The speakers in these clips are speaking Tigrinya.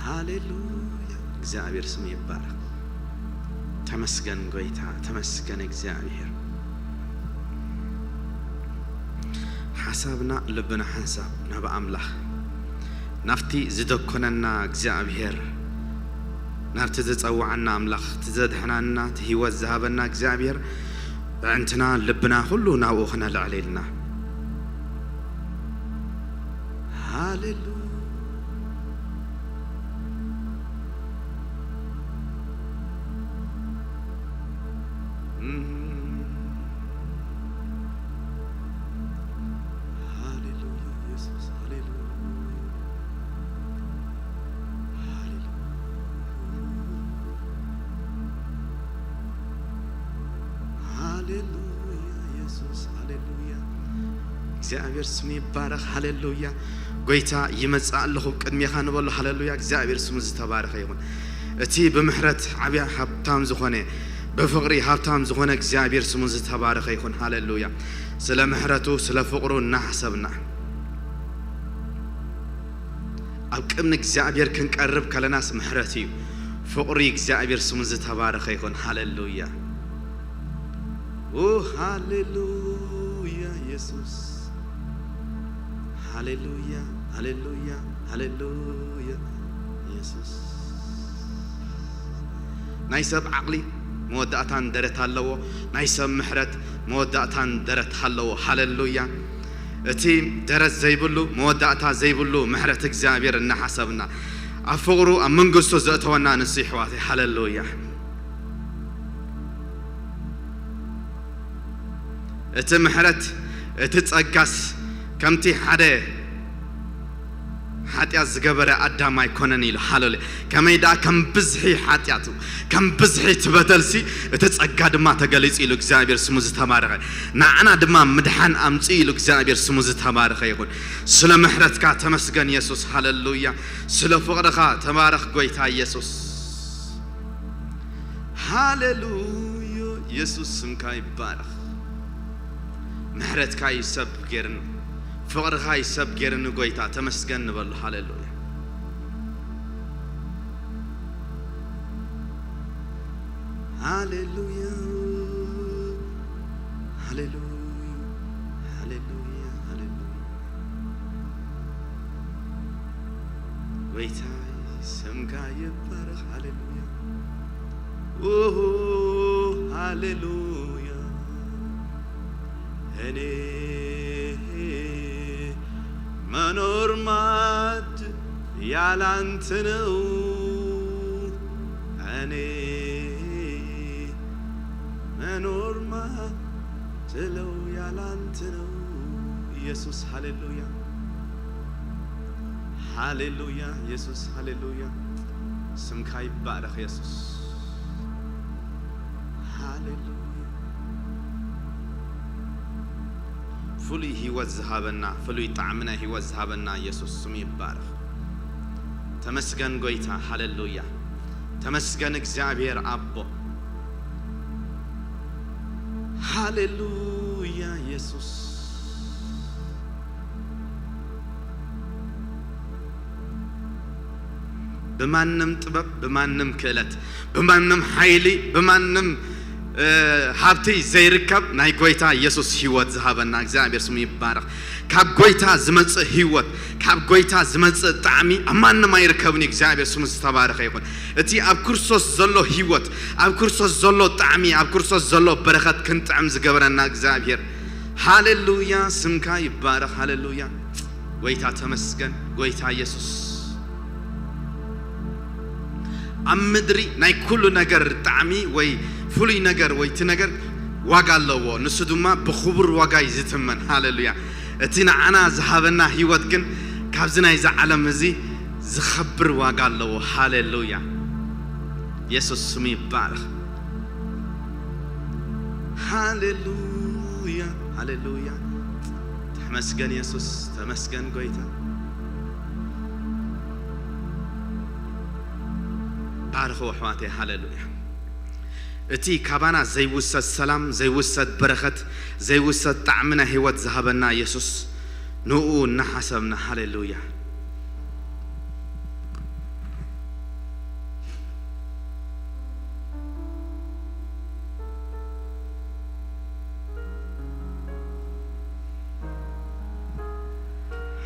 ሃሌሉያ፣ እግዚኣብሔር ስሙ ይባረክ። ተመስገን ጎይታ፣ ተመስገን እግዚኣብሔር። ሓሳብና ልብና ሓንሳብ ናብ ኣምላኽ፣ ናብቲ ዝደኮነና እግዚኣብሔር፣ ናብቲ ዝጸውዓና ኣምላኽ፣ እቲ ዘድሕናና፣ እቲ ህይወት ዝሃበና እግዚኣብሔር፣ ኣዕንትና ልብና ኩሉ ናብኡ ክነልዕል ኢልና። ሃሌሉያ። ሃሌሉያ ኢየሱስ፣ ሃሌሉያ፣ ሃሌሉያ፣ ሃሌሉያ ኢየሱስ፣ ሃሌሉያ። እግዚኣብሔር ስሙ ይባረኽ። ሃሌሉያ። ጎይታ ይመጽእ ኣለኹ ቅድሜኻ ንበሎ። ሃሌሉያ። እግዚኣብሔር ስሙ ዝተባረኸ ይኹን። እቲ ብምሕረት ዓብያ ሃብታም ዝኾነ፣ ብፍቕሪ ሃብታም ዝኾነ እግዚኣብሔር ስሙ ዝተባረኸ ይኹን። ሃሌሉያ። ስለ ምሕረቱ፣ ስለ ፍቕሩ እናሓሰብና ኣብ ቅድሚ እግዚኣብሔር ክንቀርብ ከለናስ ምሕረት እዩ። ፍቕሪ እግዚኣብሔር ስሙ ዝተባረኸ ይኹን። ሃሌሉያ። ኦ፣ ሃሌሉያ፣ ኢየሱስ። ሃሌሉያ፣ ሃሌሉያ፣ ሃሌሉያ፣ ኢየሱስ። ናይ ሰብ ዓቕሊ መወዳእታን ደረት ኣለዎ። ናይ ሰብ ምሕረት መወዳእታን ደረት ኣለዎ። ሃሌሉያ። እቲ ደረት ዘይብሉ፣ መወዳእታ ዘይብሉ ምሕረት እግዚኣብሔር እናሓሰብና፣ ኣብ ፍቕሩ፣ ኣብ መንግስቱ ዘእተወና ንሱ፣ ይሕዋተይ። ሃሌሉያ። እቲ ምሕረት፣ እቲ ጸጋስ ከምቲ ሓደ ሓጢኣት ዝገበረ ኣዳም ኣይኮነን ኢሉ። ሃሌሉያ። ከመይ ደኣ ከም ብዝሒ ሓጢኣቱ፣ ከም ብዝሒ እቲ በደልሲ፣ እቲ ጸጋ ድማ ተገሊጹ ኢሉ እግዚኣብሔር ስሙ ዝተባረኸ። ንዓና ድማ ምድሓን ኣምጽኡ ኢሉ እግዚኣብሔር ስሙ ዝተባረኸ ይኹን። ስለ ምሕረትካ ተመስገን የሱስ። ሃሌሉያ። ስለ ፍቕርኻ ተባረኽ ጎይታ የሱስ። ሃሌሉያ። የሱስ ስምካ ይባረኽ። ምሕረትካ እዩ ሰብ ጌርኒ፣ ፍቕርኻ እዩ ሰብ ጌርኒ ጎይታ፣ ተመስገን ንበሎ። ሃሌሉያ። ሃሌሉያ። ሃሌሉያ። ሃሌሉያ። ሃሌሉያ። ጎይታይ ስምካ ይባረኽ። ሃሌሉያ። ኦሆ፣ ሃሌሉያ። እኔ መኖር ማት ያላንተ ነው። እኔ መኖር ማትለው ያላንተ ነው። ኢየሱስ፣ ሃሌሉያ። ሃሌሉያ፣ ኢየሱስ፣ ሃሌሉያ። ስምካ ይባረኽ የሱስ። ሃሌሉያ። ፍሉይ ህይወት ዝሃበና፣ ፍሉይ ጣዕሚ ናይ ህይወት ዝሃበና የሱስ ስሙ ይባረኽ። ተመስገን ጎይታ፣ ሃሌሉያ። ተመስገን እግዚኣብሔር ኣቦ። ሃሌሉያ ኢየሱስ። ብማንም ጥበብ፣ ብማንም ክእለት፣ ብማንም ሓይሊ፣ ብማንም፣ እ፣ ሃብቲ ዘይርከብ ናይ ጎይታ ኢየሱስ ህይወት ዝሃበና እግዚኣብሔር ስሙ ይባረኽ። ካብ ጎይታ ዝመጽእ ህይወት፣ ካብ ጎይታ ዝመጽእ ጣዕሚ ኣብ ማንም ኣይርከብን እዩ። እግዚኣብሔር ስሙ ዝተባረኸ ይኹን። እቲ ኣብ ክርስቶስ ዘሎ ህይወት፣ ኣብ ክርስቶስ ዘሎ ጣዕሚ፣ ኣብ ክርስቶስ ዘሎ በረኸት ክንጥዕም ዝገብረና እግዚኣብሔር። ሃሌሉያ፣ ስምካ ይባረኽ። ሃሌሉያ። ጎይታ ተመስገን፣ ጎይታ ኢየሱስ። ኣብ ምድሪ ናይ ኩሉ ነገር ጣዕሚ ወይ ፍሉይ ነገር ወይ እቲ ነገር ዋጋ ኣለዎ። ንሱ ድማ ብኽቡር ዋጋ እዩ ዝትመን። ሃሌሉያ። እቲ ንዓና ዝሃበና ህይወት ግን ካብዚ ናይዚ ዓለም እዚ ዝኸብር ዋጋ ኣለዎ። ሃሌሉያ። ኢየሱስ ስሙ ይባረኽ። ሃሌሉያ፣ ሃሌሉያ። ተመስገን ኢየሱስ፣ ተመስገን ጎይታ። ባርኽዎ ኣሕዋተይ፣ ሃሌሉያ። እቲ ካባና ዘይውሰድ ሰላም፣ ዘይውሰድ በረኸት፣ ዘይውሰድ ጣዕሚ ናይ ህይወት ዝሃበና ኢየሱስ፣ ንኡ እናሓሰብና፣ ሃሌሉያ።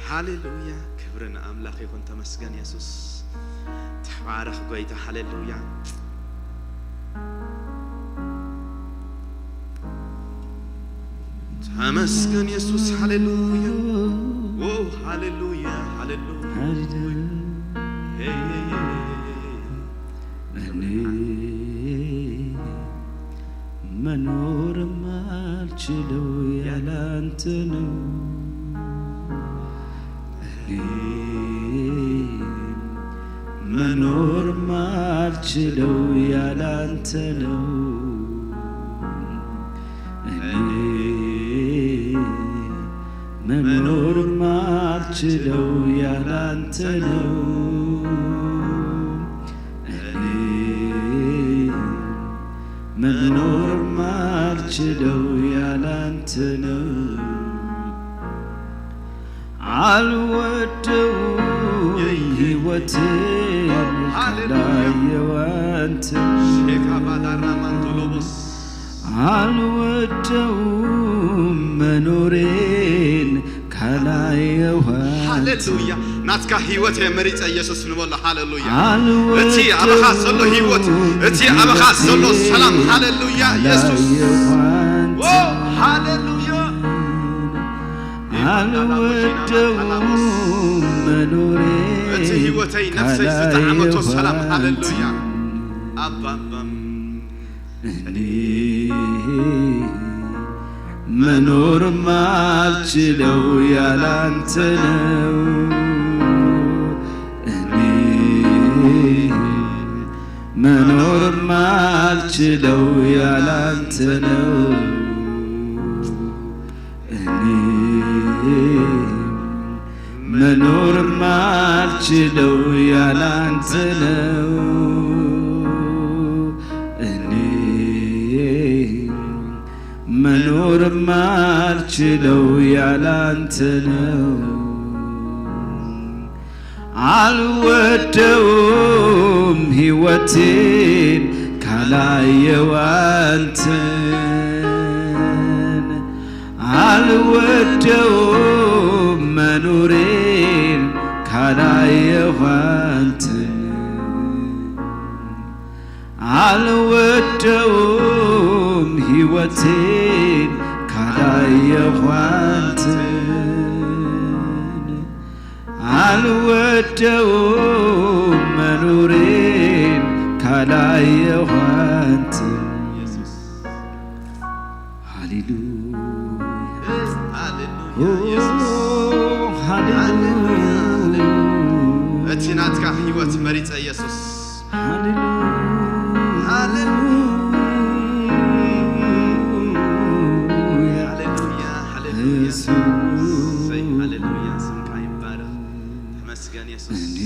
ሃሌሉያ፣ ክብሪ ንኣምላኽ ይኹን። ተመስገን የሱስ። ተባረኽ ጎይታ። ሃሌሉያ። ተመስገን የሱስ። ሃሌሉያ። ዎ፣ ሃሌሉያ፣ ሃሌሉያ። ሄይ፣ ሄይ፣ ሄይ፣ ሄይ፣ ሄይ። እኔ መኖር ማልችለው ያላንተ ነው። እኔ መኖር ማልችለው ያላንተ ነው። እኔ መኖር ማልችለው ያላንተ ነው። እኔ መኖር ማልችለው ያላንተ ነው። አልወደውም ሕይወቴን ካላየው አንተ። አልወደውም መኖሬን ካላየው አንተ። ሃሌሉያ። ናትካ ህይወት እየ መሪጸ ኢየሱስ ንበሎ። ሃሌሉያ። እቲ ኣባኻ ዘሎ ህይወት፣ እቲ ኣባኻ ዘሎ ሰላም። ሃሌሉያ ኢየሱስ። ዎ፣ ሃሌሉያ። አልወደውም መኖሬን እቲ ህይወተይ ነፍሰይ ዝጠዓመቶ ሰላም። ሃሌሉያ። አባባም እኔ መኖር ማልችለው ያላንተ ነው። እኔ መኖር ማልችለው ያላንተ ነው። እኔ መኖር ማልችለው ያላንተ ነው። እኔ መኖር ማልችለው ያላንተ ነው። አልወደውም ሕይወቴን ካላየው አንተን። አልወደውም መኖሬን ካላየው አንተን። አልወደውም ሕይወቴን ካላየው አንተን። አልወደውም መኖሬን ካላየው አንተን። ሃሌሉያ። ሃሌሉያ፣ ኦ፣ ኢየሱስ። ሃሌሉያ። ሃሌሉያ፣ ሃሌሉያ። እቲ ናትካ ህይወት መሪጸ ኢየሱስ። ሃሌሉያ። ሃሌሉያ። ሃሌሉያ፣ ሃሌሉያ። ኢየሱስ። እሰይ፣ ሃሌሉያ፣ ስምካ ይባረኽ። ተመስገን ኢየሱስ። እኔ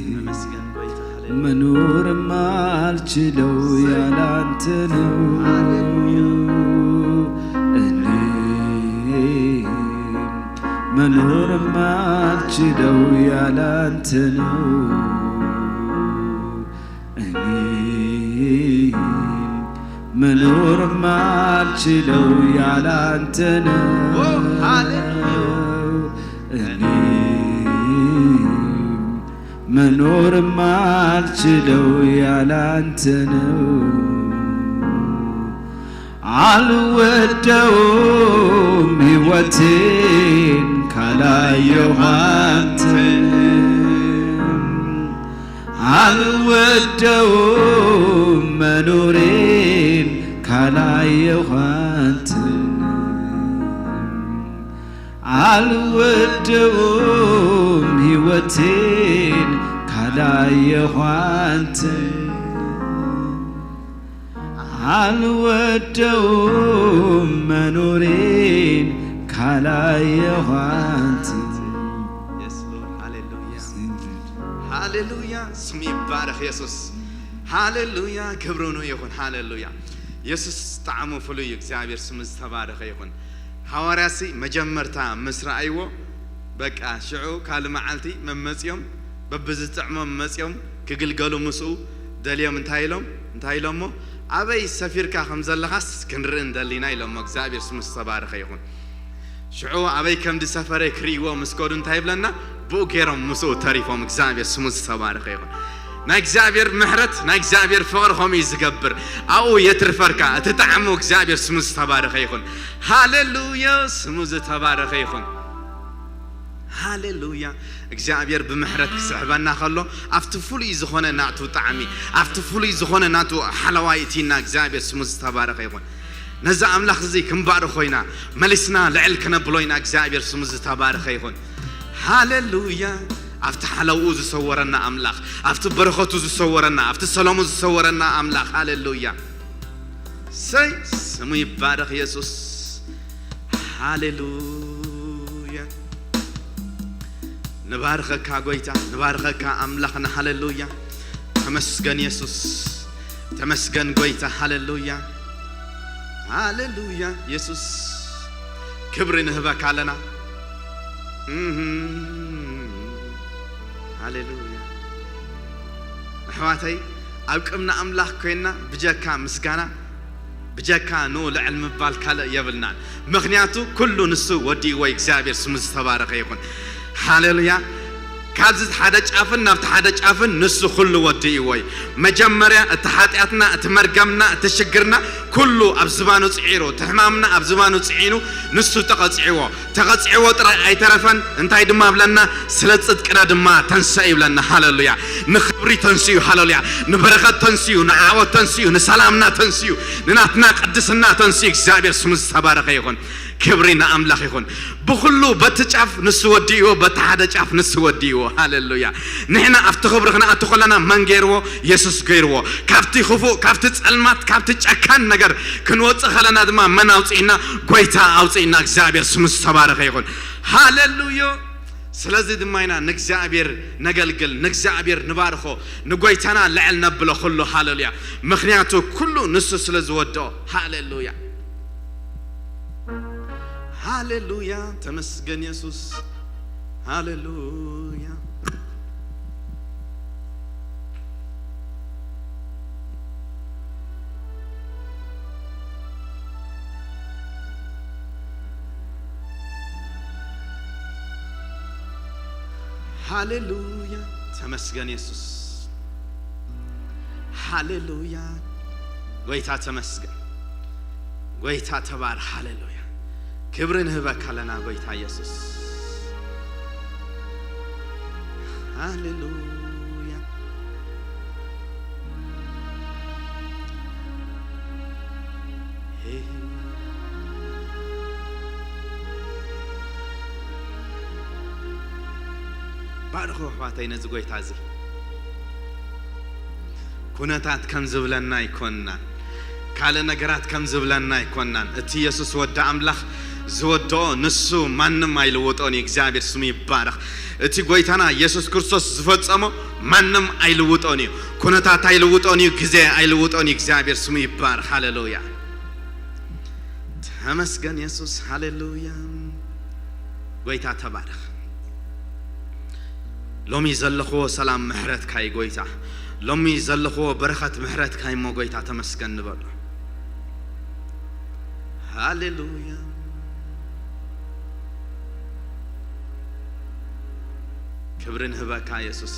ተመስገን ጎይታ፣ ሃሌሉያ። መኖር ማልችለው ያላንተ ነው። ሃሌሉያ። መኖር ማልችለው ያላንተ ነው። እኔ መኖር ማልችለው ያላንተ ነው። ኦ፣ ሃሌሉያ። እኔ መኖር ማልችለው ያላንተ ነው። አልወደውም ሕይወቴን ካላየሁ አንተን። አልወደውም መኖሬን ካላየሁ አንተን። አልወደውም ሕይወቴን ካላየሁ አንተን። አልወደውም መኖሬን ካላየሁ አንተን። Yes, Lord. ሃሌሉያ። ሃሌሉያ። ስሙ ይባረኽ ኢየሱስ። ሃሌሉያ። ክብሩ ነው ይሁን። ሃሌሉያ። ኢየሱስ ጣዕሙ ፍሉይ እዩ። እግዚኣብሔር ስሙ ዝተባረኸ ይኹን። ሃዋርያሲ መጀመርታ ምስ ረኣይዎ፣ በቃ ሽዑ ካልእ መዓልቲ መመጺኦም፣ በብዝጥዕሞም መጺኦም ክግልገሉ ምስኡ ደልዮም እንታይ ኢሎም፣ እንታይ ኢሎሞ? "ኣበይ ሰፊርካ ከም ዘለኻስ ክንርኢ እንደሊና" ኢሎሞ። እግዚኣብሔር ስሙ ዝተባረኸ ይኹን። ሽዑ ኣበይ ከም ዝሰፈረ ክርእይዎ ምስ ከዱ እንታይ ይብለና? ብኡ ገይሮም ምስኡ ተሪፎም። እግዚኣብሔር ስሙ ዝተባረኸ ይኹን። ናይ እግዚኣብሔር ምሕረት፣ ናይ እግዚኣብሔር ፍቕሪ ከምኡ እዩ ዝገብር። ኣብኡ የትርፈርካ፣ እቲ ጣዕሙ እግዚኣብሔር ስሙ ዝተባረኸ ይኹን። ሃሌሉያ፣ ስሙ ዝተባረኸ ይኹን። ሃሌሉያ። እግዚኣብሔር ብምሕረት ክስሕበና ከሎ፣ ኣብቲ ፍሉይ ዝኾነ ናቱ ጣዕሚ፣ ኣብቲ ፍሉይ ዝኾነ ናቱ ሓለዋይ እቲና እግዚኣብሔር ስሙ ዝተባረኸ ይኹን። ነዚ ኣምላኽ እዚ ክንባርኾ ኢና፣ መሊስና ልዕል ክነብሎ ኢና። እግዚኣብሔር ስሙ ዝተባረኸ ይኹን። ሃሌሉያ። ኣብቲ ሓለውኡ ዝሰወረና ኣምላኽ፣ ኣብቲ በረኸቱ ዝሰወረና፣ ኣብቲ ሰላሙ ዝሰወረና ኣምላኽ። ሃሌሉያ። ሰይ ስሙ ይባረኽ ኢየሱስ። ሃሌሉያ። ንባርኸካ ጎይታ፣ ንባርኸካ ኣምላኽና። ሃሌሉያ። ተመስገን የሱስ፣ ተመስገን ጎይታ። ሃሌሉያ፣ ሃሌሉያ። የሱስ ክብሪ ንህበካ ኣለና። እህም። ሃሌሉያ። ኣሕዋተይ፣ ኣብ ቅድሚ ኣምላኽ ኮይንና ብጀካ ምስጋና፣ ብጀካ ንኡ ልዕል ምባል ካልእ የብልናን። ምኽንያቱ ኩሉ ንሱ ወዲእዎ እዩ። እግዚኣብሔር ስሙ ዝተባረኸ ይኹን። ሃሌሉያ። ካብዚ ሓደ ጫፍን ናብቲ ሓደ ጫፍን ንሱ ኩሉ ወዲእዎ እዩ። መጀመርያ እቲ ሓጢኣትና፣ እቲ መርገምና፣ እቲ ሽግርና ኩሉ ኣብ ዝባኑ ጽዒሩ፣ እቲ ሕማምና ኣብ ዝባኑ ጽዒኑ ንሱ ተቐጺዕዎ። ተቐጺዕዎ ጥራይ ኣይተረፈን፣ እንታይ ድማ ብለና? ስለ ጽድቅና ድማ ተንስአ ይብለና። ሃሌሉያ። ንኽብሪ ተንስኡ፣ ሃሌሉያ። ንበረኸት ተንስኡ፣ ንዓወት ተንስኡ፣ ንሰላምና ተንስኡ፣ ንናትና ቅድስና ተንስኡ። እግዚኣብሔር ስሙ ዝተባረኸ ይኹን። ክብሪ ንኣምላኽ ይኹን። ብኹሉ በቲ ጫፍ ንሱ ወዲእዎ፣ በቲ ሓደ ጫፍ ንሱ ወዲእዎ። ሃሌሉያ። ንሕና ኣብቲ ክብሪ ክንኣቱ ከለና መን ገይርዎ? የሱስ ገይርዎ። ካብቲ ክፉእ፣ ካብቲ ጸልማት፣ ካብቲ ጨካን ነገር ክንወጽእ ከለና ድማ መን ኣውጽእና? ጎይታ ኣውጽእና። እግዚኣብሔር ስሙ ዝተባረኸ ይኹን። ሃሌሉያ። ስለዚ ድማ ኢና ንእግዚኣብሔር ነገልግል፣ ንእግዚኣብሔር ንባርኾ፣ ንጎይታና ልዕል ነብሎ ኩሉ። ሃሌሉያ። ምኽንያቱ ኩሉ ንሱ ስለ ዝወድኦ። ሃሌሉያ። ሃሌሉያ። ተመስገን የሱስ። ሃሌሉያ። ሃሌሉያ። ተመስገን የሱስ። ሃሌሉያ። ጎይታ ተመስገን። ጎይታ ተባር። ሃሌሉያ። ክብሪ ንህበካ ኣለና ጎይታ የሱስ። ሃሌሉያ። ባርኹ ኣሕዋተይ ነዚ ጎይታ እዚ። ኩነታት ከም ዝብለና ኣይኮንናን። ካልእ ነገራት ከም ዝብለና ኣይኮንናን። እቲ የሱስ ወዲ ኣምላኽ ዝወድኦ ንሱ ማንም ኣይልውጦን እዩ። እግዚኣብሔር ስሙ ይባረኽ። እቲ ጎይታና የሱስ ክርስቶስ ዝፈጸሞ ማንም ኣይልውጦን እዩ። ኩነታት ኣይልውጦን እዩ። ግዜ ኣይልውጦን እዩ። እግዚኣብሔር ስሙ ይባረኽ። ሃሌሉያ። ተመስገን የሱስ። ሃሌሉያ። ጎይታ ተባረኽ። ሎሚ ዘለኽዎ ሰላም ምሕረትካ እዩ ጎይታ። ሎሚ ዘለኽዎ በረኸት ምሕረትካ እሞ ጎይታ ተመስገን ንበሎ። ሃሌሉያ። ክብሪ ንህበካ የሱስ።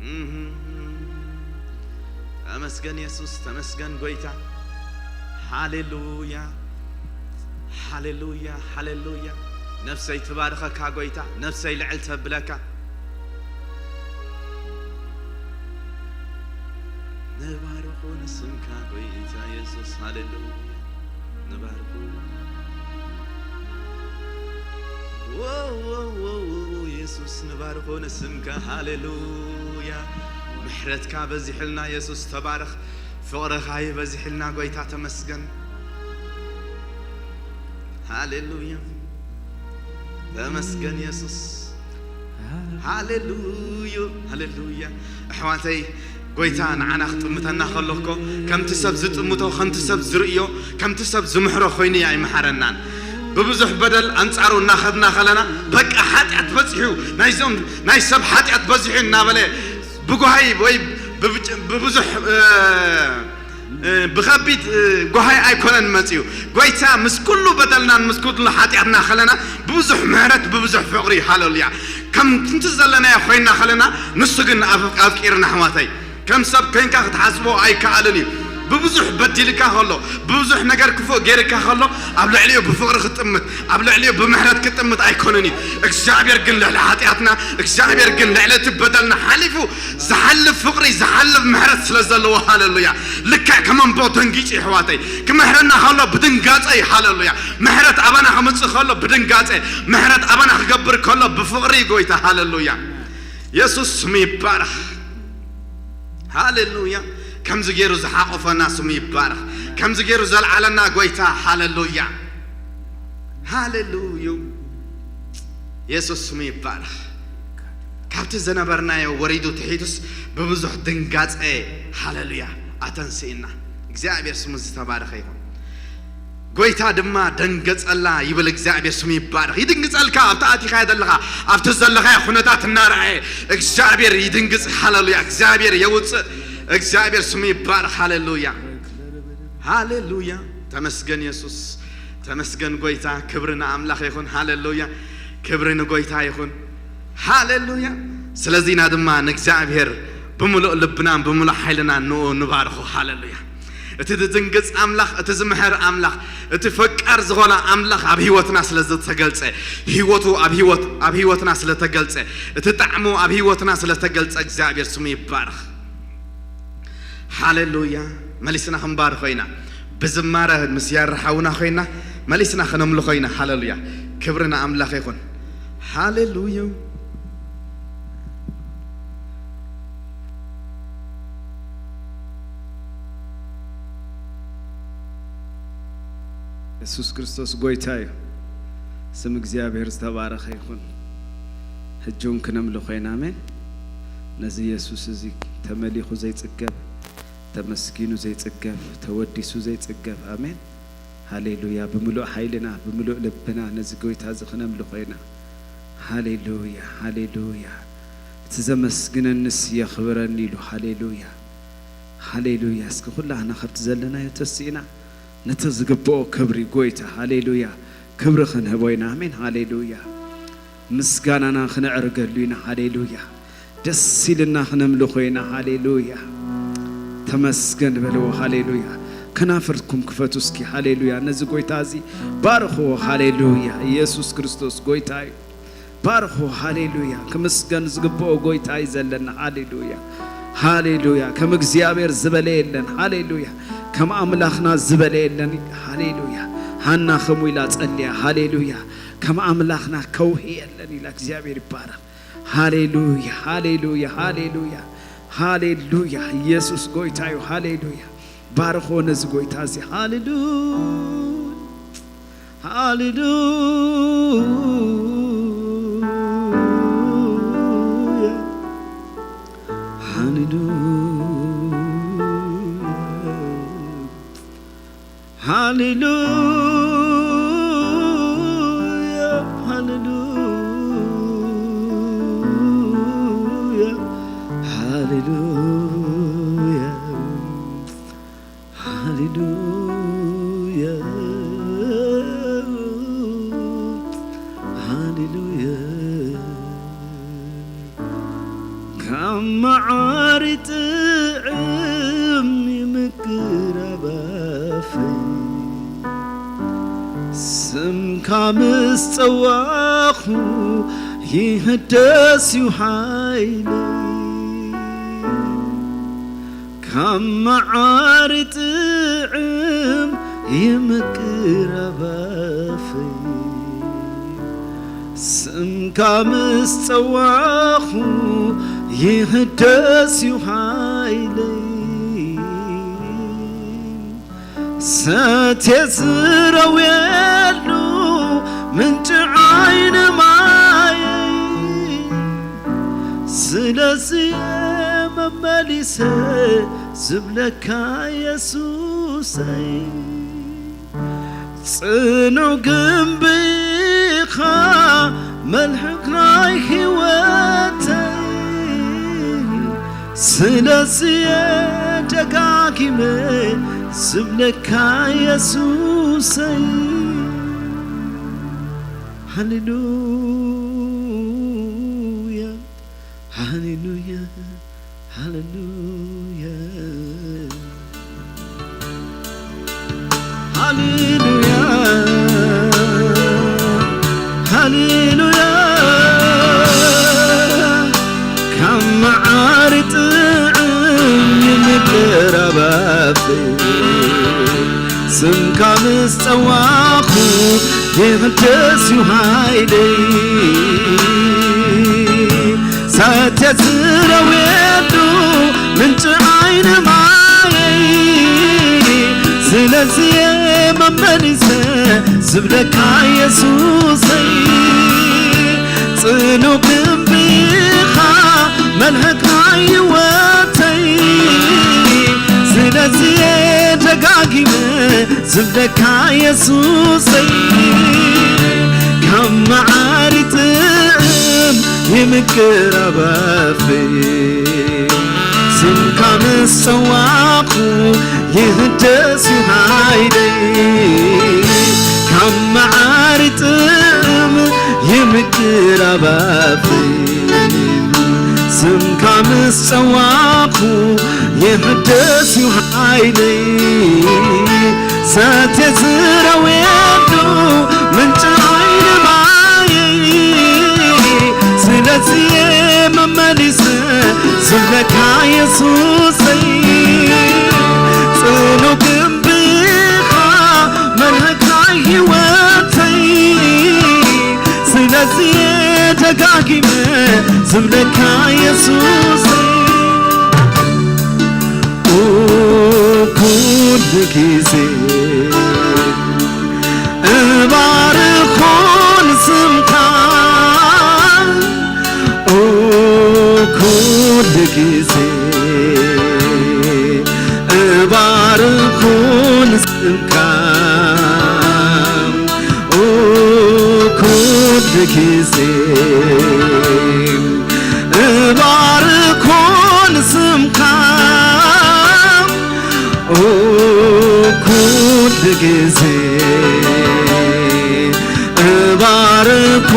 እህ፣ ተመስገን የሱስ፣ ተመስገን ጎይታ። ሃሌሉያ፣ ሃሌሉያ፣ ሃሌሉያ። ነፍሰይ ትባርኸካ ጎይታ፣ ነፍሰይ ልዕል ተብለካ። ንባርኹ ንስምካ ጎይታ የሱስ፣ ሃሌሉያ። ንባርኹ። ዎ፣ ዎ፣ ዎ፣ ዎ፣ የሱስ ንባርኾ ንስምካ፣ ሃሌሉያ። ምሕረትካ በዚሕልና የሱስ ተባረኽ። ፍቕርኻ ይበዚሕልና ጎይታ ተመስገን። ሃሌሉያ። ተመስገን የሱስ። ሃሌሉዩ፣ ሃሌሉያ። ኣሕዋተይ፣ ጎይታ ንዓና ክጥምተና ከሎ እኮ ከምቲ ሰብ ዝጥምቶ፣ ከምቲ ሰብ ዝርእዮ፣ ከምቲ ሰብ ዝምሕሮ ኮይኑ እዩ ኣይምሓረናን። ብብዙሕ በደል ኣንጻሩ እናኸድና ከለና፣ በቃ ሓጢኣት በጺሑ፣ ናይዞም ናይ ሰብ ሓጢኣት በዚሑ እናበለ ብጓሂ ወይ ብብጭ-፣ ብብዙሕ፣ እ፣ እ፣ ብኸቢድ፣ እ፣ ጓሂ ኣይኮነን መጺኡ። ጎይታ ምስ ኩሉ በደልናን ምስ ኩሉ ሓጢኣትና ከለና ብብዙሕ ምሕረት ብብዙሕ ፍቕሪ፣ ሃሌሉያ፣ ከምቲ ዘለናዮ ኮይና ከለና ንሱ ግን ኣፍ-፣ ኣፍቂርና ኣሕዋተይ። ከም ሰብ ኮይንካ ክትሓስቦ ኣይከኣልን እዩ። ብብዙሕ በዲልካ ከሎ፣ ብብዙሕ ነገር ክፉእ ገይርካ ከሎ፣ ኣብ ልዕሊኡ ብፍቕሪ ክጥምት፣ ኣብ ልዕሊኡ ብምህረት ክጥምት ኣይኮነን እዩ። እግዚኣብሔር ግን ልዕሊ ሓጢኣትና፣ እግዚኣብሔር ግን ልዕሊ እቲ በደልና ሓሊፉ ዝሓልፍ ፍቕሪ፣ ዝሓልፍ ምሕረት ስለ ዘለዎ፣ ሃሌሉያ። ልክዕ ከም ኣምቦ ደንጊጹ ኣሕዋተይ፣ ክምሕረና ከሎ ብድንጋጸ እዩ፣ ሃሌሉያ። ምሕረት ኣባና ክምጽእ ከሎ ብድንጋጸ፣ ምሕረት ኣባና ክገብር ከሎ ብፍቕሪ ጎይታ፣ ሃሌሉያ። የሱስ ስሙ ይባረኽ። ሃሌሉያ። ከምዚ ገይሩ ዝሓቆፈና ስሙ ይባረኽ። ከምዚ ገይሩ ዘልዓለና ጎይታ፣ ሃሌሉያ። ሃሌሉዩ። የሱስ ስሙ ይባረኽ። ካብቲ ዝነበርናዮ ወሪዱ ትሒቱስ ብብዙሕ ድንጋጸ፣ ሃሌሉያ፣ ኣተንስእና። እግዚኣብሔር ስሙ ዝተባረኸ ይኹን። ጎይታ ድማ ደንገጸላ ይብል። እግዚኣብሔር ስሙ ይባረኽ። ይድንግጸልካ፣ ኣብቲ ኣቲኻዮ ዘለኻ፣ ኣብቲ ዘለኻዮ ኩነታት እናረኣየ እግዚኣብሔር ይድንግጽ። ሃሌሉያ። እግዚኣብሔር የውጽእ። እግዚኣብሔር ስሙ ይባረኽ። ሃሌሉያ፣ ሃሌሉያ። ተመስገን የሱስ፣ ተመስገን ጎይታ። ክብሪ ንኣምላኽ ይኹን። ሃሌሉያ፣ ክብሪ ንጎይታ ይኹን። ሃሌሉያ። ስለዚና ድማ ንእግዚኣብሔር ብምሉእ ልብናን ብምሉእ ሓይልናን ንኡ ንባርኾ። ሃሌሉያ። እቲ ዝድንግጽ ኣምላኽ፣ እቲ ዝምሕር ኣምላኽ፣ እቲ ፈቃር ዝኾነ ኣምላኽ ኣብ ህይወትና ስለ ዝተገልጸ፣ ህይወቱ ኣብ ህይወት-፣ ኣብ ህይወትና ስለ ተገልጸ፣ እቲ ጣዕሙ ኣብ ህይወትና ስለ ተገልጸ እግዚኣብሔር ስሙ ይባረኽ። ሃሌሉያ። መሊስና ክንባርኾ ኢና። ብዝማረ ምስ ያረ ሓውና ኮይና መሊስና ክነምልኾ ኢና። ሃሌሉያ። ክብሪ ንኣምላኽ ይኹን። ሃሌሉያ። የሱስ ክርስቶስ ጎይታ እዩ። ስም እግዚኣብሔር ዝተባረኸ ይኹን። ሕጂ እውን ክነምልኾ ኢና። ኣሜን። ነዚ የሱስ እዚ ተመሊኹ ዘይጽገብ፣ ተመስጊኑ ዘይጽገብ፣ ተወዲሱ ዘይጽገብ። ኣሜን። ሃሌሉያ። ብምሉእ ሓይልና፣ ብምሉእ ልብና ነዚ ጎይታ እዚ ክነምልኾ ኢና። ሃሌሉያ፣ ሃሌሉያ። እቲ ዘመስግነንስ የኽብረኒ ኢሉ። ሃሌሉያ፣ ሃሌሉያ። እስኪ ኩላህና ካብቲ ዘለናዮ ተሲእና ነቲ ዝግብኦ ክብሪ ጎይታ፣ ሃሌሉያ፣ ክብሪ ክንህቦ ኢና። ኣሜን፣ ሃሌሉያ። ምስጋናና ክነዕርገሉ ኢና። ሃሌሉያ። ደስ ኢልና ክነምልኾ ኢና። ሃሌሉያ። ተመስገን በልዎ። ሃሌሉያ። ከናፍርኩም ክፈቱ እስኪ። ሃሌሉያ። ነዚ ጎይታ እዚ ባርኽዎ። ሃሌሉያ። ኢየሱስ ክርስቶስ ጎይታ እዩ። ባርኽዎ። ሃሌሉያ። ክምስገን ዝግብኦ ጎይታ እዩ ዘለና። ሃሌሉያ። ሃሌሉያ። ከም እግዚኣብሔር ዝበለ የለን። ሃሌሉያ። ከም ኣምላኽና ዝበለ የለን። ሃሌሉያ። ሃና ከምኡ ኢላ ጸልያ። ሃሌሉያ። ከም ኣምላኽና ከውሒ የለን ኢላ። እግዚኣብሔር ይባረኽ። ሃሌሉያ፣ ሃሌሉያ፣ ሃሌሉያ፣ ሃሌሉያ። ኢየሱስ ጎይታ እዩ። ሃሌሉያ። ባርኾ ነዚ ጎይታ እዚ። ሃሌሉያ፣ ሃሌሉያ፣ ሃሌሉያ። ሃሌሉያ፣ ሃሌሉያ፣ ሃሌሉያ፣ ሃሌሉያ፣ ሃሌሉያ። ካብ መዓር ጥዕም ይምቅር ኣብ ኣፈይ፣ ስምካ ምስ ጸዋኹ ይህደስ እዩ ሓይለይ። ካብ መዓር ጥዕም ይምቅር ኣብ ኣፈይ፣ ስምካ ምስ ጸዋኹ ይህደስ እዩ ሓይለይ። ሰትየ ዝረውየሉ ምንጪ ዓይኒ ማየይ፣ ስለዚ መመሊሰ ዝብለካ የሱሰይ፣ ጽኑዕ ግንቢ ኢኻ መልሕቕ ናይ ህይወተይ። ስለዚ ደጋጊመ ዝብለካ የሱሰይ፣ ሃሌሉያ፣ ሃሌሉያ፣ ሃሌሉያ፣ ሃሌሉያ፣ ሃሌሉያ። ካብ መዓር ጥዕም ይምቅር ኣብ ኣፈይ፣ ስምካ ምስ ጸዋኹ ይህደስ እዩ ሓይለይ። ሰትየ ዝረውየሉ ምንጪ ዓይኒ ማየይ፣ ስለዚ መመሊሰ ዝብለካ የሱሰይ፣ ጽኑዕ ግንቢ ኢኻ መልሕቕ ናይ ህይወተይ። ስለዚ ደጋጊመ ዝብለካ የሱሰይ፣ ካብ መዓር ይጥዕም ይምቅር ኣብ ኣፈይ፣ ስምካ ምስ ጸዋዕኩ ይህደስ እዩ ሓይለይ። ካብ መዓር ይጥዕም ይምቅር ኣብ ኣፈይ፣ ስምካ ምስ ጸዋዕኩ ይሕደስ እዩ ሓይለይ። ሰትየ ዝረውየሉ ምንጪ ዓይኒ ማየይ፣ ስለዚ መመሊሰ ዝብለካ የሱሰይ፣ ጽኑዕ ግንቢ ኢኻ መልሕቕ ናይ ህይወተይ። ስለዚ ደጋጊመ ዝብለካ የሱሰይ፣ ኩሉ ግዜ እባርኾ ንስምካ፣ ኩሉ ግዜ እባርኾ ንስምካ፣ ኩሉ ግዜ እባርኮ ንስምካ፣ ኩሉ ግዜ እባርኮ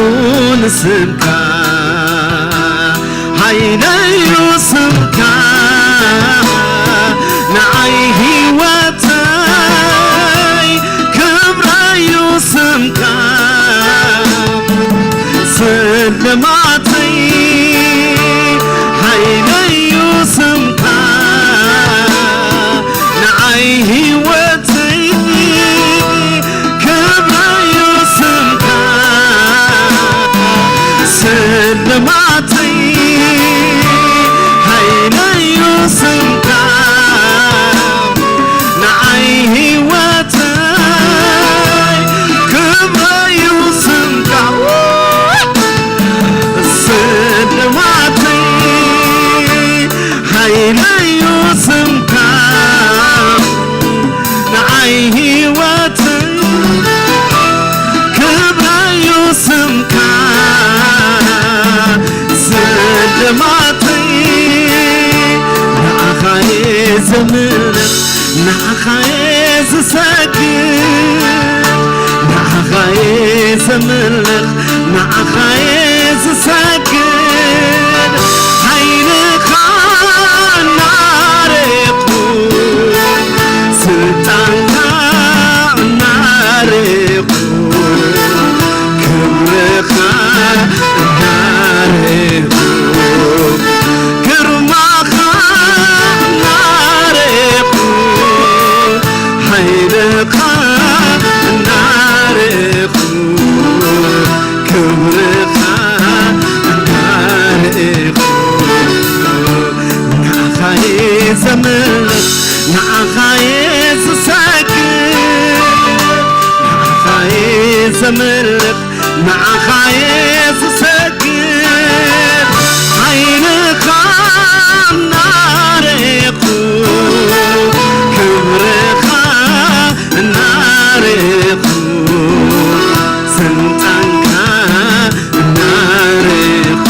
ንስምካ። ሓይለዩ ስምካ ንዓይ ህይወተይ፣ ክብረዩ ስምካ ስልማተይ። ሓይለዩ ስምካ ንዓይ ህይወተይ፣ ክብረዩ ስምካ ስልማተይ። ሓይለዩ ማተይ ንዓኻ እየ ዘምልኽ፣ ንዓኻ እየ ዝሰግድ፣ ንዓኻ እየ ዘምልኽ፣ ንዓኻ እየ ዝሰግድ። ሓይልኻ እናረኹ፣ ስልጣንካ እናረኹ፣ ክብርኻ እናረኹ፣ ግርማኻ እናረኹ፣ ሓይልኻ እናረኹ፣ ክብርኻ እናረኹ፣ ንዓኻ እየ ዘምልኽ፣ ንዓኻ እየ ዝሰግድ፣ ንዓኻ እየ ዘምልኽ፣ ንዓኻ እየ ዝሰግድ። ዓይንኻ እናረኹ፣ ክብርኻ እናረኹ፣ ስልጣንካ እናረኹ፣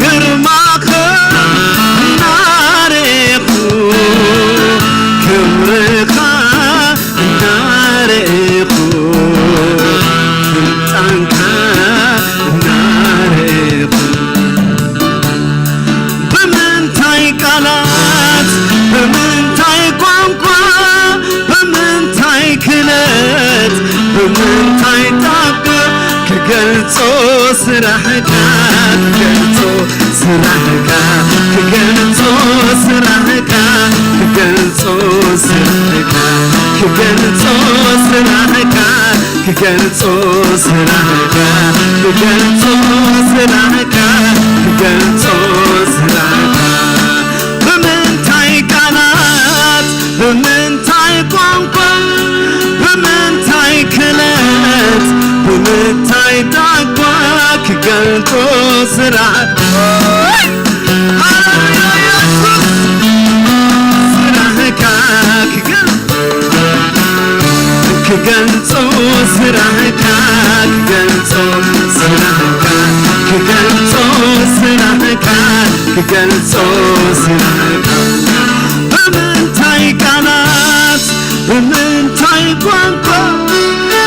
ግርማኻ እናረኹ፣ ክብርኻ እናረኹ፣ ስልጣንካ እናረኹ፣ ብምንታይ ቃላት፣ ብምንታይ ቋንቋ፣ ብምንታይ ክእለት፣ ብምንታይ ጣዕቃ ክገልጾ ስራሕካ፣ ክገልጾ ስራሕካ፣ ክገልጾ ስራሕካ፣ ክገልጾ ስራሕካ፣ ክገልጾ ስራሕካ፣ ክገልጾ ስራሕካ፣ ክገልጾ ስራሕካ፣ ክገልጾ ስራሕካ። ብምንታይ ቃላት፣ ብምንታይ ቋንቋ፣ ብምንታይ ክእለት፣ ብምንታይ ጣቋ ክገልጾ ስራሕ። ሃሌሉያ ኢየሱስ። ስራሕካ ክገልጾ፣ ክገልጾ ስራሕካ፣ ክገልጾ ስራሕካ፣ ክገልጾ ስራሕካ፣ ክገልጾ ስራሕካ። ብምንታይ ቃላት፣ ብምንታይ ቋንቋ፣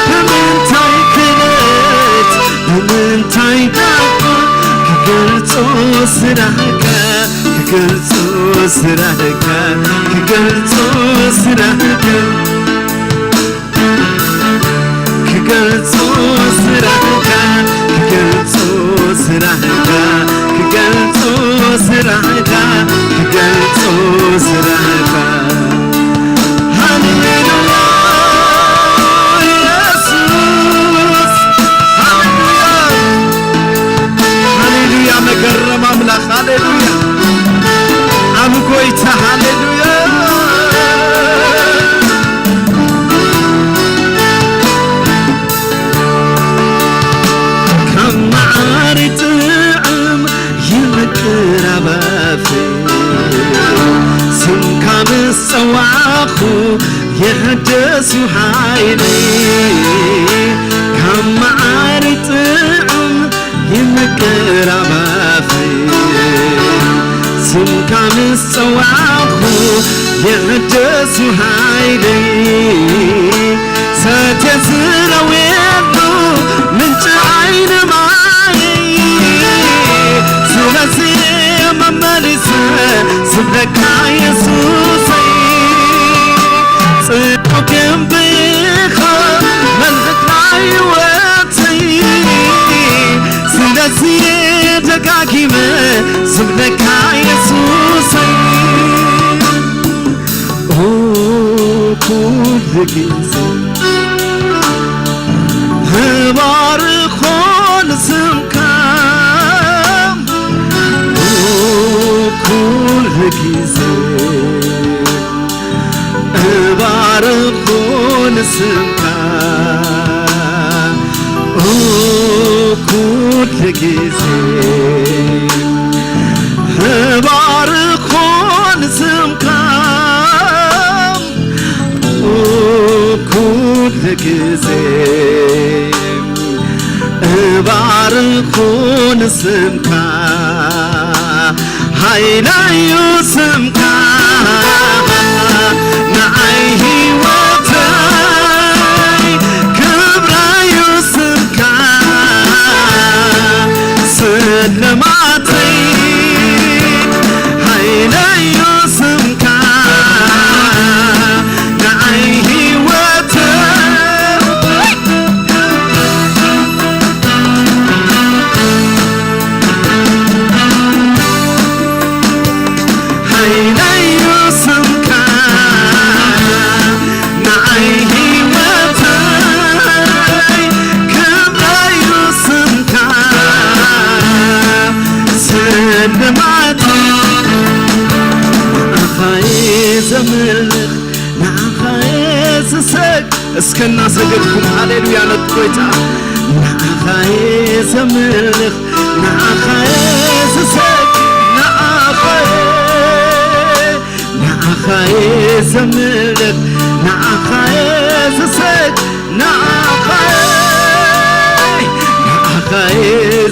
ብምንታይ ክእለት፣ ብምንታይ ጣቋ ክገልጾ ስራሕካ፣ ክገልጾ ስራሕካ፣ ክገልጾ ስራሕካ። ክገልጾ ስራሕካ፣ ክገልጾ ስራሕካ፣ ክገልጾ ስራሕካ፣ ክገልጾ ስራሕካ። ሃሌሉያ ኢየሱስ፣ ሃሌሉያ፣ ሃሌሉያ፣ መገረም ኣምላኽ፣ ሃሌሉያ፣ ኣብ ጎይታ፣ ሃሌሉያ። ካብ መዓር ጥዑም ይምቅር ኣብ ኣፈይ፣ ስምካ ምስ ጸዋዕኹ ይሕደስ እዩ ሓይለይ። ካብ መዓር ጥዑም ይምቅር ኣብ ኣፈይ፣ ስምካ ምስ ጸዋዕኩ ይሕደስ እዩ ሓይለይ። ሰትየ ዝረውየሉ ምንጪ ዓይኒ ማይ፣ ስለዚ መመሊሰ ስብለካ የሱሰይ። ጽኑዕ ግንቢ ኢኻ መልሕቕ ናይ ህይወተይ፣ ስለዚ ደጋጊመ ስብለካ የሱሰይ። ኦ፣ ኩሉ ግዜ እባርኾ ንስምካ፣ ኦ፣ ኩሉ ግዜ እባርኾ ንስምካ፣ ኦ፣ ኩሉ ግዜ እባርኾ ንስምካ፣ ኦ፣ ኩሉ ግዜ እባርኾ ንስምካ። ሓይለዩ ስምካ ንዓይ ህይወተይ፣ ክብረዩ ስምካ ስልማተይ። ሓይለዩ ስምካ ንዓይ ህይወተይ። ሓይለዩ ስምካ ንዓይ ህይወተይ፣ ክብረዩ ስምካ ስልማተይ። ንዓኻ እየ ዘምልኽ፣ ንዓኻ እየ ዝሰግድ። እስከ እናሰገድኩም ሃሌሉያ ነቲ ጎይታ። ንዓኻ እየ ዘምልኽ፣ ንዓኻ እየ ዝሰግድ፣ ንዓኻ እየ፣ ንዓኻ እየ ዘምልኽ፣ ንዓኻ እየ ዝሰግድ፣ ንዓኻ እየ፣ ንዓኻ እየ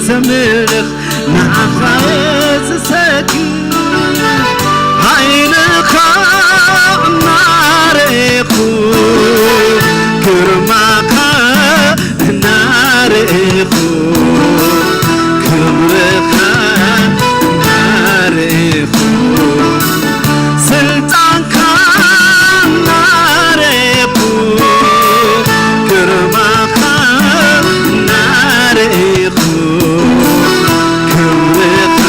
ዘምልኽ፣ ንዓኻ እየ ዝሰግድ። ሓይልኻ እናረእኹ፣ ግርማኻ እናረእኹ፣ ክብርኻ እናረእኹ፣ ስልጣንካ እናረእኹ፣ ግርማኻ እናረእኹ፣ ክብርኻ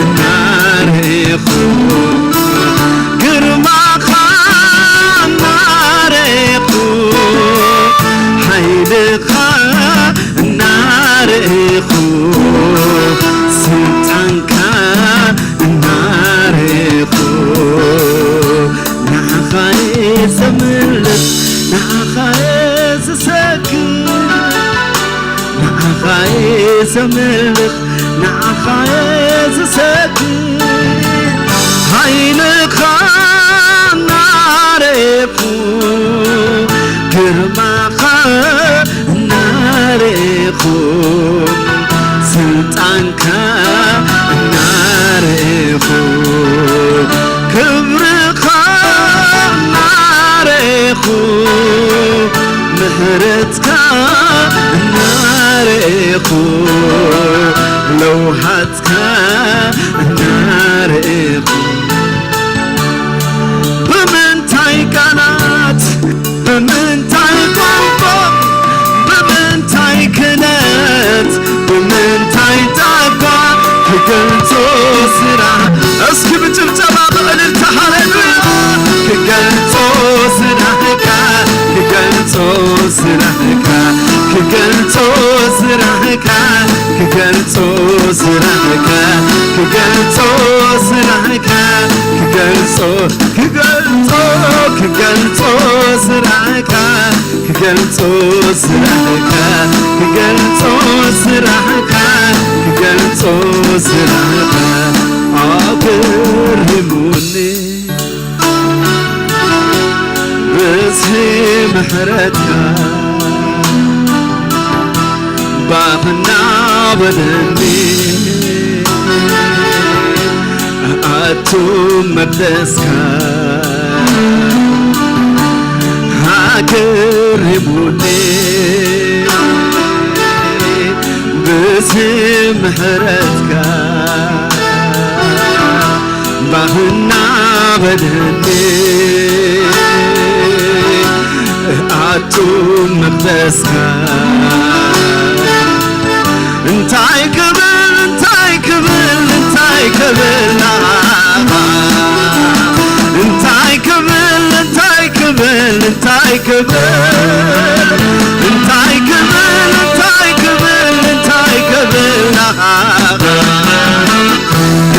እናረእኹ፣ ግርማኻ እናረእኹ፣ ሓይልኻ እናረእኹ፣ ስልጣንካ እናረእኹ፣ ንዓኻ እየ ዘምልኽ፣ ንዓኻ እየ ዝሰግድ፣ ንዓኻ እየ ዘምልኽ፣ ንዓኻ እየ ዝሰግድ። ሓይልኻ እናረእኹ፣ ግርማኻ እናረእኹ፣ ስልጣንካ እናረእኹ፣ ክብርኻ እናረእኹ፣ ምሕረትካ እናረእኹ፣ ለውሃትካ እናረእኹ፣ ብምንታይ ቃላት፣ ብምንታይ ቋንቋ፣ ብምንታይ ክእለት፣ ብምንታይ ጸጋ ክገልጾ ስራሕ? እስኪ ብጭብጨባ ብእልልታ ሃሌሉያ ክገልጾ ስራሕካ፣ ክገልጾ ስራሕካ፣ ክገልጾ ስራሕካ፣ ክገልጾ ስራሕካ፣ ክገልጾ ስራሕካ፣ ክገልጾ፣ ክገልጾ፣ ክገልጾ ስራሕካ፣ ክገልጾ ስራሕካ፣ ክገልጾ ስራሕካ፣ ክገልጾ ስራሕካ ኣገሪሙኒ። ብዝሒ ምሕረትካ ባኽ እናበለኒ፣ ኣቱ መቅደስካ ኣገሪሙኒ። ብዝሒ ምሕረትካ ባህ እናበለኒ፣ ኣቱ መቅደስካ እንታይ ክብል፣ እንታይ ክብል፣ እንታይ ክብል ንዓኻ? እንታይ ክብል፣ እንታይ ክብል፣ እንታይ ክብል፣ እንታይ ክብል፣ እንታይ ክብል፣ እንታይ ክብል ንዓኻ?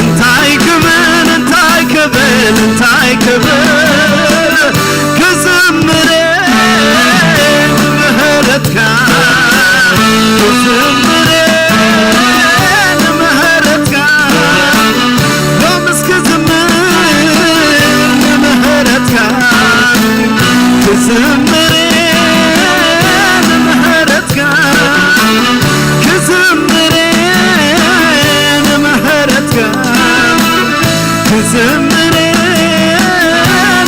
እንታይ ክብል፣ እንታይ ክብል፣ እንታይ ክብል፣ ክዝምር ንምህረትካ፣ ክዝምር ንምህረትካ፣ ሎምስ ክዝምር ንምህረትካ፣ ክዝምር ዝምር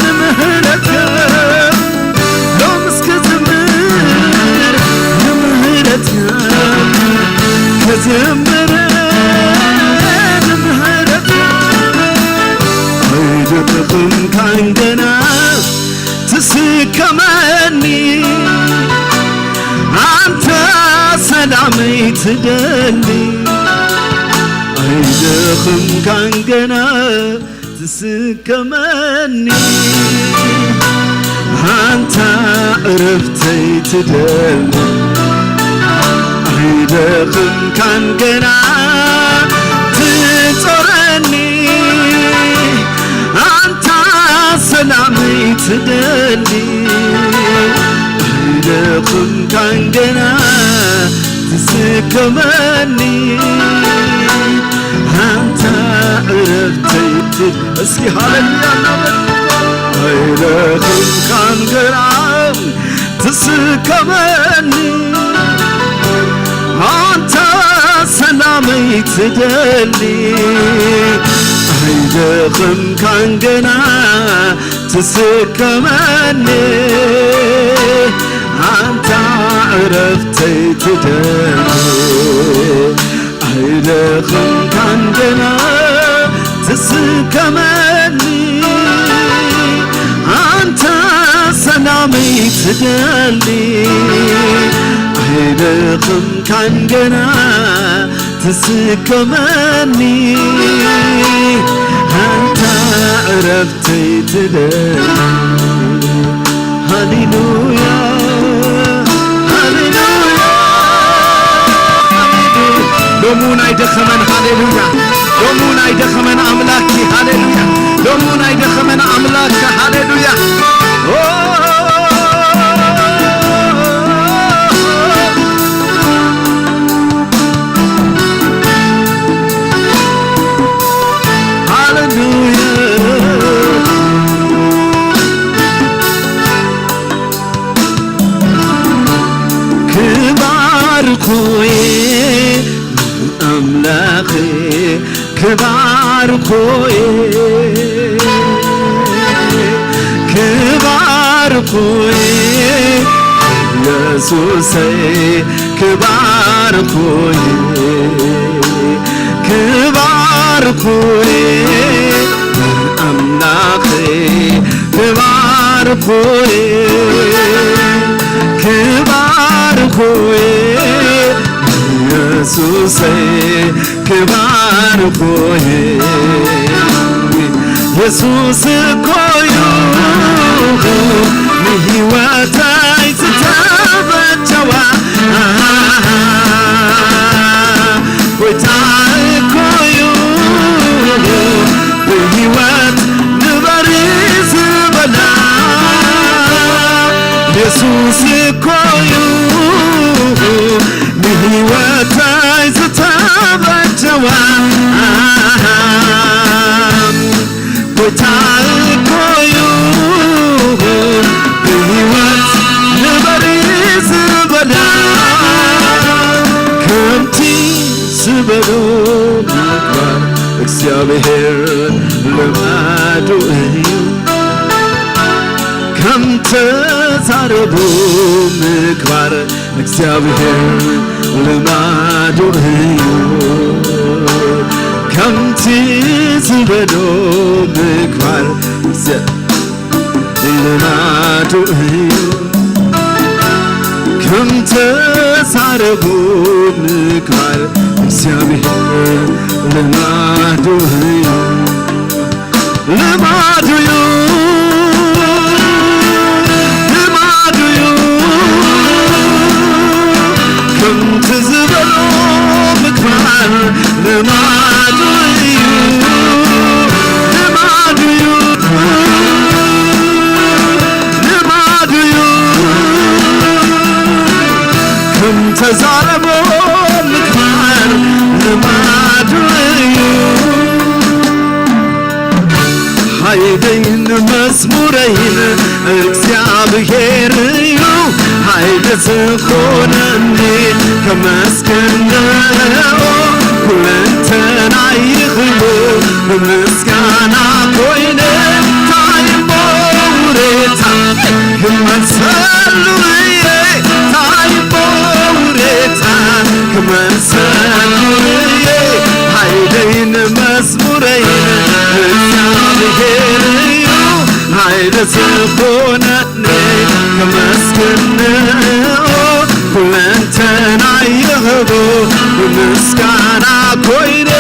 ንምህረትካ፣ ሎምስ ክዝምር ንምህረትካ፣ ክዝምር ንምህረትካ። ኣይደኽምካን ገና ትስከመኒ፣ ኣንታ ሰላመይ ትደሊ። ኣይደኽምካን ገና ትስከመኒ፣ ኣንታ ዕረፍተይ ትደሊ። ኣይደኽምካን ገና ትጾረኒ፣ ኣንታ ሰላመይ ትደሊ። ኣይደኽምካን ገና ትስከመኒ፣ ኣንታ ዕረፍተይ ትድ-፣ እስኪ ሃሌሉያ እናበል። ኣይደኽምካን ገና ትስከመኒ፣ ኣንታ ሰላመይ ትደሊ። ኣይደኽምካን ገና ትስከመኒ፣ ኣንታ ዕረፍተይ ትደሊ። ኣይደኽምካን ገና ትስከመኒ፣ ኣንታ ሰላመይ ትደሊ። ኣይደኽምካን ገና ትስከመኒ፣ ኣንታ ዕረፍተይ ትደሊ። ሃሌሉያ፣ ሃሌሉያ፣ ሃሌሉያ። ሎሙ ናይ ደኸመን፣ ሃሌሉያ። ሎሙ ናይ ደኸመን ኣምላክ፣ ሃሌሉያ። ሎሙ ናይ ደኸመን ኣምላክ፣ ሃሌሉያ። ኦ፣ ሃሌሉያ። ክባርኮዬ ኣምላኽ ክባርኮዬ፣ ክባርኮዬ ኢየሱሰይ ክባርኮዬ፣ ክባርኮዬ ኣምላኸይ ክባርኮዬ፣ ክባርኮዬ ኢየሱሰይ ክባርኮዬ። የሱስ እኮ እዩ ንህይወተይ ዝተበጀዋ፣ ጎይታ እኮ እዩ ብህይወት ንበሪ ዝበላ። የሱስ እኮ እዩ ንህይወተይ ዝተበጀዋ፣ ጎይታ እኮ እዩ ብህይወት ንበሪ ዝበላ። ከምቲ ዝበሎ ምግባር እግዚኣብሔር ልማዱ እዩ፣ ከም ተዛረቡ ምግባር እግዚኣብሔር ልማዱ እዩ፣ ከምቲ ዝበሎ ምግባር ልማዱ እዩ፣ ከም ተዛረቡ ምግባር እግዚኣብሔር ልማዱ እዩ። ልማዱ እዩ፣ ልማዱ እዩ፣ ከምቲ ዝበሎ ምግባር ልማዱ እዩ፣ ልማዱ እዩ፣ ልማዱ እዩ፣ ከም ተዛረቦ ምግባር ልማዱ እዩ። ሓይለይን መዝሙረይን እግዚኣብሔር እዩ፣ ሓይሊ ዝኾነኒ ከመስግኖ፣ ኩለንተናይ ይኽሉ ንምስጋና ዝኾነኒ ከመስግንኦ ኩለንተናይ ይህቦ ብምስጋና ኮይነ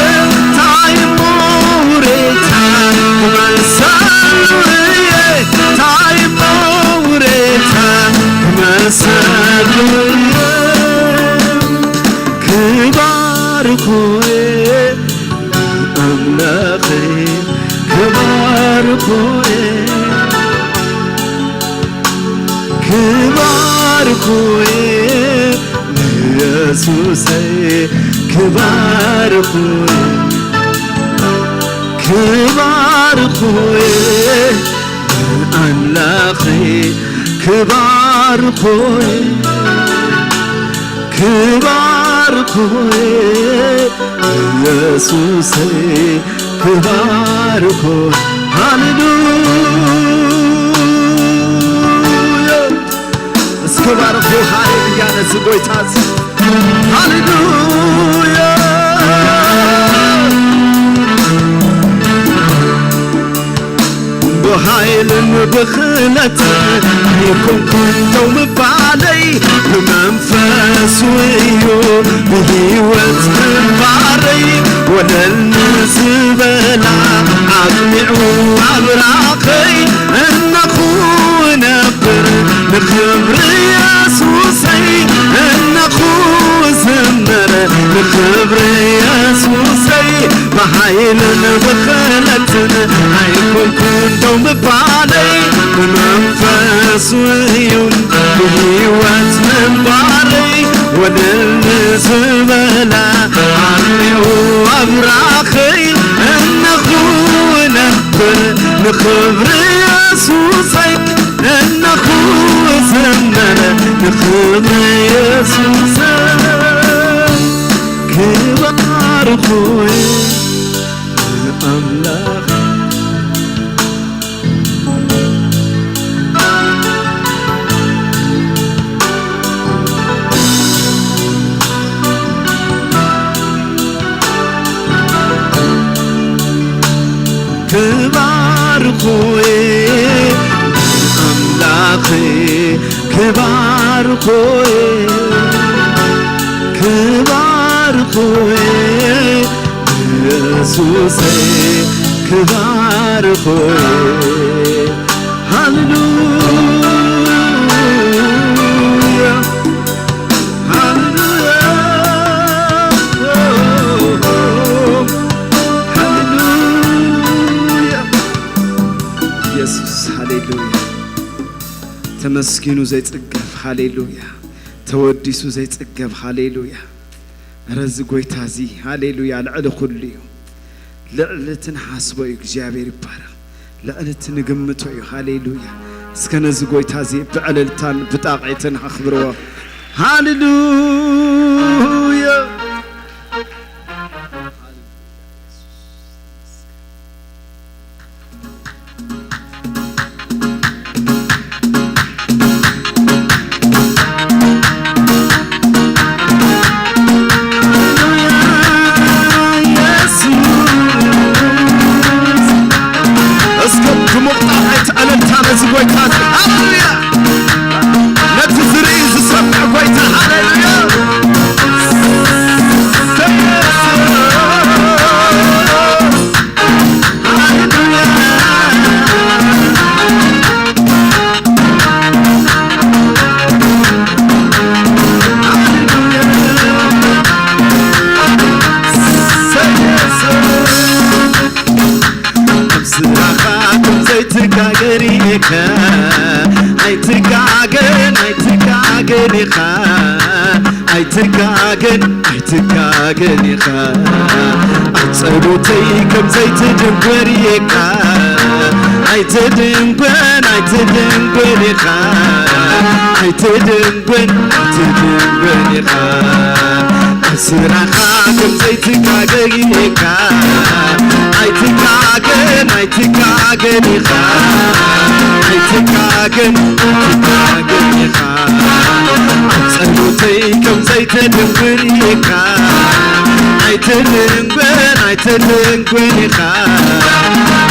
ታይ እሞ ውሬታ ክመሰሉ እየ ታይ እሞ ውሬታ ክመሰሉ እየ ክባርኮ እየ ኣምላኸይ ክባርኮ እየ ክባርኮ እየ ንየሱሰይ ክባርኮ እየ ክባርኮ እየ ኣምላኸይ ክባርኮ እየ ክባርኮ እየ ኢየሱሰይ ክባርኮ ሃሌሉያ እስኪ ባርኮ ሃሌሉያ ነዚ ጎይታ እዚ ሃሌሉያ ብሃይልን ብኽእለት ኣይኮንኩን ደው ምባለይ ብመንፈሱ እዩ ብህይወት ምንባረይ ወለል ንዝበላ ኣቕኒዑ ኣብራኸይ እነኹ ነብር ንኽብሪ የሱሰይ እነኹ ዝምር ንኽብሪ የሱሰይ ብሓይልን ብኽእለትን ኣይኮንኩን ደው ምባለይ ብመንፈሱ እዩ ብህይወት ምንባረይ ወደል ዝበላ ኣርኒዑ ኣብራኸይ እነኹ ነብር ንኽብሪ የሱሰይ እነኹ ዘመረ ንኽብሪ የሱሰይ ክባርኹ ኣምላኽ ክባርኹ ኣምላኽ ክባርኹ ክባርኹ የሱስ ክባርኹ ሃሌሉያ ሃሌሉያ ሃሌሉያ ኢየሱስ ሃሌሉያ ተመስጊኑ ዘይጽገብ ሃሌሉያ ተወዲሱ ዘይጽገብ ሃሌሉያ ረዚ ጎይታ እዚ ሃሌሉያ ልዕሊ ኩሉ እዩ ልዕሊ እቲ ንሓስቦ እዩ እግዚኣብሔር ይባረኽ ልዕሊ እቲ ንግምቶ እዩ ሃሌሉያ እስከ ነዚ ጎይታ እዚ ብዕልልታን ብጣቕዒትን ኣኽብርዎ ሃሌሉያ እስከ ድሙቕ ጣቕዒት ዕልልታ ነዚ ጎይታ እዚ ሃሌሉያ ነቲ ዝርኢ ዝሰምዕ ጎይታ ሃሌሉያ ስራኻ ዘይትጋገር ኢኻ ኣይትጋገን ኣይትጋገን ኢኻ ኣይትጋገን ኣይትጋገን ኢኻ ኣብ ጸሎተይ ከም ዘይትድንጎር ኢኻ ኣይትድንጎን ኣይትድንጎን ኢኻ ኣይትድንጎን ኣይትድንጎን ኢኻ ኣብ ስራኻ ከም ዘይትጋገር ኢኻ ኣይትጋገን ኣይትጋገን ኢኻ ኣይትጋገን ኣይትጋገን ኢኻ ኣብ ጸሎተይ ከም ዘይትድንጉር ኢኻ ኣይትድንጉን ኣይትድንጉን ኢኻ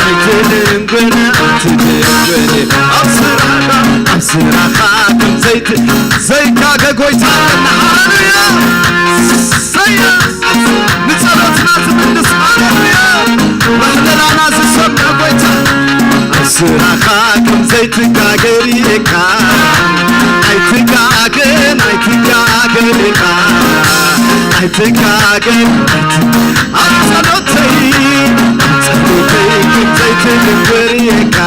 ኣይትድንጉን ኣይትድንጉን ኢኻ ኣብ ስራኻ ኣብ ስራኻ ከም ዘይት ዘይካገ ጎይታ ኣለና። ሃሌሉያ ሰየ ንጸሎትና ዝምልስ ሃሌሉያ ባህለላና ዝሰምዕ ጎይታ ኣብ ስራኻ ከም ዘይትጋገር ኢኻ ኣይትጋገን ኣይትጋገን ኢኻ ኣይትጋገን ኣይት ኣብ ጸሎተይ ኣብ ጸሎተይ ከም ዘይትድንጉር ኢኻ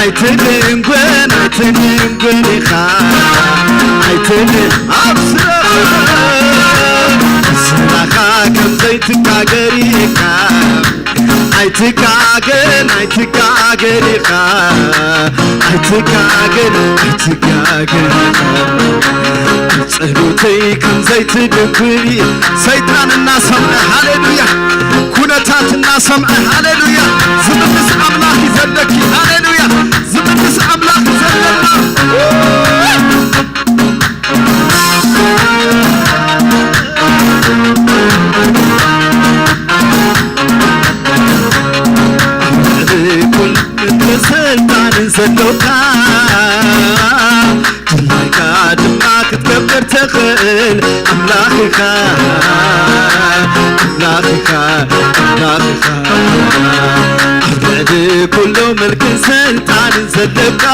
ኣይትድንጉን ኣይትድንጉን ኢኻ ኣይትድ ኣብ ስራኻ ስራኻ ከም ዘይትጋገር ኢኻ ኣይትጋገን ኣይትጋገን ኢኻ ኣይትጋገን ኣይትጋገን ኢኻ ጸሎተይ ከም ዘይትድንጉር ሰይጣን እናሰምዐ ሃሌሉያ ኩነታት እናሰምዐ ሃሌሉያ ዝምልስ ኣምላኽ ይዘለኪ ሃሌሉያ ዝምልስ ኣምላኽ ይዘለና ስልጣን ዘሎካ ድላይካ ድማ ክትገብር ትኽእል ኣምላኽ ኢኻ ኣምላኽ ኢኻ ኣምላኽ ኢኻ ኣብ ልዕሊ ኩሉ ምልክን ስልጣን ዘለካ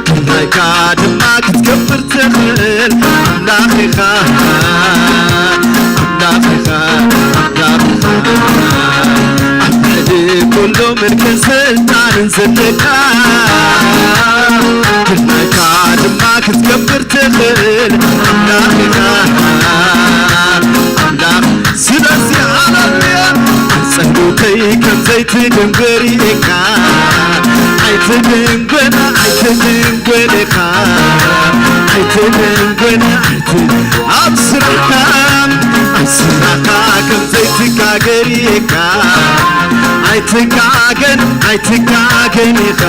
ድላይካ ድማ ክትገብር ትኽእል ኣምላኽ ኢኻ ኣምላኽ ኢኻ ኣምላኽ ኢኻ ኣብ ልዕሊ ኩሉ ምልክን ስልጣንን ዘለካ ድላይካ ድማ ክትገብር ትኽእል ኣምላኽ ኢኻ ኣምላኽ ስለዚ ሃለሉያ ጸሎተይ ከም ዘይትድንግር ኢኻ ኣይትድንግር ኣይትድንግር ኢኻ ኣይትድንግር ኣይት ኣብ ስራሕካ ኣብ ስራሕካ ከም ዘይትጋገር ኢኻ ኣይትጋገን ኣይትጋገን ኢኻ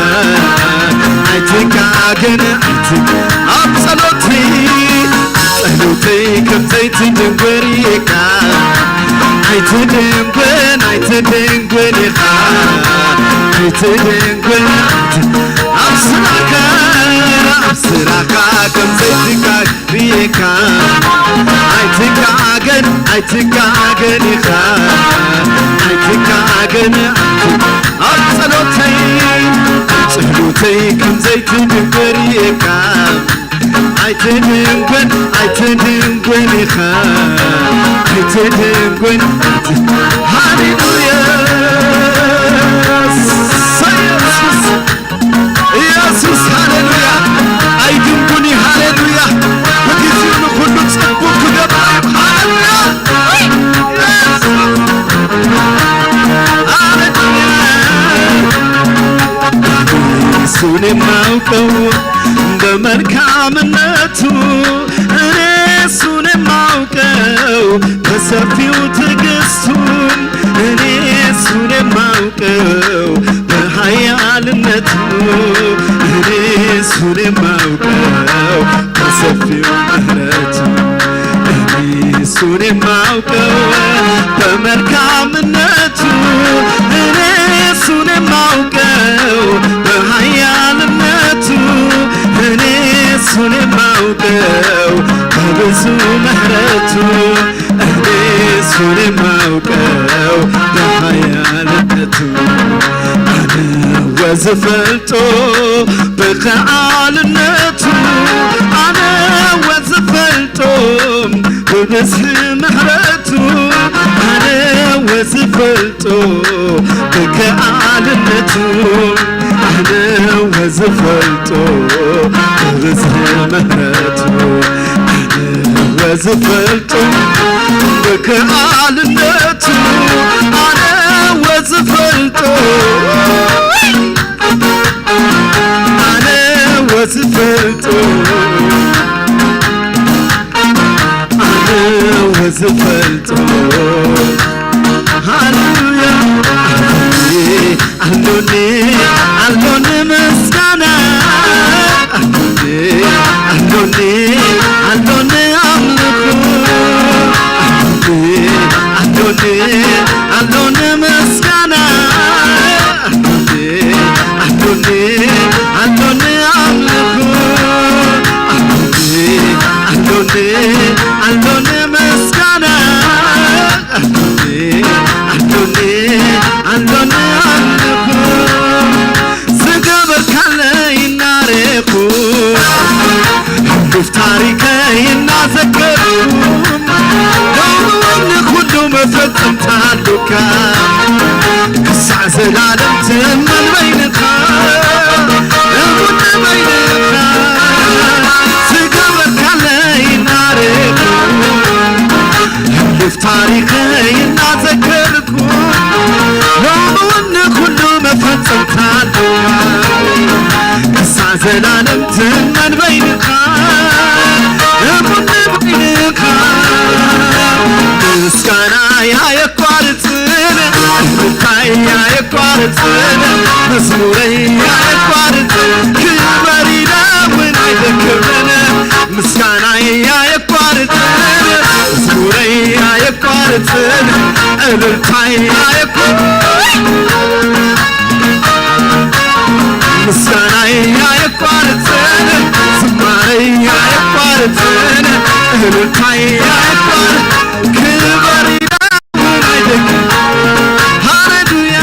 ኣይትጋገን ኣይት ኣብ ጸሎተይ ጸሎተይ ከም ዘይትድንግር ኢኻ ኣይትድንግን ኣይትድንግን ኢኻ ኣይትድንግን ኣይት ኣብ ስራሕካ ኣብ ስራሕካ ከም ዘይትጋገር ሪኤካ ኣይትጋገን ኣይትጋገን ኢኻ ኣይትጋገን ኣብ ጸሎተይ ጸሎተይ ከም ዘይትድንግር ሪኤካ ኣይትድንግን ኣይትድንግን ኢኻ ኣይትድንግን ሃሌሉያ ኢየሱስ ኢየሱስ ሃሌሉያ ኣይድንጉን እዩ ሃሌሉያ ብግዚኡ ንኹሉ ጽቡቅ ክገብር እዩ ሃሌሉያ ሃሌሉያ እሱን የማውቀው በመልካምነቱ እኔ እሱን የማውቀው በሰፊው ትዕግስቱ እኔ እሱን የማውቀው በኃያልነቱ እኔ እሱን የማውቀው በሰፊው ምሕረቱ እኔ እሱን የማውቀው በመልካምነቱ እኔ እሱን የማውቀው በኃያልነቱ እኔ እሱን የማውቀው በብዙ ምሕረቱ እኔ እሱን የማውቀው በኃያልነቱ ኣነ ወዝፈልጦ ብኸኣልነቱ ኣነ ወዝፈልጦ ብብዝሒ ምሕረቱ ኣነ ወዝፈልጦ ብከኣልነቱ ኣነ ወዝፈልጦ ብብዝሒ ምሕረቱ ኣነ ወዝፈልጦ ብከኣልነቱ ኣነ ወዝፈልጦ ኣነ ወዝፈልጦ ኣነ ወዝፈልጦ ሃሌሉያ ኣሎኒ ኣሎኒ ምስጋና ኣሎኒ ኣሎኒ ኣሎኒ ኣምልኾ ኣሎኒ ምስጋና፣ ኣሎኒ፣ ኣሎኒ ኣምልኾ፣ ኣሎኒ፣ ኣሎኒ፣ ኣሎኒ ምስጋና፣ ኣሎኒ፣ ኣሎኒ፣ ኣሎኒ ኣምልኾ። ዝገበርካለይ እናረኹ፣ ህሉፍ ታሪኸይ እናዘከርኩ፣ ሎሚ እውን ንኹሉ መፈጸምታ ኣሉካ። ክሳዕ ዘላለም ትእመን በይንኻ፣ እሙን በይንኻ። ዝገበርካለይ እናረኹ፣ ህሉፍ ታሪኸይ እናዘከርኩ፣ ሎሚ እውን ንኹሉ መፈጸምታ ኣሉካ። ክሳዕ ዘላለም ትእመን በይንኻ፣ እሙን በይንኻ። ምስጋናይ ኣየቋርጽን፣ እልልታይ ኣየቋርጽን፣ መዝሙረይ ኣየቋርጽን፣ ክበር ኢለ እውን ኣይደክምን። ምስጋናይ ኣየቋርጽን፣ መዝሙረይ ኣየቋርጽን፣ እልልታይ ኣየቋርጽን፣ ምስጋናይ ኣየቋርጽን፣ ዝማረይ ኣየቋርጽን፣ እልልታይ ኣየቋርጽን፣ ክበር ኢለ ሃሌሉያ።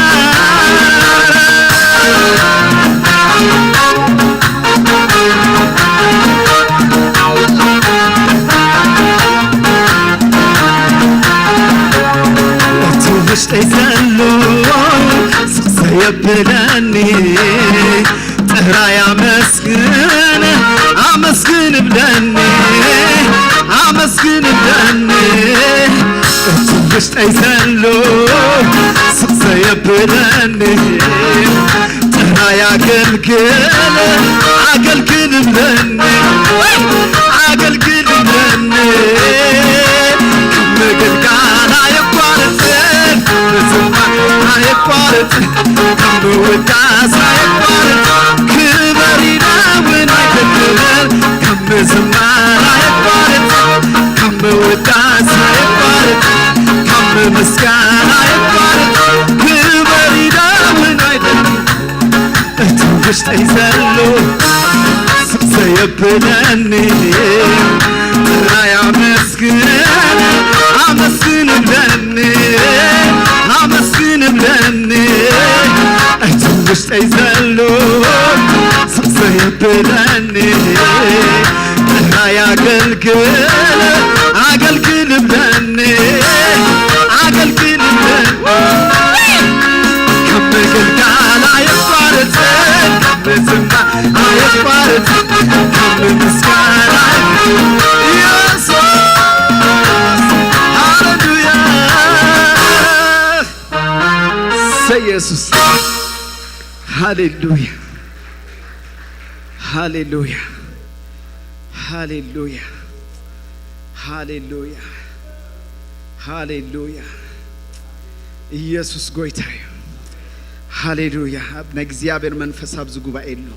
እቲ ውሽጠይ ዘሎ ስቕ ዘየብለኒ ጥራይ ኣመስግን፣ ኣመስግን እብለኒ፣ ኣመስግን እብለኒ። እቲ ውሽጠይ ዘሎ ስቕ ዘየብለኒ ጥራይ ኣገልግል፣ ኣገልግል እብለኒ፣ ኣገልግል እብለኒ። ካብ ምግልጋል ኣየቋርጽን፣ ምዝማር ኣየቋርጽን፣ ካብ ምውዳስ ኣየቋርጽን፣ ክበር ኢለ እውን ኣይደክምን። ካብ ምዝማር ኣየቋርጽን፣ ካብ ምውዳስ ኣየቋርጽን፣ ካብ ምምስጋን ኣየቋርጽን፣ ክበር ኢለ እውን ኣይደክምን። እቲ ውሽጠይ ዘሎ ስቕ ዘየብለኒ ጥራይ ኣመስግን፣ ኣመስግን እብለኒ፣ ኣመስግን እብለኒ። እቲ ውሽጠይ ዘሎ ስቕ ዘየብለኒ ጥራይ ኣገልግል፣ ኣገልግል እብለኒ፣ ኣገልግል እብለኒ። ካብ ምግልጋል ኣየቋርጽን፣ ካብ ምዝማር ኣየቋርጽን፣ ካብ ምስጋና ኢየሱስ። ሃሌሉያ። ሰ ኢየሱስ። ሃሌሉያ። ሃሌሉያ። ሃሌሉያ። ሃሌሉያ። ሃሌሉያ። ኢየሱስ ጎይታ እዩ። ሃሌሉያ። ኣብ ናይ እግዚኣብሔር መንፈስ ኣብዚ ጉባኤ ኣሎ።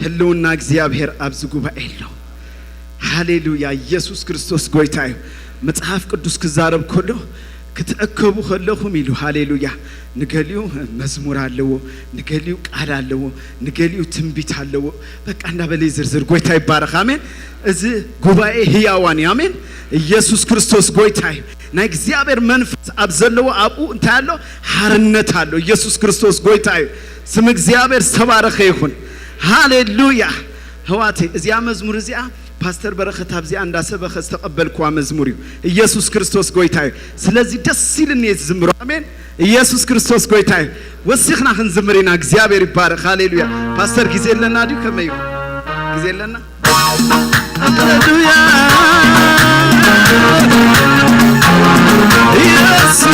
ህልውና እግዚኣብሔር ኣብዚ ጉባኤ ኣሎ። ሃሌሉያ። ኢየሱስ ክርስቶስ ጎይታ እዩ። መጽሓፍ ቅዱስ ክዛረብ ከሎ ክትእከቡ ከለኹም ኢሉ። ሃሌሉያ። ንገሊኡ መዝሙር ኣለዎ፣ ንገሊኡ ቃል ኣለዎ፣ ንገሊኡ ትንቢት ኣለዎ። በቃ እንዳበለ ይዝርዝር። ጎይታ ይባረኽ። ኣሜን። እዚ ጉባኤ ህያዋን እዩ። ኣሜን። ኢየሱስ ክርስቶስ ጎይታ እዩ። ናይ እግዚኣብሔር መንፈስ ኣብ ዘለዎ ኣብኡ እንታይ ኣሎ? ሓርነት ኣሎ። ኢየሱስ ክርስቶስ ጎይታ እዩ። ስም እግዚኣብሔር ዝተባረኸ ይኹን። ሃሌሉያ። ኣሕዋተይ፣ እዚኣ መዝሙር እዚኣ ፓስተር በረኸት ኣብዚኣ እንዳሰበኸ ዝተቐበልክዋ መዝሙር እዩ። ኢየሱስ ክርስቶስ ጎይታ እዩ። ስለዚ ደስ ኢልኒ እየ ዝዝምሮ። ኣሜን። ኢየሱስ ክርስቶስ ጎይታ እዩ። ወሲኽና ክንዝምር ኢና። እግዚኣብሔር ይባረኽ። ሃሌሉያ። ፓስተር፣ ግዜ ኣለና ድዩ? ከመይ እዩ? ግዜ ኣለና? ሃሌሉያ። ኢየሱስ፣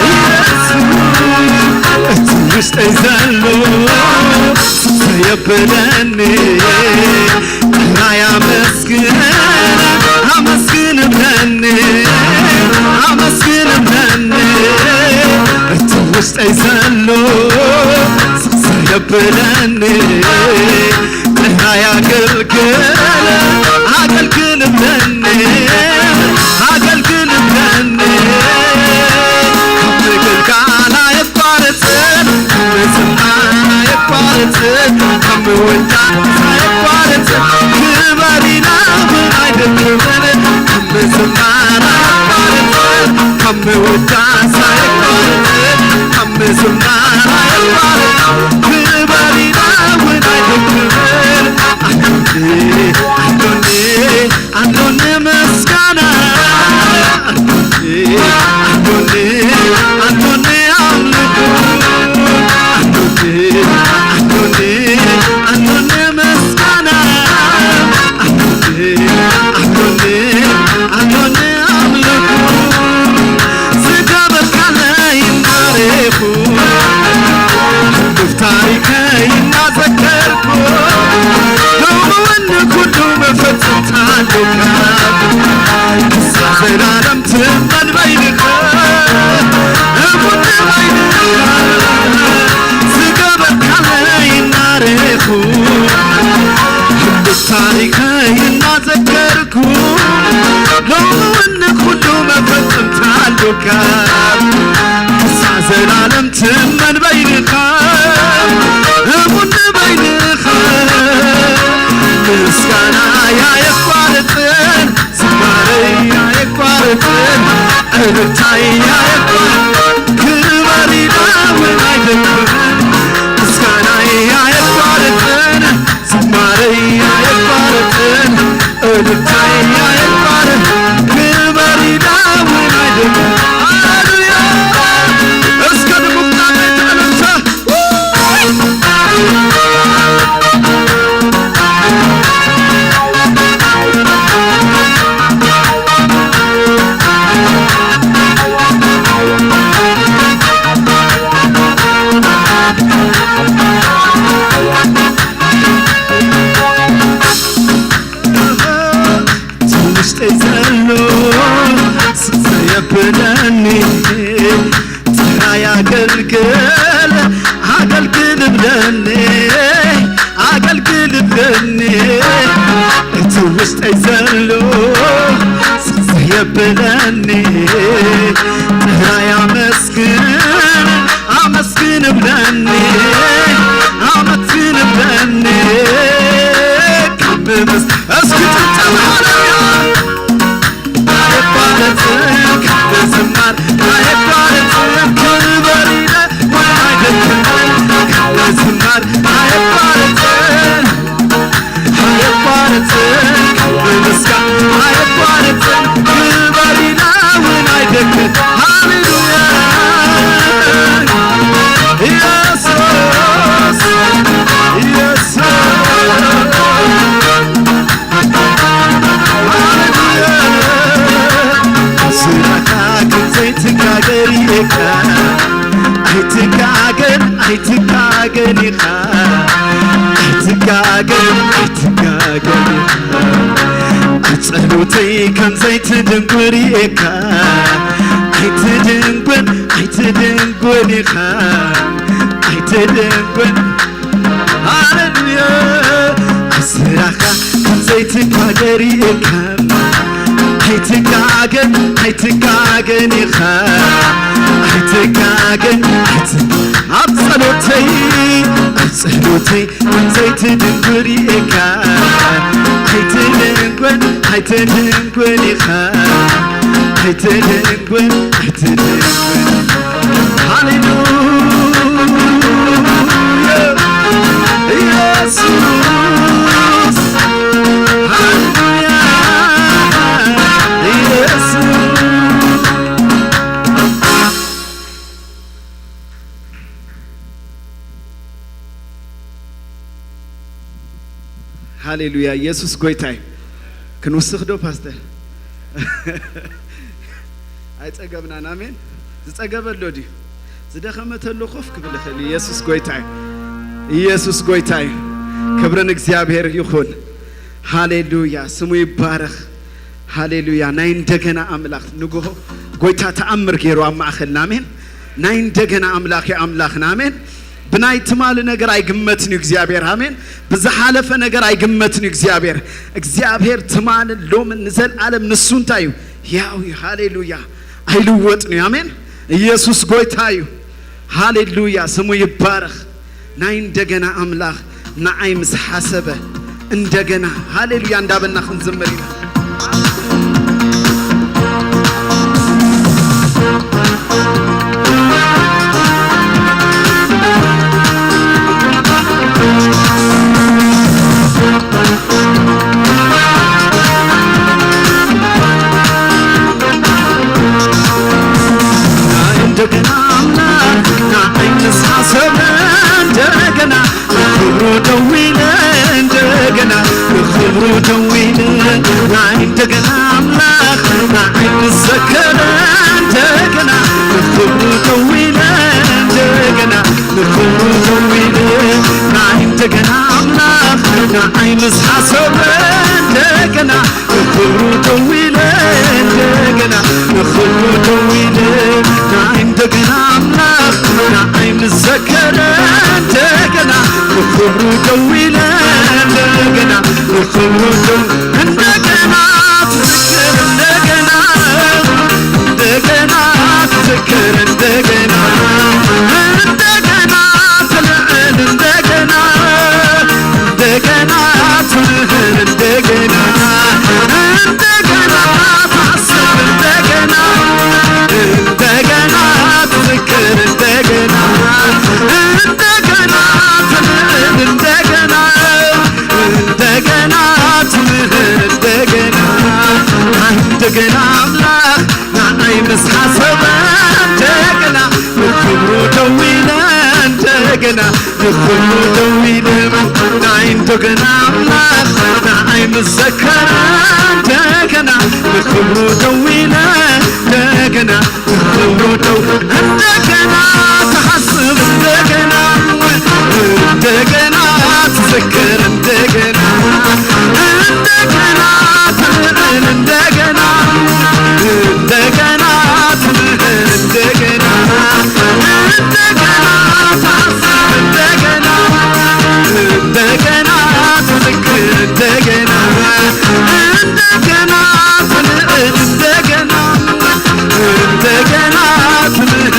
ኢየሱስ፣ እቲ ውሽጠይ ዘሎ ስቕ ዘየብለኒ ጥራይ ኣመስግን፣ ኣመስግን እብለኒ፣ ኣመስግን እብለኒ። እቲ ውሽጠይ ዘሎ ስቕ ዘየብለኒ ጥራይ ኣገልግል፣ ኣገልግል እብለኒ፣ ኣገልግል ሳይቋረጽ ክበሪና ውን ኣይደክምን፣ ካብ ምዝማር ኣይቋረጽ፣ ካብ ምውዳስ ኣይቋረጽ፣ ካብ ምዝማር ኣይቋረጽ፣ ክበሪና ውን ኣይደክምን። ኣዶኒ ኣዶኒ ኣዶኒ ምስጋና ኣዶኒ ኣዶኒ ኣምልኾ ኣዶኒ ኣዶኒ ኣዶኒ ምስጋና ኣዶኒ ኣዶኒ ኣዶኒ ኣምልኾ ዝገበርካለይ እናረኹ ሕሉፍ ታሪኸይ እናዘከርኩ ሎሚ እውን ንኩሉ መፈጸምታ ኣሎካ ክሳዕ ዘላለም ትመን በይንኻ እሙን በይንኻ ዝገበርካለይ እናረኹ ሕሉፍ ታሪኸይ እናዘከርኩ ሎሚ እውን ንኩሉ መፈጸምታ ኣሎካ ክሳዕ ዘላለም ትመን በይንኻ እሙን በይንኻ ምስጋናይ ኣየቋርጽን ዝማሬይ ኣየቋርጽን ዕልልታይ ኣየቋርጽን ክበሪ ዳዊት ኣይደክምን ምስጋናይ ኣየቋርጽን ዝማሬይ ኣየቋርጽን እልልታይ ኣየቋርጽን ክበሪ ዳዊት ኣይደክምን ሃሌሉያ እስከ ድሙቕ ዳዊት ዕልልታ ውሽጠይ ዘሎ ስቕ ዘየብለኒ ጥራይ ኣገልግል ኣገልግል እብለኒ ኣገልግል እብለኒ እቲ ውሽጠይ ዘሎ ስቕ ዘየብለኒ ጥራይ ኣመስግን ኣመስግን እብለኒ ኣመስግን እብለኒ ካብ ምስ እስኪ ጭብጨባ ሃሌሉያ ኣይቋረጽን ካብ ዝማር ኣይቋረጽን ክበሪ ዳዊት ኣይደክምን ካብ ዝማር ኣይቋረጽን ኣይቋረጽን ካብ ምስጋና ኣይቋረጽን ክበሪ ዳዊት ኣይደክምን ሃሌሉያ ኢየሱስ ኢየሱስ ስራሕካ ክንዘይትጋገር ኢኻ ኣይትጋገር ኣይትጋገር ኢኻ ኣይትጋገር ኣይትጋገር ኢኻ ጸሎተይ ከምዘይትድንጉር ኢኻ ኣይትድንጉር ኣይትድንጉር ኢኻ ኣይትድንጉር ሃሌሉያ ኣብ ስራሕካ ከምዘይትጋገር ኢኻ ኣይትጋገን ኣይትጋገን ኢኻ ኣይትጋገን ኣይት ኣብ ጸሎተይ ኣብ ጸሎተይ ዘይትድንጉር ኢኻ ኣይትደንጎን ኣይትደንጎን ኢኻ ኣይትደንጎን ኣይትደንጎን ሃሌሉያ ኢየሱስ ሃሌሉያ ኢየሱስ ሃሌሉያ ኢየሱስ ጎይታ እዩ። ክንውስኽ ዶ ፓስተር? ኣይጸገብናን። ኣሜን። ዝጸገበ ኣሎ ድዩ? ዝደኸመ ተሎ ኮፍ ክብል ይኽእል። ኢየሱስ ጎይታ እዩ። ኢየሱስ ጎይታ እዩ። ክብርን እግዚኣብሔር ይኹን። ሃሌሉያ ስሙ ይባረኽ። ሃሌሉያ ናይ እንደገና ኣምላኽ ንግሆ ጎይታ ተኣምር ገይሩ ኣብ ማእኸልና ኣሜን። ናይ እንደገና ኣምላኽ እዩ ኣምላኽና ኣሜን። ብናይ ትማሊ ነገር ኣይግመትን እዩ እግዚኣብሔር ኣሜን። ብዝሓለፈ ነገር ኣይግመትን እዩ እግዚኣብሔር። እግዚኣብሔር ትማልን ሎምን ንዘለኣለም ንሱ እንታይ እዩ? ሕያው እዩ። ሃሌሉያ ኣይልወጥን እዩ ኣሜን። ኢየሱስ ጎይታ እዩ። ሃሌሉያ ስሙ ይባረኽ። ናይ እንደገና ኣምላኽ ንዓይ ምስ ሓሰበ እንደገና ሃሌሉያ እንዳበልና ክንዝምር ኢና። እንደገና ኣምላኽ ንዓይ ምስ ሓሰበ እንደገና ንኽብሩ ደዊለ እንደገና ንኽብሩ ደዊለ ናይ እንደገና ኣምላኽ ንዓይ ምስ ዘከረ እንደገና ንኽብሩ ደዊለ እንደገና ንኽብሩ ደዊለ ናይ እንደገና ኣምላኽ ንዓይ ምስ ሓሰበ እንደገና ንኽብሩ ደዊለ እንደገና ንኽብሩ ደዊለ ናይ እንደገና ኣምላኽ ንዓይ ምስ ዘከረ እንደገና ንኽብሩ ደዊለ እንደገና ንኽብሩ ደው እንደገና ትዝክር እንደገና እንደገና ትዝክር እንደገና እንደገና ትልዕል እንደገና እንደገና ትምህር እንደገና እንደገና ታስብ እንደገና እንደገና ትዝክር እንደገና እንደገና ትምህር እንደገና እንደገና ትምህር እንደገና እንደገና ኣምላኽ ንዓይ ምስ ሓሰበ እንደገና ንኽብሩ ደዊለ እንደገና ንኽብሩ ደዊለ ናይ እንደገና ኣምላኽ ንዓይ ምስ ዘከረ እንደገና ንኽብሩ ደዊለ እንደገና ንኽብሩ ደው እንደገና ትሓስብ እንደገና እንደገና ትዘክር እንደገና እንደገና ትልዕል እንደገና እንደገና ትምህር እንደገና እንደገና ታስብ እንደገና እንደገና ትዝክር እንደገና እንደገና ትልዕል እንደገና እንደገና ትምህር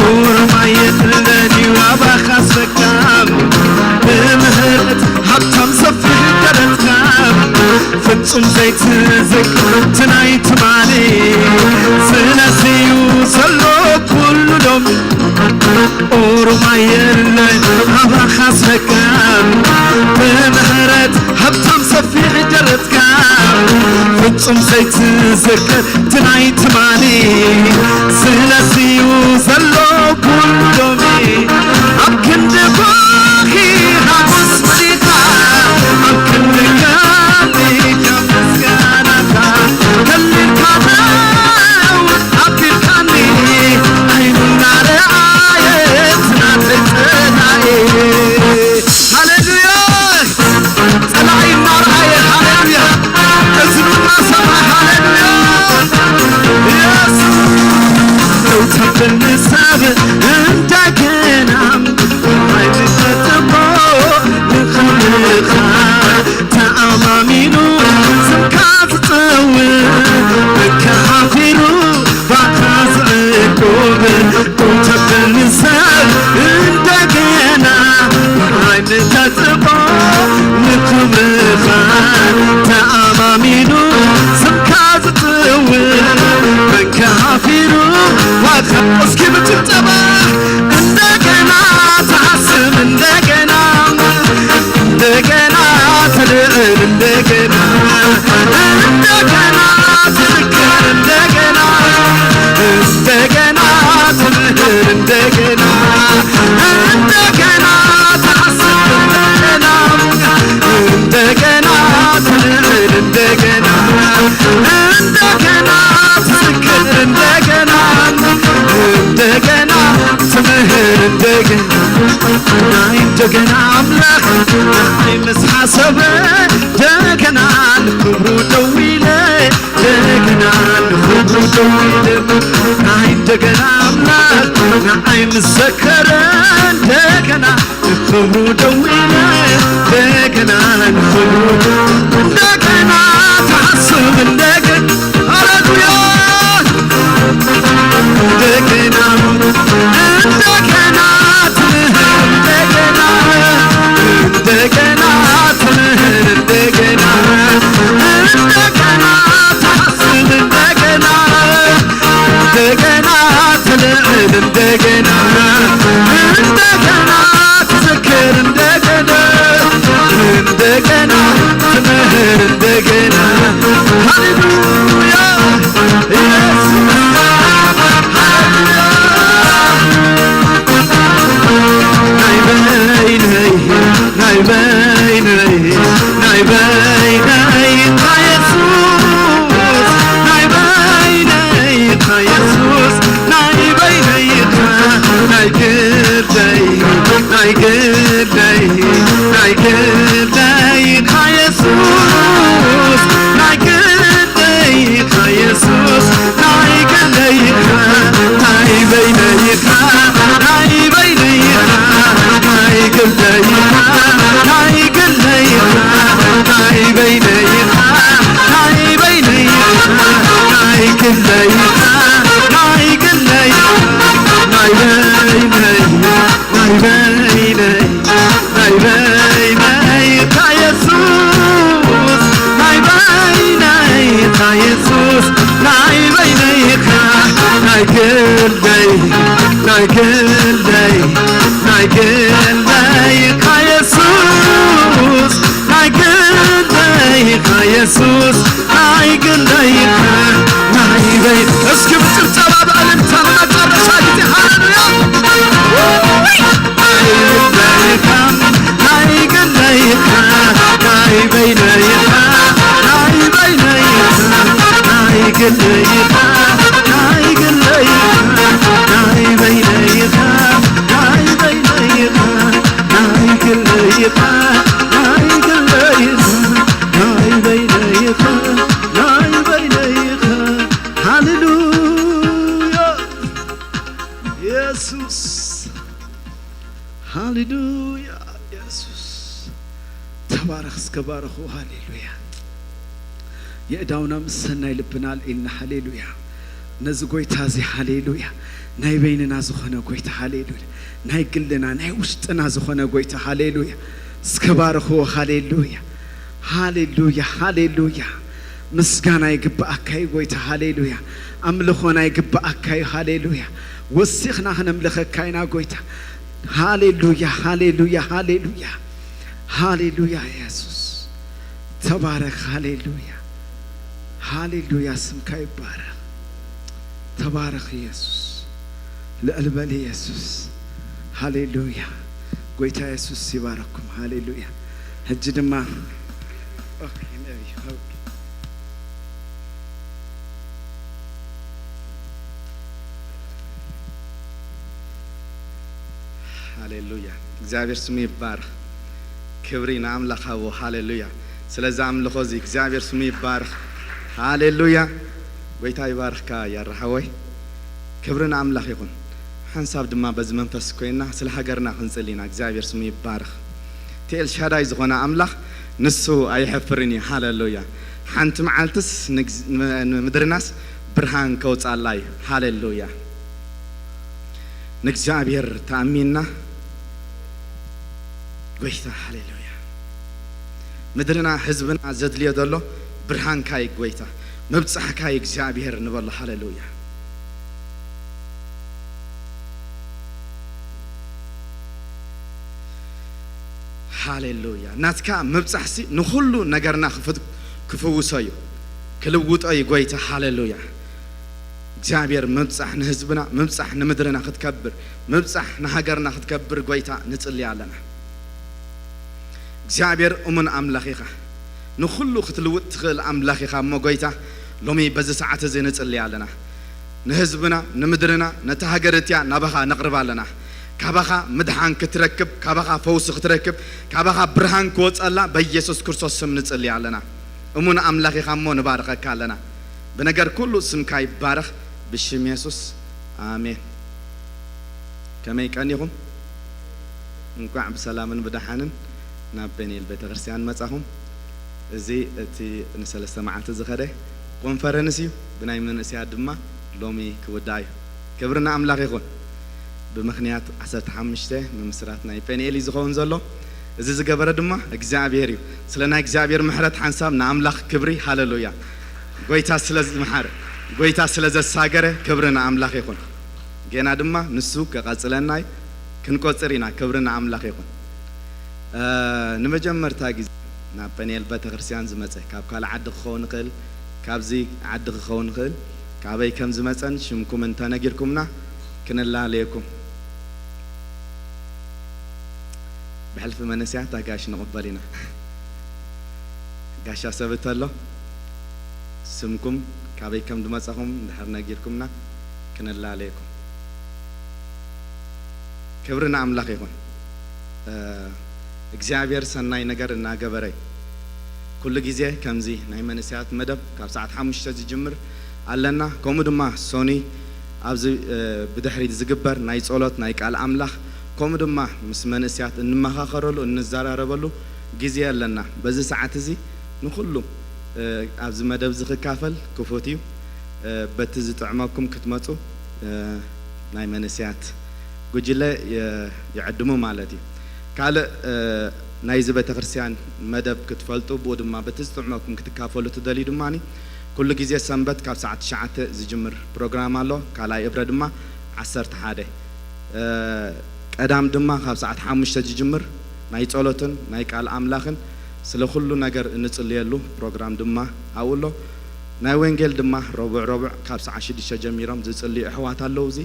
ኦሮማየ ትለኒ ዋባኻ ሰካም ብምህረት ሃብታም ሰፊሕ ደረትካ ፍጹም ዘይትዝቅ ትናይ ትማሊ ስለዚዩ ዘሎ ኩሉ ሎም ኦሮማየ ትለኒ ዋባኻ ሰካም ብምህረት ሃብታም ሰፊሕ ደረትካ ፍጹም ዘይትዝክር ትናይ ትማሊ ስለዚዩ ዘሎ ኩሉ ሎሚ ኣብ ክንዲ ኮኺ ሓጎስ መሊእካ ኣብ ክንዲ ከሊካ ምስጋናካ ከሊልካ ነው ኣቢልካኒ ዓይኑ እናረኣየ ናተይ ጸላኤ ሃሌሉያ ጸላኢ እናረኣየ ሃሌሉያ እዝኑ እናሰምዐ ሃሌሉያ ኢየሱስ ተብልኒ ሰብ እንደገና ዓይኑ ተጥቦ ንኽብርኻ ተኣማሚኑ ስምካ ዝጸውዕ መከሓፊሩ ባኻ ዝዕቁብ ተብልኒ ሰብ እንደገና ዓይኒ ተጥቦ ንኽብርኻ ተኣማሚኑ ስምካ ዝጽውዕ መን ከሓፊሩ ዋኻ እስኪ ብጭብጨባ እንደገና ትሓስብ እንደገና እንደገና ትልዕል እንደገና እንደገና ትዝክር እንደገና እንደገና ትምህር እንደገና እንደገና ትሓስብ እንደገና እንደገና ትምህር እንደገና እንደገና ትዝክር እንደገና እንደገና ትምህር እንደገና ናይ እንደገና ኣምላኽ ንዓይ ምስ ሓሰበ እንደገና ንኽብሩ ደው ኢለ እንደገና ንኽብሩ ደው ኢለ ናይ እንደገና ኣምላኽ ንዓይ ምስ ዘከረ እንደገና ንኽብሩ ደው ኢለ እንደገና ንኽብሩ እንደገና ትሓስብ እንደገና ሃሌሉያ እንደገና እንደገና ትምህር እንደገና ግለይኻ ናይ ግለይ ናይ በይነይ ናይ በይነይ ናይ በይነይካ የሱስ ናይ በይነይካ የሱስ ናይ በይነይካ ናይ ግለይ ናይ ግለይ ናይ ግለይካ የሱስ ናይ ግለይካ የሱስ ናይ ግለይካ ናይ በይ እስኪ ብጭብጨባ ብእልልታ ንመጨረሻ ግዜ ሃሌሉያ ናይ ግለይካ ናይ ግለይካ ናይ በይነይካ ናይ በይነይካ ናይ ግለይካ ናይ ግለይካ ናይ በይነይካ ናይ በይነይካ ናይ ግለይኻ ናይ ግለይኻ ናይ በይነይኻ ናይ በይነይኻ ሃሌሉያ የሱስ ሃሌሉያ የሱስ ተባረኽ እስከ ባረኹ ሃሌሉያ የእዳውና ምስ ሰናይ ልብና ኣልዒልና ሃሌሉያ ነዚ ጎይታ እዚ ሃሌሉያ ናይ በይንና ዝኾነ ጎይታ ሃሌሉያ ናይ ግልና ናይ ውሽጥና ዝኾነ ጎይታ ሃሌሉያ እስከ ባርኽዎ ሃሌሉያ ሃሌሉያ ሃሌሉያ ምስጋና ይግብኣካ እዩ ጎይታ ሃሌሉያ ኣምልኾና ይግብኣካ እዩ ሃሌሉያ ወሲኽና ክነምልኸካ ኢና ጎይታ ሃሌሉያ ሃሌሉያ ሃሌሉያ ሃሌሉያ የሱስ ተባረኽ ሃሌሉያ ሃሌሉያ ስምካ ይባረኽ ተባረኽ የሱስ ልዕል በል የሱስ ሃሌሉያ ጎይታ የሱስ ይባረኩም ሃሌሉያ ሕጂ ድማ ሃሌሉያ እግዚኣብሔር ስሙ ይባረኽ ክብሪ ንኣምላኽ ሃቦ ሃሌሉያ ስለዚ ኣምልኾ እዚ እግዚኣብሔር ስሙ ይባረኽ ሃሌሉያ ጎይታ ይባርኽካ ያራሓወይ ክብሪ ንኣምላኽ ይኹን ሓንሳብ ድማ በዚ መንፈስ ኮይና ስለ ሃገርና ክንጽሊ ኢና እግዚኣብሔር ስሙ ይባረኽ እቲ ኤልሻዳይ ዝኾነ ኣምላኽ ንሱ ኣይሐፍርን እዩ ሃሌሉያ ሓንቲ መዓልትስ ንምድርናስ ብርሃን ከውጻላ እዩ ሃሌሉያ ንእግዚኣብሔር ተኣሚንና ጎይታ ሃሌሉያ ምድርና ህዝብና ዘድልዮ ዘሎ ብርሃንካ እዩ ጎይታ ምብጻሕካ እዩ እግዚኣብሔር ንበሎ ሃሌሉያ ሃሌሉያ ናትካ ምብጻሕሲ ንኹሉ ነገርና ክፍውሶ እዩ ክልውጦ እዩ ጎይታ ሃሌሉያ እግዚኣብሔር ምብጻሕ ንህዝብና ምብጻሕ ንምድርና ክትከብር ምብጻሕ ንሃገርና ክትከብር ጎይታ ንጽሊ ኣለና እግዚኣብሔር እሙን ኣምላኽ ኢኻ ንኹሉ ክትልውጥ ትኽእል ኣምላኽ ኢኻ እሞ ጎይታ ሎሚ በዚ ሰዓት እዚ ንጽሊ ኣለና ንህዝብና ንምድርና ነቲ ሃገር እቲያ ናባኻ ነቕርባ ኣለና ካባኻ ምድሓን ክትረክብ ካባኻ ፈውሲ ክትረክብ ካባኻ ብርሃን ክወጸላ በኢየሱስ ክርስቶስ ስም ንጽሊ ኣለና እሙን ኣምላኽ ኢኻ እሞ ንባርኸካ ኣለና ብነገር ኩሉ ስምካ ይባረኽ ብሽም የሱስ ኣሜን ከመይ ቀኒኹም እንኳዕ ብሰላምን ብደሓንን ናብ ፔኒኤል ቤተክርስትያን መጻኹም እዚ እቲ ንሰለስተ መዓልቲ ዝኸደ ኮንፈረንስ እዩ ብናይ መንእስያት ድማ ሎሚ ክውዳእ እዩ ክብሪ ንኣምላኽ ይኹን ብምኽንያት ዓሰርተ ሓሙሽተ ምምስራት ናይ ፔኒኤል እዩ ዝኸውን ዘሎ እዚ ዝገበረ ድማ እግዚኣብሔር እዩ ስለ ናይ እግዚኣብሔር ምሕረት ሓንሳብ ንኣምላኽ ክብሪ ሃለሉያ ጎይታ ስለ ዝመሓረ ጎይታ ስለ ዘሳገረ ክብሪ ንኣምላኽ ይኹን ጌና ድማ ንሱ ከቐጽለና እዩ ክንቆጽር ኢና ክብሪ ንኣምላኽ ይኹን ንመጀመርታ ግዜ ናብ ጴንኤል ቤተክርስትያን ዝመጸ ካብ ካልእ ዓዲ ክኸውን ይኽእል ካብዚ ዓዲ ክኸውን ይኽእል ካበይ ከም ዝመጸን ሽምኩም እንተነጊርኩምና ክንላለየኩም ብሕልፊ መንእሰያት ኣጋይሽ ንቕበል ኢና ጋሻ ሰብ እተሎ ስምኩም ካበይ ከም ዝመጻኹም እንድሕር ነጊርኩምና ክንላለየኩም ክብሪ ንኣምላኽ ይኹን እግዚኣብሔር ሰናይ ነገር እናገበረ ኩሉ ግዜ ከምዚ ናይ መንእሰያት መደብ ካብ ሰዓት ሓሙሽተ ዝጅምር ኣለና ከምኡ ድማ ሶኒ ኣብዚ ብድሕሪት ዝግበር ናይ ጸሎት ናይ ቃል ኣምላኽ ከምኡ ድማ ምስ መንእሰያት እንመኻኸረሉ እንዘራረበሉ ግዜ ኣለና በዚ ሰዓት እዚ ንኹሉ ኣብዚ መደብ እዚ ክካፈል ክፉት እዩ እ፣ በቲ ዝጥዕመኩም ክትመጹ፣ እ፣ ናይ መንእሰያት ጉጅለ የ-፣ ይዕድሙ ማለት እዩ። ካልእ፣ እ፣ ናይዚ ቤተክርስትያን መደብ ክትፈልጡ፣ ብኡ ድማ በቲ ዝጥዕመኩም ክትካፈሉ ትደልዩ ድማኒ፣ ኩሉ ግዜ ሰንበት ካብ ሰዓት ትሽዓተ ዝጅምር ፕሮግራም ኣሎ። ካልኣይ እብረ ድማ ዓሰርተ ሓደ። እ፣ ቀዳም ድማ ካብ ሰዓት ሓሙሽተ ዝጅምር ናይ ጸሎትን ናይ ቃል ኣምላኽን ስለ ኩሉ ነገር እንጽልየሉ ፕሮግራም ድማ ኣብኡ ኣሎ። ናይ ወንጌል ድማ ረቡዕ ረቡዕ ካብ ሰዓት ሽዱሽተ ጀሚሮም ዝጽልዩ ኣሕዋት ኣለዉ። እዚ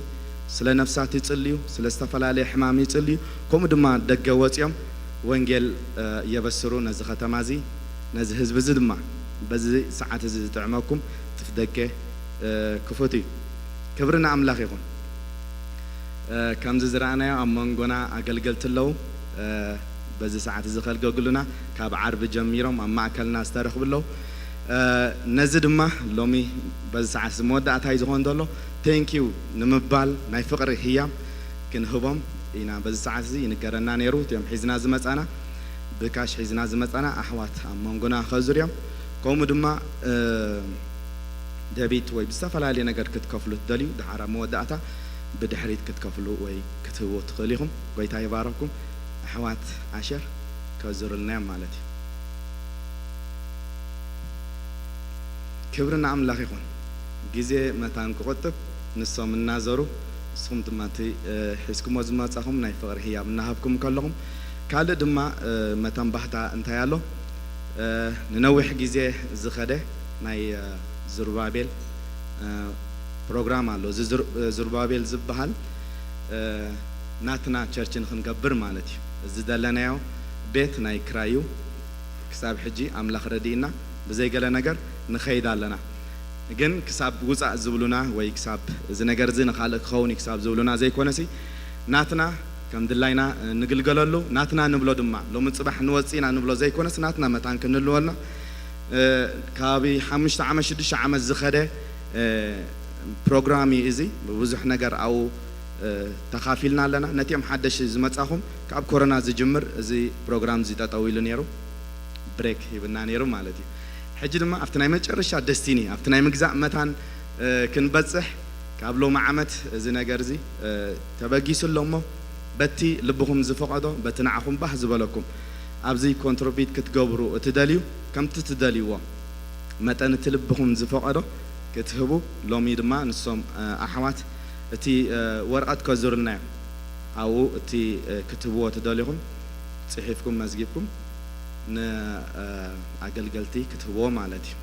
ስለ ነፍሳት ይጽልዩ፣ ስለ ዝተፈላለየ ሕማም ይጽልዩ፣ ከምኡ ድማ ደገ ወጺኦም ወንጌል፣ እ፣ የበስሩ ነዚ ከተማ እዚ፣ ነዚ ህዝቢ እዚ ድማ። በዚ ሰዓት እዚ ዝጥዕመኩም ትፍ ደገ፣ እ፣ ክፉት እዩ። ክብሪ ንኣምላኽ ይኹን። እ፣ ከምዚ ዝረኣናዮ ኣብ መንጎና ኣገልገልቲ ኣለዉ። እ፣ በዚ ሰዓት እዚ ከገልግሉና ካብ ዓርቢ ጀሚሮም ኣብ ማእከልና ዝተረኽቡ ኣለዉ። እ፣ ነዚ ድማ ሎሚ በዚ ሰዓት እዚ መወዳእታ እዩ ዝኾን ዘሎ። ቴንኪዩ ንምባል ናይ ፍቕሪ ህያብ ክንህቦም ኢና። በዚ ሰዓት እዚ ይንገረና ነይሩ፣ እቲኦም ሒዝና ዝመጻና፣ ብካሽ ሒዝና ዝመጻና ኣሕዋት ኣብ መንጎና ከዝርዮም፣ ከምኡ ድማ፣ እ፣ ደቢት ወይ ብዝተፈላለየ ነገር ክትከፍሉ ትደልዩ፣ ደሓር ኣብ መወዳእታ ብድሕሪት ክትከፍሉ ወይ ክትህቡ ትኽእሉ ኢኹም። ጎይታ ይባረኩም። ኣሕዋት ኣሸር ከዝሩልና እዮም ማለት እዩ። ክብሪ ንኣምላኽ ይኹን። ግዜ መታን ክቑጥብ ንሶም እናዘሩ፣ ንስኹም ድማ እቲ፣ እ፣ ሒዝኩሞ ዝመጻኹም ናይ ፍቕሪ ህያብ እናሃብኩም ከለኹም፣ ካልእ ድማ፣ እ፣ መታን ባህታ እንታይ ኣሎ? እ፣ ንነዊሕ ግዜ ዝኸደ ናይ፣ እ፣ ዝሩባቤል፣ እ፣ ፕሮግራም ኣሎ። እዚ ዝሩ-፣ እ፣ ዝሩባቤል ዝበሃል፣ እ፣ ናትና ቸርች ንኽንገብር ማለት እዩ። እዚ ዘለናዮ ቤት ናይ ክራይ እዩ። ክሳብ ሕጂ ኣምላኽ ረዲእና ብዘይ ገለ ነገር ንኸይድ ኣለና። ግን ክሳብ ውጻእ ዝብሉና ወይ ክሳብ እዚ ነገር እዚ ንኻልእ ክኸውን እዩ ክሳብ ዝብሉና ዘይኮነሲ፣ ናትና ከም ድላይና ንግልገለሉ፣ ናትና ንብሎ ድማ፣ ሎሚ ጽባሕ ንወጽእ ኢና ንብሎ ዘይኮነስ፣ ናትና መታን ክንህልወልና፣ እ፣ ከባቢ ሓሙሽተ ዓመት፣ ሽዱሽተ ዓመት ዝኸደ፣ እ፣ ፕሮግራም እዩ እዚ። ብብዙሕ ነገር ኣብኡ፣ እ፣ ተኻፊልና ኣለና። ነቲኦም ሓደሽ ዝመጻኹም፣ ካብ ኮሮና ዝጅምር እዚ ፕሮግራም እዚ ጠጠው ኢሉ ነይሩ። ብሬክ ሂብና ነይሩ ማለት እዩ። ሕጂ ድማ ኣብቲ ናይ መጨረሻ ደስቲኒ፣ ኣብቲ ናይ ምግዛእ መታን፣ እ፣ ክንበጽሕ ካብ ሎሚ ዓመት እዚ ነገር እዚ፣ እ፣ ተበጊሱ ኣሎ እሞ፣ በቲ ልብኹም ዝፈቐዶ፣ በቲ ንዓኹም ባህ ዝበለኩም፣ ኣብዚ ኮንትሪቢዩት ክትገብሩ እትደልዩ፣ ከምቲ ትደልይዎ መጠን እቲ ልብኹም ዝፈቐዶ ክትህቡ፣ ሎሚ ድማ ንሶም፣ እ፣ ኣሕዋት እቲ፣ እ፣ ወረቐት ከዙርልና እዮም። ኣብኡ እቲ፣ እ፣ ክትህብዎ ትደልኹም ጽሒፍኩም መዝጊብኩም ን፣ እ፣ ኣገልገልቲ ክትህብዎ ማለት እዩ።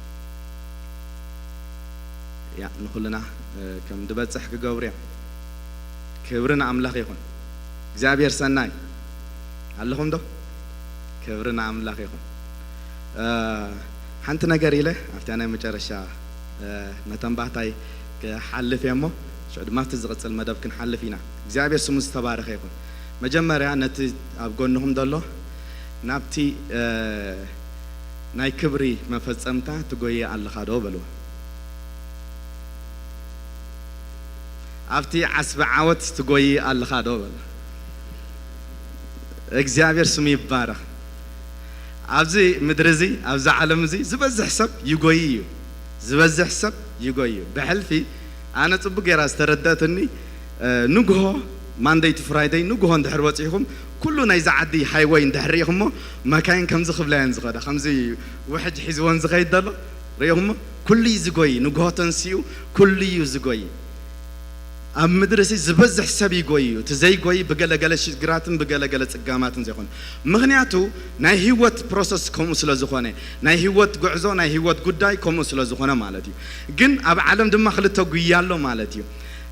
ያ ንኹልና፣ እ፣ ከም ድበጽሕ ክገብሩ እዮም። ክብሪ ንኣምላኽ ይኹን። እግዚኣብሔር ሰናይ። ኣለኹም ዶ? ክብሪ ንኣምላኽ ይኹን። እ፣ ሓንቲ ነገር ኢለ ኣብታ ናይ መጨረሻ፣ እ፣ መተንባህታይ ክሓልፍ እየ እሞ፣ ሽዑ ድማ ኣብቲ ዝቕጽል መደብ ክንሓልፍ ኢና። እግዚኣብሔር ስሙ ዝተባረኸ ይኹን። መጀመርያ ነቲ ኣብ ጎንኹም ዘሎ ናብቲ፣ እ፣ ናይ ክብሪ መፈጸምታ ትጎይ ኣለኻ ዶ በልዎ። ኣብቲ ዓስቢ ዓወት ትጎይ ኣለኻ ዶ በል። እግዚኣብሔር ስሙ ይባረኽ። ኣብዚ ምድሪ እዚ፣ ኣብዚ ዓለም እዚ ዝበዝሕ ሰብ ይጎይ እዩ። ዝበዝሕ ሰብ ይጎይ እዩ። ብሕልፊ ኣነ ጽቡቅ ጌራ ዝተረደእትኒ፣ እ፣ ንግሆ ማንደይ ቱ ፍራይደይ ንግሆ እንድሕር በጺሕኩም፣ ኩሉ ናይዛ ዓዲ ሃይወይ እንድሕር ርኢኹሞ፣ መካይን ከምዚ ክብላ እየን ዝኸዳ። ከምዚ ውሕጅ ሒዝወን ዝኸይድ ዘሎ ርኢኹሞ፣ ኩሉ እዩ ዝጎይ። ንግሆ ተንሲኡ ኩሉ እዩ ዝጎይ። ኣብ ምድሪ እዚ ዝበዝሕ ሰብ ይጎይ እዩ። እቲ ዘይጎይ ብገለገለ ሽግራትን ብገለገለ ጽጋማትን ዘይኮነ። ምኽንያቱ ናይ ህይወት ፕሮሰስ ከምኡ ስለ ዝኾነ፣ ናይ ህይወት ጉዕዞ፣ ናይ ህይወት ጉዳይ ከምኡ ስለ ዝኾነ ማለት እዩ። ግን ኣብ ዓለም ድማ ክልተ ጉያ ኣሎ ማለት እዩ።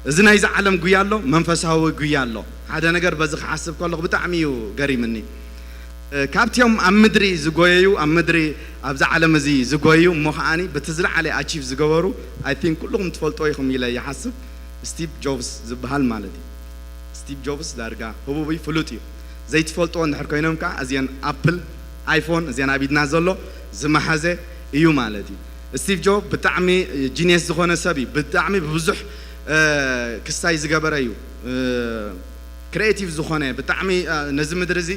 እዚ ናይዚ ዓለም ጉያ ኣሎ፣ መንፈሳዊ ጉያ ኣሎ። ሓደ ነገር በዚ ክሓስብ ከለኹ ብጣዕሚ እዩ ገሪምኒ። እ፣ ካብቲኦም ኣብ ምድሪ ዝጎየዩ፣ ኣብ ምድሪ፣ ኣብዚ ዓለም እዚ ዝጎየዩ፣ እሞ ከዓኒ በቲ ዝለዓለ ኣቺቭ ዝገበሩ፣ ኣይ ቲንክ ኩልኹም ትፈልጥዎ ኢኹም ኢለ ይሓስብ፣ ስቲቭ ጆብስ ዝበሃል ማለት እዩ። ስቲቭ ጆብስ ዳርጋ ህቡብ እዩ፣ ፍሉጥ እዩ። ዘይትፈልጥዎ እንድሕር ኮይኖም ከዓ፣ እዚአን ኣፕል፣ ኣይፎን፣ እዚአን ኣብ ኢድና ዘሎ ዝመሓዘ እዩ ማለት እዩ። ስቲቭ ጆብ ብጣዕሚ ጂኒየስ ዝኾነ ሰብ እዩ። ብጣዕሚ ብብዙሕ፣ እ፣ ክስታይ ዝገበረ እዩ። እ፣ ክሪኤቲቭ ዝኾነ፣ ብጣዕሚ፣ እ፣ ነዚ ምድሪ እዚ፣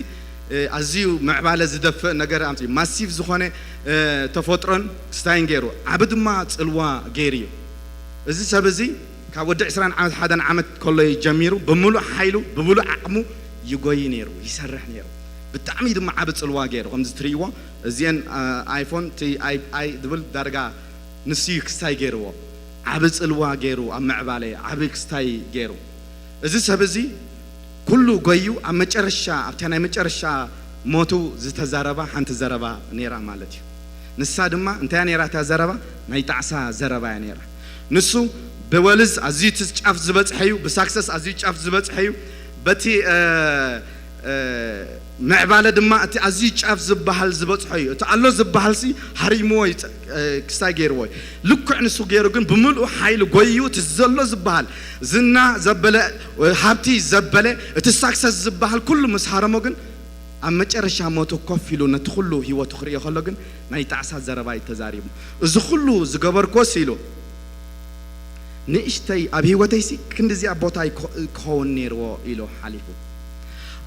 እ፣ ኣዝዩ ምዕባለ ዝደፍእ ነገር ኣምፂኡ። ማሲቭ ዝኾነ፣ እ፣ ተፈጥሮን ክስታይን ገይሩ፣ ዓቢ ድማ ፅልዋ ገይሩ እዩ። እዚ ሰብ እዚ ካብ ወዲ ዕስራን ዓመት ሓደን ዓመት ከሎ እዩ ጀሚሩ ብምሉእ ሓይሉ ብምሉእ ዓቕሙ ይጎይ ነይሩ፣ ይሰርሕ ነይሩ። ብጣዕሚ ድማ ዓቢ ጽልዋ ገይሩ። ከምዚ ትርእይዎ እዚአን ኣይፎን ቲ ኣይ ኣይ ዝብል ዳርጋ ንሱ እዩ ክስታይ ገይርዎ። ዓቢ ጽልዋ ገይሩ ኣብ ምዕባለ ዓቢ ክስታይ ገይሩ። እዚ ሰብ እዚ ኩሉ ጎዩ ኣብ መጨረሻ ኣብታ ናይ መጨረሻ ሞቱ ዝተዛረባ ሓንቲ ዘረባ ነይራ ማለት እዩ። ንሳ ድማ እንታይ ነይራ እታ ዘረባ? ናይ ጣዕሳ ዘረባ እያ ነይራ። ንሱ ብወልዝ ኣዝዩ እቲ ጫፍ ዝበፅሐ እዩ፣ ብሳክሰስ ኣዝዩ ጫፍ ዝበፅሐ እዩ። በቲ ምዕባለ ድማ እቲ ኣዝዩ ጫፍ ዝበሃል ዝበፅሖ እዩ። እቲ ኣሎ ዝበሃል ሲ ሃሪምዎ ክስታይ ገይርዎ እዩ። ልክዕ ንሱ ገይሩ ግን ብምልኡ ሓይሊ ጎይዩ እቲ ዘሎ ዝበሃል ዝና ዘበለ ሃብቲ ዘበለ እቲ ሳክሰስ ዝበሃል ኩሉ ምስ ሃረሞ ግን ኣብ መጨረሻ ሞቱ ኮፍ ኢሉ ነቲ ኩሉ ህይወቱ ክርእዮ ከሎ ግን ናይ ጣዕሳ ዘረባ እዩ ተዛሪቡ። እዚ ኩሉ ዝገበርኮስ ኢሉ ንእሽተይ ኣብ ህይወተይሲ ክንዲዚኣ ቦታ ክኸውን ነይርዎ ኢሉ ሓሊፉ።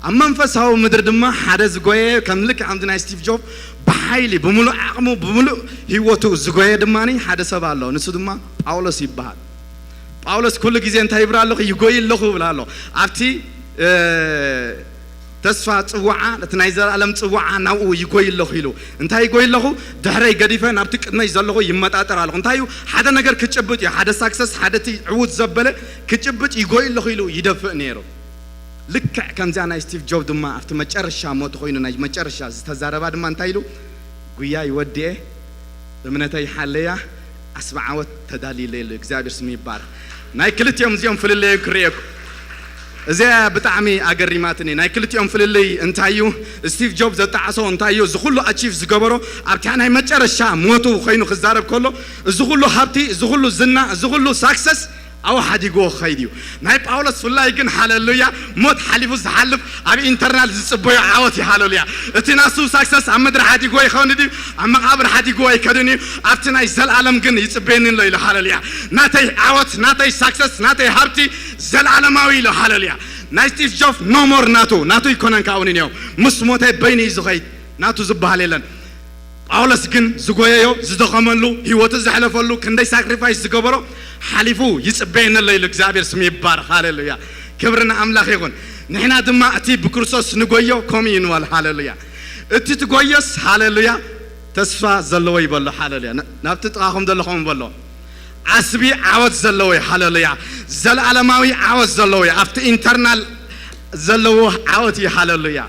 ኣብ መንፈሳዊ ምድሪ ድማ ሓደ ዝጎየ ከም ልክዕ ከምዚ ናይ ስቲቭ ጆብ ብሓይሊ ብምሉእ ዓቕሙ ብምሉእ ህይወቱ ዝጎየ ድማ ሓደ ሰብ ኣሎ። ንሱ ድማ ጳውሎስ ይበሃል። ጳውሎስ ኩሉ ግዜ እንታይ ይብራ ኣለኹ? ይጎይ ኣለኹ ይብላ ኣሎ። ኣብቲ ተስፋ ጽዋዓ እቲ ናይ ዘለኣለም ጽዋዓ ናብኡ ይጎይ ኣለኹ ኢሉ እንታይ ይጎይ ኣለኹ? ድሕረይ ገዲፈ ናብቲ ቅድመይ ዘለኹ ይመጣጠር ኣለኹ። እንታይ እዩ ሓደ ነገር ክጭብጥ እዩ፣ ሓደ ሳክሰስ ሓደ እቲ ዕዉት ዘበለ ክጭብጥ ይጎይ ኣለኹ ኢሉ ይደፍእ ነይሩ። ልክዕ ከምዚኣ ናይ ስቲቭ ጆብ ድማ ኣብቲ መጨረሻ ሞት ኮይኑ ናይ መጨረሻ ዝተዛረባ ድማ እንታይ ኢሉ? ጉያ ይወድኤ እምነተይ ሓለያ ኣስበ ዓወት ተዳልይለ ኢሉ። እግዚኣብሔር ስሙ ይባረክ። ናይ ክልቲኦም እዚኦም ፍልለዩ ክርእየኩ እዚኣ ብጣዕሚ ኣገሪማትኒ። ናይ ክልቲኦም ፍልልይ እንታይ እዩ? ስቲቭ ጆብ ዘጣዓሶ እንታይ እዩ? እዚ ኩሉ ኣቺቭ ዝገበሮ ኣብታ ናይ መጨረሻ ሞቱ ኮይኑ ክዛረብ ከሎ እዚ ኩሉ ሃብቲ፣ እዚ ኩሉ ዝና፣ እዚ ኩሉ ሳክሰስ ኣብኡ ሓዲግዎ ክኸይድ እዩ። ናይ ጳውሎስ ፍላይ ግን ሃለሉያ ሞት ሓሊፉ ዝሓልፍ ኣብ ኢንተርናል ዝጽበዮ ዓወት እዩ። ሃለሉያ። እቲ ናሱ ሳክሰስ ኣብ ምድሪ ሓዲግዎ ይኸውን ድዩ? ኣብ መቓብር ሓዲግዎ ኣይከድን እዩ። ኣብቲ ናይ ዘለኣለም ግን ይጽበየኒ ኣሎ ኢሉ። ሃለሉያ። ናተይ ዓወት፣ ናተይ ሳክሰስ፣ ናተይ ሃብቲ ዘለኣለማዊ ኢሉ። ሃለሉያ። ናይ ስቲቭ ጆብ ኖሞር ናቱ ናቱ ይኮነን ካብኡ ንንየው ምስ ሞተ በይኑ እዩ ዝኸይድ። ናቱ ዝበሃል የለን። ጳውሎስ ግን ዝጎየዮ ዝደኸመሉ ህይወቱ ዘሕለፈሉ ክንደይ ሳክሪፋይስ ዝገበሮ ሓሊፉ ይጽበየኒ ኣሎ ኢሉ። እግዚኣብሔር ስሙ ይባረክ። ሃሌሉያ። ክብሪ ንኣምላኽ ይኹን። ንሕና ድማ እቲ ብክርስቶስ ንጎዮ ከምኡ እዩ ንበል። ሃሌሉያ። እቲ ትጎዮስ ሃሌሉያ ተስፋ ዘለዎ ይበሎ። ሃሌሉያ። ናብቲ ጥቓኹም ዘለኹም በሎ ዓስቢ ዓወት ዘለዎ እዩ። ሃሌሉያ። ዘለኣለማዊ ዓወት ዘለዎ እዩ። ኣብቲ ኢንተርናል ዘለዎ ዓወት እዩ። ሃሌሉያ።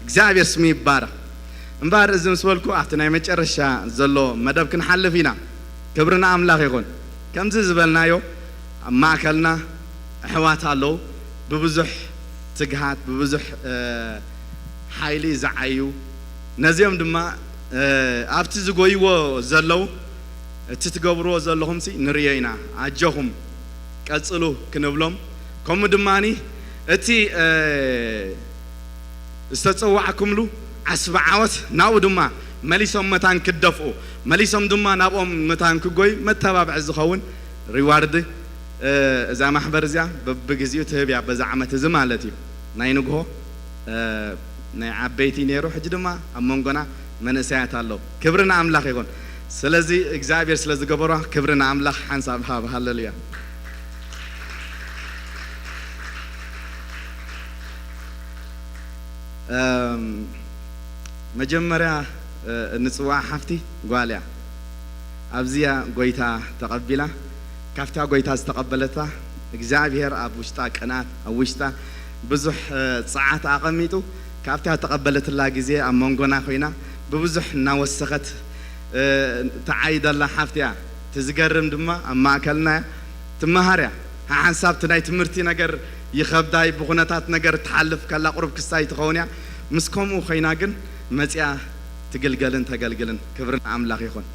እግዚኣብሔር ስሙ ይባረክ። እምበኣር እዚ ምስ በልኩ ኣብቲ ናይ መጨረሻ ዘሎ መደብ ክንሓልፍ ኢና። ክብሪ ንኣምላኽ ይኹን። ከምዚ ዝበልናዮ ኣብ ማእከልና ኣሕዋት ኣለዉ ብብዙሕ ትግሃት ብብዙሕ ሓይሊ ዝዓዩ ነዚኦም ድማ ኣብቲ ዝጎይዎ ዘለዉ እቲ ትገብርዎ ዘለኹምሲ ንርእዮ ኢና ኣጆኹም ቀጽሉ ክንብሎም ከምኡ ድማ እቲ ዝተጸዋዕኩምሉ ዓስቢ ዓወት ናብኡ ድማ መሊሶም መታን ክደፍኡ መሊሶም ድማ ናብኦም መታን ክጎዩ መተባብዒ ዝኸውን ሪዋርድ እዛ ማሕበር እዚኣ በብግዜኡ ትህብ እያ በዚ ዓመት እዚ ማለት እዩ ናይ ንግሆ ናይ ዓበይቲ ነይሩ ሕጂ ድማ ኣብ መንጎና መንእሰያት ኣሎ ክብሪ ንኣምላኽ ይኹን ስለዚ እግዚኣብሔር ስለ ዝገበሮ ክብሪ ንኣምላኽ ሓንሳብ ሃብ ሃለሉያ መጀመርያ እንፅዋዓ ሓፍቲ ጓል እያ ኣብዚያ ጎይታ ተቐቢላ ካብታ ጎይታ ዝተቐበለታ እግዚኣብሔር ኣብ ውሽጣ ቅንኣት ኣብ ውሽጣ ብዙሕ ፀዓት ኣቐሚጡ ካብታ ተቐበለትላ ግዜ ኣብ መንጎና ኮይና ብብዙሕ እናወሰኸት ትዓይደላ ሓፍቲ እያ እቲ ዝገርም ድማ ኣብ ማእከልና እያ ትመሃር እያ ሓሓንሳብ እቲ ናይ ትምህርቲ ነገር ይኸብዳይ ብኹነታት ነገር ትሓልፍ ከላ ቁሩብ ክስታይ ትኸውን እያ ምስ ከምኡ ኮይና ግን መፅያ ትግልገልን ተገልግልን ክብሪ ንኣምላኽ ይኹን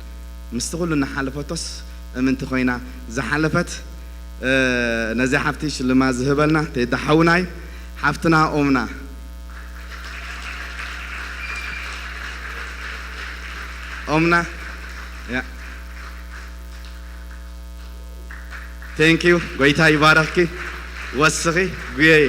ምስቲ ኩሉ እናሓለፈቶስ እምንቲ ኮይና ዝሓለፈት ነዚ ሓፍቲ ሽልማት ዝህበልና ቴዳ ሓውናይ ሓፍትና ኦምና ኦምና ያ thank you ጎይታ ይባረኽኪ ወስኺ ጉየይ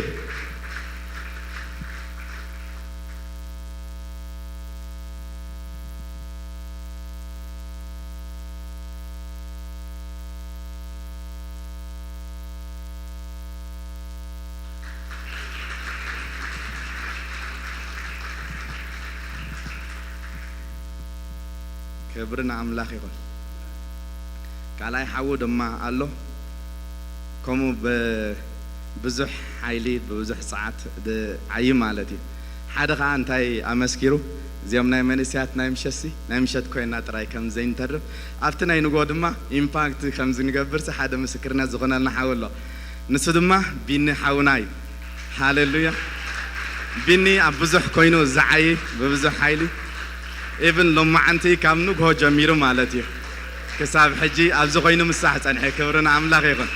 ክብሪ ንኣምላኽ ይኹን። ካልኣይ ሓዉ ድማ ኣሎ፣ ከምኡ ብብዙሕ ሓይሊ ብብዙሕ ጸዓት ዝዓዪ ማለት እዩ። ሓደ ኸኣ እንታይ ኣመስኪሩ፣ እዚኦም ናይ መንእሰያት ናይ ምሸትሲ ናይ ምሸት ኮይና ጥራይ ከም ዘይንተርፍ፣ ኣብቲ ናይ ንግሆ ድማ ኢምፓክት ከም ዝንገብርሲ ሓደ ምስክርነት ዝኾነልና ሓው ኣሎ። ንሱ ድማ ቢኒ ሓውና እዩ። ሃሌሉያ። ቢኒ ኣብ ብዙሕ ኮይኑ ዝዓዪ ብብዙሕ ሓይሊ፣ ኢቭን ሎማዓንቲ ካብ ንግሆ ጀሚሩ ማለት እዩ፣ ክሳብ ሕጂ ኣብዚ ኮይኑ ምሳሕ ጸንሐ። ክብሪ ንኣምላኽ ይኹን።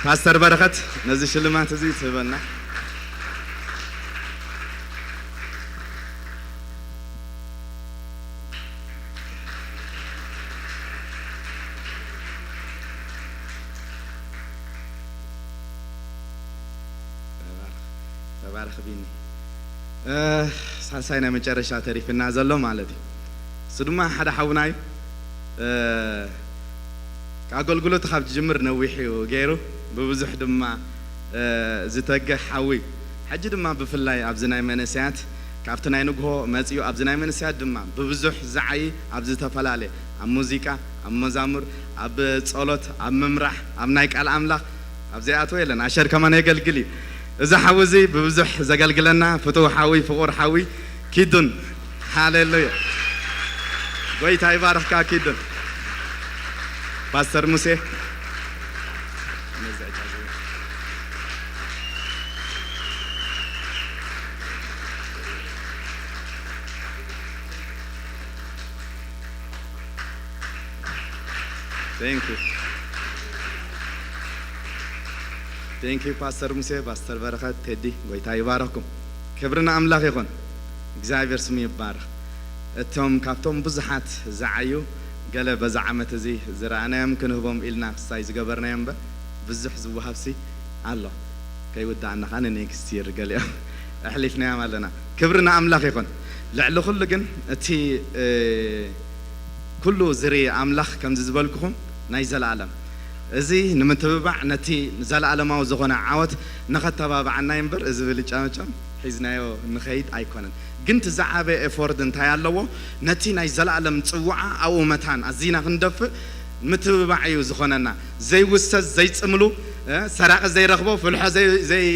ፓስተር በረኸት ነዚ ሽልማት እዚ ትህበና። ተባረኽ፣ ተባረኽ ቢኒ። እ፣ ሳልሳይ ናይ መጨረሻ ተሪፍና ዘሎ ማለት እዩ። እሱ ድማ ሓደ ሓውና እዩ። እ፣ ኣገልግሎቱ ካብ ዝጅምር ነዊሕ እዩ ገይሩ፣ ብብዙሕ ድማ፣ እ፣ ዝተግህ ሓዊ እዩ። ሕጂ ድማ ብፍላይ ኣብዚ ናይ መንእሰያት፣ ካብቲ ናይ ንግሆ መጺኡ ኣብዚ ናይ መንእሰያት ድማ ብብዙሕ ዝዓዪ፣ ኣብ ዝተፈላለየ፣ ኣብ ሙዚቃ፣ ኣብ መዛሙር፣ ኣብ ጸሎት፣ ኣብ ምምራሕ፣ ኣብ ናይ ቃል ኣምላኽ፣ ኣብ ዘይኣትዎ የለን። ኣሸር ከማን የገልግል እዩ። እዚ ሓዊ እዚ ብብዙሕ ዘገልግለና ፍቱው ሓዊ፣ ፍቑር ሓዊ ኪዱን። ሃሌሉያ። ጎይታ ይባርኽካ ኪዱን። ፓስተር ሙሴ። Thank you. Thank you ፓስተር ሙሴ፣ ፓስተር በረኸት፣ ቴዲ፣ ጎይታ ይባረኽኩም። ክብሪ ንኣምላኽ ይኹን። እግዚኣብሔር ስሙ ይባረኽ። እቶም ካብቶም ብዙሓት ዝዓዩ ገለ በዚ ዓመት እዚ ዝረኣናዮም ክንህቦም ኢልና ክሳይ ዝገበርናዮም እምበር ብዙሕ ዝወሃብሲ ኣሎ። ከይውዳእና ኸዓ ንኔክስት ይር ገሊኦም ኣሕሊፍናዮም ኣለና። ክብሪ ንኣምላኽ ይኹን። ልዕሊ ኩሉ ግን እቲ፣ እ፣ ኩሉ ዝርኢ ኣምላኽ ከምዚ ዝበልኩኹም ናይ ዘለኣለም። እዚ ንምትብባዕ ነቲ ዘለኣለማዊ ዝኾነ ዓወት ንኸተባብዓና እዩ እምበር እዚ ብልጫ መቸም ሒዝናዮ ንኸይድ ኣይኮነን። ግን እቲ ዝዓበየ ኤፎርድ እንታይ ኣለዎ? ነቲ ናይ ዘለኣለም ጽውዓ ኣብኡ መታን ኣዚና ክንደፍእ ምትብባዕ እዩ ዝኾነና። ዘይውሰድ፣ ዘይጽምሉ፣ እ፣ ሰራቒ ዘይረኽቦ፣ ፍልሖ ዘይ-፣ ዘይ-፣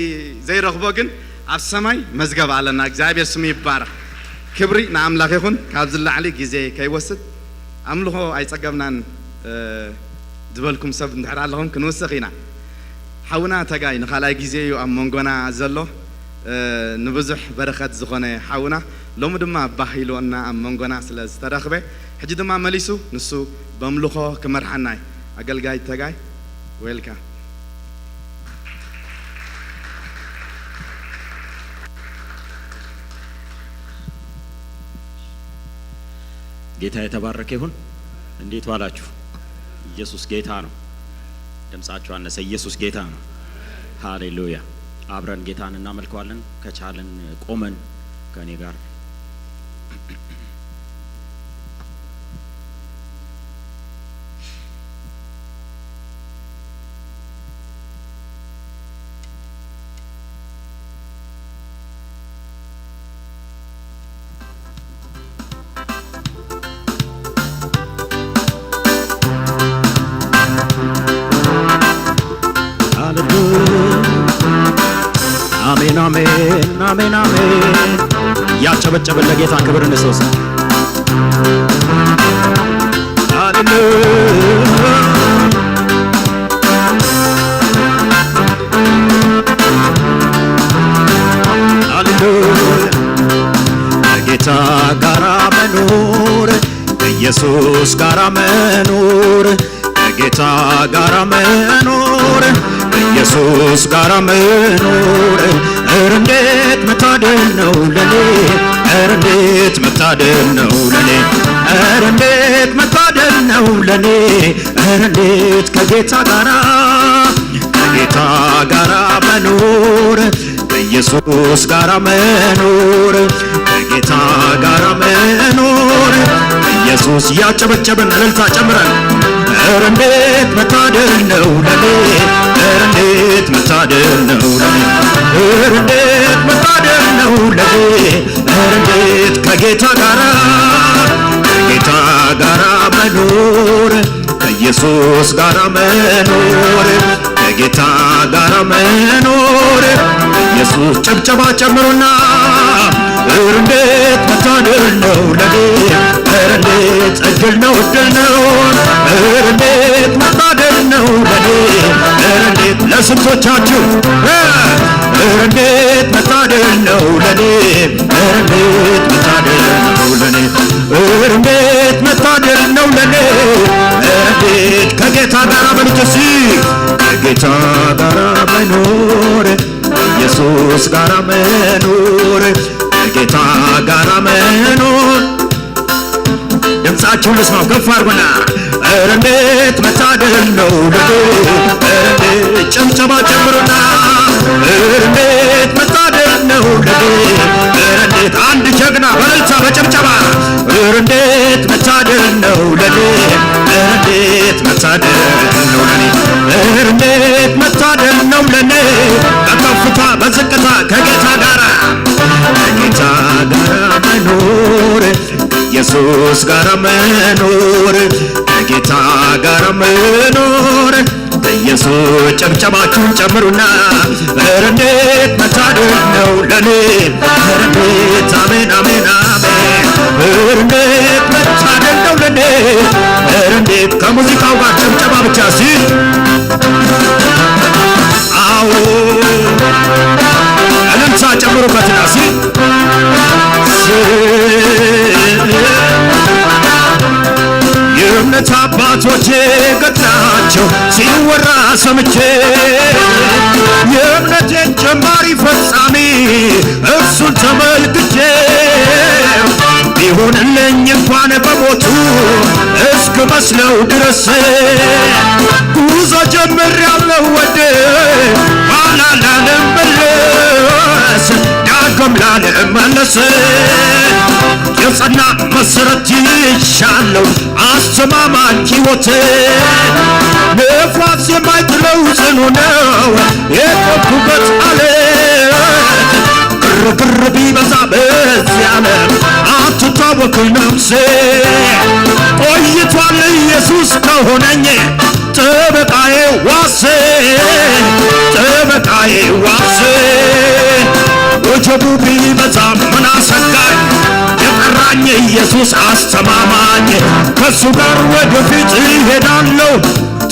ዘይረኽቦ ግን ኣብ ሰማይ መዝገብ ኣለና። እግዚኣብሔር ስሙ ይባረኽ። ክብሪ ንኣምላኽ ይኹን። ካብዚ ንላዕሊ ግዜ ከይወስድ ኣምልኾ ኣይጸገብናን፣ እ፣ ዝበልኩም ሰብ እንድሕር ኣለኹም ክንውስኽ ኢና። ሓውና ተጋይ ንኻልኣይ ግዜ እዩ ኣብ መንጎና ዘሎ። እ፣ ንብዙሕ በረኸት ዝኾነ ሓውና ሎሚ ድማ ባህ ኢልዎና ኣብ መንጎና ስለ ዝተረኽበ፣ ሕጂ ድማ መሊሱ ንሱ በምልኾ ክመርሓና እዩ። ኣገልጋይ ተጋይ፣ ዌልካም። ጌታ የተባረከ ይሁን። እንዴት ዋላችሁ? ኢየሱስ ጌታ ነው። ድምፃችሁ አነሰ። ኢየሱስ ጌታ ነው። ሃሌሉያ። አብረን ጌታን እናመልከዋለን። ከቻልን ቆመን ከኔ ጋር አሜን፣ አሜን፣ አሜን፣ አሜን። ያጨበጨብን ለጌታ ክብር እንስጥ። ሃሌሉያ። ሃሌሉያ። ከጌታ ጋራ መኖር፣ ከኢየሱስ ጋራ መኖር፣ ከጌታ ጋራ መኖር፣ ከኢየሱስ ጋራ መኖር። ኧረ እንዴት መታደል ነው ለኔ፣ ኧረ እንዴት መታደል ነው ለኔ፣ ኧረ እንዴት መታደል ነው ለኔ። ኧረ እንዴት ከጌታ ጋራ፣ ከጌታ ጋራ መኖር፣ ከኢየሱስ ጋራ መኖር፣ ከጌታ ጋራ መኖር። ኢየሱስ ያጨበጨብን እልልታ ጨምረን። ኧረ እንዴት መታደል ነው ለኔ፣ ኧረ እንዴት መታደል ነው ለኔ፣ ኧረ እንዴት መታደል ነው ለኔ። ኧረ እንዴት ከጌታ ጋራ፣ ጋራ መኖር፣ ከጌታ ጋራ መኖር። ኢየሱስ ጭብጨባ ጨምሩና። ኧረ እንዴት መታደል ነው ለኔ፣ ኧረ እንዴት እድል ነው፣ እድል ነው። ኧረ እንዴት መታደል ነው ለኔ፣ ኧረ እንዴት ለስንቶቻችሁ፣ እ፣ ኧረ እንዴት መታደል ነው ለኔ፣ ኧረ እንዴት መታደል ነው ለኔ፣ ኧረ እንዴት መታደል ነው ለኔ። ኧረ እንዴት ከጌታ ጋር በሉት እስኪ። ከጌታ ጋር መኖር፣ ኢየሱስ ጋር መኖር፣ ከጌታ ጋር መኖር። ድምፃችሁን ልስማው ከፍ አድርጉና፣ ኧረ እንዴት መታደል ነው ለኔ። ኧረ እንዴት ጭብጨባ ጨምሩና፣ ኧረ እንዴት መታደል ነው ለኔ። ኧረ እንዴት አንድ ጀግና በእልልታ በጭብጨባ፣ ኧረ እንዴት መታደል ነው ለኔ። ኧረ እንዴት መታደል ነው ለኔ። ኧረ እንዴት መታደል ነው ለኔ። በከፍታ በዝቅታ ከጌታ ጋር፣ ከጌታ ጋር መኖር፣ ኢየሱስ ጋር መኖር፣ ከጌታ ጋር መኖር። ኢየሱስ ጭብጨባችሁን ጨምሩና፣ ኧረ እንዴት መታደል ነው ለኔ። ኧረ እንዴት፣ አሜን፣ አሜን፣ አሜን። ኧረ እንዴት መታደል ነው ለኔ። ኧረ እንዴት ከሙዚቃው ጋር ጭብጨባ ብቻ እስኪ። አዎ፣ እልልታ ጨምሩበትና እስኪ። የእምነት አባቶቼ ገድላቸው ሲወራ ሰምቼ፣ የእምነቴን ጀማሪ ፈጻሚ እርሱን ተመልክቼ፣ ቢሆንልኝ እንኳን በሞቱ እስክመስለው ድረስ ጉዞ ጀምሬያለሁ ወደ ኋላ ላለመለስ፣ ዳግም ላለመለስ። የጸና መሰረት ይሻለው አስተማማኝ ሕይወት፣ ነፋስ የማይጥለው ጽኑ ነው የቆምኩበት አለት። ግርግር ቢበዛ በዚህ ዓለም አትታወክ ነፍሴ፣ ቆይቷል ኢየሱስ ከሆነኝ ጠበቃዬ ዋሴ፣ ጠበቃዬ ዋሴ። ወጀቡ ቢበዛ ምን አሰጋኝ፣ የጠራኝ ኢየሱስ አስተማማኝ። ከሱ ጋር ወደፊት እሄዳለሁ፣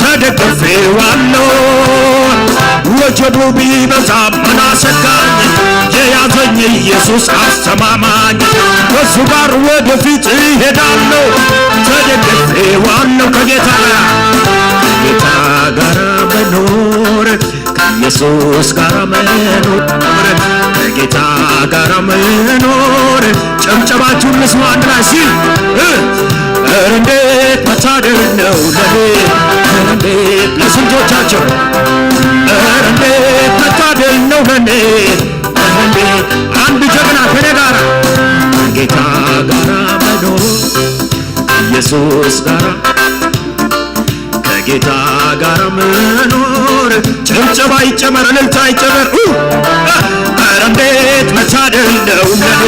ተደግፌዋለሁ። ወጀቡ ቢበዛ ምን አሰጋኝ፣ የያዘኝ ኢየሱስ አስተማማኝ። ከሱ ጋር ወደፊት እሄዳለሁ፣ ተደግፌዋለሁ። ከጌታ ጋር፣ ከጌታ ጋር መኖር፣ ከኢየሱስ ጋር መኖር፣ ከጌታ ጋር መኖር። ጭብጨባችሁን ልስማ አንድ ላይ ሲል፣ እ፣ ኧረ እንዴት መታደል ነው ለኔ፣ ኧረ እንዴት ለስንቶቻቸው፣ ኧረ እንዴት መታደል ነው ለኔ፣ ኧረ እንዴት። አንድ ጀግና ከኔ ጋር፣ ከጌታ ጋር መኖር፣ ኢየሱስ ጋር፣ ከጌታ ጋር መኖር። ጭብጨባ ይጨመር፣ እልልታ ይጨመር። ኡ! ኧረ እንዴት መታደል ነው ለኔ!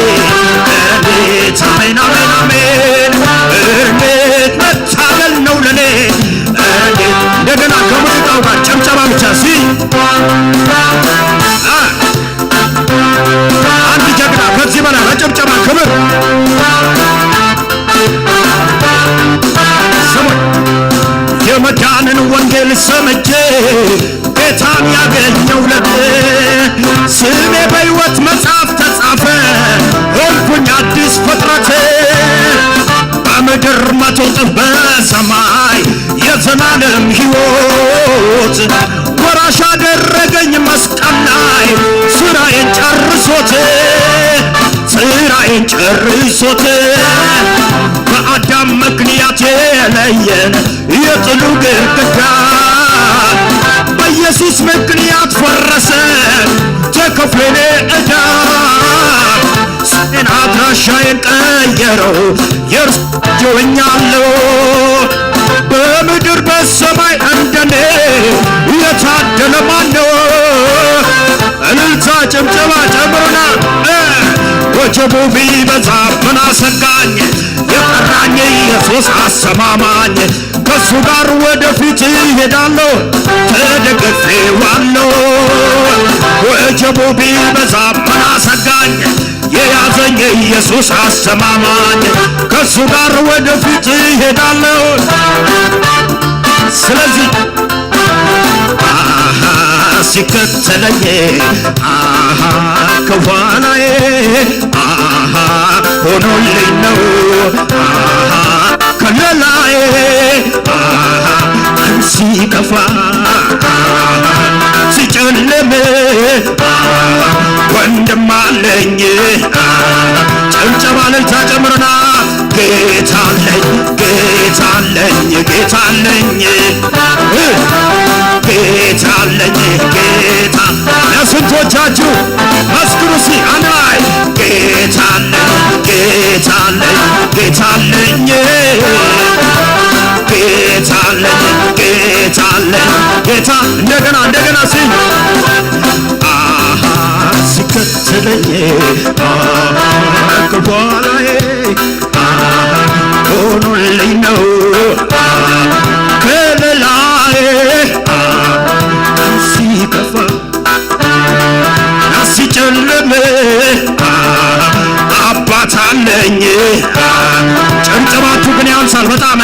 ኧረ እንዴት፣ አሜን፣ አሜን፣ አሜን። ኧረ እንዴት መታደል ነው ለኔ! ኧረ እንዴት። እንደገና ከሙዚቃው ጋር ጭብጨባ ብቻ ሲ አ! አንድ ጀግና ከዚህ በላይ በጭብጨባ ክብር ስሙን። የመዳንን ወንጌል ሰምቼ ጌታን ያገኘው ዕለት ስሜ በሕይወት መጽሐፍ ተጻፈ፣ ሆንኩኝ አዲስ ፍጥረት። በምድር መቶ እጥፍ በሰማይ የዘላለም ሕይወት ወራሽ አደረገኝ መስቀል ላይ ስራዬን ጨርሶት፣ ስራዬን ጨርሶት። በአዳም ምክንያት የለየን የጥሉ ግድግዳ በኢየሱስ ምክንያት ፈረሰ፣ ተከፍሎ የኔ ዕዳ። ስሜን አድራሻዬን ቀየረው፣ የእርሱ ልጅ ሆኛለሁ። በምድር በሰማይ እንደኔ የታደለ ማን ነው? እልልታ ጭብጨባ ጨምሩና፣ እ፣ ወጀቡ ቢበዛ ምን አሰጋኝ? የጠራኝ ኢየሱስ አስተማማኝ። ከሱ ጋር ወደፊት እሄዳለሁ፣ ተደግፌዋለሁ። ወጀቡ ቢበዛ ምን አሰጋኝ፣ የያዘኝ ኢየሱስ አስተማማኝ። ከሱ ጋር ወደፊት እሄዳለሁ። ስለዚህ አሃ ሲከተለኝ፣ አሃ ከኋላዬ፣ አሃ ሆኖልኝ ነው፣ አሃ ከለላዬ፣ አሃ ቀን ሲከፋ፣ አሃ ሲጨልም፣ አሃ ወንድም አለኝ። ጭብጨባ እልልታ ጨምርና፣ ጌታ አለኝ፣ ጌታ አለኝ፣ ጌታ አለኝ፣ ጌታ አለኝ፣ ጌታ። ለስንቶቻችሁ መስክሩ እስኪ አንድ ላይ፣ ጌታ አለኝ፣ ጌታ አለኝ፣ ጌታ አለኝ፣ ጌታ አለኝ፣ ጌታ አለኝ፣ ጌታ። እንደገና፣ እንደገና እስኪ አሃ ሲከተለኝ፣ አሃ ከኋላዬ፣ አሃ ሆኖልኝ ነው፣ አሃ ከለላዬ፣ አሃ ሲከፋ ሲጨልም፣ አሃ አባት አለኝ። አሃ ጭብጨባችሁ ግን ያንሳል በጣም።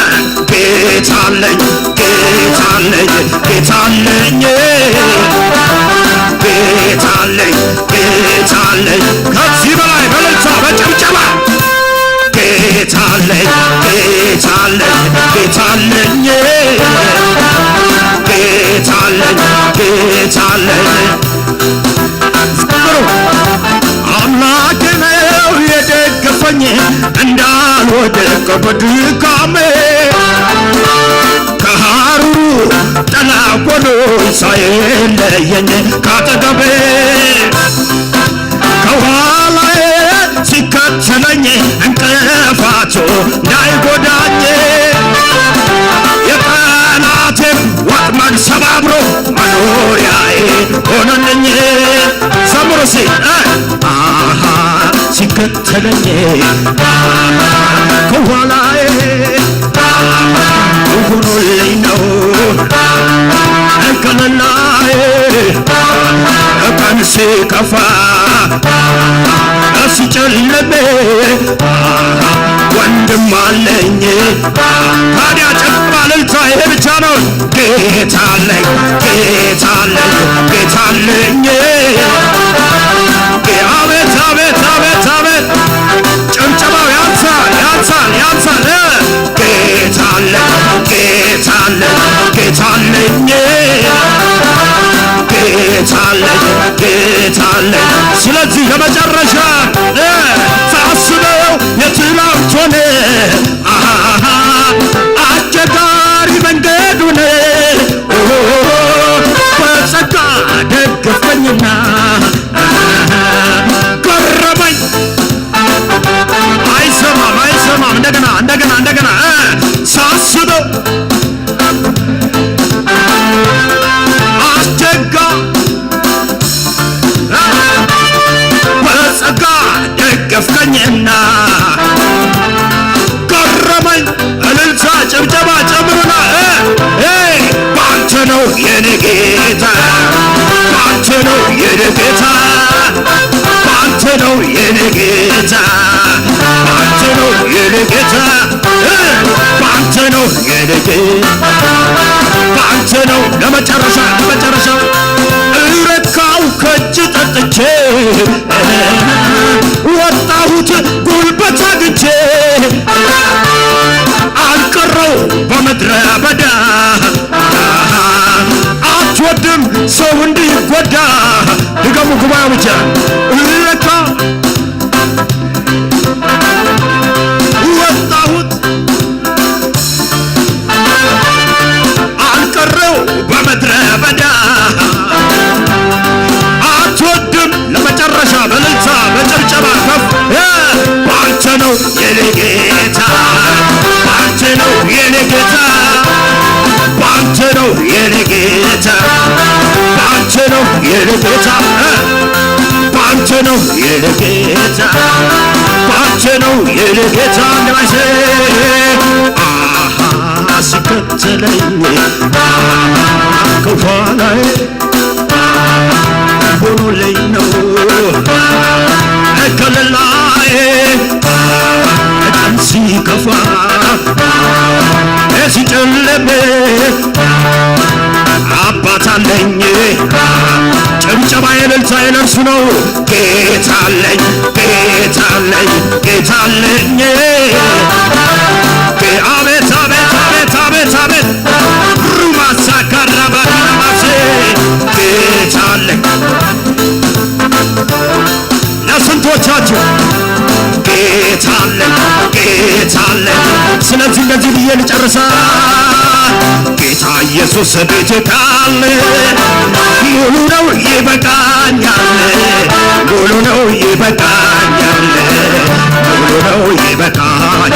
ጌታ አለኝ፣ ጌታ አለኝ፣ ጌታ አለኝ፣ ጌታ አለኝ፣ ጌታ አለኝ። ከዚህ በላይ በእልልታ በጭብጨባ፣ ጌታ አለኝ፣ ጌታ አለኝ፣ ጌታ አለኝ፣ ጌታ አለኝ፣ ጌታ አለኝ። ዘምሩ። አምላኬ ነው የደገፈኝ እንዳልወድቅ በድካሜ፣ ከሐሩሩ ጥላ ሆኖ ሳይለየኝ ካጠገቤ፣ ከኋላዬ ሲከተለኝ እንቅፋቱ እንዳይጎዳኝ፣ የጠላቴን ወጥመድ ሰባብሮ መኖሪያዬ ሆነልኝ። ዘምሩ እስኪ። አሃ ሲከተለኝ፣ አሃ ከኋላዬ፣ አሃ ሆኖልኝ ነው ከለላዬ። ቀን ሲከፋ ሲጨልም ወንድም አለኝ። ታዲያ ጭብጨባ እልልታ ይሄ ብቻ ነው። ጌታ አለኝ፣ ጌታ አለኝ፣ ጌታ አለኝ። አቤት፣ አቤት፣ አቤት፣ አቤት። ጭብጨባው ያንሳል፣ ያንሳል፣ ያንሳል። ጌታ አለኝ፣ ጌታ አለኝ፣ ጌታ አለኝ፣ ጌታ አለኝ፣ ጌታ አለኝ። ስለዚህ ለመጨረሻ ሳስበው የትላንቱን፣ አሃ አስቸጋሪ መንገዱን በጸጋ ደገፈኝና ገረመኝ። አይሰማም፣ አይሰማም። እንደገና፣ እንደገና፣ እንደገና። እ፣ ሳስበው አስቸጋ-፣ እ፣ በጸጋ ደገፍከኝና ገረመኝ። እልልታ ጭብጨባ ጨምሩና፣ እ፣ እ፣ ባንተ ነው የኔ ጌታ፣ ባንተ ነው የኔ ጌታ፣ ባንተ ነው የኔ ጌታ፣ ባንተ ነው የኔ ጌታ፣ እ፣ ባንተ ነው የኔ ጌታ፣ ባንተ ነው። ለመጨረሻ፣ ለመጨረሻ እረካው ከእጅ ጠጥቼ ወጣሁት ጉልበት አግቼ፣ አልቀረው በምድረ በዳ። አትወድም ሰው እንዲጎዳ። ድገሙ ጉባኤ ብቻ። እረካ ወጣሁት አልቀረው በምድረ በዳ። አትወድም ለመጨረሻ በእልልታ በጭብጨባ ከፍ። ባንተ ነው የኔ ጌታ፣ ባንተ ነው የኔ ጌታ፣ ባንተ ነው የኔ ጌታ፣ ባንተ ነው የኔ ጌታ፣ ባንተ ነው የኔ ጌታ፣ ባንተ ነው የኔ ጌታ። እንደማይሰ አሃ ሲከተለኝ ከኋላዬ ሆኖልኝ ነው ከለላዬ። ቀን ሲከፋ ሲጨልም አባት አለኝ። ጭብጨባ የእልልታ የለእርሱ ነው። ጌታ አለኝ፣ ጌታ አለኝ፣ ጌታ አለኝ። አቤት አቤት አቤት አቤት አቤት። ሩማሳ ካራባዲናማሴ ጌታ አለኝ። ለስንቶቻችሁ ጌታ አለኝ፣ ጌታ አለኝ። ስለዚህ እንደዚህ ብዬ ልጨርሳ። ጌታ ኢየሱስ ቤቴ ካለ ሙሉ ነው ይበቃኛል፣ ሙሉ ነው ይበቃኛል፣ ሙሉ ነው ይበቃኛል።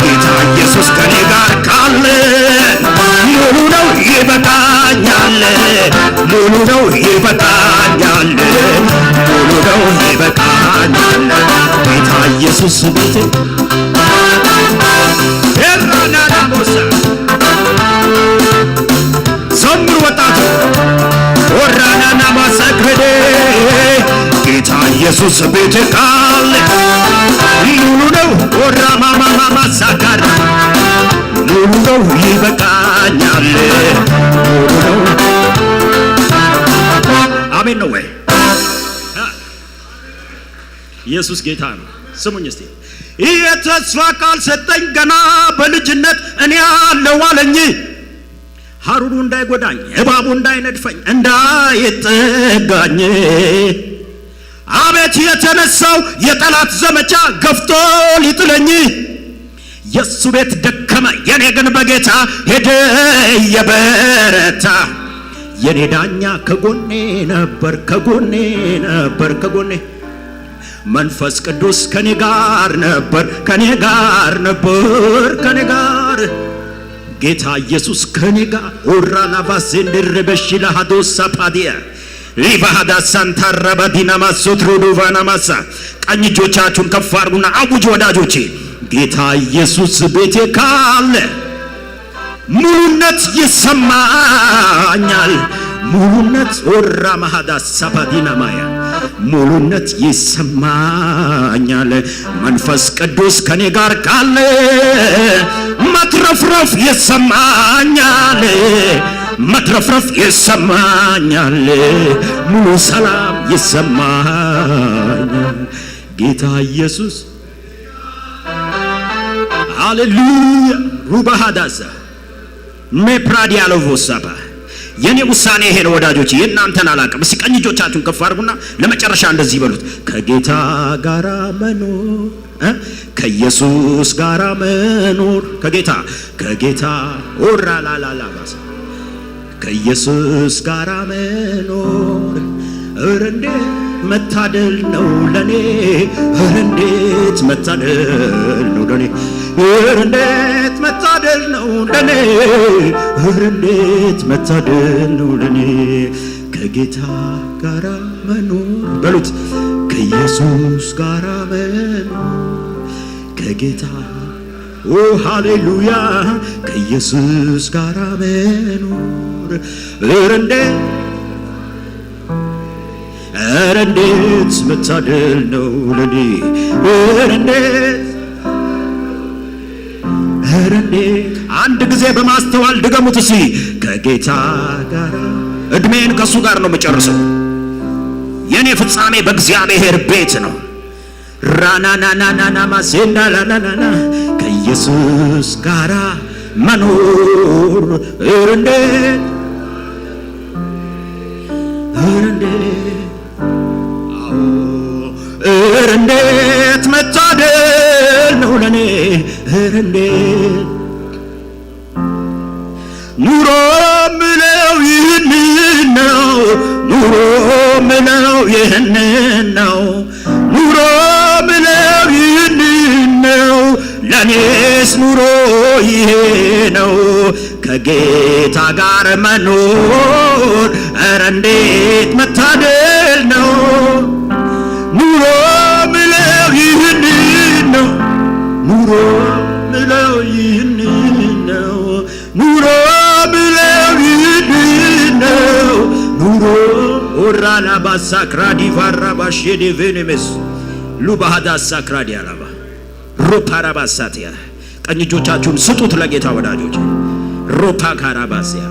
ጌታ ኢየሱስ ከኔ ጋር ካለ ሙሉ ነው ይበቃኛል፣ ሙሉ ነው ይበቃኛል፣ ሙሉ ነው ይበቃኛል። ጌታ ኢየሱስ ቤቴ ኤራናናሞሳ ዘምሩ ወጣቱ ወራናና ማሳክሬ ጌታ ኢየሱስ ቤት ካለ ሙሉ ነው። ወራ ማማማማ ሳካራ ሙሉ ነው ይበቃኛል። ሙሉ ነው። አሜን ነው ወይ? ኢየሱስ ጌታ ነው። ስሙኝ እስቲ። ይህ የተስፋ ቃል ሰጠኝ ገና በልጅነት እኔ አለው አለኝ። ሐሩሩ እንዳይጎዳኝ እባቡ እንዳይነድፈኝ እንዳይጠጋኝ አቤት የተነሳው የጠላት ዘመቻ ገፍቶ ሊጥለኝ የሱ ቤት ደከመ የኔ ግን በጌታ ሄደ እየበረታ የኔ ዳኛ ከጎኔ ነበር ከጎኔ ነበር ከጎኔ መንፈስ ቅዱስ ከኔ ጋር ነበር ከኔ ጋር ነበር ከኔ ጋር ጌታ ኢየሱስ ከኔ ጋር ኦራ ላቫሴንድር በሺ ለሃዶሳ ፓዲያ ሊቫሃዳ ሳንታ ረባዲና ማሶት ሮዶቫና ማሳ ቀኝ እጆቻችሁን ከፍ አድርጉና አውጁ ወዳጆቼ። ጌታ ኢየሱስ ቤቴ ካለ ሙሉነት ይሰማኛል። ሙሉነት ኦራ ማሃዳ ሳባዲና ማያ ሙሉነት ይሰማኛል። መንፈስ ቅዱስ ከኔ ጋር ካለ መትረፍረፍ ይሰማኛል። መትረፍረፍ ይሰማኛል። ሙሉ ሰላም ይሰማኛል። ጌታ ኢየሱስ ሃሌሉያ። ሩባሃዳዛ ሜፕራዲ ያለው ቮሳባ የኔ ውሳኔ ይሄ ነው ወዳጆች፣ የእናንተን አላቅም። እስኪ ቀኝ እጆቻችሁን ከፍ አድርጉና ለመጨረሻ እንደዚህ በሉት፣ ከጌታ ጋራ መኖር እ? ከኢየሱስ ጋራ መኖር ከጌታ ከጌታ ኦራ ላላላ ባሳ ከኢየሱስ ጋራ መኖር እረ እንዴት መታደል ነው ለኔ፣ እረ እንዴት መታደል ነው ለኔ፣ እረ እንዴት መታደል ነው ለኔ፣ እረ እንዴት መታደል ነው ለኔ ከጌታ ጋራ መኖር በሉት ከኢየሱስ ጋራ መኖር ከጌታ ኦ ሃሌሉያ ከኢየሱስ ጋራ መኖር እረ እንዴት እረ እንዴት መታደል ነው ለኔ እረ እንዴት እረ እንዴት አንድ ጊዜ በማስተዋል ድገሙት እስኪ ከጌታ ጋር እድሜን ከእሱ ጋር ነው የምጨርሰው የኔ ፍጻሜ በእግዚአብሔር ቤት ነው ራናናናናና ማሴንዳ ላላላላ ከኢየሱስ ጋራ መኖር እረ እንዴት እረ እንዴት አዎ እረ እንዴት መታደል ነው ለኔ እረ እንዴት ኑሮ ምለው ይህንን ነው ኑሮ ምለው ይህንን ነው ኑሮ ምለው ይህንን ነው ለኔስ ኑሮ ይሄ ነው ከጌታ ጋር መኖር እረ እንዴት መታደል ነው ኑሮ ምለው ይህንን ነው ኑሮ ምለው ይህንን ነው ላባሳ ክራዲቫራ ባሼዴ ቬኔሜስ ሉባሃዳ ሳክራዲ አላባ ሩፓራባሳቲያ። ቀኝ እጆቻችሁን ስጡት ለጌታ ወዳጆች። ሩፓ ካራባሲያ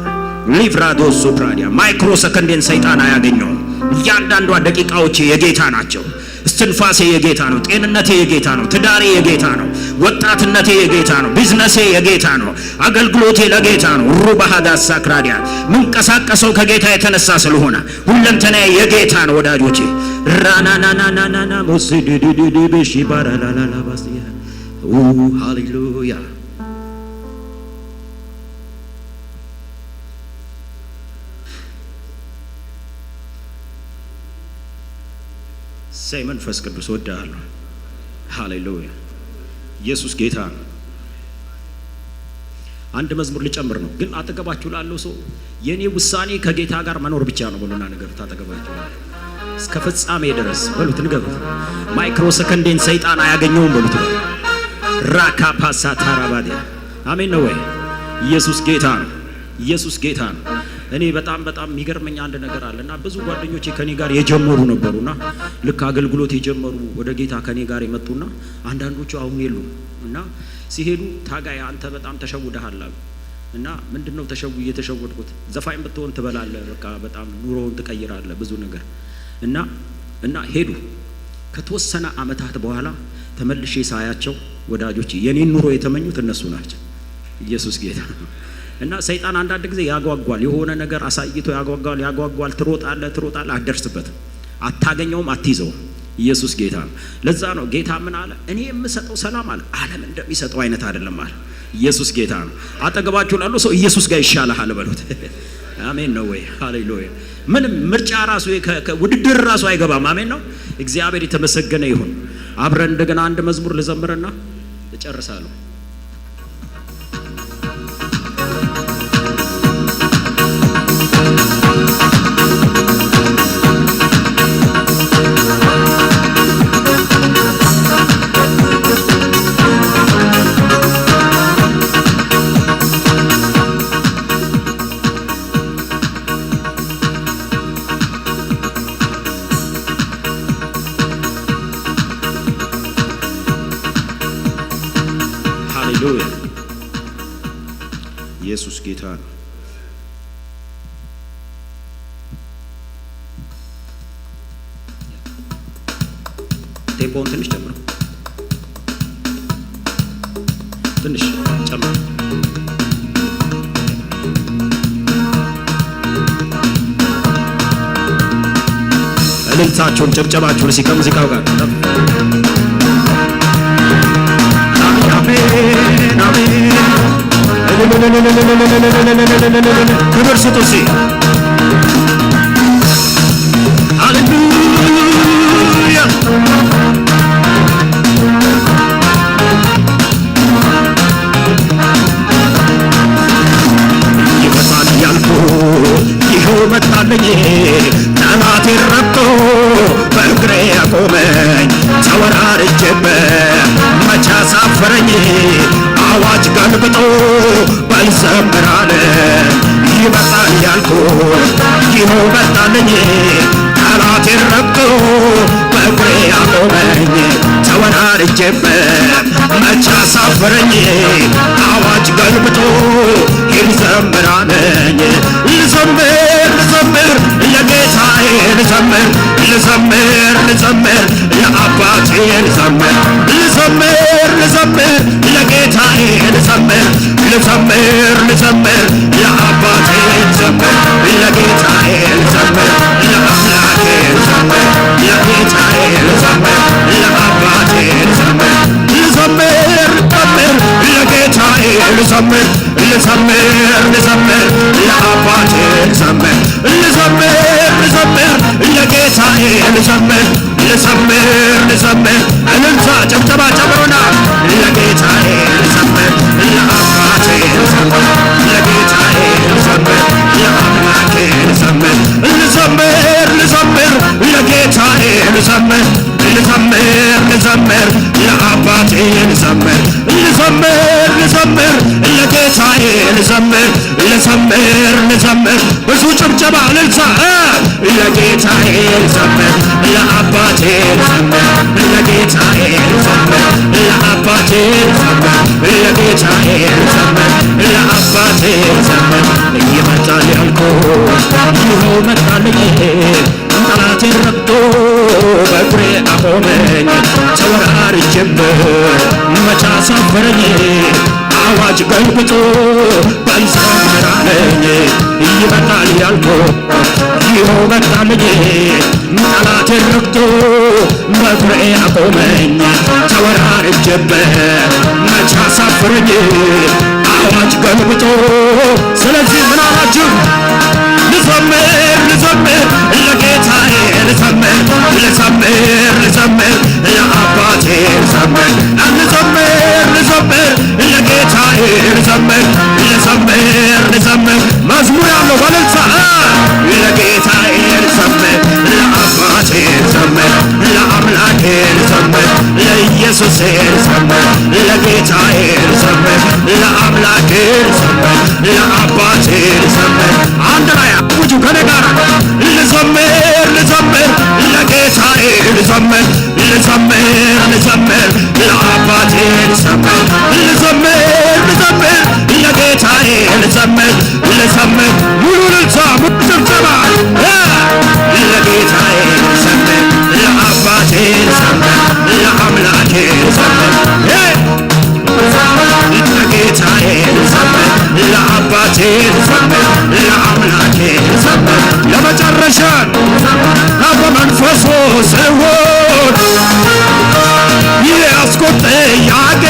ሊቭራዶ ሱፕራዲያ። ማይክሮ ሰከንዴን ሰይጣን አያገኘውም። እያንዳንዷ ደቂቃዎቼ የጌታ ናቸው። እስትንፋሴ የጌታ ነው። ጤንነቴ የጌታ ነው። ትዳሬ የጌታ ነው። ወጣትነቴ የጌታ ነው። ቢዝነሴ የጌታ ነው። አገልግሎቴ ለጌታ ነው። ሩባሃዳ ሳክራዲያ። ምንቀሳቀሰው ከጌታ የተነሳ ስለሆነ ሁለንተና የጌታ ነው ወዳጆቼ። ራናናናናናና ሞስዲዲዲዲዲ ብሺ ባራላላላ ባስያ። ኡ፣ ሃሌሉያ። ሰይ መንፈስ ቅዱስ ወዳለሁ። ሃሌሉያ። ኢየሱስ ጌታ ነው። አንድ መዝሙር ልጨምር ነው፣ ግን አጠገባችሁ ላለው ሰው «የኔ ውሳኔ ከጌታ ጋር መኖር ብቻ ነው» ብሎና ነገር ታጠገባችሁ ላለው እስከ ፍጻሜ ድረስ በሉት፣ ንገሩት። ማይክሮ ሰከንዴን ሰይጣን አያገኘውም በሉት። ራካፓሳ ታራባዲያ። አሜን ነው ወይ? ኢየሱስ ጌታ ነው። ኢየሱስ ጌታ ነው። እኔ በጣም በጣም የሚገርመኝ አንድ ነገር አለ እና ብዙ ጓደኞቼ ከኔ ጋር የጀመሩ ነበሩና ልክ አገልግሎት የጀመሩ ወደ ጌታ ከኔ ጋር የመጡና አንዳንዶቹ አሁን የሉም እና ሲሄዱ «ታጋይ አንተ በጣም ተሸውደሃል» አሉ። እና «ምንድን ነው ተሸው- የተሸወድኩት? ዘፋኝ ብትሆን ትበላለህ፣ በቃ በጣም ኑሮውን ትቀይራለህ ብዙ ነገር» እና እና ሄዱ። ከተወሰነ ዓመታት በኋላ ተመልሼ ሳያቸው ወዳጆቼ የኔን ኑሮ የተመኙት እነሱ ናቸው። ኢየሱስ ጌታ ነው። እና ሰይጣን አንዳንድ ጊዜ ያጓጓል፣ የሆነ ነገር አሳይቶ ያጓጓል፣ ያጓጓል። ትሮጣለህ፣ ትሮጣለህ፣ አትደርስበትም፣ አታገኘውም፣ አትይዘውም። ኢየሱስ ጌታ ነው። ለዛ ነው ጌታ ምን አለ? «እኔ የምሰጠው ሰላም» አለ፣ «ዓለም እንደሚሰጠው አይነት አይደለም» አለ። ኢየሱስ ጌታ ነው። አጠገባችሁ ላለው ሰው «ኢየሱስ ጋር ይሻልሃል» በሉት። አሜን ነው ወይ? ሃሌሉያ። ምንም ምርጫ ራሱ ከ- ከ- ውድድር ራሱ አይገባም። አሜን ነው። እግዚአብሔር የተመሰገነ ይሁን። አብረን እንደገና አንድ መዝሙር ልዘምርና እጨርሳለሁ። ሃሌሉያ። ኢየሱስ ጌታ ነው። ቴምፖውን ትንሽ ጨምረው። ትንሽ ጨምር። እልልታችሁን፣ ጭብጨባችሁን እስኪ ከሙዚቃው ጋር። አሜን፣ አሜን፣ አሜን። ክብር ስጡ እስኪ። ሃሌሉያ። ይመጣል ያልኩት ይኸው መጣልኝ። ጠላቴ ረግጦ በእግሬ ያቆመኝ፣ ተወራርጄበት መቼ አሳፈረኝ? አዋጅ ገልብጦ በል ዘምር አለ። ይመጣል ያልኩት ይኸው መጣልኝ። ጠላቴ ረግጦ በእግሬ ያቆመኝ፣ ተወራርጄበት መቼ አሳፈረኝ? አዋጅ ገልብጦ ይዘምር አለኝ። ልዘምር፣ ልዘምር ለጌታዬ፣ ልዘምር፣ ልዘምር፣ ልዘምር ለአባቴ፣ ልዘምር፣ ልዘምር፣ ልዘምር ለጌታዬ፣ ልዘምር፣ ልዘምር፣ ልዘምር ለአባቴ፣ ልዘምር ለጌታዬ፣ ልዘምር ለአምላኬ፣ ልዘምር ለጌታዬ፣ ልዘምር ለአባቴ፣ ልዘምር፣ ልዘምር፣ ልዘምር ለጌታዬ፣ ልዘምር፣ ልዘምር፣ ልዘምር ለአባቴ፣ ልዘምር፣ ልዘምር፣ ልዘምር ለጌታዬ፣ ልዘምር፣ ልዘምር፣ ልዘምር። እልልታ ጭብጨባ ጨምሩና ለጌታዬ ልዘምር፣ ለአባቴ ልዘምር፣ ለጌታዬ ልዘምር፣ ለአምላኬ ልዘምር። ልዘምር፣ ልዘምር፣ ለጌታዬ ልዘምር፣ ልዘምር፣ ልዘምር፣ ለአባቴ ልዘምር። ልዘምር፣ ልዘምር፣ ለጌታዬ ልዘምር፣ ልዘምር፣ ልዘምር። ቱ ጭብጨባ፣ እልልታ፣ እ፣ ለጌታዬ ልዘምር፣ ለአባቴ ልዘምር፣ ለጌታዬ ልዘምር፣ ለአባቴ ልዘምር፣ ለጌታዬ ልዘምር፣ ለአባቴ ልዘምር። ይመጣል ያልኩት ይኸው መጣልኝ። ጠላቴን ረግጦ በእግሬ አቆመኝ። ተወራርጄበት መች አሳፈረኝ? አዋጅ ገልብጦ በል ዘምር አለኝ። ይመጣል ያልኩት ይኸው መጣልኝ። ጠላቴን ረግጦ በእግሬ አቆመኝ። ተወራርጄበት መች አሳፈረኝ? አዋጅ ገልብጦ። ስለዚህ ምን አላችሁ? ልዘምር፣ ልዘምር፣ ለጌታዬ ልዘምር፣ ልዘምር፣ ልዘምር፣ ለአባቴ ልዘምር። ልዘምር፣ ልዘምር፣ ለጌታዬ ልዘምር፣ ልዘምር፣ ልዘምር። መዝሙር ያለው በእልልታ፣ ለጌታዬ ልዘምር፣ ለአባቴ ልዘምር፣ ለአምላኬ ልዘምር፣ ለኢየሱሴ ልዘምር፣ ለጌታዬ ልዘምር፣ ለአምላኬ ልዘምር፣ ለአባቴ ልዘምር። አንድ ላይ አውጁ ከኔ ጋር። ልዘምር፣ ልዘምር፣ ለጌታዬ ልዘምር፣ ልዘምር፣ ልዘምር፣ ለአባቴ ልዘምር፣ ልዘምር፣ ልዘምር፣ ለጌታዬ ልዘምር፣ ልዘምር። ሙሉ እልልታ፣ ሙሉ ጭብጨባ። እ፣ ለጌታዬ ልዘምር፣ ለአባቴ ልዘምር፣ ለአምላኬ ልዘምር። እ፣ ለጌታዬ ልዘምር፣ ለአባቴ ልዘምር፣ ለአምላኬ ልዘምር። ለመጨረሻ በመንፈሱ ስሆን የያዝኩት ጥያቄ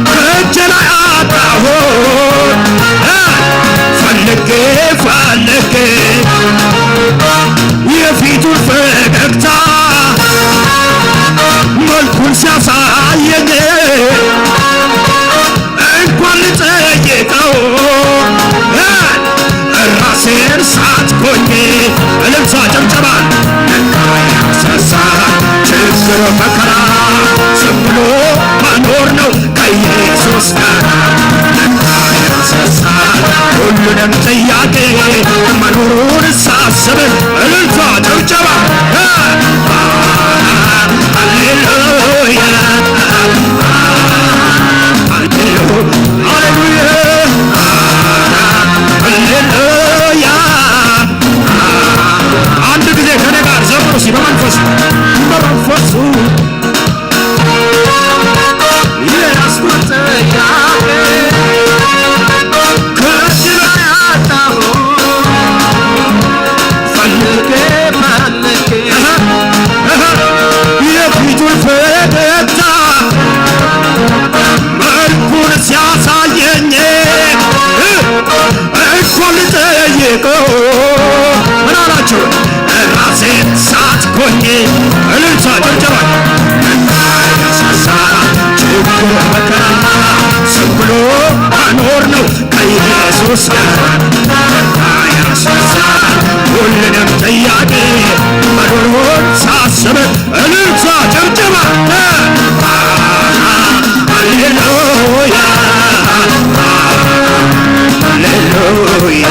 ከእጄ ላይ አጣሁት። ፈልጌ ፈልጌ የፊቱን ፈገግታ መልኩን ሲያሳየኝ እንኳን ልጠይቀው ራሴን ሳትኩኝ። እልልታ ጭብጨባ። ለካ ያስረሳል ችግር መከራ ዝም ብሎ መኖር ነው ከኢየሱስ ጋር። ለካ ያስረሳል ሁሉንም ጥያቄ መኖሩን ሳስብ። እልልታ ጭብጨባ። ሃሌሉያ፣ ሃሌሉያ፣ ሃሌሉያ። አንድ ጊዜ ከኔ ጋር ዘምሩ እስኪ በመንፈስ፣ በመንፈሱ የያዝኩት ጥያቄ ከእጅ ላይ አጣሁ። ፈልጌ ፈልጌ የፊቱን ፈገግታ መልኩን ሲያሳየኝ እኮ ልጠይቀው ምን አላችሁ? ራሴን ሳትኩኝ። እልልታ ጭብጨባ። ያሳሳ ችግር መከራ ዝም ብሎ መኖር ነው ከኢየሱስ ጋር። ያሳሳ ሁሉንም ጥያቄ መኖሩን ሳስብ። እልልታ ጭብጨባ። ሃሌሉያ፣ ሃሌሉያ፣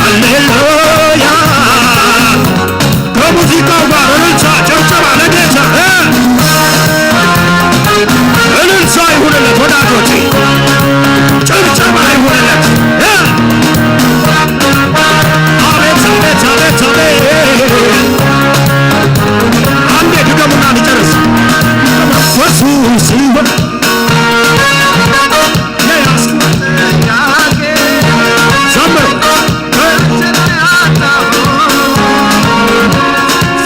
ሃሌሉያ። ከሙዚቃው ጋር እልልታ ጭብጨባ ለጌታ። እልልታ ይሁንለት ወዳጆቼ፣ ጭብጨባ ይሁንለት። አቤት፣ አቤት፣ አቤት፣ አቤት። አንዴ ድገሙና ልጨርስ። በሱ ሲሆን የያዝኩት ጥያቄ ዘምሩ።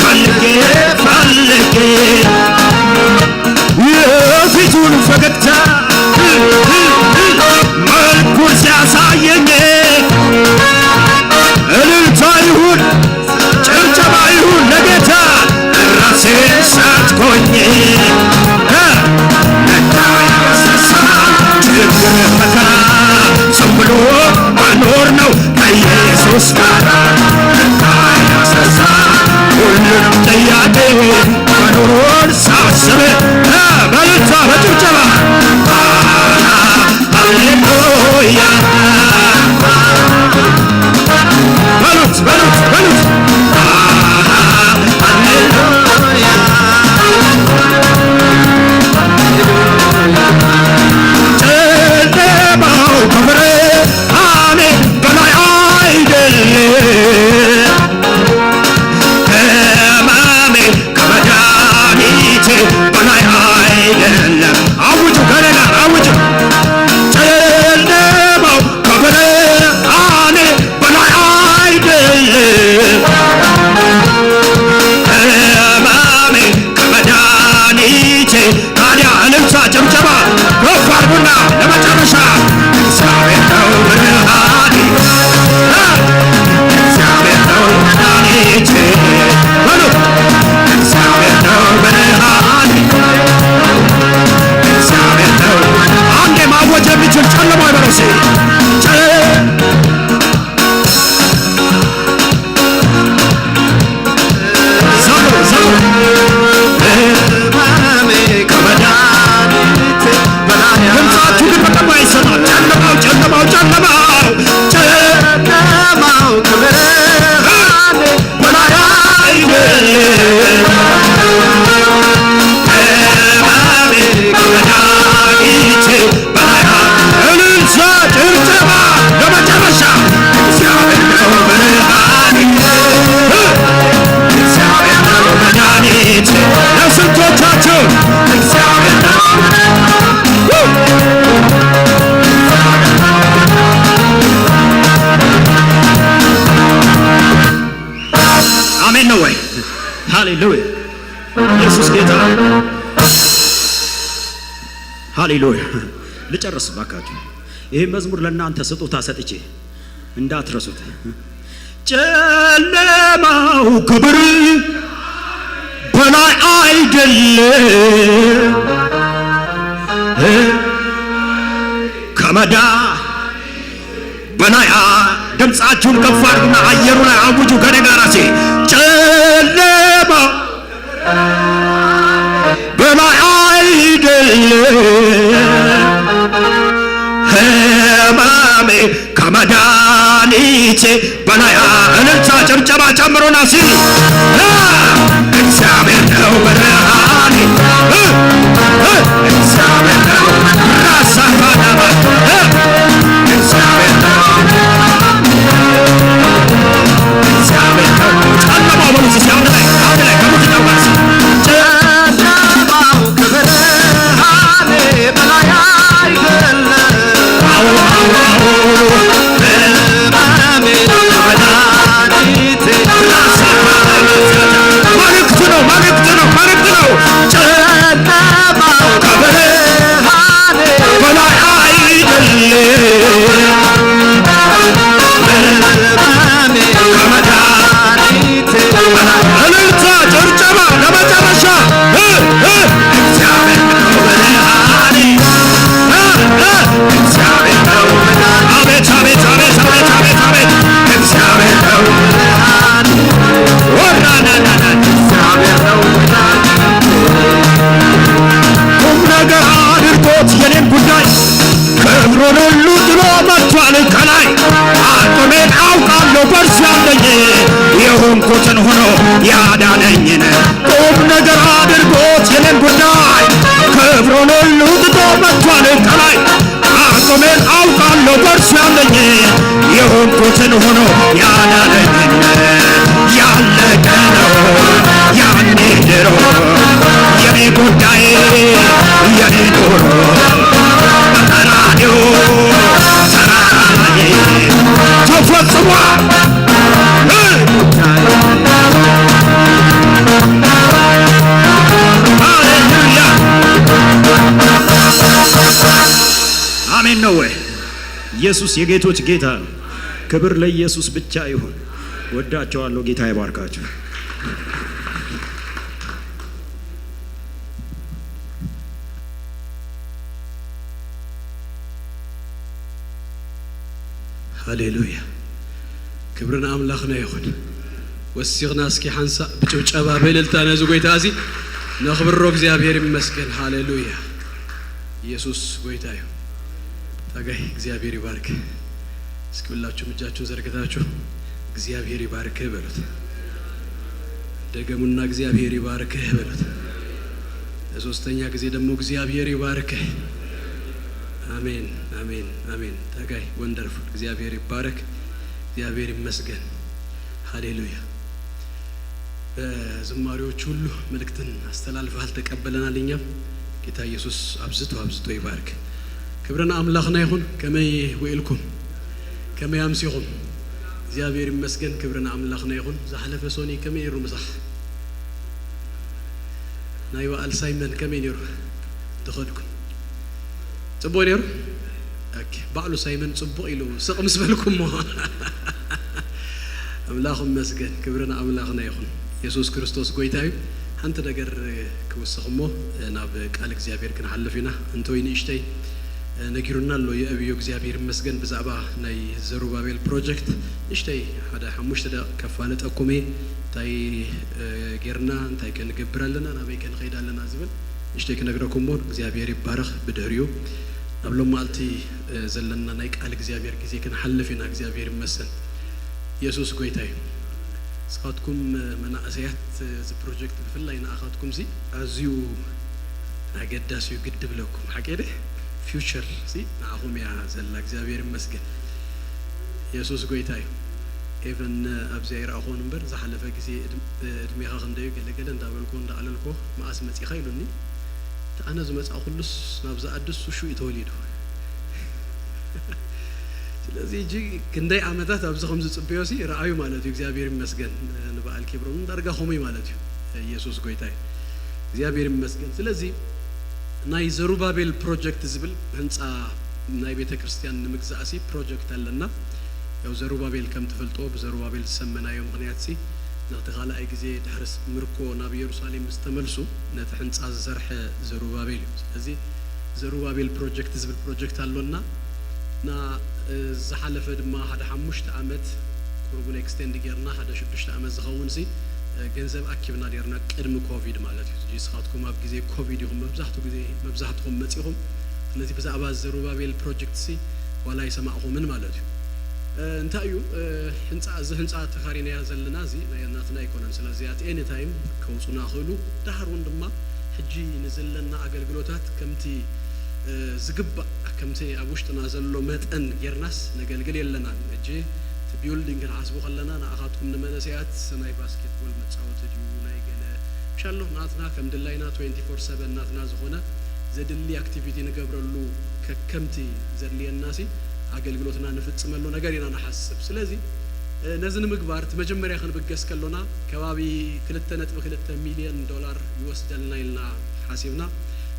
ፈልጌ ፈልጌ የፊቱን ፈገግታ መልኩን ሲያሳየኝ እልልታ ይሁን ጭብጨባ ይሁን ለጌታ። ራሴን ሳትኩኝ ለካ ያስረሳል ችግር መከራ ዝም ብሎ መኖር ነው ከኢየሱስ ጋር። ለካ ያስረሳል ሁሉንም ጥያቄ መኖሩን ሳስብ በልልታ በጭብጨባ። ሃሌሉያ፣ ሃሌሉያ! ኢየሱስ ጌታ! ሃሌሉያ! ልጨርስ ባካችሁ። ይህ መዝሙር ለእናንተ ስጦታ ሰጥቼ እንዳትረሱት። ጨለማው ክብር በላይ አይደለም ከመዳ በላይ አ-፣ ድምፃችሁን ከፍ አድርጉና አየሩ ላይ አውጁ ከኔ ጋር ሲ ጨለማ በላይ አይደለም ህመሜ ከመድኃኒቴ በላይ አ-፣ እልልታ ጭብጨባ ጨምሩና ሲ አ፣ እግዚአብሔር ነው ብርሃኔ እ፣ እ፣ እግዚአብሔር ነው ራሳ ባዳባ እ፣ እግዚአብሔር ነው እግዚአብሔር ነው። ጨለማው በሉ እስኪ አንድ ላይ፣ አንድ ላይ ከሙዚቃው ጋር እስኪ። ጨለማው ከብርሃኔ በላይ አይደለም። አዎ፣ አዎ፣ አዎ። ህመሜ ከመድኃኒቴ መልእክት ነው፣ መልእክት ነው፣ መልእክት ነው። ጨለማው ከብርሃኔ በላይ አይደለም። ህመሜ ከመድኃኒቴ እልልታ፣ ጭብጨባ ለመጨረሻ። እ፣ እ፣ እግዚአብሔር ነው ብርሃኔ። እ፣ እ፣ እግዚአብሔር ነው ብርሃኔ። አቤት፣ አቤት፣ አቤት፣ አቤት፣ አቤት፣ አቤት። እግዚአብሔር ነው ብርሃኔ። ወራናናና። እግዚአብሔር ነው ብርሃኔ። ቁም ነገር አድርጎት የኔን ጉዳይ ክብሩን ሁሉ ጥሎ መጥቷል ከላይ። አቅሜን አውቃለሁ በእርሱ ያለኝ የሆንኩትን ሆኖ ያዳነኝን ቁም ነገር አድርጎት የኔን ጉዳይ ክብሩን ሁሉ ጥሎ መጥቷል ከላይ። አቅሜን አውቃለሁ በእርሱ ያለኝ የሆንኩትን ሆኖ ያዳነኝን ያለቀ ነው ያኔ ድሮ የኔ ጉዳይ የኔ ኑሮ በቀራንዮ ተራራ ላይ ተፈጽሟል። ሃሌሉያ! አሜን ነው ወይ? ኢየሱስ የጌቶች ጌታ ነው። ክብር ለኢየሱስ ብቻ ይሁን። ወዳቸዋለሁ። ጌታ ይባርካቸው። ሃሌሉያ! ክብሪ ንኣምላኽና ይኹን። ወሲኽና እስኪ ሓንሳእ ብጭብጨባ ብእልልታ ነዚ ጎይታ እዚ ነኽብሮ። እግዚኣብሔር ይመስገን። ሃሌሉያ! ኢየሱስ ጎይታ እዩ። ታጋይ እግዚኣብሔር ይባርክ። እስኪ ሁላችሁም እጃችሁን ዘርግታችሁ «እግዚኣብሔር ይባርክህ» በሉት። ደገሙና «እግዚኣብሔር ይባርክህ» በሉት። ለሶስተኛ ጊዜ ደግሞ «እግዚኣብሔር ይባርክህ». አሜን፣ አሜን፣ አሜን። ታጋይ ወንደርፉል፣ እግዚአብሔር ይባረክ፣ እግዚአብሔር ይመስገን። ሃሌሉያ። በዝማሬዎች ሁሉ መልእክትን አስተላልፈሃል፣ ተቀበለናል። እኛም ጌታ ኢየሱስ አብዝቶ አብዝቶ ይባርክ። ክብርን ኣምላኽና ይኹን። ከመይ ውዒልኩም? ከመይ ኣምሲኹም? እግዚኣብሔር ይመስገን። ክብርን ኣምላኽና ይኹን። ዝሓለፈ ሶኒ ከመይ ነይሩ ምሳሕ? ናይ በዓል ሳይመን ከመይ ነይሩ? ዝኸድኩም ጽቡቕ ነይሩ? ኦኬ፣ ባዕሉ ሳይመን ጽቡቕ ኢሉ ስቕ ምስ በልኩሞ። ኣምላኽ ይመስገን፣ ክብሪ ንኣምላኽና ይኹን። የሱስ ክርስቶስ ጎይታ እዩ። ሓንቲ ነገር ክውስኽ እሞ ናብ ቃል እግዚኣብሔር ክንሓልፍ ኢና። እንተወይ ንእሽተይ ነጊሩና ኣሎ የእብዮ እግዚኣብሔር ይመስገን ብዛዕባ ናይ ዘሩባቤል ፕሮጀክት። ንእሽተይ ሓደ ሓሙሽተ ደቂቕ ከፋልጠኩም እየ። እንታይ ጌርና፣ እንታይ ከንገብር ኣለና፣ ናበይ ከንኸይድ ኣለና ዝብል ንእሽተይ ክነግረኩም እሞ እግዚኣብሔር ይባረኽ። ብድሕሪኡ ናብ ሎማዓልቲ ዘለና ናይ ቃል እግዚኣብሔር ግዜ ክንሓልፍ ኢና። እግዚኣብሔር ይመስገን። የሱስ ጎይታ እዩ። ንስኻትኩም መናእሰያት እዚ ፕሮጀክት ብፍላይ ንኣኻትኩም ሲ ኣዝዩ ኣገዳሲ እዩ ግዲ ብለኩም። ሓቂ ደ ፊውቸር ሲ ንዓኹም እያ ዘላ። እግዚኣብሔር ይመስገን። የሱስ ጎይታ እዩ። ኤቨን ኣብዚ ኣይረኣኹን እምበር ዝሓለፈ ግዜ እድሜኻ ክንደዩ ገለገለ እንዳበልኩ እንዳኣለልኩ መኣስ መጺኻ ኢሉኒ። እቲ ኣነ ዝመጻእኩሉስ ናብ ዝኣድስ ሽኡ እዩ ተወሊዱ። ስለዚ ሕጂ ክንደይ ዓመታት ኣብዚ ከም ዝጽበዮ ሲ ረኣዩ ማለት እዩ። እግዚኣብሔር ይመስገን። ንበዓል ኬብሮን ዳርጋ ከምኡ እዩ ማለት እዩ። ኢየሱስ ጎይታይ እግዚኣብሔር ይመስገን። ስለዚ ናይ ዘሩባቤል ፕሮጀክት ዝብል ህንፃ ናይ ቤተ ክርስቲያን ንምግዛእሲ ፕሮጀክት ኣለና። ያው ዘሩባቤል ከም ትፈልጦ ብዘሩባቤል ዝሰመናዮ ምክንያት ሲ ነቲ ካልኣይ ግዜ ድሕሪ ምርኮ ናብ ኢየሩሳሌም ምስ ተመልሱ ነቲ ህንፃ ዝሰርሐ ዘሩባቤል እዩ። ስለዚ ዘሩባቤል ፕሮጀክት ዝብል ፕሮጀክት ኣሎና እና ዝሓለፈ ድማ ሓደ ሓሙሽተ ዓመት ቁሩቡን ኤክስቴንድ ጌርና ሓደ ሽዱሽተ ዓመት ዝኸውን ሲ ገንዘብ ኣኪብና ኔርና ቅድሚ ኮቪድ ማለት እዩ። ንስኻትኩም ኣብ ግዜ ኮቪድ ኢኹም መብዛሕቱ ግዜ መብዛሕትኹም መጺኹም። ስለዚ ብዛዕባ ዘሩባቤል ፕሮጀክት ሲ ዋላ ኣይሰማዕኹምን ማለት እዩ። እንታይ እዩ ህንፃ እዚ ህንፃ ተኻሪናያ ዘለና እዚ ናትና ኣይኮነን። ስለዚ ኣት ኤኒ ታይም ከውፁና ክእሉ ዳሃር እውን ድማ ሕጂ ንዘለና ኣገልግሎታት ከምቲ ዝግባእ ከምቲ ኣብ ውሽጥና ዘሎ መጠን ጌርናስ ነገልግል የለናን። ሕጂ እቲ ቢውልዲንግ ክንሓስቡ ከለና ንኣኻትኩም ንመነሰያት ናይ ባስኬትቦል መፃወቲ ድዩ ናይ ገለ ምሻሎ ናትና ከም ድላይና ትዌንቲ ፎር ሰቨን ናትና ዝኾነ ዘድሊ ኣክቲቪቲ ንገብረሉ ከከምቲ ዘድልየና ሲ ኣገልግሎትና ንፍፅመሉ ነገር ኢና ንሓስብ። ስለዚ ነዚ ንምግባር እቲ መጀመርያ ክንብገስ ከሎና ከባቢ ክልተ ነጥቢ ክልተ ሚልዮን ዶላር ይወስደልና ኢልና ሓሲብና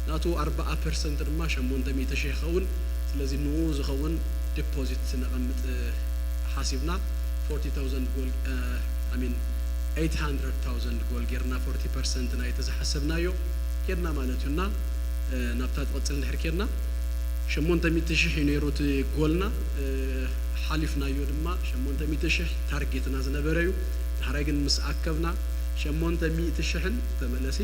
ናቱ ኣርባዓ ፐርሰንት ድማ ሸሞንተ ሚእቲ ሺሕ ይኸውን። ስለዚ ንኡ ዝኸውን ዲፖዚት ነቐምጥ ሓሲብና ፎርቲ ታውዘንድ ጎል ሚን ኤይት ሃንድረድ ታውዘንድ ጎል ጌርና ፎርቲ ፐርሰንት ናይቲ ዝሓሰብናዮ ጌርና ማለት እዩ እና ናብታ ትቕፅል እንድሕር ኬድና ሸሞንተ ሚእቲ ሺሕ እዩ ነይሩ እቲ ጎልና ሓሊፍናዮ ድማ ሸሞንተ ሚእቲ ሺሕ ታርጌትና ዝነበረ እዩ። ዳሕራይ ግን ምስ ኣከብና ሸሞንተ ሚእቲ ሽሕን ተመለሲ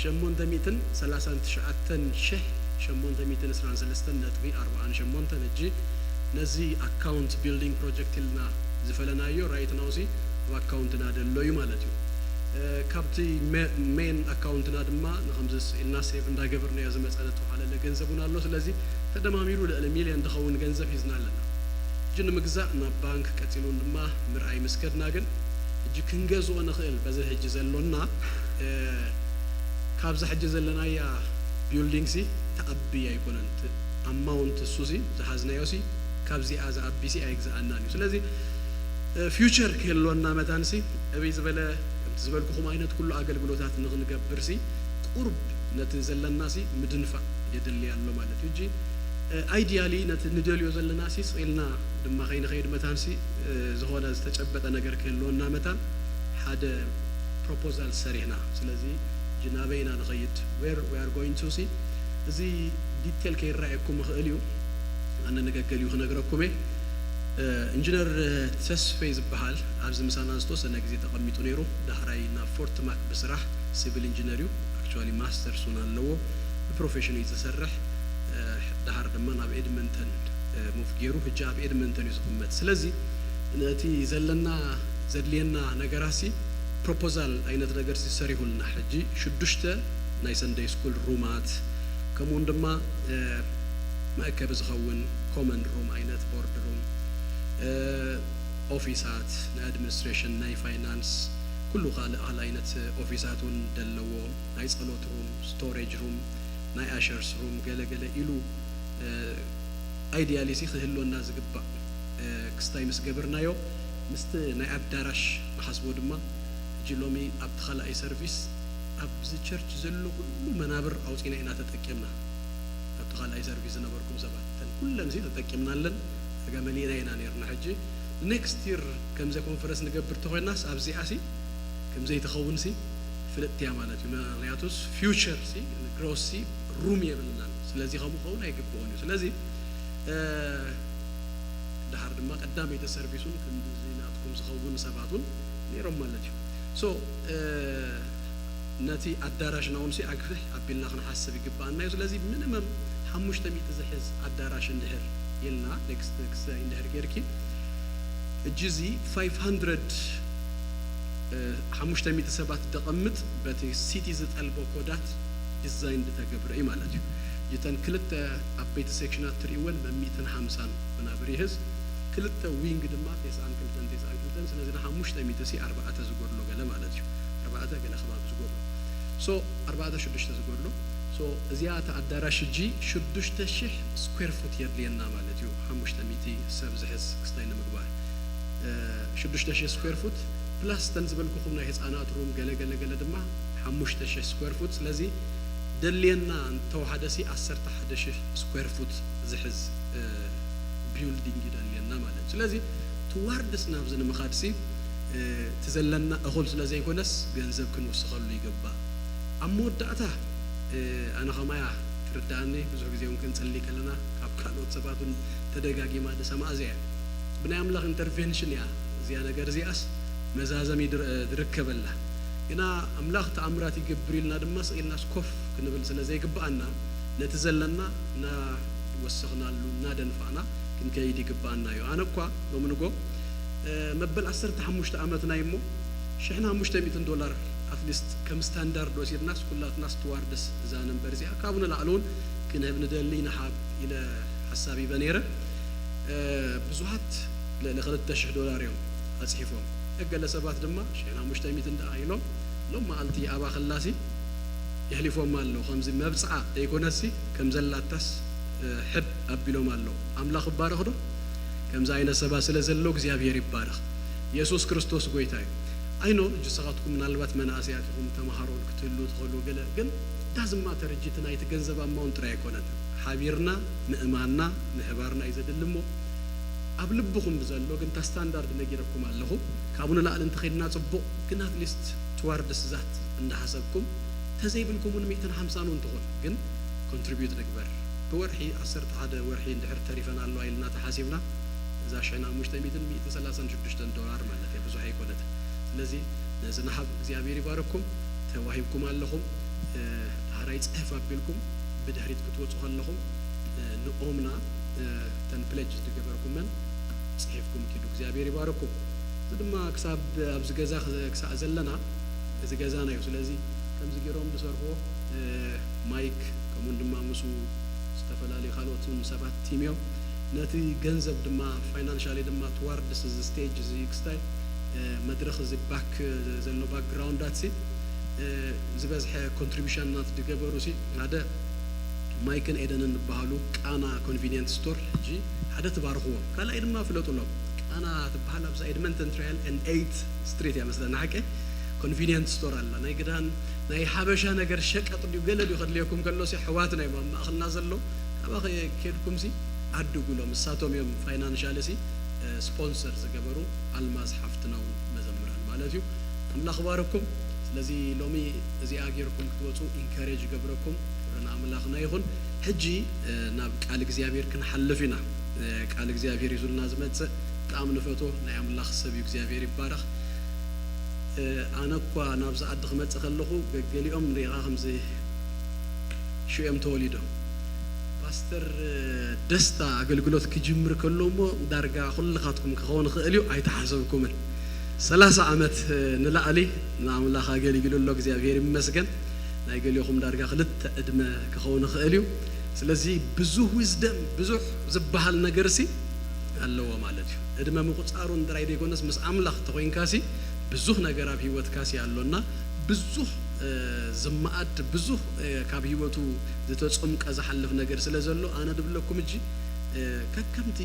ሸሞንተ ሚእትን ሰላሳን ትሽዓተን ሽሕ ሸሞንተ ሚእትን ዕስራን ሰለስተን ነጥቢ ኣርባዓን ሸሞንተን ሕጂ ነዚ ኣካውንት ቢልዲንግ ፕሮጀክት ኢልና ዝፈለናዮ ራይት ናውሲ ኣብ ኣካውንትና ደሎ እዩ ማለት እዩ። ካብቲ ሜን ኣካውንትና ድማ ንከምዚ ስኢልና ሴቭ እንዳገበርናዮ ዝመፀ ነተውሓለለ ገንዘብ እውን ኣሎ። ስለዚ ተደማሚሩ ልዕሊ ሚልዮን ዝኸውን ገንዘብ ሒዝና ኣለና። ሕጂ ንምግዛእ ናብ ባንክ ቀፂሉ እውን ድማ ምርኣይ ምስ ከድና ግን ሕጂ ክንገዝኦ ንኽእል በዚ ሕጂ ዘሎና ካብዛ ሕጂ ዘለናያ ቢልዲንግ ሲ ተኣቢ ኣይኮነን። ኣማውንት እሱ ሲ ዝሓዝናዮ ሲ ካብዚኣ ዝኣቢ ሲ ኣይግዝኣናን እዩ። ስለዚ ፊውቸር ክህልወና መታን ሲ ዕብይ ዝበለ ከምቲ ዝበልኩኹም ዓይነት ኩሉ ኣገልግሎታት ንክንገብር ሲ ቁርብ ነቲ ዘለና ሲ ምድንፋዕ የድሊ ኣሎ ማለት እዩ። ሕጂ ኣይዲያሊ ነቲ ንደልዮ ዘለና ሲ ስቕ ኢልና ድማ ከይንኸይድ መታን ሲ ዝኾነ ዝተጨበጠ ነገር ክህልወና መታን ሓደ ፕሮፖዛል ሰሪሕና። ስለዚ ሕጂ ናበይ ኢና ንኸይድ where we are going to ሲ እዚ ዲቴል ከይረኣየኩም ይኽእል እዩ። ኣነ ንገገሊኡ ክነግረኩም እየ። ኢንጂነር ተስፌ ዝበሃል ኣብዚ ምሳና ዝተወሰነ ግዜ ተቐሚጡ ነይሩ። ዳሕራይ ናብ ፎርት ማክ ብስራሕ ሲቪል ኢንጂነር እዩ። ኣክቹዋሊ ማስተርስ እውን ኣለዎ። ብፕሮፌሽኑ እዩ ዝሰርሕ። ዳሓር ድማ ናብ ኤድመንተን ሙቭ ገይሩ ሕጂ ኣብ ኤድመንተን እዩ ዝቕመጥ። ስለዚ ነቲ ዘለና ዘድልየና ነገራሲ ፕሮፖዛል ዓይነት ነገር ሲ ሰሪሁልና ሕጂ ሽዱሽተ ናይ ሰንደይ ስኩል ሩማት ከምኡውን ድማ መእከቢ ዝኸውን ኮመን ሩም ዓይነት ቦርድ ሩም ኦፊሳት ናይ ኣድሚኒስትሬሽን ናይ ፋይናንስ ኩሉ ካልእ ካልእ ዓይነት ኦፊሳት እውን ደለዎ ናይ ጸሎት ሩም ስቶሬጅ ሩም ናይ ኣሸርስ ሩም ገለ ገለ ኢሉ ኣይዲያሊ ሲ ክህልወና ዝግባእ ክስታይ ምስ ገበርናዮ ምስቲ ናይ ኣዳራሽ ንሓስቦ ድማ ሕጂ ሎሚ ኣብቲ ካልኣይ ሰርቪስ ኣብዚ ቸርች ዘሎ ኩሉ መናብር ኣውፂና ኢና ተጠቂምና። ኣብቲ ካልኣይ ሰርቪስ ዝነበርኩም ሰባት እተን ኩለን ሲ ተጠቂምናለን። ዳርጋ መሊእና ኢና ነርና። ሕጂ ኔክስት ይር ከምዚ ኮንፈረንስ ንገብር ተኮይናስ ኣብዚኣ ሲ ከምዘይትኸውን ሲ ፍልጥቲ እያ ማለት እዩ። ምክንያቱስ ፊውቸር ሲ ግሮስ ሲ ሩም የብልናን። ስለዚ ከምኡ ክኸውን ኣይግብኦን እዩ። ስለዚ ድሓር ድማ ቀዳመይቲ ሰርቪሱን ከምዚ ናትኩም ዝኸውን ሰባቱን ነይሮም ማለት እዩ። ሶ ነቲ ኣዳራሽና እውን ሲ ኣግፍሕ ኣቢልና ክንሓስብ ይግባኣና እዩ። ስለዚ ሚኒመም ሓሙሽተ ሚእቲ ዝሕዝ ኣዳራሽ እንድሕር ኢልና ኔክስት ክስታይ እንድሕር ጌርኪ እጅ እዚ ፋይቭ ሃንድረድ ሓሙሽተ ሚእቲ ሰባት ደቐምጥ በቲ ሲቲ ዝጠልቦ ኮዳት ዲዛይን ዝተገብረ እዩ ማለት እዩ። እተን ክልተ ዓበይቲ ሴክሽናት ትርእይወን መሚእትን ሓምሳን መናብር ይሕዝ። ክልተ ዊንግ ድማ ተስዓን ክልተን ተስዓን ክልተን ስለዚ ንሓሙሽተ ሚእቲ ሲ ኣርባዕተ ዝጎድሎ ገለ ማለት እዩ። ኣርባዕተ ገለ ከባቢ ዝጎድሎ ሶ ኣርባዕተ ሽዱሽተ ዝጎድሎ ሶ እዚኣ እታ ኣዳራሽ ሕጂ ሽዱሽተ ሽሕ ስኩዌር ፉት የድልየና ማለት እዩ። ሓሙሽተ ሚእቲ ሰብ ዝሕዝ ክስታይ ንምግባር ሽዱሽተ ሽሕ ስኩዌር ፉት ፕላስ ተን ዝበልኩኹም ናይ ህፃናት ሩም ገለ ገለ ገለ ድማ ሓሙሽተ ሽሕ ስኩዌር ፉት። ስለዚ ደልየና እንተወሓደ ሲ ዓሰርተ ሓደ ሽሕ ስኩዌር ፉት ዝሕዝ ቢልዲንግ ይደልየና ማለት እዩ። ስለዚ ትዋርድስ ናብዚ ንምኻድ ሲ እቲ ዘለና እኹል ስለ ዘይኮነስ ገንዘብ ክንውስኸሉ ይግባእ። ኣብ መወዳእታ ኣነ ኸማያ ትርዳእኒ፣ ብዙሕ ግዜ እውን ክንጽሊ ከለና ካብ ካልኦት ሰባት እውን ተደጋጊማ ዝሰማኣ እዚኣ እያ። ብናይ ኣምላኽ ኢንተርቬንሽን እያ እዚኣ ነገር እዚኣስ መዛዘሚ ድርከበላ። ግና ኣምላኽ ተኣምራት ይገብር ኢልና ድማ ስቕ ኢልናስ ኮፍ ክንብል ስለ ዘይግብኣና ነቲ ዘለና እናወሰኽናሉ እናደንፋዕና ክንከይድ ይግብኣና እዩ። ኣነ እኳ ሎሚ ንጎ መበል ዓሰርተ ሓሙሽተ ዓመትና እዩ እሞ ሽሕን ሓሙሽተ ሚእትን ዶላር ኣትሊስት ከም ስታንዳርድ ወሲድናስ ኩላትና ስቱዋርድስ እዛ ነንበር እዚኣ ካብኡ ንላዕሊ እውን ክንህብ ንደሊ ንሓብ ኢለ ሓሳብ ሂበ ነይረ። ብዙሃት ልዕሊ ክልተ ሽሕ ዶላር እዮም ኣፅሒፎም። ገለ ሰባት ድማ ሽሕን ሓሙሽተ ሚእትን ደኣ ኢሎም ሎም መዓልቲ ኣባኽላሲ የሕሊፎም ኣለዉ። ከምዚ መብፅዓ ዘይኮነሲ ከም ዘላታስ ሕብ ኣቢሎም ኣለዉ። ኣምላኽ ይባረኽ ዶ? ከምዚ ዓይነት ሰባት ስለ ዘለዉ እግዚኣብሔር ይባረኽ። የሱስ ክርስቶስ ጎይታ እዩ። ኣይኖ እጅ ሰኻትኩም ምናልባት መናእሰያት ኢኹም ተምሃሮን ክትህሉ ትኽእሉ ገለ ግን ዳዝማ ተርጅቲ ናይቲ ገንዘብ ኣማውን ጥራይ ኣይኮነትን። ሓቢርና ምእማንና ምሕባርና እዩ ዘድሊ እሞ ኣብ ልብኹም ብዘሎ ግን እታ ስታንዳርድ ነጊረኩም ኣለኹ። ካብኡ ንላዕሊ እንተኸይድና ጽቡቕ ግን ኣትሊስት ትዋርድስ ዛት እንዳሓሰብኩም ተዘይብልኩም እውን ሚእትን ሓምሳን እውን ትኹን ግን ኮንትሪቢዩት ንግበር። ብወርሒ ዓሰርተ ሓደ ወርሒ እንድሕር ተሪፈና ኣለዋ ኢልና ተሓሲብና እዛ ሽሕን ሓሙሽተ ሚእትን ሚእትን ሰላሳን ሽዱሽተን ዶላር ማለት እየ ብዙሕ ኣይኮነትን። ስለዚ ነዚ ንሓብ እግዚኣብሔር ይባረኩም። ተዋሂብኩም ኣለኹም። ዳሕራይ ጽሕፍ ኣቢልኩም ብድሕሪት ክትወፁ ከለኹም ንኦምና ተን ፕለጅ ዝገበርኩመን ጽሒፍኩም ኪዱ። እግዚኣብሔር ይባረኩም። እዚ ድማ ክሳብ ኣብዚ ገዛ ክሳዕ ዘለና እዚ ገዛና እዩ። ስለዚ ከምዚ ገይሮም ዝሰርሕዎ ማይክ ከምኡን ድማ ምስ ዝተፈላለዩ ካልኦትን ሰባት ቲም እዮም። ነቲ ገንዘብ ድማ ፋይናንሻሊ ድማ ትዋርድስ እዚ ስቴጅ እዚ ክስታይ መድረኽ እዚ ባክ ዘሎ ባክግራውንዳት ሲ ዝበዝሐ ኮንትሪቢሽናት ዝገበሩ ሲ ሓደ ማይክን ኤደንን ዝበሃሉ ቃና ኮንቪኒየንት ስቶር ሕጂ ሓደ ትባርኽዎም ካልኣይ ድማ ፍለጡሎም። ቃና ትበሃል ኣብዛ ኤድመንተን ትራያል ኤን ኤይት ስትሪት እያ መስለና ሓቀ ኮንቪኒየንት ስቶር ኣላ ናይ ግዳን ናይ ሓበሻ ነገር ሸቀጥ ድዩ ገለ ድዩ ከድልየኩም ከሎ ሲ ኣሕዋትና እዮም ኣብ ማእኸልና ዘሎ ካባኸ ኬድኩም ሲ ዓድጉሎም እሳቶም እዮም ፋይናንሻሊ ሲ ስፖንሰር ዝገበሩ ኣልማዝ ሓፍትና እውን መዘምራን ማለት እዩ። ኣምላኽ ባረኩም። ስለዚ ሎሚ እዚኣ ጌርኩም ክትወፁ ኢንካሬጅ ይገብረኩም። ክብሪ ንኣምላኽና ይኹን። ሕጂ ናብ ቃል እግዚኣብሔር ክንሓልፍ ኢና። ቃል እግዚኣብሔር ይዙልና ዝመፅእ ብጣዕሚ ንፈቶ ናይ ኣምላኽ ሰብ እዩ። እግዚኣብሔር ይባረኽ። ኣነ እኳ ናብዚ ዓዲ ክመፅእ ከለኹ ገገሊኦም ሪኢኻ ከምዚ ሽኡ እዮም ተወሊዶም። ፓስተር ደስታ ኣገልግሎት ክጅምር ከሎ እሞ ዳርጋ ኩልኻትኩም ክኸውን ይኽእል እዩ ኣይተሓሰብኩምን። ሰላሳ ዓመት ንላዕሊ ንኣምላኽ ኣገልጊሉ ኣሎ። እግዚኣብሔር ይመስገን። ናይ ገሊኹም ዳርጋ ክልተ ዕድመ ክኸውን ይኽእል እዩ። ስለዚ ብዙህ ዊዝደም ብዙሕ ዝበሃል ነገር ሲ ኣለዎ ማለት እዩ። ዕድመ ምቁፃሩ ጥራይ ዘይኮነስ ምስ ኣምላኽ ተኮይንካ ሲ ብዙህ ነገር ኣብ ህይወትካ ሲ ኣሎና ብዙህ ዝመኣድ ብዙህ ካብ ህይወቱ ዝተፀምቀ ዝሓልፍ ነገር ስለ ዘሎ ኣነ ድብለኩም እጂ ከከምቲ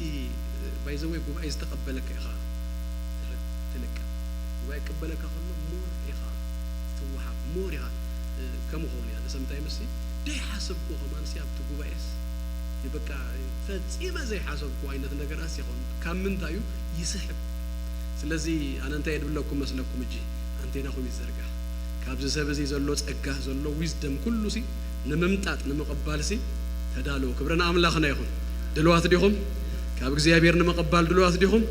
ባይዘወይ ጉባኤ ዝተቐበለካ ኢኻ ትልቀ ጉባኤ ይቀበለካ ከሎ ሞር ኢኻ ትወሃብ ሞር ኢኻ ከምኡ ኸውን እያ ንሰምታይ ምስ ደይሓሰብኩ ከማንሲ ኣብቲ ጉባኤስ በቃ ፈፂመ ዘይሓሰብኩ ዓይነት ነገራት ይኸውን ካብ ምንታይ እዩ ይስሕብ ስለዚ ኣነ እንታይ የድብለኩም መስለኩም እጂ ኣንቴናኹም ይዘርጋሕ ካብዚ ሰብ እዚ ዘሎ ጸጋ ዘሎ ዊዝደም ኩሉ ሲ ንምምጣጥ ንምቕባል ሲ ተዳለዉ ክብሪ ንኣምላኽና ይኹን ድልዋት ዲኹም ካብ እግዚኣብሔር ንምቕባል ድልዋት ዲኹም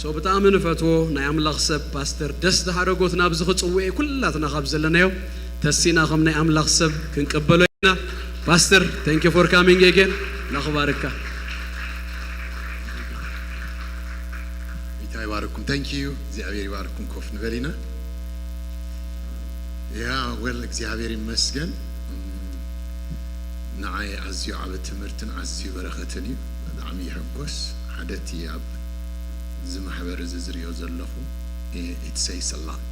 ሶ ብጣዕሚ ንፈትዎ ናይ ኣምላኽ ሰብ ፓስተር ደስታ ሓረጎት ናብዚ ክጽውኤ ኩላትና ካብ ዘለናዮ ተሲና ከም ናይ ኣምላኽ ሰብ ክንቀበሎ ኢና ፓስተር thank you for coming again ናኽባርካ ጌታ ይባርኩም thank you እግዚኣብሔር ይባርኩም ኮፍ ንበል ኢና ያ ወል እግዚኣብሔር ይመስገን ንዓይ ኣዝዩ ዓብ ትምህርትን ኣዝዩ በረኸትን እዩ ብጣዕሚ ይሕጎስ ሓደ እቲ ኣብ እዚ ማሕበር እዚ ዝሪኦ ዘለኹ it says a lot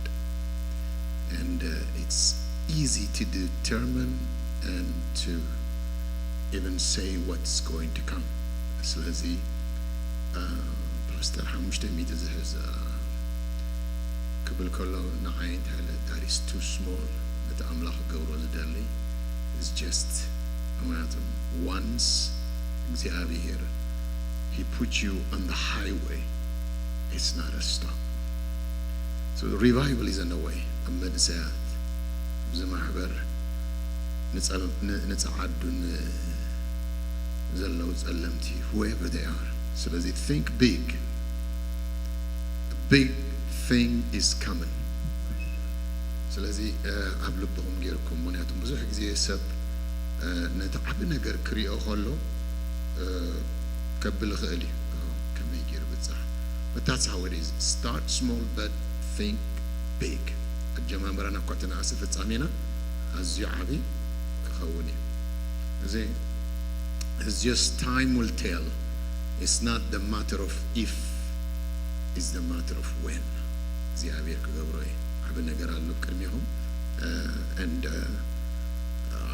and uh, it's easy to determine and to even say what's going to come ስለዚ uh, ፓስተር ሓሙሽተ ሚእቲ ዝሕዝ ክብል ከሎ ንዓይ እንታይ ኢለ that is too small። ነቲ ኣምላኽ ክገብሮ ዝደሊ is just ምክንያቱ once እግዚኣብሔር he put you on the highway, it's not a stop. So revival is on the way. ኣብ መንእሰያት ኣብዚ ማሕበር ንጸዓዱን ዘለዉ ጸለምቲ whoever they are። ስለዚ think big, big thing is coming። ስለዚ ኣብ ልብኹም ጌርኩም፣ ምክንያቱም ብዙሕ ግዜ ሰብ ነቲ ዓቢ ነገር ክሪኦ ከሎ ከብል ይኽእል እዩ። ከመይ ገይሩ ብጻሕ? But that's how it is. Start small but think big. ኣጀማምራና እኳ ተነኣሰ ፍጻሜና ኣዝዩ ዓቢ ክኸውን እዩ። እዚ is just time will tell. It's not the matter of if, it's the matter of when. እግዚኣብሔር ክገብሮ እዩ። ዓቢ ነገር ኣሎ ቅድሚኹም። And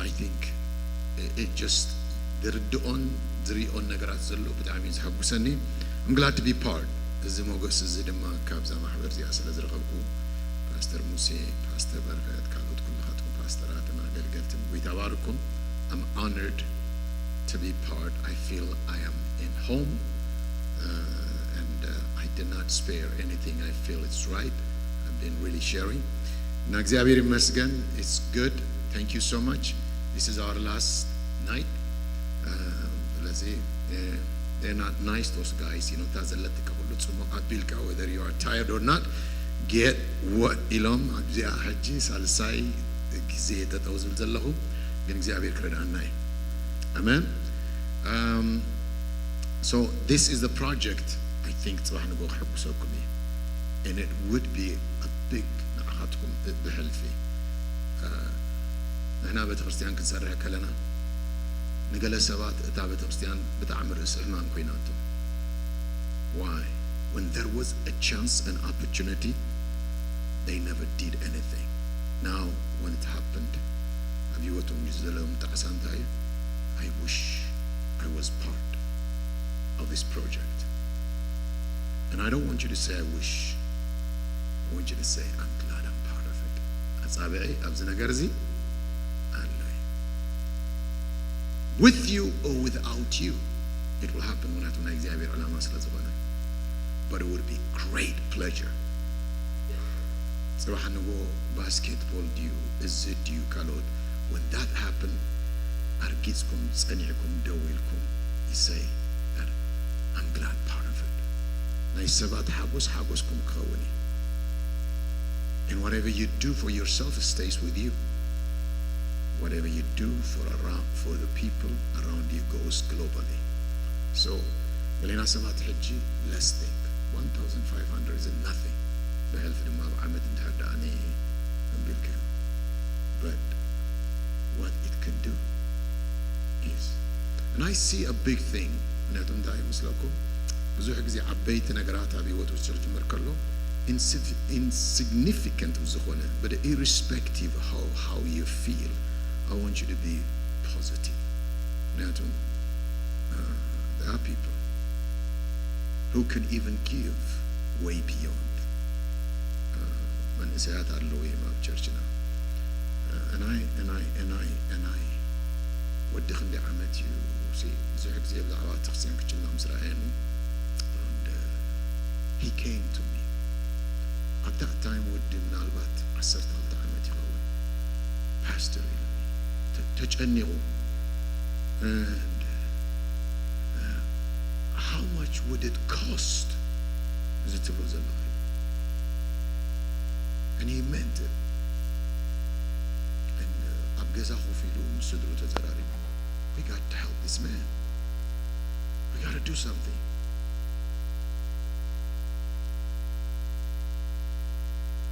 I think it just ዝርድኦን ዝሪኦን ነገራት ዘሎ ብጣዕሚ እዩ ዘሐጉሰኒ። I'm glad to be part። እዚ ሞገስ እዚ ድማ ካብዛ ማሕበር እዚኣ ስለ ዝረኸብኩ ፓስተር ሙሴ፣ ፓስተር በረኸት፣ ካልኦት ኩልኻትኩም ፓስተራትን ኣገልገልትን ጎይታ ባርኩም። I'm honored to be part. I feel I am in home and I did not spare anything. I feel it's right. I've been really sharing. እና እግዚኣብሔር ይመስገን። It's good. Thank you so much. This is our last night. ስለዚ they're not nice, those guys. You know, እታ ዘለትካ ኩሉ ጽሙቕ ኣቢልካ whether you are tired or not, get what ኢሎም ኣብዚኣ ሕጂ ሳልሳይ ግዜ ጠጠው ዝብል ዘለኹ፣ ግን እግዚኣብሔር ክረድኣና እዩ። ኣሜን። So this is the project I think ጽባሕ ንግሆ ክሕጉሰኩም እዩ። And it would be a big ንዓኻትኩም ብሕልፊ ንሕና ቤተክርስትያን ክንሰርሕ ከለና ንገለ ሰባት እታ ቤተክርስትያን ብጣዕሚ ርእሲ ሕማም ኮይናቶም። Why? When there was a chance and opportunity, they never did anything. Now when it happened, ኣብ ህይወቶም ዘለዎም ጣዕሳ እንታይ እዩ? I wish I was part of this project. And I don't want you to say I wish. I want you to say I'm glad I'm part of it. ኣጻብዐይ ኣብዚ ነገር እዚ ኣሎ እዩ። With you or without you, it will happen. ምክንያቱ ናይ እግዚኣብሔር ዕላማ ስለ ዝኾነ። But it would be great pleasure. ጽባሕ ንግሆ ባስኬትቦል ድዩ እዚ ድዩ ካልኦት when that happen ኣርጊጽኩም ጸኒዕኩም ደው ኢልኩም you say I'm glad part of it። ናይ ሰባት ሓጎስ ሓጎስኩም ክኸውን እዩ። And whatever you do for yourself stays with you. Whatever you do for around for the people around you goes globally. So ገሌና ሰባት ሕጂ let's think one thousand five hundred is nothing። ብሕልፊ ድማ ኣብ ዓመት እንድሕር ደኣ ኣቢልካ but what it can do is and I see a big thing። ምክንያቱ እንታይ ይመስለኩም? ብዙሕ ግዜ ዓበይቲ ነገራት ኣብ ህይወት ውስጥ ዝጅምር ከሎ insignificant ዝኾነ but irrespective how, how you feel, I want you to be positive። ምክንያቱም there are people who can even give way beyond። መንእሰያት ኣለዉ እዮም ኣብ ቸርችና። And I, and I, and I, and I ወዲ ክንደይ ዓመት እዩ ብዙሕ ግዜ ብዛዕባ ቤተክርስትያን ክጭነቕ ምስ ረኣየኒ he came to me። At that time ወዲ ምናልባት ዓሰርተ ክልተ ዓመት ይኸውን። ፓስተር ኢሉ ተጨኒቑ and how much would it cost እዚ ትብሎ ዘለኻ? And he meant it. And ኣብ ገዛ ኮፍ ኢሉ ምስ ስድሩ ተዘራሪቡ we got to help this man. We got to do something.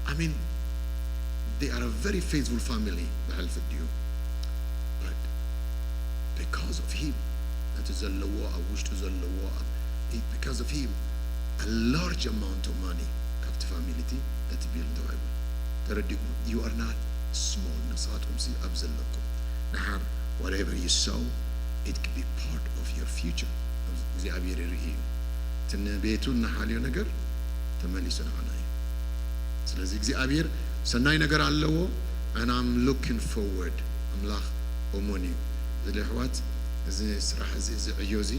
I mean, they are a very faithful family ብሕልፊ ድዩ? But because of him ነቲ ዘለዎ ኣብ ውሽጡ ዘለዎ because of him a large amount of money ካብቲ ፋሚሊ እቲ ነቲ ቢል ተዋሂቡ። ተረዲእኩም? You are not small። ንስኻትኩም ሲ ኣብ ዘለኩም ንሓር whatever you sow it could be part of your future። እግዚኣብሔር ይርኢ እዩ። እቲ ንቤቱ እንሓልዮ ነገር ተመሊሱ ንዓና እዩ። ስለዚ እግዚኣብሔር ሰናይ ነገር ኣለዎ። And I'm looking forward። ኣምላኽ እሙን እዩ። እዚ ኣሕዋት፣ እዚ ስራሕ እዚ፣ እዚ ዕዮ እዚ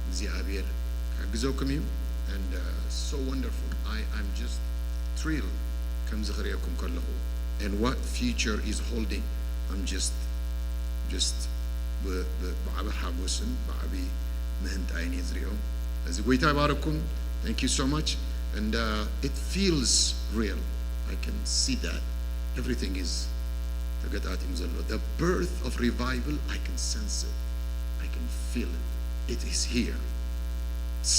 እግዚኣብሔር ክሕግዘኩም እዩ። And uh, so wonderful. I, I'm just thrilled ከምዚ ክርእየኩም ከለኹ። And what future is holding, I'm just just ብ- ብ- ብዓቢ ሓጎስን ብዓቢ ምህንጣይን እየ ዝሪኦ። እዚ ጎይታ ይባረኩም። Thank you so much. And uh, it feels real. I can see that. Everything is ተገጣጢሙ ዘሎ. The birth of revival, I can sense it. I can feel it. It is here.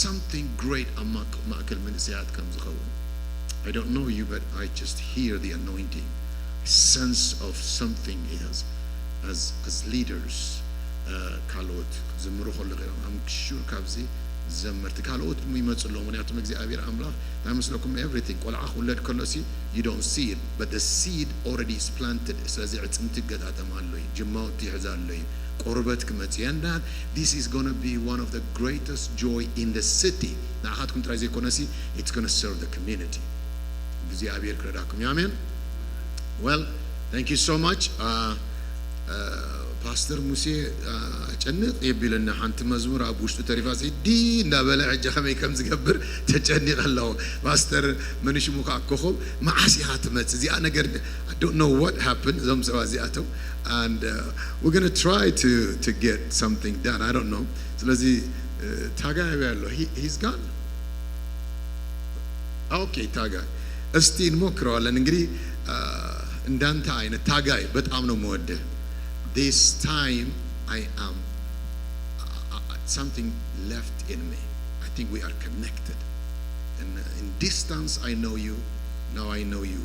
Something great ኣብ ማእከ- ማእከል መንእሰያት ከም ዝኸውን. I don't know you, but I just hear the anointing. Sense of something is as as leaders. Uh, ካልኦት ዝምሩ ከሎ ም ሹር ካብዚ ዘመርቲ ካልኦት ይመፁ ኣለዉ። ምክንያቱም እግዚኣብሔር ኣምላኽ እንታይ መስለኩም? Everything ቆልዓ ክውለድ ከሎ ሲ you don't see it, but the seed already is planted. ስለዚ ዕፅምቲ ይገጣጠም ኣሎ እዩ፣ ጅማውቲ ይሕዝ ኣሎ እዩ፣ ቆርበት ክመፅ እየ። And that this is gonna be one of the greatest joy in the city. ንዓኻትኩም ጥራይ ዘይኮነ ሲ it's gonna serve the community. እግዚኣብሔር ክረዳኩም እዩ። ኣሜን። Well, thank you so much. Uh, uh, ፓስተር ሙሴ uh, ጨንቕ የቢለና ሓንቲ መዝሙር ኣብ ውሽጡ ተሪፋ ሲ ዲ እንዳበለ ሕጂ ከመይ ከም ዝገብር ተጨኒቐ ኣለኹ። ፓስተር መንሽሙ ከዓ ኮኸብ መዓስ ኢኻ ትመጽእ? እዚኣ ነገር I don't know what happened እዞም ሰባት እዚኣቶም and uh, we're gonna try to to get something done. I don't know. ስለዚ uh, ታጋይ ኣበይ ኣሎ? He, he's gone. Okay ታጋይ እስቲ እንሞክረዋለን። እንግዲህ uh, እንዳንተ አይነት ታጋይ በጣም ነው የምወድህ። This time I am uh, uh, something left in me. I think we are connected. And uh, in distance I know you, now I know you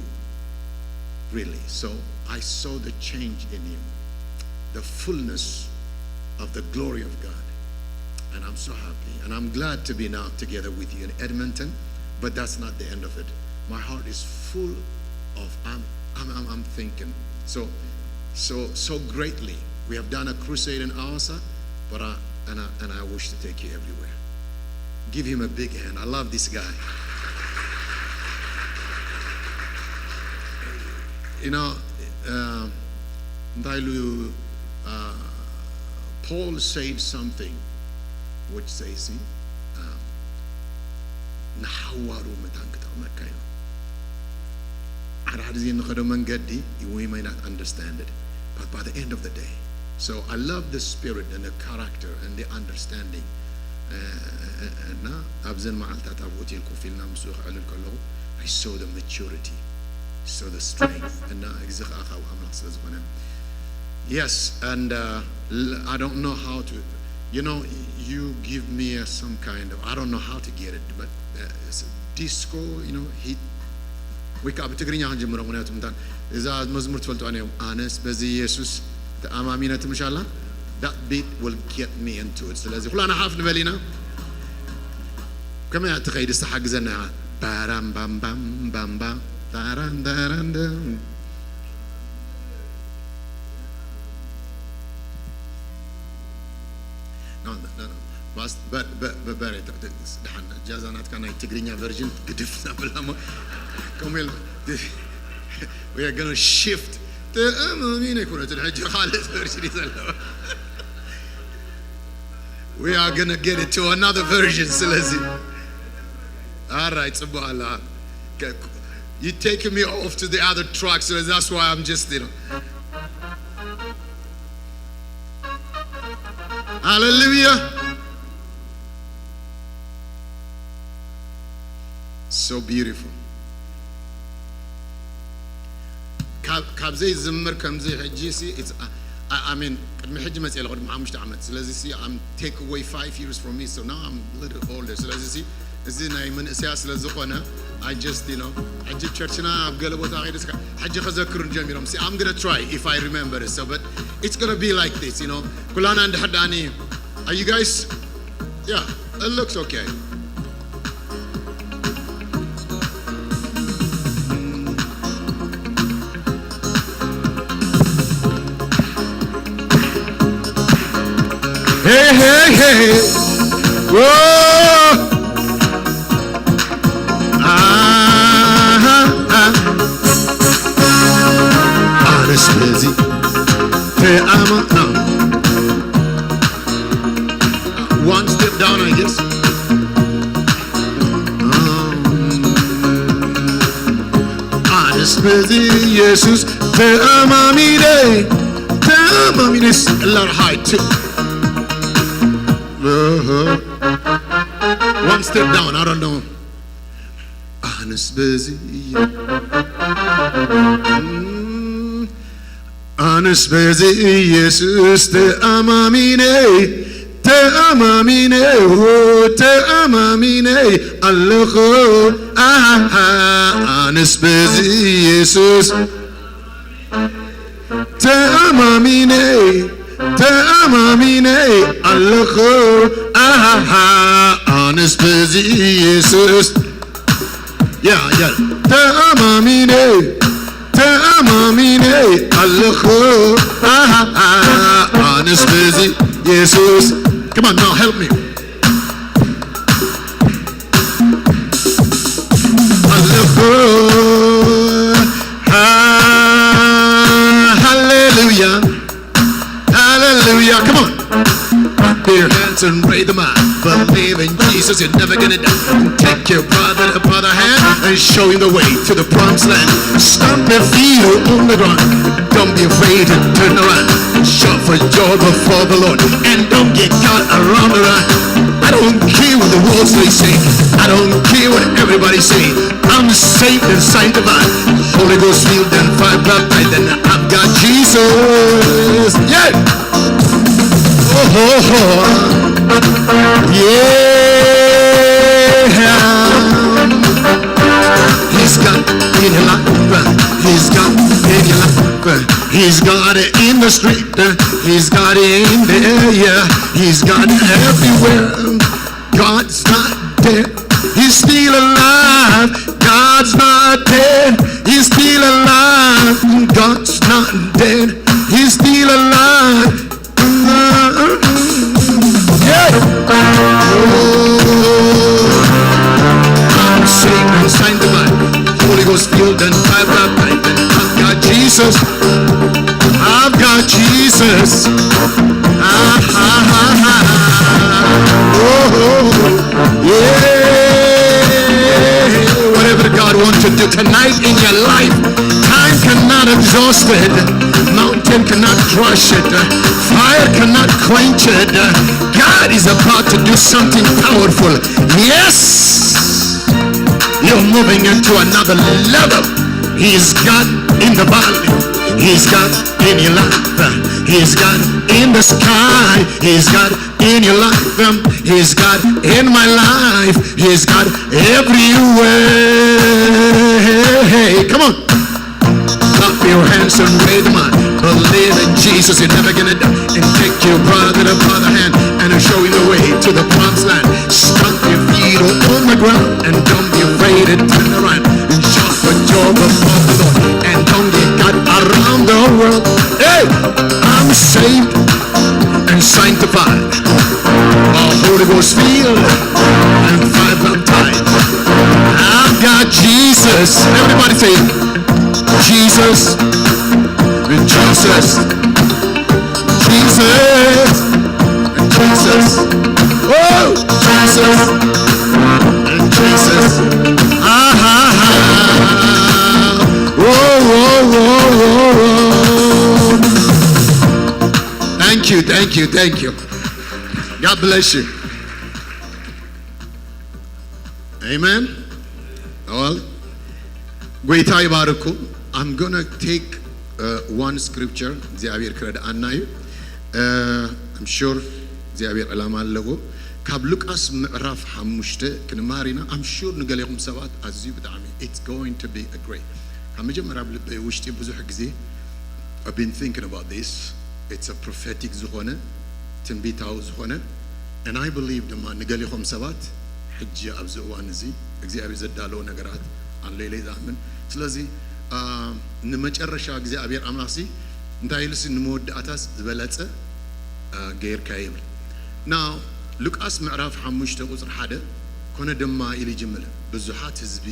really. So I saw the change in you, the fullness of the glory of God. And I'm so happy. And I'm glad to be now together with you in Edmonton. But that's not the end of it. My heart is full of, I'm, I'm, I'm, I'm thinking so, so, so greatly. We have done a crusade in Awasa, but I, and, I, and I wish to take you everywhere. Give him a big hand. I love this guy. You know, uh, እንታይ ኢሉ uh, Paul said something which says, see, um, ንሓዋሩ መታን ክጠቕመካ እዩ። ሓደ ሓደ ዜ ንኸዶ መንገዲ we may not understand it, but by the end of the day. So I love the spirit and the character and the understanding. Uh, እና ኣብዘን መዓልታት ኣብ ሆቴል ኮፍ ኢልና ምስኡ ክዕልል ከለኹ I saw the maturity, saw the strength. እና እዚ ከዓ ካብ ኣምላኽ ስለ ዝኾነ Yes, and uh, l- I don't know how to, you know, you give me uh, some kind of, I don't know how to get it, but uh, it's a disco, you know, hit. ወይ ከዓ ብትግርኛ ክንጅምሮ፣ ምክንያቱ ምንታን እዛ መዝሙር ትፈልጥዋ እዮም። ኣነስ በዚ ኢየሱስ ተኣማሚነ ትምሻላ that beat will get me into it. ስለዚ ኩላና ሓፍ ንበል ኢና። ከመይ ትኸይድ? እስቲ ሓግዘና። ባራም ባም ባም ባም ባም፣ ዳራን ዳራን ዳም። No, no, no, no. But, but, but, but, but, ደሓን፣ ጃዛ ናትካ ናይ ትግርኛ ቨርዥን ግድፍ ናብላ እሞ፣ ከምኡ ኢል-፣ we are gonna shift. ተኣማሚነ ኣይኮነትን፣ ሕጂ ካልእ ቨርዥን እዩ ዘለዎ። We are gonna get it to another version. ስለዚ ኣራይ ጽቡቕ ኣላ። You take me off to the other track, so that's why I'm just, you know. Hallelujah. So beautiful. ካብ ካብ ዘይዝምር ከምዚ ሕጂ ሲ it's I, I mean ቅድሚ ሕጂ መፅእ ኣለኹ ቅድሚ ሓሙሽተ ዓመት። ስለዚ ሲ I'm take away five years from me, so now I'm a little older. ስለዚ ሲ እዚ ናይ መንእሰያ ስለ ዝኾነ I just, you know, ሕጂ ቸርችና ኣብ ገለ ቦታ ከይደ እስካ ሕጂ ከዘክሩን ጀሚሮም ሲ I'm gonna try if I remember it, so but it's gonna be like this, you know. ኩላና እንድሕር ዳኒ are you guys? Yeah, it looks okay. Hey, hey, hey. Whoa. down, I guess. ኣነስ በዚ ኢየሱስ ተኣማሚነ፣ ተኣማሚነ። It's a lot high too. One step down, I don't know. ኣነስ በዚ ኣነስ በዚ ኢየሱስ ተኣማሚነ፣ ተኣማሚነ፣ ዎ፣ ተኣማሚነ ኣለኹ። ኣሃ፣ ኣነስ በዚ ኢየሱስ ተኣማሚነ፣ ተኣማሚነ ኣለኹ። ኣሃ፣ ኣነስ በዚ ኢየሱስ። ያ፣ ያ። ተኣማሚነ፣ ተኣማሚነ ኣለኹ። ኣሃ፣ ኣነስ በዚ ኢየሱስ። Come on now, help me. ኣለኹ። ሃ-፣ ሃሌሉያ፣ ሃሌሉያ። Come on. Clap your hands and raise them up. Believe in Jesus, you're never gonna die. Take your brother by the hand and show him the way to the promised land. Stomp your feet on the ground. Don't be afraid to turn around. Shout for joy before the Lord. And don't get caught around the run. I don't care what the world say, say. I don't care what everybody say. I'm saved and sanctified. Holy Ghost filled and fire baptized. And I've got Jesus. Yeah. Oh, oh, oh. Yeah. He's got in your life. He's got in your life. He's got it in the street. He's got it in the air. He's got it everywhere. God's not dead. He's still alive. God's not dead. He's still alive. God's not dead. He's still alive. Yeah. Oh, I'm saved and sanctified. Holy Ghost filled and fire baptized. And I've got Jesus. I've got Jesus. Ah, ah, ah, ah. Oh, yeah. Whatever God wants to do tonight in your life, time cannot exhaust it. Mountain cannot crush it. Fire cannot quench it. God is about to do something powerful. Yes! You're moving into another level. He's God in the valley. He's God in your life. He's God in the sky. He's God in your life. Um, He's God in my life. He's God everywhere. Come on. Clap your hands and wave them on. Believe in Jesus, you're never gonna die. And take your brother by the hand and show him the way to the promised land. Stomp your feet on the ground and don't be afraid to turn around. And shout for joy before the Lord. And don't get caught around the world. Hey, I'm saved and sanctified. All Holy Ghost filled and fire baptized. I've got Jesus. Everybody say, Jesus, Jesus, Jesus, Jesus. Oh, Jesus, Jesus. Ah, ha, ha. Whoa, whoa, whoa, whoa, whoa. Thank you, thank you, thank you. God bless you. Amen. Well, ጎይታ ይባርኩም። I'm gonna take uh, one scripture. እግዚኣብሔር ክረድኣና እዩ። Uh, I'm sure እግዚኣብሔር ዕላማ ኣለዎ። ካብ ሉቃስ ምዕራፍ ሓሙሽተ ክንማር ኢና። I'm sure ንገሌኹም ሰባት ኣዝዩ ብጣዕሚ it's going to be a great ካብ መጀመርያ ኣብ ልበይ ውሽጢ ብዙሕ ግዜ I've been thinking about this. It's a prophetic ዝኾነ ትንቢታዊ ዝኾነ and I believe ድማ ንገሊኹም ሰባት ሕጂ ኣብዚ እዋን እዚ እግዚኣብሔር ዘዳለዎ ነገራት ኣሎ ኢለ ይዝኣምን። ስለዚ ንመጨረሻ እግዚኣብሔር ኣምላኽሲ እንታይ ኢሉሲ ንመወዳእታስ ዝበለጸ ገይርካ ይብል። Now ሉቃስ ምዕራፍ ሓሙሽተ ቁፅሪ ሓደ ኮነ ድማ ኢሉ ይጅምር። ብዙሓት ህዝቢ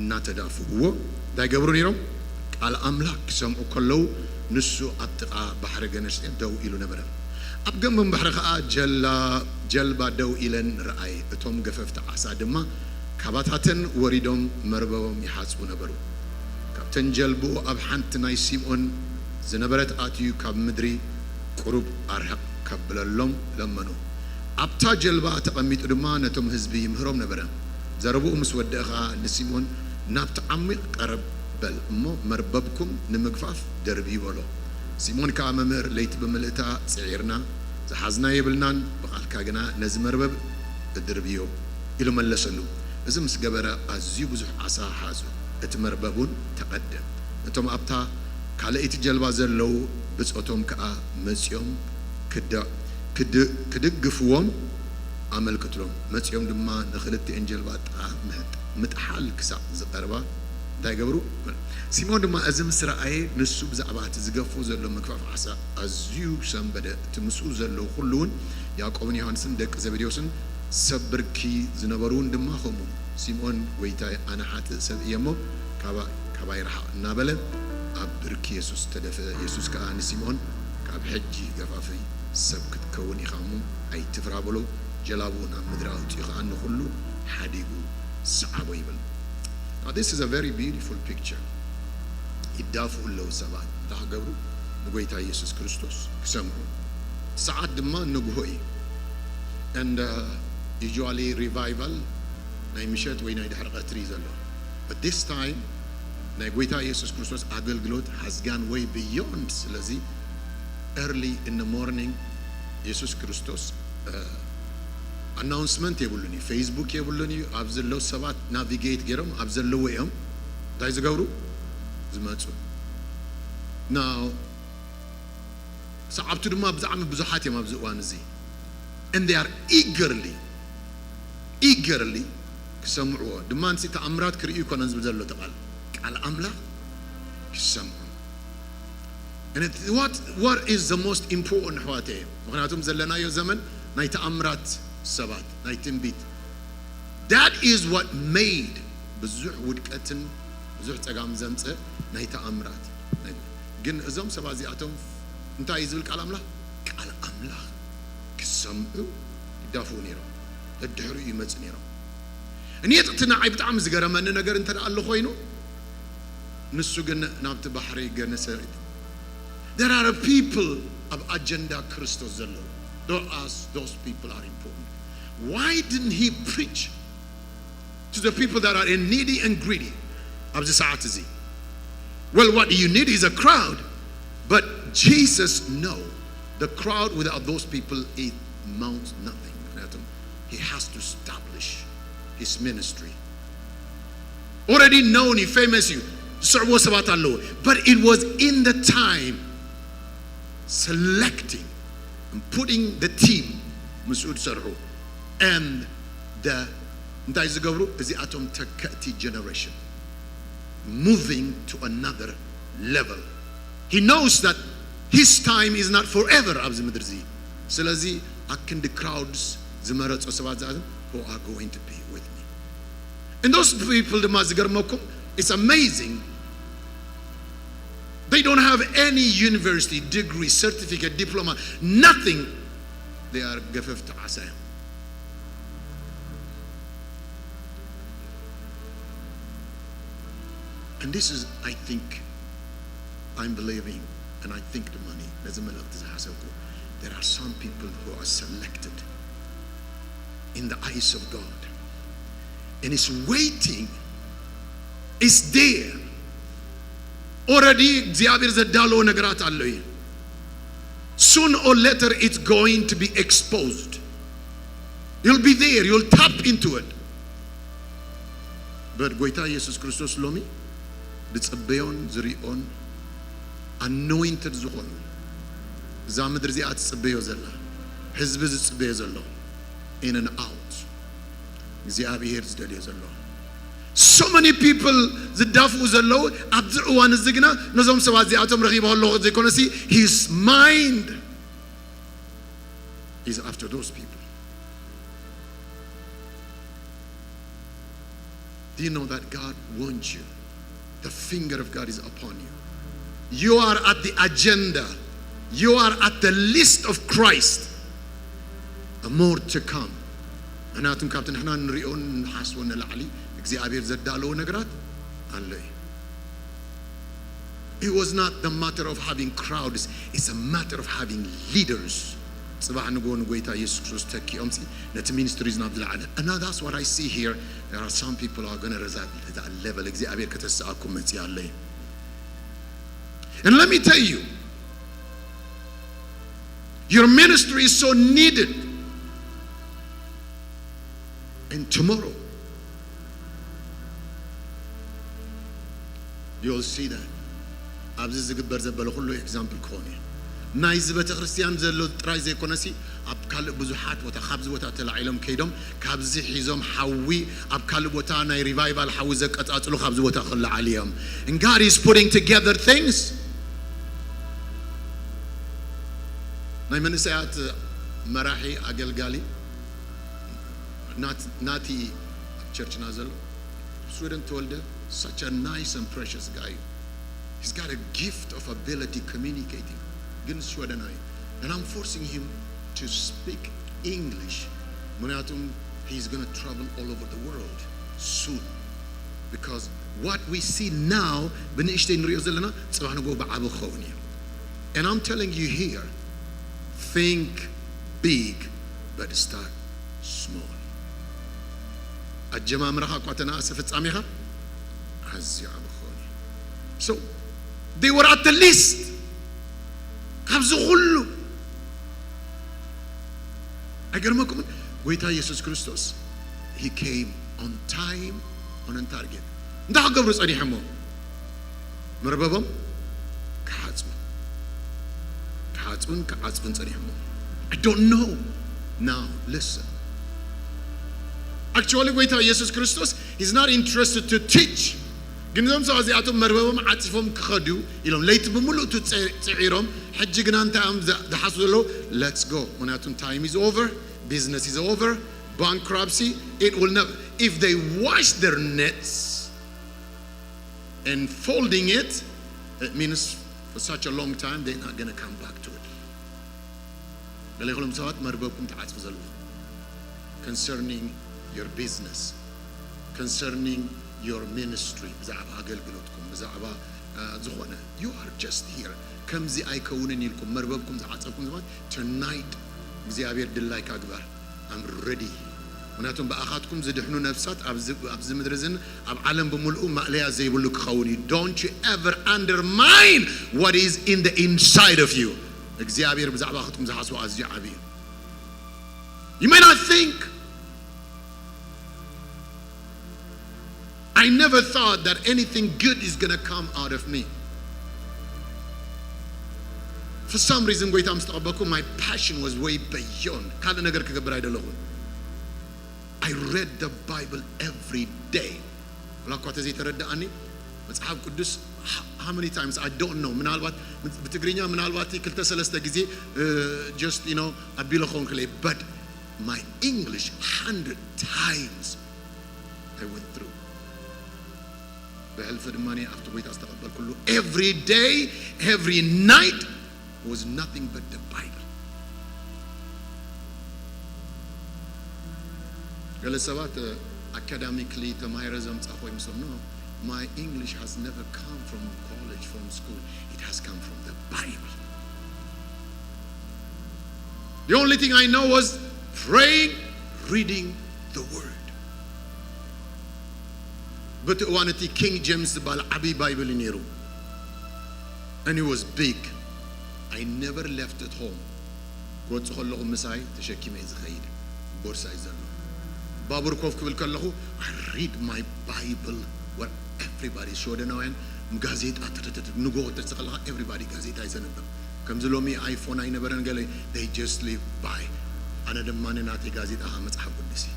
እናተዳፍእዎ እንታይ ገብሩ ነይሮም? ቃል ኣምላኽ ክሰምዑ ከለዉ ንሱ ኣብ ጥቓ ባሕሪ ገነስሬት ደው ኢሉ ነበረ። ኣብ ገምገም ባሕሪ ኸኣ ጀላ-፣ ጀልባ ደው ኢለን ረኣየ። እቶም ገፈፍቲ ዓሳ ድማ ካባታተን ወሪዶም መርበቦም ይሓጽቡ ነበሩ። ካብተን ጀልባኡ ኣብ ሓንቲ ናይ ሲምኦን ዝነበረት ኣትዩ ካብ ምድሪ ቁሩብ ኣርሕቕ ከብለሎም ለመኑ። ኣብታ ጀልባ ተቐሚጡ ድማ ነቶም ህዝቢ ይምህሮም ነበረ። ዘረብኡ ምስ ወደአ ኸኣ ንሲምኦን፣ "ናብቲ ዓሚቕ ቀረብ በል እሞ መርበብኩም ንምግፋፍ ደርብዩ" በሎ። ሲምኦን ከኣ፣ "መምህር፣ ለይቲ ብምልእታ ጽዒርና፣ ዝሓዝና የብልናን፣ ብቓልካ ግና ነዚ መርበብ እድርብዮ" ኢሉ መለሰሉ። እዚ ምስ ገበረ ኣዝዩ ብዙሕ ዓሳ ሓዙ፣ እቲ መርበብ እውን ተቐደ። ነቶም ኣብታ ካልኣይቲ ጀልባ ዘለዉ ብጾቶም ከኣ መጺኦም ክደ-፣ ክድ-፣ ክድግፍዎም ኣመልክትሎም። መጺኦም ድማ ንኽልቲኤን ጀልባ ጥቓ ምህጥ-፣ ምጥሓል ክሳዕ ዝቐርባ እንታይ ገብሩ? ሲምኦን ድማ እዚ ምስ ረኣየ፣ ንሱ ብዛዕባ እቲ ዝገፎ ዘሎ ምግፋፍ ዓሳ ኣዝዩ ሰንበደ። እቲ ምስኡ ዘለዉ ኩሉ እውን፣ ያዕቆብን ዮሃንስን ደቂ ዘብዴዎስን ሰብ ብርኪ ዝነበሩ እውን ድማ ከምኡ። ሲምኦን፣ "ጐይታይ፣ ኣነ ሓጥእ ሰብ እየ እሞ፣ ካባ-፣ ካባይ ርሓቕ" እናበለ ኣብ ብርኪ የሱስ ተደፍአ። የሱስ ከኣ ንሲምኦን፣ "ካብ ሕጂ ገፋፊ ሰብ ክትከውን ኢኻ እሞ፣ ኣይትፍራ" በሎ። ጀላቡ ናብ ምድሪ ኣውጺኡ ኸኣ ንኹሉ ሓዲጉ ሰዓቦ ይብል። Now, this is a very beautiful picture. ይዳፍኡ ኣለዉ ሰባት። እንታይ ክገብሩ? ንጎይታ ኢየሱስ ክርስቶስ ክሰምዑ። እቲ ሰዓት ድማ ንግሆ እዩ። And, uh, usually revival ናይ ምሸት ወይ ናይ ድሕሪ ቀትሪ እዩ ዘሎ። But this time ናይ ጎይታ ኢየሱስ ክርስቶስ ኣገልግሎት has gone way beyond። ስለዚ early in the morning የሱስ ክርስቶስ፣ uh, ኣናውንስመንት የብሉን እዩ፣ ፌስቡክ የብሉን እዩ። ኣብ ዘለዉ ሰባት ናቪጌት ገይሮም ኣብ ዘለዉ እዮም እንታይ ዝገብሩ? ዝመጹ። Now ሰዓብቱ ድማ ብጣዕሚ ብዙሓት እዮም ኣብዚ እዋን እዚ። And they are eagerly, eagerly ክሰምዕዎ። ድማ ንሲ ተኣምራት ክርእዩ ይኮነን ዝብል ዘሎ እቲ ቃል፣ ቃል ኣምላኽ ክሰምዑ። And it, what, what is the most important ኣሕዋተይ? ምኽንያቱም ዘለናዮ ዘመን ናይ ተኣምራት ሰባት፣ ናይ ትንቢት። That is what made ብዙሕ ውድቀትን ብዙሕ ጸጋም ዘምጸ ናይ ተኣምራት ነገር። ግን እዞም ሰባት እዚኣቶም እንታይ እዩ ዝብል ቃል ኣምላኽ? ቃል ኣምላኽ ክሰምዑ ይዳፍኡ ነይሮም። ደድሕሪኡ ይመጹ ነይሮም። እኔት እቲ ንዓይ ብጣዕሚ ዝገረመኒ ነገር እንተ ደኣ ኣሎ ኮይኑ፣ ንሱ ግን ናብቲ ባሕሪ ገነሰሬት። There are people ኣብ ኣጀንዳ ክርስቶስ ዘለዉ። Those, those people are important. Why didn't he preach to the people that are in needy and greedy ኣብዚ ሰዓት እዚ? Well, what you need is a crowd, but Jesus know the crowd without those people, it amounts nothing. ምኽንያቱም he has to establish his ministry. Already known እዩ፣ famous እዩ፣ ዝስዕብዎ ሰባት ኣለዎ። But it was in the time selecting and putting the team ምስኡ ዝሰርሑ and the እንታይ ዝገብሩ? እዚኣቶም ተከእቲ generation moving to another level. He knows that his time is not forever ኣብዚ ምድሪ እዚ። ስለዚ ኣክንዲ ክራውድስ ዝመረጾ ሰባት ዝኣዝም who are going to be with me. And those people ድማ ዝገርመኩም, it's amazing. They don't have any university degree, certificate, diploma, nothing. They are ገፈፍቲ ዓሳ እዮም። And this is, I think, I'm believing, and I think the money, ነዚ መልእክቲ ዝሓሰብኩ, there are some people who are selected in the eyes of God. And it's waiting. It's there. Already እግዚኣብሔር ዘዳለዎ ነገራት ኣሎ እዩ። Soon or later it's going to be exposed. You'll be there. You'll tap into it. But ጎይታ ኢየሱስ ክርስቶስ ሎሚ ዝጽበዮን ዝሪኦን ኣኖይንትድ ዝኾኑ፣ እዛ ምድሪ እዚኣ ትጽበዮ ዘላ፣ ህዝቢ ዝጽበዮ ዘሎ፣ in and out፣ እግዚኣብሔር ዝደልዮ ዘሎ። So many people ዝዳፍኡ ዘለዉ ኣብዚ እዋን እዚ ግና ነዞም ሰባት እዚኣቶም ረኺበ ኣለኹ ዘይኮነሲ፣ his mind is after those people. Do you know that God wants you? The finger of God is upon you. You are at the agenda You are at the list of Christ, more to come. ምክንያቱም ካብቲ ንሕና ንሪኦን ንሓስቦን ንላዕሊ እግዚኣብሔር ዘዳለዎ ነገራት ኣሎ እዩ። It was not the matter of having crowds, it's a matter of having leaders. ጽባሕ ንግሆ ንጎይታ ኢየሱስ ክርስቶስ ተኪኦም ሲ ነቲ ሚኒስትሪ ናብ ዝለዓለ። And that's what I see here. There are some people are going to reside at that level. እግዚኣብሔር ከተስኣኩም መጽእ ኣሎ እዩ። And let me tell you, your ministry is so needed. And tomorrow, you'll see that. ኣብዚ ዝግበር ዘበለ ኩሉ ኤግዛምፕል ክኾን እዩ። ናይዚ ቤተ ክርስቲያን ዘሎ ጥራይ ዘይኮነሲ ኣብ ካልእ ብዙሓት ቦታ ካብዚ ቦታ ተላዒሎም ከይዶም ካብዚ ሒዞም ሓዊ ኣብ ካልእ ቦታ ናይ ሪቫይቫል ሓዊ ዘቀጻጽሉ ካብዚ ቦታ ክለዓሉ እዮም። And God is putting together things. ናይ መንእሰያት መራሒ ኣገልጋሊ ናት- ናቲ ኣብ ቸርችና ዘሎ ስዊደን ተወልደ such a nice and precious guy. He's got a gift of ability communicating. ግን ሽወደናዊ and I'm forcing him to speak English ምክንያቱም he's going to travel all over the world soon. Because what we see now ብንእሽተይ ንሪኦ ዘለና ጽባሕ ንግሆ ብዓቢ ክኸውን እዩ። And I'm telling you here, think big but start small. ኣጀማምራኻ እኳ ተነኣሰ ፍጻሜኻ ኣዝዩ ዓቢ ክኸውን እዩ። So they were at the list ካብዚ ኩሉ ኣይገርመኩምን? ጎይታ ኢየሱስ ክርስቶስ he came on time on target። እንታይ ክገብሩ ጸኒሖሞ? መርበቦም ክሓጽቡ ክሓጽቡን ክዓጽቡን ጸኒሖሞ። I don't know. Now listen. Actually ጎይታ ኢየሱስ ክርስቶስ he's not interested to teach። ግን እዞም ሰባት እዚኣቶም መርበቦም ዓጺፎም ክኸዱ ኢሎም ለይቲ ብምሉእ ጽዒሮም ሕጂ ግና እንታይ እዮም ዝሓስቡ ዘለዉ? Let's go. ምክንያቱም time is over, business is over, bankruptcy, it will never, if they wash their nets and folding it, it means for such a long time they're not going to come back to it. ገለ ይኹሎም ሰባት መርበብኩም ተዓጽፉ ዘለኹም concerning your business, concerning your ministry፣ ብዛዕባ ኣገልግሎትኩም፣ ብዛዕባ ዝኾነ you are just here። ከምዚ ኣይከውንን ኢልኩም መርበብኩም ዝዓጸፍኩም ሰባት tonight እግዚኣብሔር ድላይካ ግበር። I'm ready። ምክንያቱም ብኣኻትኩም ዝድሕኑ ነፍሳት ኣብዚ ምድሪ ዝን ኣብ ዓለም ብምልኡ ማእለያ ዘይብሉ ክኸውን እዩ። Don't you ever undermine what is in the inside of you. እግዚኣብሔር ብዛዕባኻትኩም ዝሓስቦ ኣዝዩ ዓብዪ እዩ። You may not think I never thought that anything good is going to come out of me. For some reason ጎይታ ምስ ተቐበልኩ my passion was way beyond ካልእ ነገር ክገብር ኣይደለኹን። I read the Bible every day. ወላ እኳ ተዘይተረድኣኒ መጽሓፍ ቅዱስ how many times I don't know ምናልባት ብትግርኛ ምናልባት ክልተ ሰለስተ ግዜ just you know ኣቢለ ክኸውን ክለ but my English hundred times I went through ብሕልፊ ድማ ኣብቲ ጎይታ ዝተቐበልኩሉ every day every night was nothing but the Bible። ገለ ሰባት academically ተማሂረ ዘምጻእኹ ይመስሎም። No, my English has never come from college, from school. It has come from the Bible. The only thing I know was praying, reading the word. በቲ እዋን እቲ ኪንግ ጀምስ ዝበሃል ዓብዪ ባይብል እዩ ነይሩ። And it was big. I never left it home. ክወጽእ ከለኹ ምሳይ ተሸኪመ እየ ዝኸይድ። ቦርሳ እዩ ዘሎ። ባቡር ኮፍ ክብል ከለኹ I read my Bible where everybody ሽወደናውያን ጋዜጣ ትትትት ንጎ ተዝኸለኻ everybody ጋዜጣ እዩ ዘንብብ። ከምዚ ሎሚ ኣይፎን ኣይነበረን ገለ they just live by ኣነ ድማ ናተይ ጋዜጣ መጽሓፍ ቅዱስ እዩ።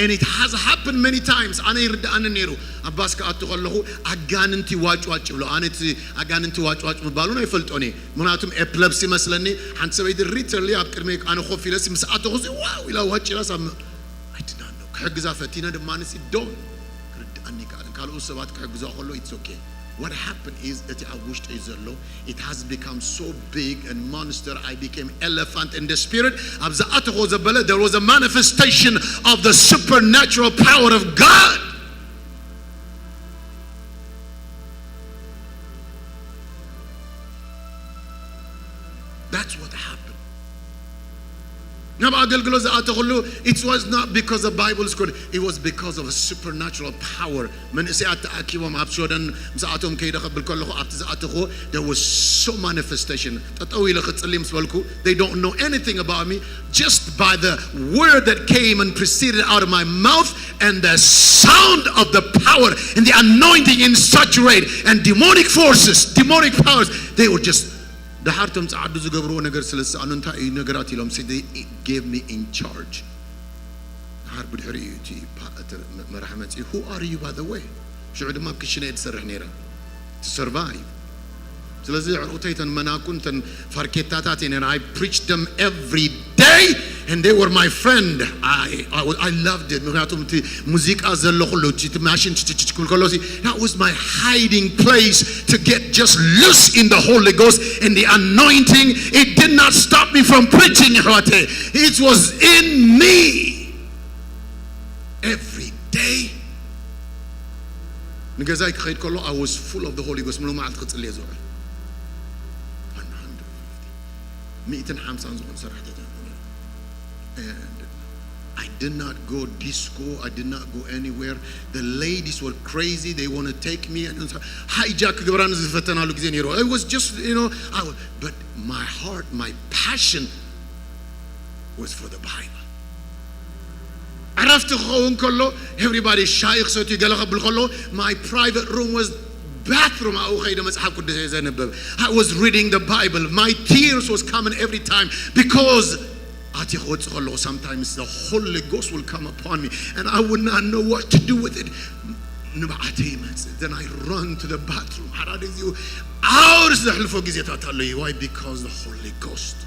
And it has happened many times ኣነ ይርድኣኒ ነይሩ ኣብ ባስ ክኣቱ ከለኹ ኣጋንንቲ ዋጭዋጭ ይብሎ ኣነ እቲ ኣጋንንቲ ዋጭዋጭ ምባሉን ኣይፈልጦን እየ ምክንያቱም ኤፕለፕሲ መስለኒ ሓንቲ ሰበይቲ ሪተርሊ ኣብ ቅድሚ ኣነ ኮፍ ኢለሲ ምስ ኣተኹ ዋው ኢላ ዋጭ ኢላ ሳብ I did not know ክሕግዛ ፈቲነ ድማ ንሲ ዶን ክርድኣኒ ይከኣልን ካልኦት ሰባት ክሕግዛ ከሎ it's okay What happened is እቲ ኣብ ውሽጠይ ዘሎ, it has become so big and monster, I became elephant in the spirit. ኣብ ዝኣተኾ ዘበለ, there was a manifestation of the supernatural power of God. That's what happened. ናብ ኣገልግሎት ዝኣተኹሉ, it was not because of Bible school, it was because of a supernatural power. መንእሰያት ተኣኪቦም ኣብ ሽወደን ምስኣቶም ከይደ ከብል ከለኹ፣ ኣብቲ ዝኣተኹ, there was so manifestation. ጠጠው ኢለ ክጽሊ ምስ በልኩ, they don't know anything about me. Just by the word that came and proceeded out of my mouth and the sound of the power and the anointing in saturate and demonic forces, demonic powers, they were just, ደሓር እቶም ጸዓዱ ዝገብርዎ ነገር ስለ ዝሰኣኑ፣ እንታይ እዩ ነገራት ኢሎም፣ see, they gave me in charge. ደሓር ብድሕሪ እዩ እቲ ፓ-፣ እቲ መ-፣ መራሒ መጺኡ, "Who are you, by the way?" ሽዑ ድማ ኣብ ክሽነ እየ ዝሰርሕ ነይረ to survive. ስለዚ ኣዕሩኽተይ እተን መናኩን እተን ፋርኬታታት እየን ነይረን። I preached them every day and they were my friend. I, I, I loved it. ምክንያቱም እቲ ሙዚቃ ዘሎ ኩሉ፣ እቲ፣ እቲ ማሽን ችችችች ክብል ከሎ፣ see, that was my hiding place to get just loose in the Holy Ghost and the anointing. It did not stop me from preaching, ኣሕዋተይ. It was in me. Every day. ንገዛይ ክኸይድ ከሎ, I was full of the Holy Ghost. ምሉእ መዓልቲ ክጽሊ እየ ዝውዕል። One hundred fifty. ሚእትን ሓምሳን ዝኾኑ ሰራሕተኛታት ነይሮም። And I did not go disco, I did not go anywhere. The ladies were crazy, they want to take me. And so, hijack ክገብራኒ ዝፈተናሉ ግዜ ነይሩ። I was just, you know, I was, but my heart, my passion was for the Bible. ዕረፍቲ ክኸውን ከሎ, everybody ሻሂ ክሰትዩ ገለ ከብል ከሎ, my private room was bathroom. ኣብኡ ከይደ መጽሓፍ ቅዱስ እየ ዘንብብ. I was reading the Bible. My tears was coming every time because ኣትየ ክወጽእ ከለኹ, sometimes the Holy Ghost will come upon me and I would not know what to do with it. ንብዓተይ ይመጽእ. Then I run to the bathroom. ሓደ ግዜ hours ዘሕልፎ ግዜታት ኣሎ እዩ። Why? Because the Holy Ghost.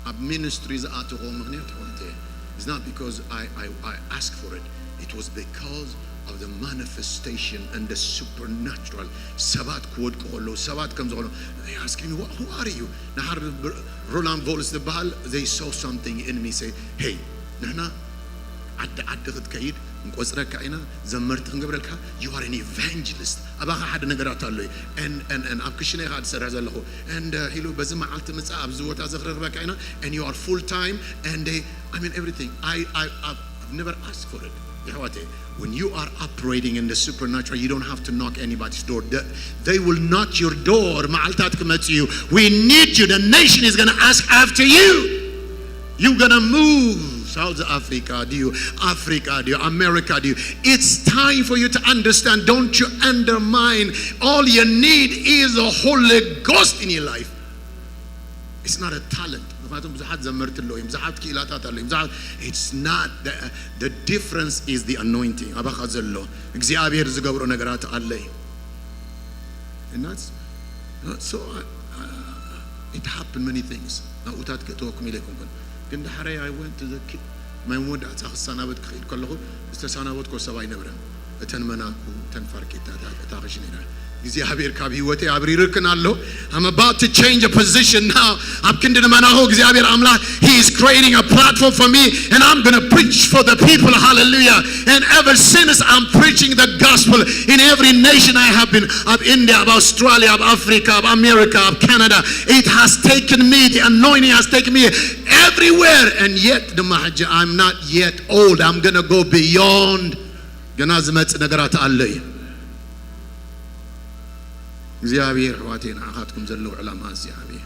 ኣብ ሚኒስትሪ ዝኣተኹ ምኽንያት፣ ኣሕዋተይ, it's not because I, I, I asked for it. It was because of the manifestation and the supernatural. ሰባት ክወድቁ ከለዉ፣ ሰባት ከም ዝኾኑ, they asked me, "Who are you?" ንሓር ሮላንድ ቮልስ ዝበሃል, they saw something in me, say, "Hey, ንሕና ዓዲ ዓዲ ክትከይድ ክንቆጽረካ ኢና፣ ዘመርቲ ክንገብረልካ, you are an evangelist." ኣባኻ ሓደ ነገራት ኣሎ እዩ። And, and, and ኣብ ክሽነ ኢኻ ትሰርሕ ዘለኹ. And, uh, ኢሉ፣ "በዚ መዓልቲ ምጻእ ኣብዚ ቦታ ዘኽረኽበካ ኢና, and you are full time, and they, I mean, everything." I, I, I've, I've never asked for it. ኣሕዋተይ, when you are operating in the supernatural, you don't have to knock anybody's door. The, they will knock your door. መዓልታት ክመጽእ እዩ. We need you. The nation is gonna ask after you. You're gonna move. South Africa, do you? Africa, do you? America, do you? It's time for you to understand. Don't you undermine. All you need is the Holy Ghost in your life. It's not a talent. ምክንያቱም ብዙሓት ዘመርቲ ኣለዉ እዮም፣ ብዙሓት ክኢላታት ኣለዉ እዮም፣ ብዙሓት, it's not the, the difference is the anointing. ኣባኻ ዘሎ እግዚኣብሔር ዝገብሮ ነገራት ኣለይ። And that's, so, uh, uh, it happened many things. ናብኡታት ክእተወኩም ኢለ ኣይኮንኩን። ግን ዳሕረይ I went to the ki-, ናይ መወዳእታ ክሰናበት ክኽእል ከለኹ ዝተሰናበትኮ ሰብ ኣይነብረን። እተን መናኩ፣ እተን ፋርኬታታት፣ እታ ክሽነ ኢላ እግዚኣብሔር ካብ ህይወተይ ኣብሪርክን ኣሎ። I'm about to change a position now. ኣብ ክንዲ ንመናኹ እግዚኣብሔር ኣምላኽ, he is creating a platform for me and I'm gonna preach for the people. Hallelujah. And ever since I'm preaching the gospel in every nation I have been. ኣብ ኢንድያ፣ ኣብ ኣውስትራልያ፣ ኣብ ኣፍሪካ፣ ኣብ ኣሜሪካ፣ ኣብ ካናዳ. It has taken me, the anointing has taken me everywhere. And yet ድማ ሕጂ, I'm not yet old. I'm gonna go beyond. ገና ዝመጽእ ነገራት ኣሎ እዩ። እግዚኣብሔር ኣሕዋተይ ንዓኻትኩም ዘለዎ ዕላማ እግዚኣብሔር።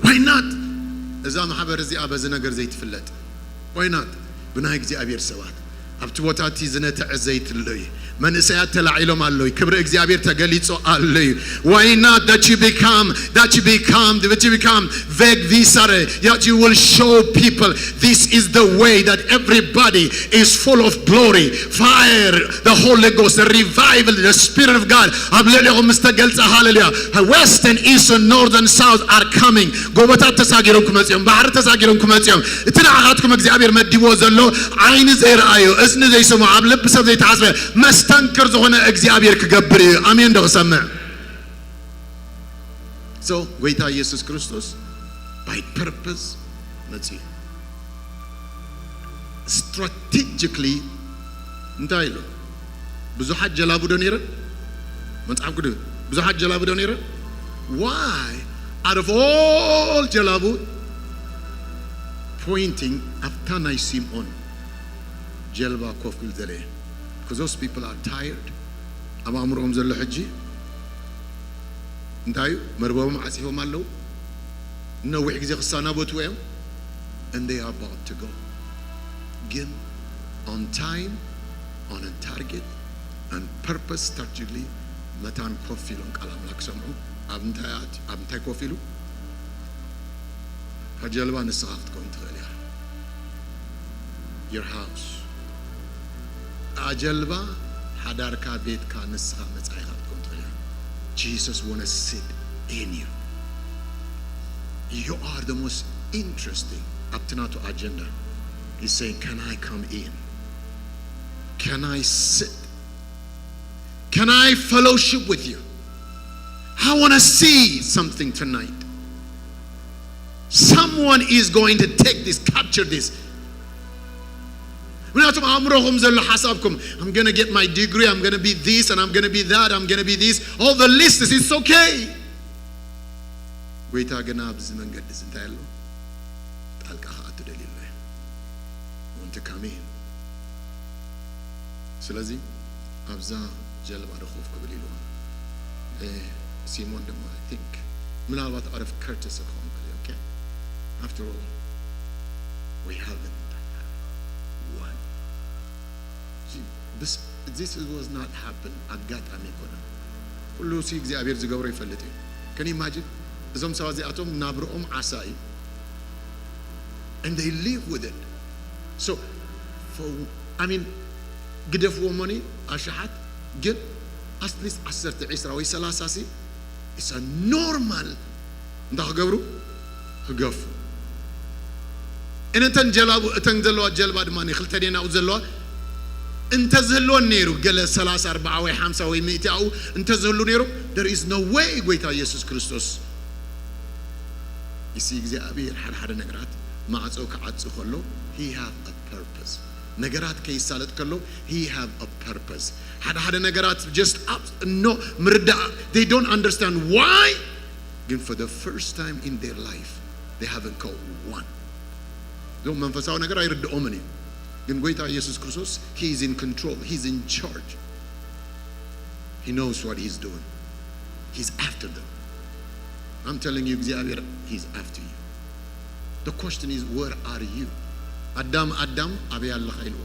Why not? እዛ ማሕበር እዚኣ በዚ ነገር ዘይትፍለጥ? Why not? ብናይ እግዚኣብሔር ሰባት ኣብቲ ቦታ እቲ ዝነትዐ ዘይት ኣሎ እዩ። መንእሰያት ተላዒሎም ኣሎ እዩ። ክብሪ እግዚኣብሔር ተገሊጹ ኣሎ እዩ። Why not that you become, that you become, that you become vägvisare, that you will show people this is the way that everybody is full of glory, fire, the Holy Ghost, the revival, the Spirit of God ኣብ ልዕሊኹም ምስ ተገልጸ፣ ሃሌሉያ፣ west and east and north and south are coming. ጎቦታት ተሳጊሮም ክመጽኦም፣ ባሕሪ ተሳጊሮም ክመጽኦም። እቲ ንዓኻትኩም እግዚኣብሔር መዲብዎ ዘሎ ዓይኒ ዘይረኣዮ፣ ንዘይሰምዖ፣ ኣብ ልቢ ሰብ ዘይተሓስበ መስተንክር ዝኾነ እግዚኣብሔር ክገብር እዩ። ኣሜን ዶ ክሰምዕ? So ጎይታ ኢየሱስ ክርስቶስ by purpose መጽኡ። Strategically እንታይ ኢሉ? ብዙሓት ጀላቡ ዶ ነይረን? መጽሓፍ ቅዱስ ብዙሓት ጀላቡ ዶ ነይረን? Why out of all ጀላቡ pointing ኣብታ ናይ ሲምኦን ጀልባ ኮፍ ክብል ዘለየ? Because those people are tired. ኣብ ኣእምሮኦም ዘሎ ሕጂ እንታይ እዩ? መርበቦም ዓጺፎም ኣለዉ። ነዊሕ ግዜ ክሰናበቱ እዮም። And they are about to go. ግን on time, on a target, and purpose strategically መታን ኮፍ ኢሎም ቃል ኣምላኽ ክሰምዑ። ኣብ እንታይ ኣት-፣ ኣብ እንታይ ኮፍ ኢሉ? ኣብ ጀልባ ንስኻ ክትከውን ትኽእል ኢኻ። Your house። እታ ጀልባ ሓዳርካ፣ ቤትካ፣ ንስኻ መጻኢኻ ክትከውን ትኽእል ኢኻ። Jesus wanna sit in you. You are the most interesting ኣብቲ ናቱ ኣጀንዳ። He's saying, can I come in? Can I sit? Can I fellowship with you? I wanna see something tonight. Someone is going to take this, capture this. ምክንያቱም ኣእምሮኹም ዘሎ ሓሳብኩም፣ I'm gonna get my degree, I'm gonna be this, and I'm gonna be that, I'm gonna be this. All the list is, it's okay. ጎይታ ግና ኣብዚ መንገዲ እዚ እንታይ ኣሎ? ጣልቃ ክኣቱ ደልዩ ኣሎ። Want to come in። ስለዚ ኣብዛ ጀልባ ዶ ኮፍ ክብል ኢልዎ። እ፣ ሲሞን ድማ I think ምናልባት out of courtesy ክኸውን ይኽእል እዩ። Okay? After all, we haven't one። This, this was not happen ኣጋጣሚ ኣይኮነን። ኩሉ ሲ እግዚኣብሔር ዝገብሮ ይፈልጥ እዩ። Can you imagine? እዞም ሰባት እዚኣቶም ናብርኦም ዓሳ እዩ። And they live with it. So, for, I mean፣ ግደፍዎ ሞኒ ኣሽሓት፣ ግን at least ዓሰርተ፣ ዕስራ ወይ ሰላሳ ሲ it's a normal እንታይ ክገብሩ? ክገፉ። እነተን ጀላቡ፣ እተን ዘለዋ ጀልባ ድማ ክልተ ደናኡ ዘለዋ እንተ ዝህልወን ነይሩ፣ ገለ ሰላሳ፣ ኣርባዓ ወይ ሓምሳ ወይ ሚእቲ ኣብኡ እንተ ዝህሉ ነይሩ፣ there is no way ጎይታ ኢየሱስ ክርስቶስ። እሲ እግዚኣብሔር ሓደ ሓደ ነገራት ማዕጾ ክዓጽ ከሎ he have a purpose። ነገራት ከይሳለጥ ከሎ he have a purpose። ሓደ ሓደ ነገራት just up no ምርዳእ they don't understand why። ግን for the first time in their life they haven't caught one። እዞም መንፈሳዊ ነገር ኣይርድኦምን እዩ። ግን ጎይታ ኢየሱስ ክርስቶስ he is in control, he is in charge. He knows what he's doing. He's after them. I'm telling you, እግዚኣብሔር he's after you. The question is, where are you? ኣዳም፣ ኣዳም፣ ኣበይ ኣለኻ ኢልዎ።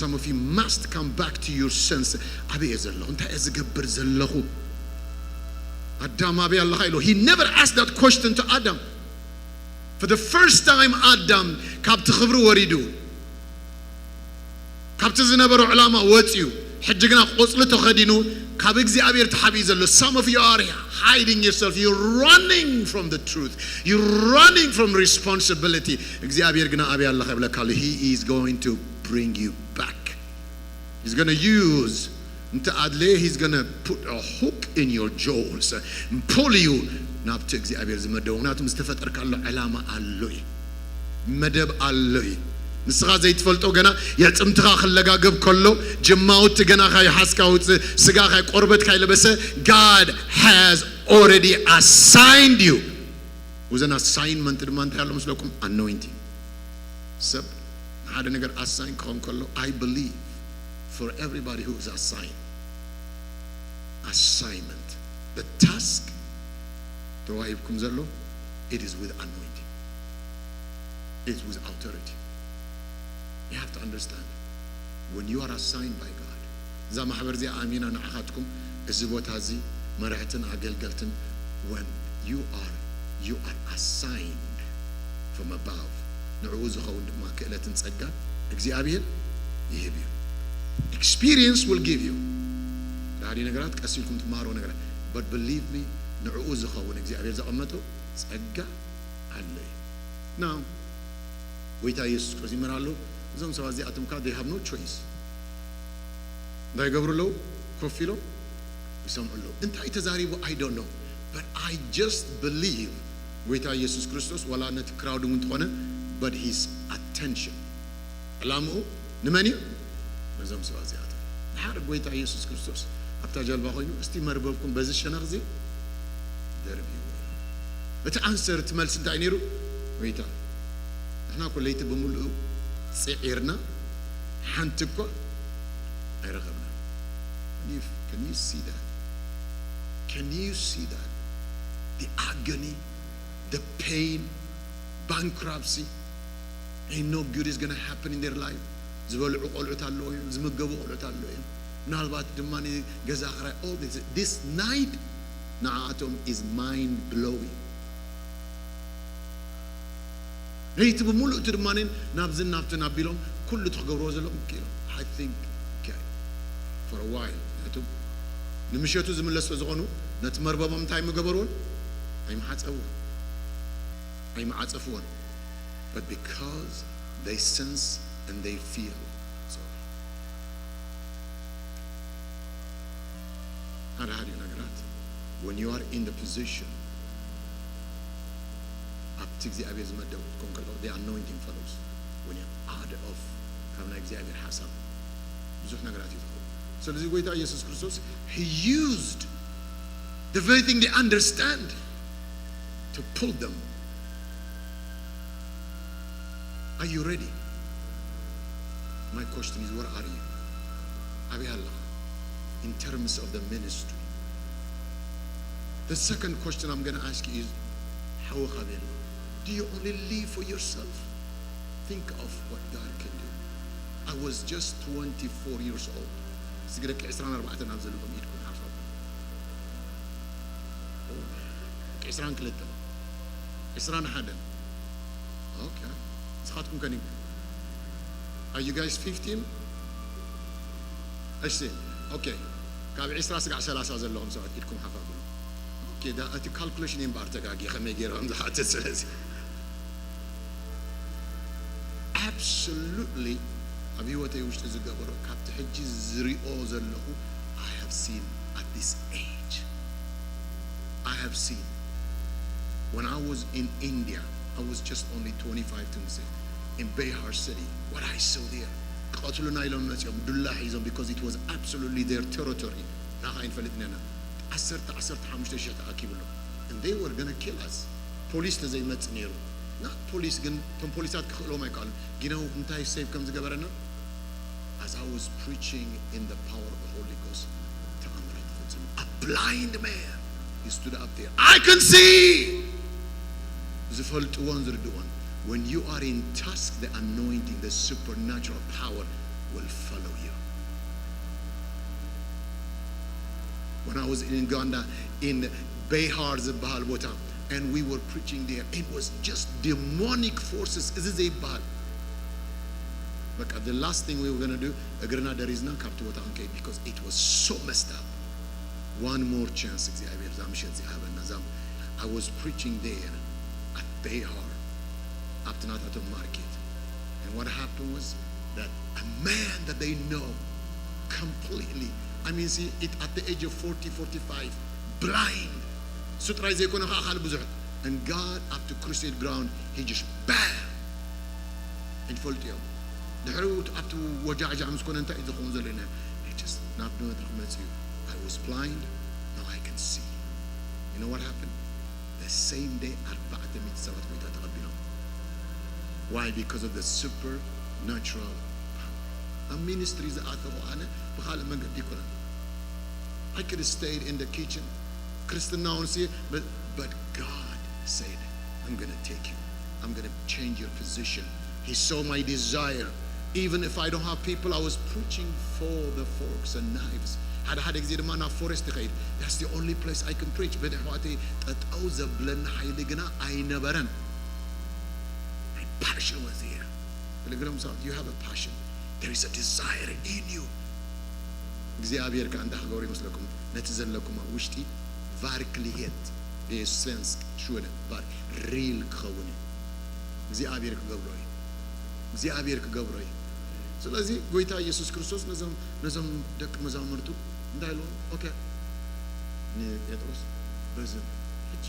Some of you must come back to your sense። ኣበይ እየ ዘለኹ? እንታይ እየ ዝገብር ዘለኹ? ኣዳም፣ ኣበይ ኣለኻ ኢልዎ። He never asked that question to Adam. For the first time ኣዳም ካብቲ ክብሪ ወሪዱ፣ ካብቲ ዝነበሮ ዕላማ ወፅዩ፣ ሕጂ ግና ቆፅሊ ተኸዲኑ ካብ እግዚኣብሔር ተሓቢኡ ዘሎ። Some of you are hiding yourself. You're running from the truth. You're running from responsibility. እግዚኣብሔር ግና ኣበይ ኣለኻ ይብለካ ኣሎ። He is going to bring you back. He's gonna use እንተ ኣድለየ he's gonna put a hook in your jaws and pull you ናብቲ እግዚኣብሔር ዝመደቦ። ምክንያቱም ዝተፈጠርካሉ ዕላማ ኣሎ እዩ፣ መደብ ኣሎ እዩ። ንስኻ ዘይትፈልጦ ገና የዕጽምትኻ ክለጋገብ ከሎ፣ ጅማውቲ ገና ካይሓዝካ ውጽእ፣ ስጋ ካይ ቆርበት ካይለበሰ God has already assigned you። ወዘን ኣሳይንመንት ድማ እንታይ ኣሎ ምስለኩም? ኣኖይንቲንግ። ሰብ ንሓደ ነገር ኣሳይን ክኸውን ከሎ I believe for everybody who is assigned assignment, the task ተዋሂብኩም ዘሎ it is with anointing, it is with authority. You have to understand when you are assigned by God. እዛ ማሕበር እዚኣ ኣሚና ንዓኻትኩም እዚ ቦታ እዚ መራሕትን ኣገልገልትን when you are you are assigned from above ንዕኡ ዝኸውን ድማ ክእለትን ጸጋን እግዚኣብሔር ይህብ እዩ። Experience will give you ዳዲ ነገራት ቀስ ኢልኩም ትመሃሮ ነገራት but believe me ንዕኡ ዝኸውን እግዚኣብሔር ዘቐመጠው ጸጋ ኣሎ እዩ። Now ጎይታ ኢየሱስ ክርስቶስ ይምር ኣሎ። እዞም ሰባት እዚኣቶም ከኣ they have no choice። እንታይ ይገብሩ ኣለዉ? ኮፍ ኢሎም ይሰምዑ ኣለዉ። እንታይ ተዛሪቡ? I don't know, but I just believe ጎይታ ኢየሱስ ክርስቶስ ዋላ ነቲ ክራውድ እውን እንተኾነ but his attention ዕላምኡ ንመን እዩ? ነዞም ሰባት እዚኣቶም። ድሓር ጎይታ ኢየሱስ ክርስቶስ ኣብታ ጀልባ ኮይኑ እስቲ መርበብኩም በዚ ሸነኽ እዚ ደርብይዎ። እቲ ኣንሰር እቲ መልሲ እንታይ ነይሩ? ጎይታ ንሕና እኮ ለይቲ ብምሉኡ ጽዒርና ሓንቲ እኳ ኣይረኸብና። Can you see that? Can you see that? The agony, the pain, bankruptcy, and no good is going to happen in their life. ዝበልዑ ቆልዑት ኣለዉ እዮም፣ ዝምገቡ ቆልዑት ኣለዉ እዮም። ምናልባት ድማ ገዛ ክራይ all this, this night ንዓኣቶም is mind blowing። ለይቲ ብምሉእ እቲ ድማ ናብዝን ናብትን ኣቢሎም ኩሉ እቲ ክገብርዎ ዘለዎም ክኢሎም። I think okay, for a while ምክንያቱ ንምሸቱ ዝምለስ ስለ ዝኾኑ ነቲ መርበቦም እንታይ ምገበርዎን ኣይምሓጸብዎን ኣይምዓጸፍዎን። But because they sense and they feel. So ሓደ ሓደ ነገራት when you are in the position ኣብቲ እግዚኣብሔር ዝመደብ ክትኮን ከለኹ the anointing follows when you out of ካብ ናይ እግዚኣብሔር ሓሳብ ብዙሕ ነገራት እዩ ዝኸውን። ስለዚ ጎይታ ኢየሱስ ክርስቶስ he used the very thing they understand to pull them. Are you ready? My question is, where are you? ኣበይ ኣለኻ? In terms of the ministry. The second question I'm going to ask you is, ሓወኻ ኣበይ ኣሎ? Do you only live for yourself? Think of what God can do. I was just twenty-four years old. ስግረ ዕስራን ኣርባዕተን ኣብ ዘለኹም ኢድኩም ሓፋ ደቂ ዕስራን ክልተ ዕስራን ሓደን okay ንስኻትኩም ከን are you guys fifteen እሺ okay ካብ ዕስራ ስጋዕ ሰላሳ ዘለኹም ሰባት ኢድኩም ሓፋ ብሉ okay እቲ ካልኩሌሽን እምበኣር ተጋጊ ከመይ ገይረ ከም ዝሓትት ስለዚ absolutely ኣብ ህይወተይ ውሽጢ ዝገበሮ ካብቲ ሕጂ ዝሪኦ ዘለኹ I have seen at this age I have seen when I was in India I was just only twenty-five twenty-six in Bihar city what I saw there ክቐትሉና ኢሎም መፂኦም ዱላ ሒዞም because it was absolutely their territory ናኻ ኣይንፈልጥን ኢና ዓሰርተ ዓሰርተ ሓሙሽተ ሽሕ ተኣኪብሎም and they were gonna kill us ፖሊስ ተዘይመፅእ ነይሩ not ፖሊስ ግን እቶም ፖሊሳት ክኽእሎም ኣይከኣሉን ጊነው እንታይ save ከም ዝገበረና as I was preaching in the power of the Holy Ghost ተኣምራት ፈፅሙ a blind man he stood up there I can see ዝፈልጥዎን ዝርድዎን when you are in task the anointing the supernatural power will follow you when I was in Uganda in Bihar ዝበሃል ቦታ and we were preaching there it was just demonic forces እዚ ዘይበሃል በቃ the last thing we were gonna do እግርና ደሪዝና ካብቲ ቦታ ክንከይድ because it was so messed up one more chance እግዚኣብሔር እዛ ምሸት እዚኣ ሃበና እዛ I was preaching there at Bihar ኣብቲ ናታቶም market and what happened was that a man that they know completely I mean see it at the age of forty forty-five blind እሱ ጥራይ ዘይኮነ ከዓ ካልእ ብዙሕ and God ኣብቲ crusade ground he just bam ይፈልጡ እዮም ድሕሪኡ ኣብቲ ወጃዕጃዕ ምስ ኮነ እንታይ እዩ ዝኸውን ዘሎ ኢና just ናብ መድረኽ መፅኡ I was blind now I can see you know what happened the same day ኣርባዕተ ሚእቲ ሰባት ጎይታ ተቐቢሎም why because of the supernatural power ኣብ ሚኒስትሪ ዝኣተኹ ኣነ ብካልእ መንገዲ ይኮነን I could have stayed in the kitchen ክርስትናውን ሲ but, but God said I'm gonna take you I'm gonna change your position he saw my desire even if I don't have people I was preaching for the forks and knives ሓደ ሓደ ግዜ ድማ ናብ forest ይኸይድ that's the only place I can preach but ኣሕዋተይ ጠጠው ዘብለኒ ሓይሊ ግና ኣይነበረን my passion was here Pilgrims, you have a passion. There is a desire in you. እግዚኣብሔር ከ እንታይ ክገብሮ ይመስለኩም ነቲ ዘለኩም ኣብ ውሽጢ verklighet det är svensk sköne var real ክኸውን እዩ እግዚኣብሔር ክገብሮ እዩ እግዚኣብሔር ክገብሮ እዩ። ስለዚ ጎይታ ኢየሱስ ክርስቶስ ነዞም ነዞም ደቂ መዛሙርቱ እንታይ ኢልዎም? ኦኬ፣ ንጴጥሮስ በዚ ሕጂ፣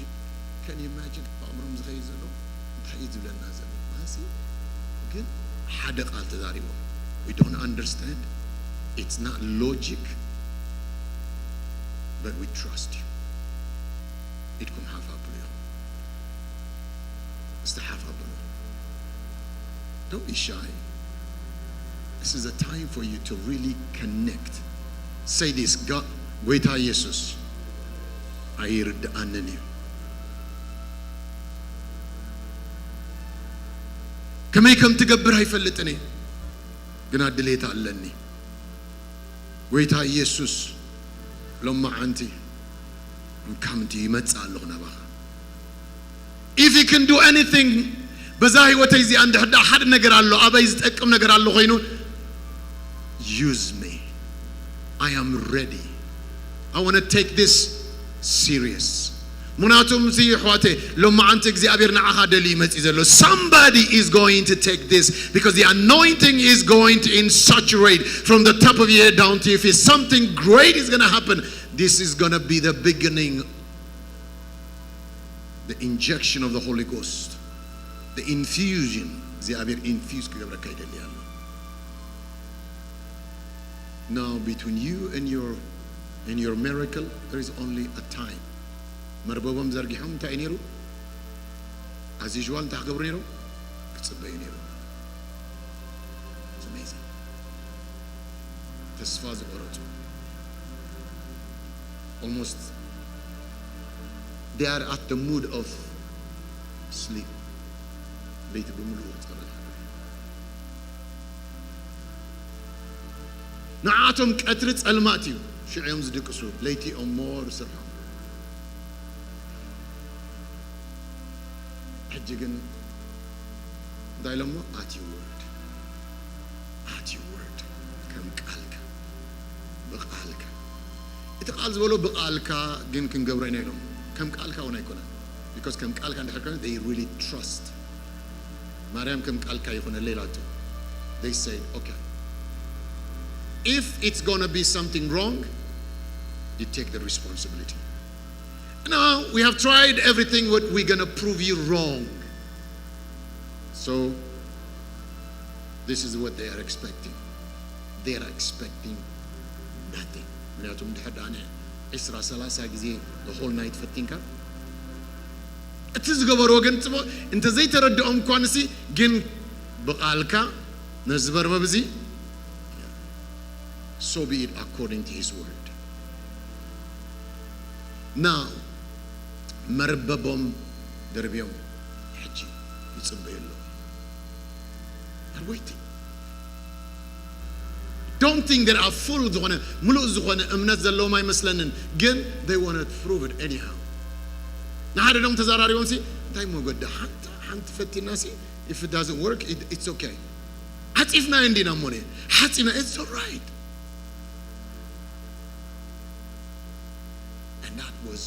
can you imagine ብኣእምሮም ዝኸይድ ዘሎ እንታይ እዩ ዝብለና ዘሎ? ማሲ ግን ሓደ ቃል ተዛሪቦም። We don't understand, it's not logic, but we trust you. ኢድኩም ሓፍ ኣብሉ ኢኹም። እስቲ ሓፍ ኣብሉ። Don't be shy. This is a time for you to really connect. Say this, God, ጎይታ ኢየሱስ ኣይርድኣንን እዩ። ከመይ ከም ትገብር ኣይፈልጥን እየ፣ ግና ድሌት ኣለኒ። ጎይታ ኢየሱስ ሎማዓንቲ I'm coming to you፣ ይመጽእ ኣለኹ ናባኻ። If you can do anything በዛ ህይወተይ እዚኣ እንድሕር ደኣ ሓደ ነገር ኣሎ፣ ኣበይ ዝጠቅም ነገር ኣሎ ኮይኑ፣ use me. I am ready. I want to take this serious. ምክንያቱም እዚ ኣሕዋተይ ሎማዓንቲ እግዚኣብሔር ንዓኻ ደልዩ መጺኡ ዘሎ። Somebody is going to take this because the anointing is going to insaturate from the top of your head down to your feet. Something great is going to happen. This is going to be the beginning, the injection of the Holy Ghost, the infusion. እግዚኣብሔር ኢንፊውዝ ክገብረካ ይደሊ ኣሎ። Now between you and your and your miracle, there is only a time. መርበቦም ዘርጊሖም እንታይ እዩ ነይሩ? As usual እንታይ ክገብሩ ነይሮም? ክጽበዩ ነይሮም። It's amazing. ተስፋ ዝቆረጹ፣ almost they are at the mood of sleep. ለይቲ ብምሉኡ ክጸልእ። ንዓቶም ቀትሪ ጸልማት እዩ፣ ሽዑ እዮም ዝድቅሱ፣ ለይቲ እዮም more ስርሖም። ሕጂ ግን እንታይ ኢሎሞ? At your word. At your word። ከም ቃልካ፣ ብቓልካ። እቲ ቃል ዝበሎ ብቓልካ ግን ክንገብሮ ኢና ኢሎም። ከም ቃልካ እውን ኣይኮነን። Because ከም ቃልካ እንድሕር ኮነ፣ they really trust። ማርያም ከም ቃልካ ይኹነለይ ኢላቶ። They said, okay. If it's gonna be something wrong, you take the responsibility. Now, we have tried everything, what we're gonna prove you wrong. So, this is what they are expecting. They are expecting nothing. ምክንያቱም እንድሕር ደኣ ዒስራ ሰላሳ ግዜ the whole night ፈቲንካ፣ እቲ ዝገበርዎ ግን ጽቡቕ እንተ ዘይተረድኦም እኳ ንሲ ግን ብቓልካ ነዚ መርበብ እዚ፣ so be it according to his word። Now መርበቦም ደርብዮም ሕጂ ይጽበዩ ኣለዉ። They're waiting. Don't think they are full ዝኾነ ምሉእ ዝኾነ እምነት ዘለዎም ኣይመስለንን፣ ግን they want to prove it anyhow። ንሓደ ዶም ተዘራሪቦም ሲ እንታይ መጎዳ ሓንቲ ሓንቲ ፈቲና ሲ if it doesn't work, it, it's okay. ዓጺፍና እንዲና እሞ ሓጺና፣ it's all right. And that was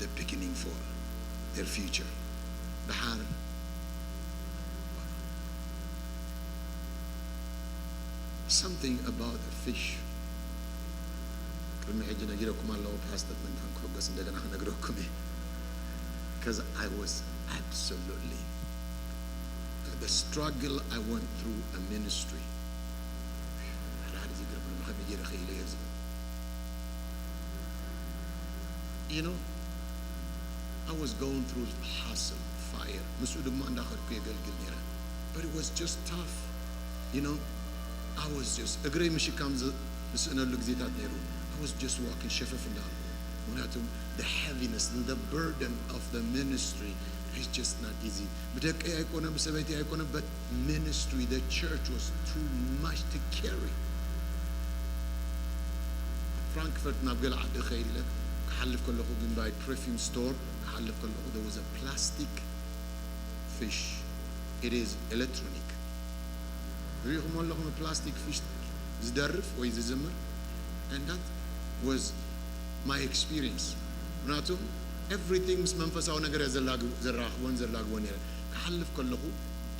the beginning for their future. ድሓር something about the fish. ቅድሚ ሕጂ ነጊረኩም ኣለዎ፣ ፓስተር ምንታን ክሕገስ እንደገና ክነግረኩም እየ። Because I was absolutely, the struggle I went through a ministry. ሓደ ሓደ ዝግርም ብኸመይ ገይረ ክኢለ እየ ዝብል። You know, I was going through hustle, fire. ምስኡ ድማ እንዳኸድኩ የገልግል ነይረ። But it was just tough. You know, I was just እግረይ ምሽካም ዝ- ዝስእነሉ ግዜታት ነይሩ። I was just walking ሸፈፍ እንዳልኩ። ምክንያቱም the heaviness and the burden of the ministry is just not easy. ብደቀይ ኣይኮነ፣ ብሰበይቲ ኣይኮነ፣ but ministry, the church was too much to carry. ፍራንክፈርት ናብ ገለ ዓዲ ክኸይድ ኢለ ክሓልፍ ከለኹ ግን by perfume store ክሓልፍ ከለኹ there was a plastic fish. It is electronic. ሪኢኹሞ ኣለኹም ፕላስቲክ ፊሽ ዝደርፍ ወይ ዝዝምር? And that was my experience. ምክንያቱም everything ምስ መንፈሳዊ ነገር እየ ዘላግ- ዘራኽቦን ዘላግቦን ነይረ። ክሓልፍ ከለኹ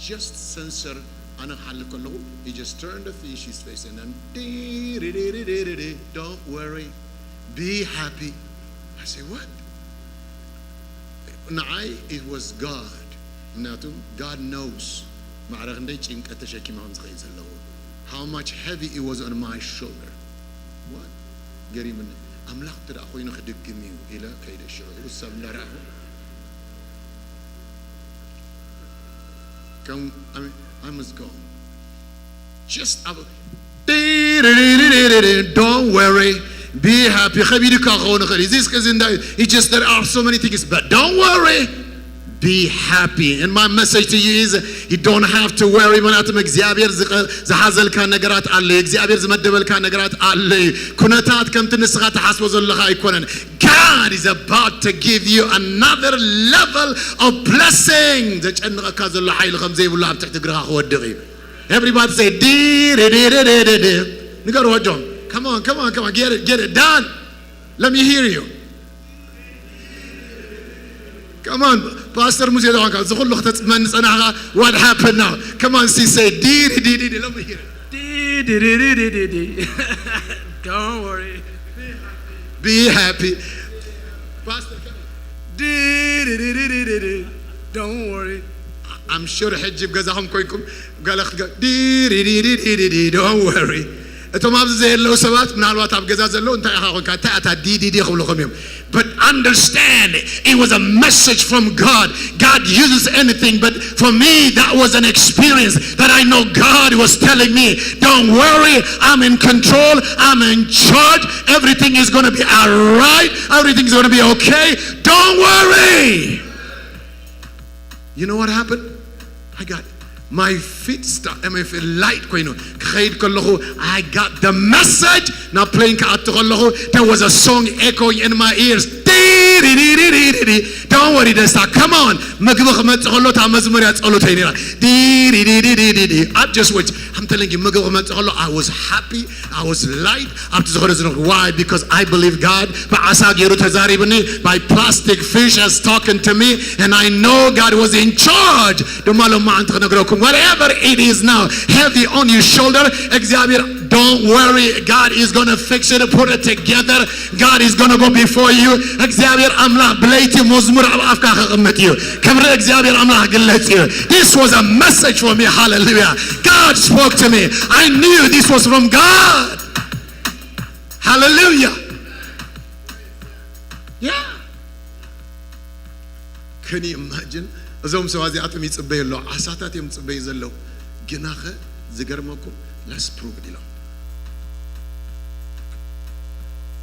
just censor ኣነ ክሓልፍ ከለኹ he just turned the fish his face and then don't worry, be happy. I say, what? ንዓይ it was God. ምክንያቱም God knows ማዕረ ክንደይ ጭንቀት ተሸኪመ ከም ዝኸይድ ዘለኹ, how much heavy it was on my shoulder. What? ገሪምኒ። ኣምላኽ እንተ ደኣ ኮይኑ ክድግም እዩ ኢለ ከይደ ሽዑ ሰብ እንዳረኣኹ ከም I mean, I must go. Just ኣብ don't worry, be happy. ከቢድካ ክኸውን ይኽእል እዩ። እዚ እስከ እዚ እንዳ it's just there are so many things, but don't worry, be happy. And my message to you is you don't have to worry. ምክንያቱም እግዚኣብሔር ዝቐ- ዝሓዘልካ ነገራት ኣሎ እዩ። እግዚኣብሔር ዝመደበልካ ነገራት ኣሎ እዩ። ኩነታት ከምቲ ንስኻ ትሓስቦ ዘለኻ ኣይኮነን። God is about to give you another level of blessing. ዘጨንቐካ ዘሎ ሓይሊ ከም ዘይብሉ ኣብ ትሕቲ እግርኻ ክወድቕ እዩ። Everybody say ዲ ዲ ዲ ዲ ዲ ዲ ንገሩ ወጆም come on, come on, come on, get it, get it done. Let me hear you. Come on, Pastor ሙሴ ተባንካ እዚ ኩሉ ክተፅመኒ ፀናሕካ what happened now? Come on, see, say ዲ ዲ ዲ ዲ ዲ let me hear it. ዲ ዲ ዲ ዲ ዲ ዲ ዲ Don't worry. Be happy. Pastor, come on. ዲ ዲ ዲ ዲ ዲ ዲ ዲ Don't worry. I'm sure ሕጂ ኣብ ገዛኹም ኮይንኩም ገለ ክትገ ዲ ዲ ዲ ዲ ዲ ዲ ዲ Don't worry. እቶም ኣብዚ ዘየለዉ ሰባት ምናልባት ኣብ ገዛ ዘለዉ እንታይ ኢኻ ኮንካ እንታይ ኣታ ዲ ዲ ዲ ክብልኹም እዮም. But understand, it was a message from God. God uses anything, but for me, that was an experience that I know God was telling me, don't worry, I'm in control, I'm in charge, everything is going to be all right, everything's going to be okay. Don't worry. You know what happened? I got my feet stuck. I mean, light ኮይኑ ክኸይድ ከለኹ I got the message. ናብ plane ክኣቱ ከለኹ there was a song echoing in my ears. ዲ ዲ ዲ ዲ ዲ ዲ ዲ Don't worry ደስታ come on. ምግቢ ክመጽእ ከሎ እታ መዝሙር እያ ጸሎተይ ነይራ። ዲ ዲ ዲ ዲ ዲ ዲ ዲ I just wait. I'm telling you ምግቢ ክመጽእ ከሎ I was happy. I was light. ኣብቲ ዝኾነ ዝነግሩ why? Because I believe God ብዓሳ ገይሩ ተዛሪብኒ. My plastic fish has talking to me and I know God was in charge. ድማ ሎማዓንቲ ክነግረኩም whatever it is now heavy on your shoulder, እግዚኣብሔር don't worry, God is going to fix it, put it together. God is going to go before you. እግዚኣብሔር ኣምላኽ ብለይቲ መዝሙር ኣብ ኣፍካ ከቕምጥ እዩ። ክብሪ እግዚኣብሔር ኣምላኽ ግለጽ እዩ። This was a message for me. Hallelujah. God spoke to me. I knew this was from God. Hallelujah. Yeah. Can you imagine? እዞም ሰባት እዚኣቶም ይጽበዩ ኣለዉ። ዓሳታት እዮም ዝጽበዩ ዘለዉ። ግናኸ ዝገርመኩም let's prove it ኢሎም።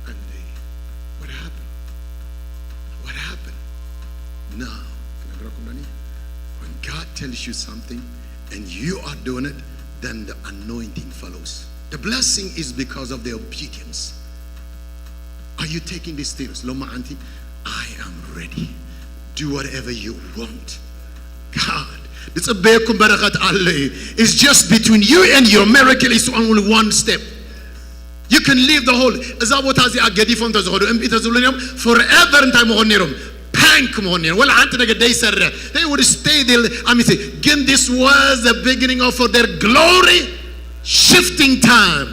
And they, what happened? What happened? Now ክነግረኩም ዶኒ? When God tells you something and you are doing it, then the anointing follows. The blessing is because of the obedience. Are you taking this serious? ሎማዓንቲ I am ready. Do whatever you want. God ዝፅበየኩም በረኸት ኣሎ እዩ። It's just between you and your miracle is only one step. You can leave the whole እዛ ቦታ እዚኣ ገዲፎም ተዝኸዱ እምቢ ተዝብሉ እዮም forever እንታይ መኾን ነይሮም? Panic መኾን ነይሮም። ወላ ሓንቲ ነገር ደይሰርሕ they would stay there. I mean, ግን this was the beginning of for their glory shifting time.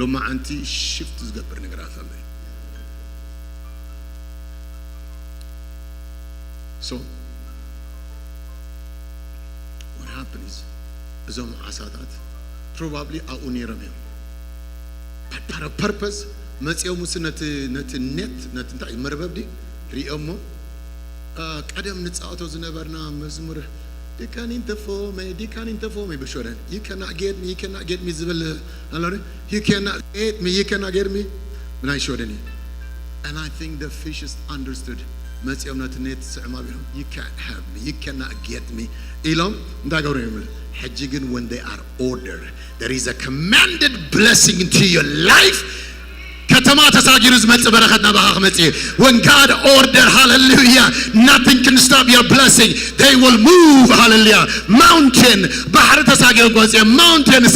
ሎማዓንቲ shift ዝገብር ነገራት ኣሎ። So what happened is እዞም ዓሳታት probably ኣብኡ ነይሮም እዮም። But for a purpose መፂኦም ውስ ነቲ ነቲ net ነቲ እንታይ መርበብ ድዩ ሪኦሞ ቀደም ንፃወቶ ዝነበርና መዝሙር ዲካኒን ተፎመይ ዲካኒን ተፎመይ ብሾረን you cannot get me, you cannot get me ዝብል ኣሎ you cannot get me, you cannot get me ብናይ ሾደን እዩ። And I think the fishes understood. መፂኦም ነቲ net ስዕማ ቢሎም you can't have me, you cannot get me ኢሎም እንታይ ገብሩ ይብል። ሕጂ ግን when they are ordered, there is a commanded blessing into your life. ከተማ ተሳጊሩ ዝመጽእ በረኸት ናባኻ ክመጽእ እዩ። When God order, hallelujah, nothing can stop your blessing. They will move, hallelujah. Mountain ባሕሪ ተሳጊሩ ክመጽእ mountains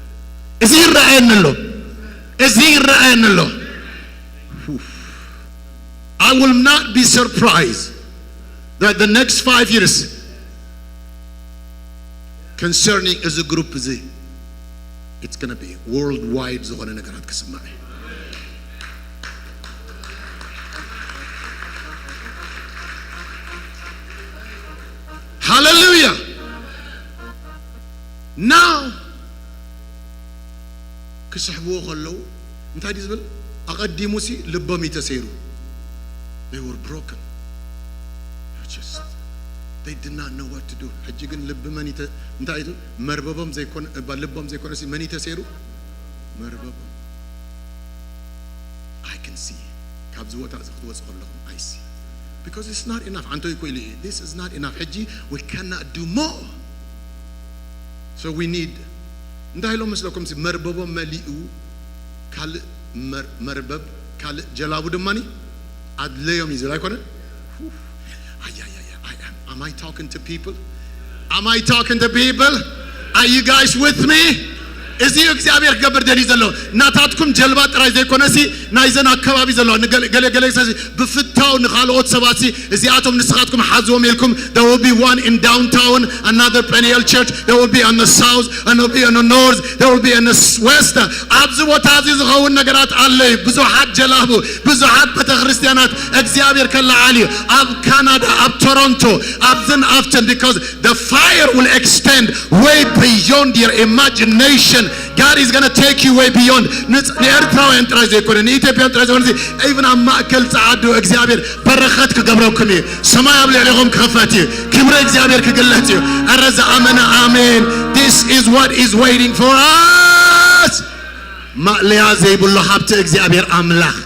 እዚ ይረኣየኒ ኣሎ። እዚ ይረኣየኒ ኣሎ። I will not be surprised that the next five years concerning እዚ ግሩፕ እዚ it's gonna be worldwide ዝኾነ ነገራት ክስማዕ እዩ። Hallelujah. Now ክስሕብዎ ከለዉ እንታይ ድዩ ዝብል? ኣቐዲሙሲ ልቦም እዩ ተሰይሩ። They were broken. Just, they did not know what to do. ሕጂ ግን ልቢ መን ይተ-፣ እንታይ እዩ? መርበቦም ዘይኮነ፣ እባ ልቦም ዘይኮነሲ መን እዩ ተሰይሩ? መርበቦም። I can see. ካብዚ ቦታ እዚ ክትወፁ ከለኹም I see. Because it's not enough. ዓንቶ እኮ ኢሉ እዩ። This is not enough. ሕጂ we cannot do more. So we need፣ እንታይ ኢሎም መስለኩም? ሲ መርበቦም መሊኡ፣ ካልእ መር-፣ መርበብ፣ ካልእ ጀላቡ ድማ ኣድለዮም እዩ ዝብል ኣይኮነን? Am I talking to people? Am I talking to people? Are you guys with me? እዚ እዩ እግዚኣብሔር ክገብር ደልዩ ዘሎ። ናታትኩም ጀልባ ጥራይ ዘይኮነሲ ናይዘን ኣከባቢ ዘለዋ ንገለ-፣ ገለ ገለ ሰ-፣ ብፍታው ንኻልኦት ሰባትሲ እዚኣቶም ንስኻትኩም ሓዝዎም ኢልኩም፣ there will be one in downtown, another Peniel church, there will be on the south, and there will be on the north, there will be on the s-, west. ኣብዚ ቦታ እዚ ዝኸውን ነገራት ኣሎ እዩ። ብዙሓት ጀላቡ፣ ብዙሓት ቤተክርስትያናት እግዚኣብሔር ከለዓል እዩ። ኣብ ካናዳ፣ ኣብ ቶሮንቶ፣ ኣብዝን ኣብትን፣ because the fire will extend way beyond your imagination. God is gonna take you way beyond. ንጽ-፣ ንኤርትራውያን ጥራይ ዘይኮነ፣ ንኢትዮጵያን ጥራይ ዘይኮነ፣ even ኣብ ማእከል ጸዓዱ እግዚኣብሔር በረኸት ክገብረኩም እዩ። ሰማይ ኣብ ልዕሌኹም ክኽፈት እዩ። ክብሪ እግዚኣብሔር ክግለጽ እዩ። ኣረ ዝኣመነ ኣሜን። This is what is waiting for us. ማእለያ ዘይብሉ ሃብቲ እግዚኣብሔር ኣምላኽ፣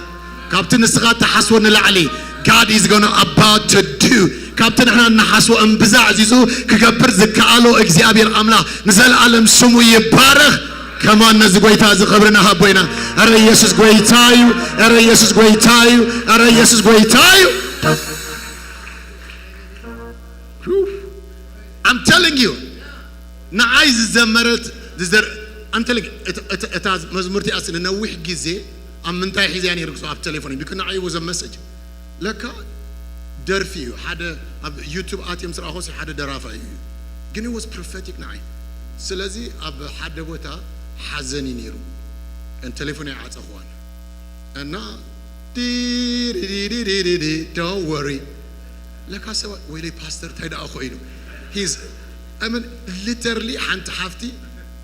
ካብቲ ንስኻ እትሓስቦ ንላዕሊ፣ God is gonna about to do፣ ካብቲ ንሕና እንሓስቦ እምብዛ ኣዕዚዙ ክገብር ዝከኣሎ እግዚኣብሔር ኣምላኽ ንዘለኣለም ስሙ ይባረኽ። ከማን ነዚ ጎይታ እዚ ክብሪ ንሃቦ ኢና። ኧረ ኢየሱስ ጎይታ እዩ። ኧረ ኢየሱስ ጎይታ እዩ። ኧረ ኢየሱስ ጎይታ እዩ። I'm telling you፣ ንዓይ ዝዘመረት ዝዘር-፣ I'm telling you፣ እት-፣ እት-፣ እታ መዝሙር እቲኣስ ንነዊሕ ግዜ ኣብ ምንታይ ሒዘያ ነይሩ ክስብ ኣብ ቴሌፎን፣ because ንዓይ was a message። ለካ ደርፊ እዩ። ሓደ ኣብ ዩቱብ ኣትየ ምስ ረኣኹ ሓደ ደራፋይ እዩ። ግን it was prophetic ንዓይ። ስለዚ ኣብ ሓደ ቦታ ሓዘን እዩ ነይሩ። ን ቴሌፎን ኣይዓጸኽዋን። እና ዲሪሪሪሪሪ፣ don't worry። ለካ ሰባት፣ "ወይለይ ፓስተር እንታይ ደኣ ኮይኑ?" He's፣ I mean, literally ሓንቲ ሓፍቲ፣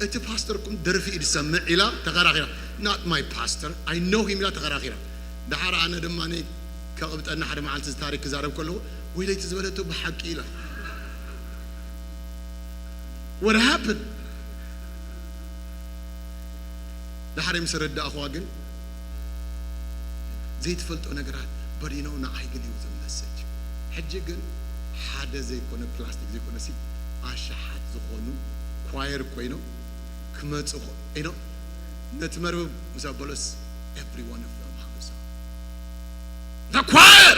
"እቲ ፓስተርኩም ደርፊ እዩ ዝሰምዕ" ኢላ ተኸራኺራ። "Not my pastor, I know him" ኢላ ተኸራኺራ። ደሓር ኣነ ድማ ከቕብጠና ሓደ መዓልቲ እዚ ታሪክ ክዛረብ ከለኹ፣ "ወይለይ እቲ ዝበለቶ ብሓቂ" ኢላ። What happened? ደሓር ምስ ረዳእኽዋ ግን ዘይትፈልጦ ነገራት በዲኖ፣ ንዓይ ግን ይወዘ መሰጅ። ሕጂ ግን ሓደ ዘይኮነ፣ ፕላስቲክ ዘይኮነ ሲ ኣሽሓት ዝኾኑ ኳየር ኮይኖም ክመጹ ኾ-፣ you know፣ ነቲ መርበብ ምስ ኣበሎስ every one of them have a song. The choir!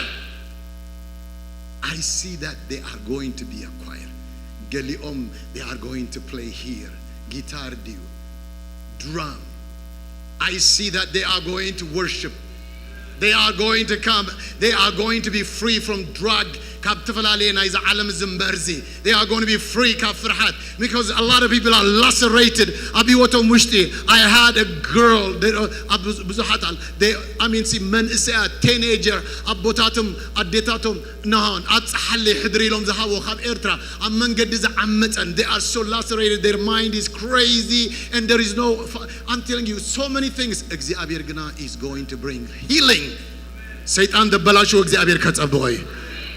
I see that they are going to be a choir. ገሊኦም they are going to play here. ጊታር ድዩ? ድራም። I see that they are going to worship. They are going to come. They are going to be free from drug. ካብ ዝተፈላለየ ናይዚ ዓለም እዚ መርዚ። They are going to be free ካብ ፍርሓት. Because a lot of people are lacerated ኣብ ህይወቶም ውሽጢ። I had a girl, they don't፣ ኣብ ብዙ-፣ ብዙሓት ኣል-፣ they፣ I mean፣ ሲ መንእሰያት፣ ቲኔጀር፣ ኣቦታቶም፣ ኣዴታቶም፣ ንሆን ኣብ ጸሓሊ ሕድሪ ኢሎም ዝሃቦ ካብ ኤርትራ ኣብ መንገዲ ዝዓመጸን። They are so lacerated, their mind is crazy, and there is no fa-፣ I'm telling you, so many things. እግዚኣብሔር ግና is going to bring healing. ሰይጣን ዘበላሽዎ እግዚኣብሔር ከጸብቖ እዩ።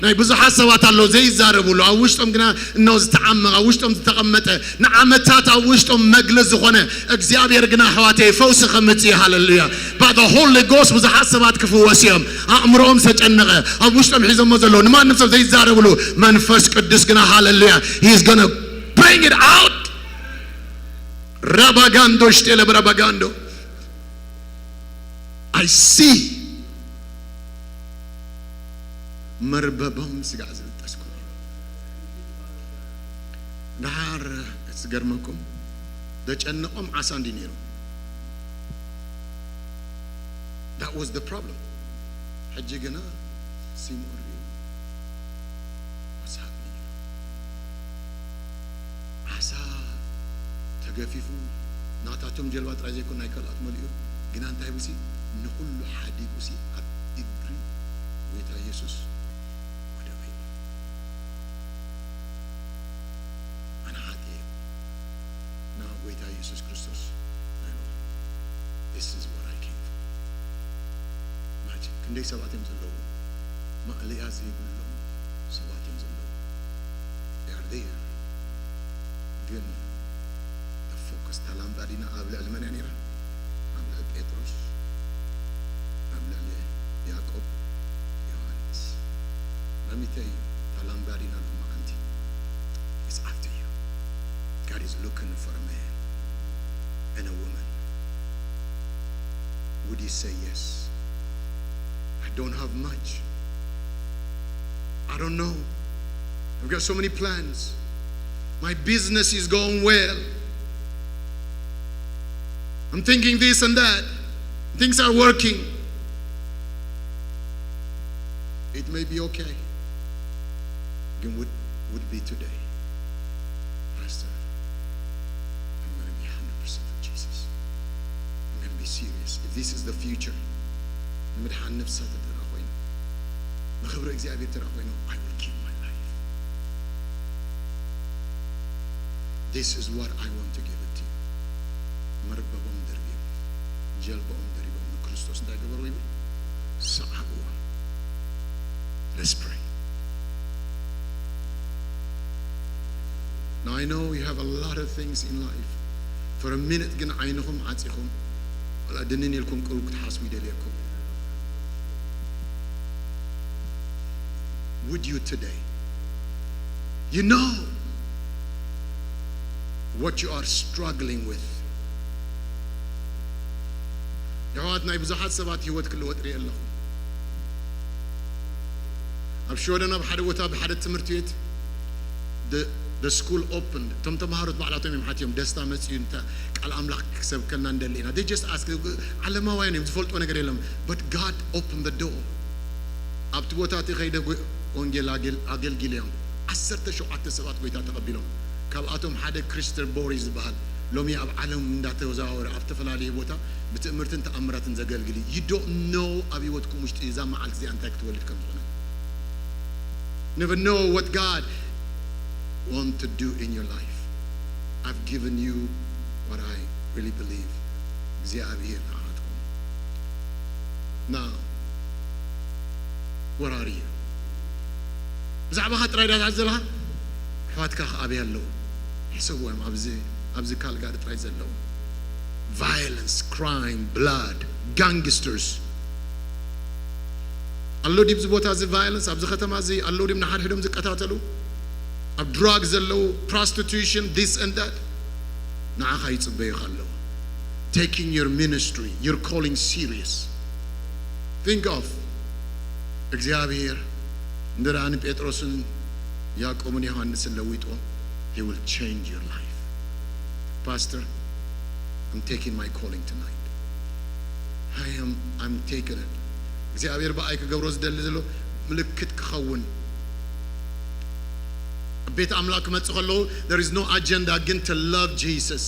ናይ ብዙሓት ሰባት ኣሎ ዘይዛረብሉ፣ ኣብ ውሽጦም ግና እነሆ ዝተዓመቐ፣ ኣብ ውሽጦም ዝተቐመጠ፣ ንዓመታት ኣብ ውሽጦም መግለ ዝኾነ፣ እግዚኣብሔር ግና ኣሕዋተይ ፈውሲ ከምጽእ እዩ። ሃለሉያ። By the Holy Ghost ብዙሓት ሰባት ክፍወሱ እዮም። ኣእምሮኦም ዝተጨነቐ፣ ኣብ ውሽጦም ሒዞሞ ዘለዉ፣ ንማንም ሰብ ዘይዛረብሉ መንፈስ ቅዱስ ግና፣ ሃለሉያ፣ he is gonna bring it out. ራባጋንዶ ሽቴለ ብራባጋንዶ። I see መርበቦም ስጋዕ ዝብጠስኩም። ደሓር ዝገርመኩም፣ ዘጨነቖም ዓሳ እንዲ ነይሩ። That was the problem. ሕጂ ግና ሲሞር እዩ። What's happening? ዓሳ ተገፊፉ፣ ናታቶም ጀልባ ጥራይ ዘይኮነ ናይ ካልኦት መሊኡ፣ ግና እንታይ ብሲ ንኹሉ ሓዲጉ ሲ ኣብ እግሪ ጎይታ ኢየሱስ ወደቀ። ኣነ ሓጥእ እየ። ና ጎይታ ኢየሱስ ክርስቶስ በሎ። This is what I came for. Imagine, ክንደይ ሰባት እዮም ዘለዉ? ማእለያ ዘይብሎም ሰባት እዮም ዘለዉ። They are there. ግን the focus፣ እታ ላምባዲና ኣብ ልዕሊ መን እያ ነይራ? ኣብ ልዕሊ ጴጥሮስ፣ ኣብ ልዕሊ ያዕቆብ፣ ዮሃንስ። Let me tell you, እታ ላምባዲና ሎማዓንቲ is after you. God is looking for a man and a woman. Would you say yes? I don't have much. I don't know. I've got so many plans. My business is going well. I'm thinking this and that. Things are working. It may be okay. ግን would, would be today. Pastor, I'm gonna be hundred percent for Jesus. I'm gonna be serious. If this is the future, ንምድሓን ነፍሳት እንተ ደኣ ኮይኑ፣ ንኽብሪ እግዚኣብሔር እንተ ደኣ ኮይኑ, I will give my life. This is what I want to give it to you. መርበቦም ደርቢዮም፣ ጀልባኦም ደሪቦም ንክርስቶስ እንታይ ገበሩ ይብል? ሰዓብዎ። Let's pray. Now I know you have a lot of things in life. For a minute ግን ዓይንኹም ዓጺኹም ወላ ድንን ኢልኩም ቁሩብ ክትሓስቡ ይደልየኩም። Would you today? You know what you are struggling with. የሕዋት ናይ ብዙሓት ሰባት ህይወት ክልወጥ ርየ ኣለኹ። ኣብ ሽወደን ኣብ ሓደ ቦታ ብሓደ ትምህርቲ ቤት the, the school opened። እቶም ተምሃሮት ባዕላቶም እዮም ሓትዮም ደስታ መጽዩ እንተ ቃል ኣምላኽ ክሰብከልና እንደሊ ኢና። They just ask፣ ዓለማውያን እዮም ዝፈልጦ ነገር የለም። But God opened the door። ኣብቲ ቦታ እቲ ኸይደ ጎ-፣ ወንጌል ኣገል-፣ ኣገልጊለ እዮም። ዓሰርተ ሸውዓተ ሰባት ጎይታ ተቐቢሎም። ካብኣቶም ሓደ ክሪስተር ቦሪ ዝበሃል ሎሚ ኣብ ዓለም እንዳተዘዋወረ ኣብ ዝተፈላለዩ ቦታ ብትእምርትን ተኣምራትን ዘገልግል እዩ። You don't know ኣብ ህይወትኩም ውሽጢ እዛ መዓልቲ እዚኣ እንታይ ክትወልድ ከም ዝኾነ። Never know what God want to do in your life. I've given you what I really believe. እግዚኣብሔር ንዓትኩም። Now, where are you? ብዛዕባኻ ጥራይ ዳታት ዘለኻ ኣሕዋትካ ከ ኣበይ ኣለዉ? ሕሰብዎም ኣብዚ፣ ኣብዚ ካልጋሪ ጥራይ ዘለዉ። Violence, crime, blood, gangsters። ኣሎ ድዩ ኣብዚ ቦታ እዚ violence ኣብዚ ከተማ እዚ ኣሎ ድዩ ንሓድሕዶም ዝቀታተሉ? ኣብ drug ዘለዉ፣ prostitution, this and that። ንዓኻ ይጽበዩኻ ኣለዉ። Taking your ministry, your calling serious. Think of እግዚኣብሔር እንደ ንጴጥሮስን ያዕቆብን ዮሃንስን ለዊጥዎ, he will change your life. Pastor, I'm taking my calling tonight. I am, I'm taking it. እግዚኣብሔር ብኣይ ክገብሮ ዝደሊ ዘሎ ምልክት ክኸውን። ቤት ኣምላኽ ክመጽእ ከለዉ there is no agenda ግን to love Jesus።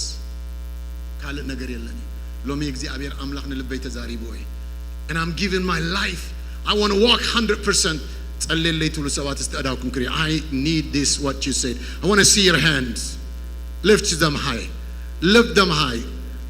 ካልእ ነገር የለን እዩ። ሎሚ እግዚኣብሔር ኣምላኽ ንልበይ ተዛሪብዎ እዩ። And I'm giving my life. I want to walk hundred percent። ጸልየለይ ትብሉ ሰባት እስቲ ኣእዳውኩም ክሪ። I need this what you said. I want to see your hands. Lift them high. Lift them high.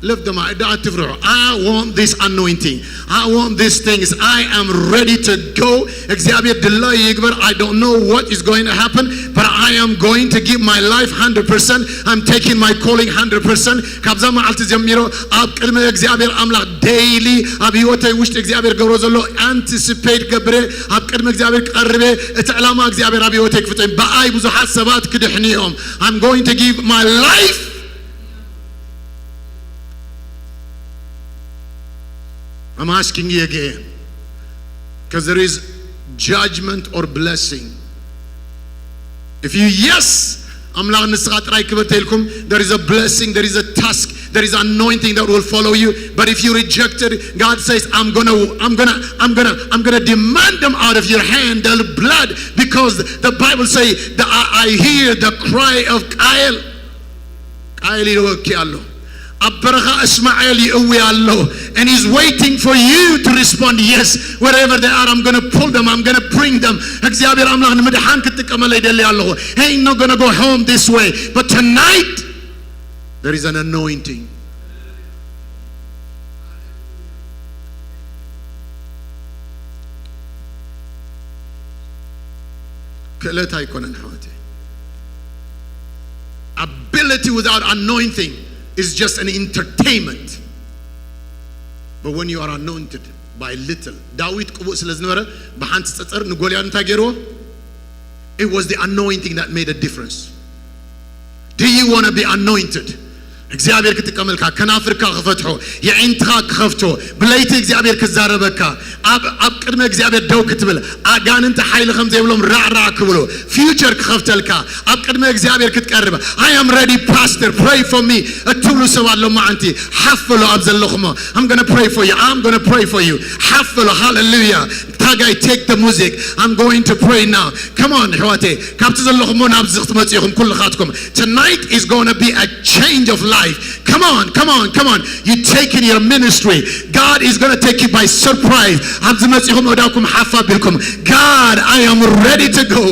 Lift them high. ኣትፍርሑ። I want this anointing. I want these things. I am ready to go. እግዚኣብሔር ድላይ ይግበር። I don't know what is going to happen, but I am going to give my life hundred percent. I'm taking my calling hundred percent. ካብዛ መዓልቲ ጀሚሮ ኣብ ቅድሚ እግዚኣብሔር ኣምላኽ daily ኣብ ህይወተይ ውሽጢ እግዚኣብሔር ገብሮ ዘሎ anticipate ገብረ ኣብ ቅድሚ እግዚኣብሔር ቀርበ። እቲ ዕላማ እግዚኣብሔር ኣብ ህይወተይ ክፍጠኝ ብኣይ ብዙሓት ሰባት ክድሕኑ እዮም። I'm going to give my life. I'm asking you again, because there is judgment or blessing. If you yes, ኣምላኽ ንስኻ ጥራይ ክብር ተልኩም, there is a blessing, there is a task, there is anointing that will follow you. But if you reject it, God says, I'm gonna, I'm gonna, I'm gonna, I'm gonna demand them out of your hand, the blood, because the Bible says that I, I hear the cry of Kael. ቃየል ይወኪ ኣሎ። ኣብ በረኻ እስማኤል ይእዊ ኣሎ። And he's waiting for you to respond. Yes, wherever they are, I'm gonna pull them, I'm gonna bring them. እግዚኣብሔር ኣምላኽ ንምድሓን ክጥቀመለ ይደሊ ኣለኹ። He ain't not gonna go home this way. But tonight, there is an anointing. ክእለት ኣይኮነን ኣሕዋተይ። Ability without anointing is just an entertainment. But when you are anointed by little, ዳዊት ቅቡእ ስለ ዝነበረ ብሓንቲ ጸጸር ንጎልያድ እንታይ ገይርዎ? It was the anointing that made a difference. Do you want to be anointed? እግዚኣብሔር ክጥቀመልካ፣ ከናፍርካ ክፈትሖ፣ የዒንትኻ ክኸፍቶ፣ ብለይቲ እግዚኣብሔር ክዛረበካ፣ ኣብ ኣብ ቅድሚ እግዚኣብሔር ደው ክትብል፣ ኣጋንንቲ ሓይሊ ከም ዘይብሎም ራዕራዕ ክብሉ፣ future ክኸፍተልካ፣ ኣብ ቅድሚ እግዚኣብሔር ክትቀርብ። I am ready, pastor, pray for me እትብሉ ሰባት ሎማዓንቲ ሓፍ በሉ። ኣብ ዘለኹሞ I'm gonna pray for you, I'm gonna pray for you ሓፍ በሉ። ሃሌሉያ። ታጋይ take the music, I'm going to pray now. Come on ኣሕዋተይ፣ ካብቲ ዘለኹሞ ናብዚ ክትመጹ ኢኹም ኩልኻትኩም። Tonight is going to be a change of life. Come on, come on, come on. You taking your ministry. God is going to take you by surprise. ኣብዚ መጺኹም ኣእዳውኩም ሓፍ ኣቢልኩም, God, I am ready to go.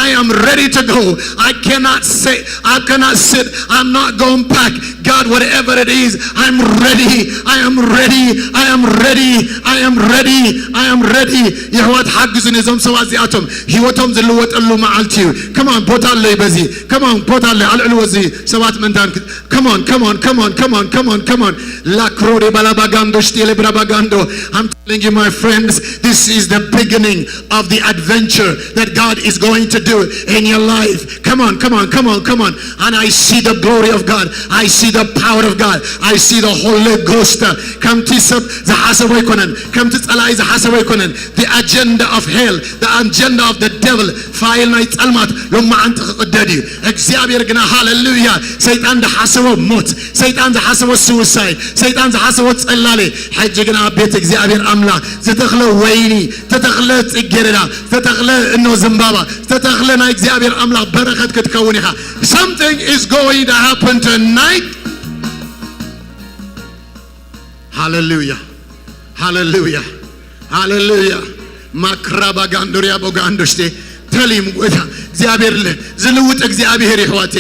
I am ready to go. I cannot say, I cannot sit. I'm not going back. God, whatever it is, I'm ready. I am ready. I am ready. I am ready. I am ready. የሕዋት ሓግዙኒ፣ እዞም ሰባት እዚኣቶም ህይወቶም ዝልወጠሉ መዓልቲ እዩ። Come on፣ ቦታ ኣለይ በዚ። Come on፣ ቦታ ኣለይ። ኣልዕልዎ እዚ ሰባት ምእንታን ክ-, come on, come on, come on, come on, come on, come on. La crore balabagando, stile brabagando. I'm telling you, my friends, this is the beginning of the adventure that God is going to do in your life. Come on, come on, come on, come on. And I see the glory of God. I see the power of God. I see the Holy Ghost. ከምቲ ሰብ ዝሓሰቦ ኣይኮነን፣ ከምቲ ጸላኢ ዝሓሰቦ ኣይኮነን። The agenda of hell, the agenda of the devil, ፋይል ናይ ጸልማት ሎማዓንቲ ክቕደድ እዩ። እግዚኣብሔር ግና፣ ሃሌሉያ፣ ሰይጣን ዝሓሰቦ ሞት፣ ሰይጣን ዝሓሰቦ suicide፣ ሰይጣን ዝሓሰቦ ጸላለ፣ ሕጂ ግና ኣብ ቤት እግዚኣብሔር ኣምላኽ ዝተኽለ ወይኒ፣ ዝተኽለ ጽጌረዳ፣ ዝተተኽለ እኖ ዘምባባ፣ ዝተተኽለ ናይ እግዚኣብሔር ኣምላኽ በረኸት ክትከውን ኢኻ። Something is going to happen tonight. ሃሌሉያ፣ ሃሌሉያ፣ ሃሌሉያ። ማክራባ ጋንዶሪያ ቦጋንዶሽቴ ተሊም ጎይታ እግዚኣብሔር ለ-፣ ዝልውጥ እግዚኣብሔር ይሕዋቴ።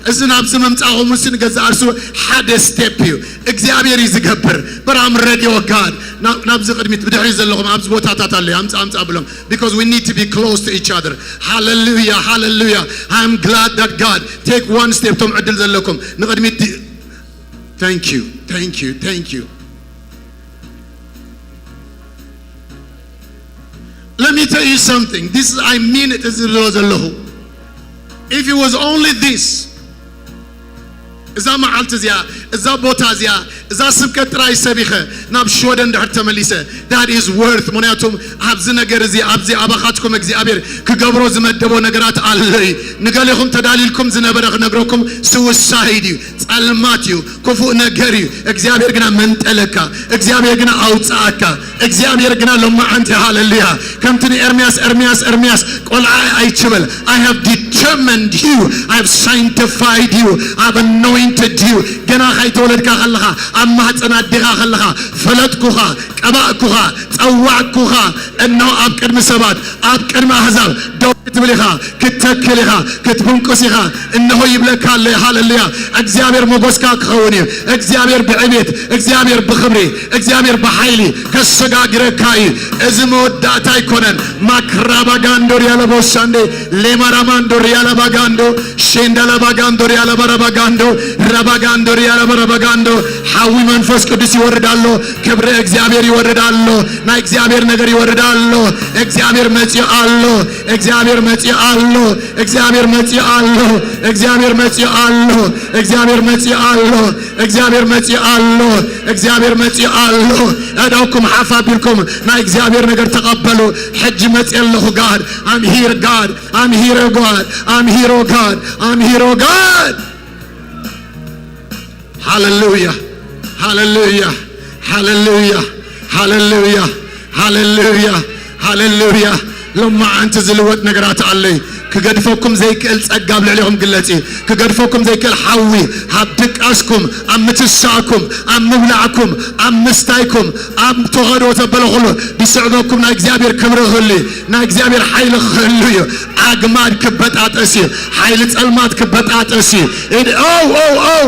እዚ ናብዚ ምምጻኹም ውስን ገዛ እርሱ ሓደ step እዩ። እግዚኣብሔር እዩ ዝገብር። But I'm ready, oh God. ናብ-፣ ናብዚ ቅድሚት ብድሕሪ ዘለኹም ኣብዚ ቦታታት ኣሎ፣ ኣምጻ፣ ኣምጻ ብሎም። Because we need to be close to each other. ሃሌሉያ፣ ሃሌሉያ። I'm glad that God take one step። ቶም ዕድል ዘለኩም ንቕድሚት ዲ-፣ Thank you, thank you, thank you. Let me tell you something. This is, I mean it, እዚ ዝብሎ ዘለኹ። If it was only this, እዛ መዓልቲ እዚኣ፣ እዛ ቦታ እዚኣ፣ እዛ ስብከት ጥራይ ሰቢኸ ናብ ሽወደን ድሕር ተመሊሰ፣ that is worth። ምኽንያቱም ኣብዚ ነገር እዚ፣ ኣብዚ ኣባኻትኩም እግዚኣብሔር ክገብሮ ዝመደቦ ነገራት ኣሎ እዩ። ንገሌኹም ተዳሊልኩም ዝነበረ ክነግረኩም፣ suicide እዩ፣ ጸልማት እዩ፣ ክፉእ ነገር እዩ። እግዚኣብሔር ግና መንጠለካ፣ እግዚኣብሔር ግና ኣውጽኣካ። እግዚኣብሔር ግና ሎማዓንቲ፣ ሃሌሉያ፣ ከምቲ ንኤርምያስ፣ ኤርምያስ፣ ኤርምያስ፣ ቆልዓ ኣይትበል። I have determined you, I have sanctified you, I have anointed you. ገና ከይተወለድካ ከለኻ፣ ኣብ ማህፀን ኣዴኻ ከለኻ ፈለጥኩኻ፣ ቀባእኩኻ፣ ጸዋዕኩኻ። እነሆ ኣብ ቅድሚ ሰባት፣ ኣብ ቅድሚ ኣህዛብ ደው ክትብል ኢኻ፣ ክትተክል ኢኻ፣ ክትብንቁስ ኢኻ። እነሆ ይብለካ ኣሎ። ሃሌሉያ። እግዚኣብሔር ሞገስካ ክኸውን እዩ። እግዚኣብሔር ብዕቤት፣ እግዚኣብሔር ብኽብሪ፣ እግዚኣብሔር ብሓይሊ ከሰጋግረካ እዩ። እዚ መወዳእታ ኣይኮነን። ማክራባጋንዶ ሪያለቦሳንዴ፣ ሌማራማንዶ ሪያለባጋንዶ፣ ሼንዳላባጋንዶ ሪያለባራባጋንዶ፣ ራባጋንዶ ሪያለባራባጋንዶ። ሓዊ መንፈስ ቅዱስ ይወርድ ኣሎ። ክብሪ እግዚኣብሔር ይወርድ ኣሎ። ናይ እግዚኣብሔር ነገር ይወርድ ኣሎ። እግዚኣብሔር መጺኡ ኣሎ። እግዚኣብሔር መጺኡ ኣሎ። እግዚኣብሔር መጺኡ ኣሎ። እግዚኣብሔር መጺኡ ኣሎ። እግዚኣብሔር መጺኡ ኣሎ። እግዚኣብሔር መጺኡ ኣሎ። እግዚኣብሔር መጺኡ ኣሎ። ኣእዳውኩም ሓፍ ኣቢልኩም ናይ እግዚኣብሔር ነገር ተቐበሉ። ሕጂ መጺእ ኣለኹ። God, I'm here, God, I'm here, God, I'm here, God, I'm here, God. ሃሌሉያ፣ ሃሌሉያ፣ ሃሌሉያ፣ ሃሌሉያ፣ ሃሌሉያ፣ ሃሌሉያ። ሎማዓንቲ ዝልወጥ ነገራት ኣለይ። ክገድፈኩም ዘይክእል ጸጋ ኣብ ልዕሌኹም ግለጽ እዩ። ክገድፈኩም ዘይክእል ሓዊ ኣብ ድቃስኩም፣ ኣብ ምትሳእኩም፣ ኣብ ምብላዕኩም፣ ኣብ ምስታይኩም፣ ኣብ ተኸዶ ተበለ ኩሉ ዝስዕበኩም ናይ እግዚኣብሔር ክብሪ ክህሉ እዩ። ናይ እግዚኣብሔር ሓይሊ ክህሉ እዩ። ኣግማድ ክበጣጠስ እዩ። ሓይሊ ጸልማት ክበጣጠስ እዩ። ኢድ-፣ ኦው፣ ኦው፣ ኦው።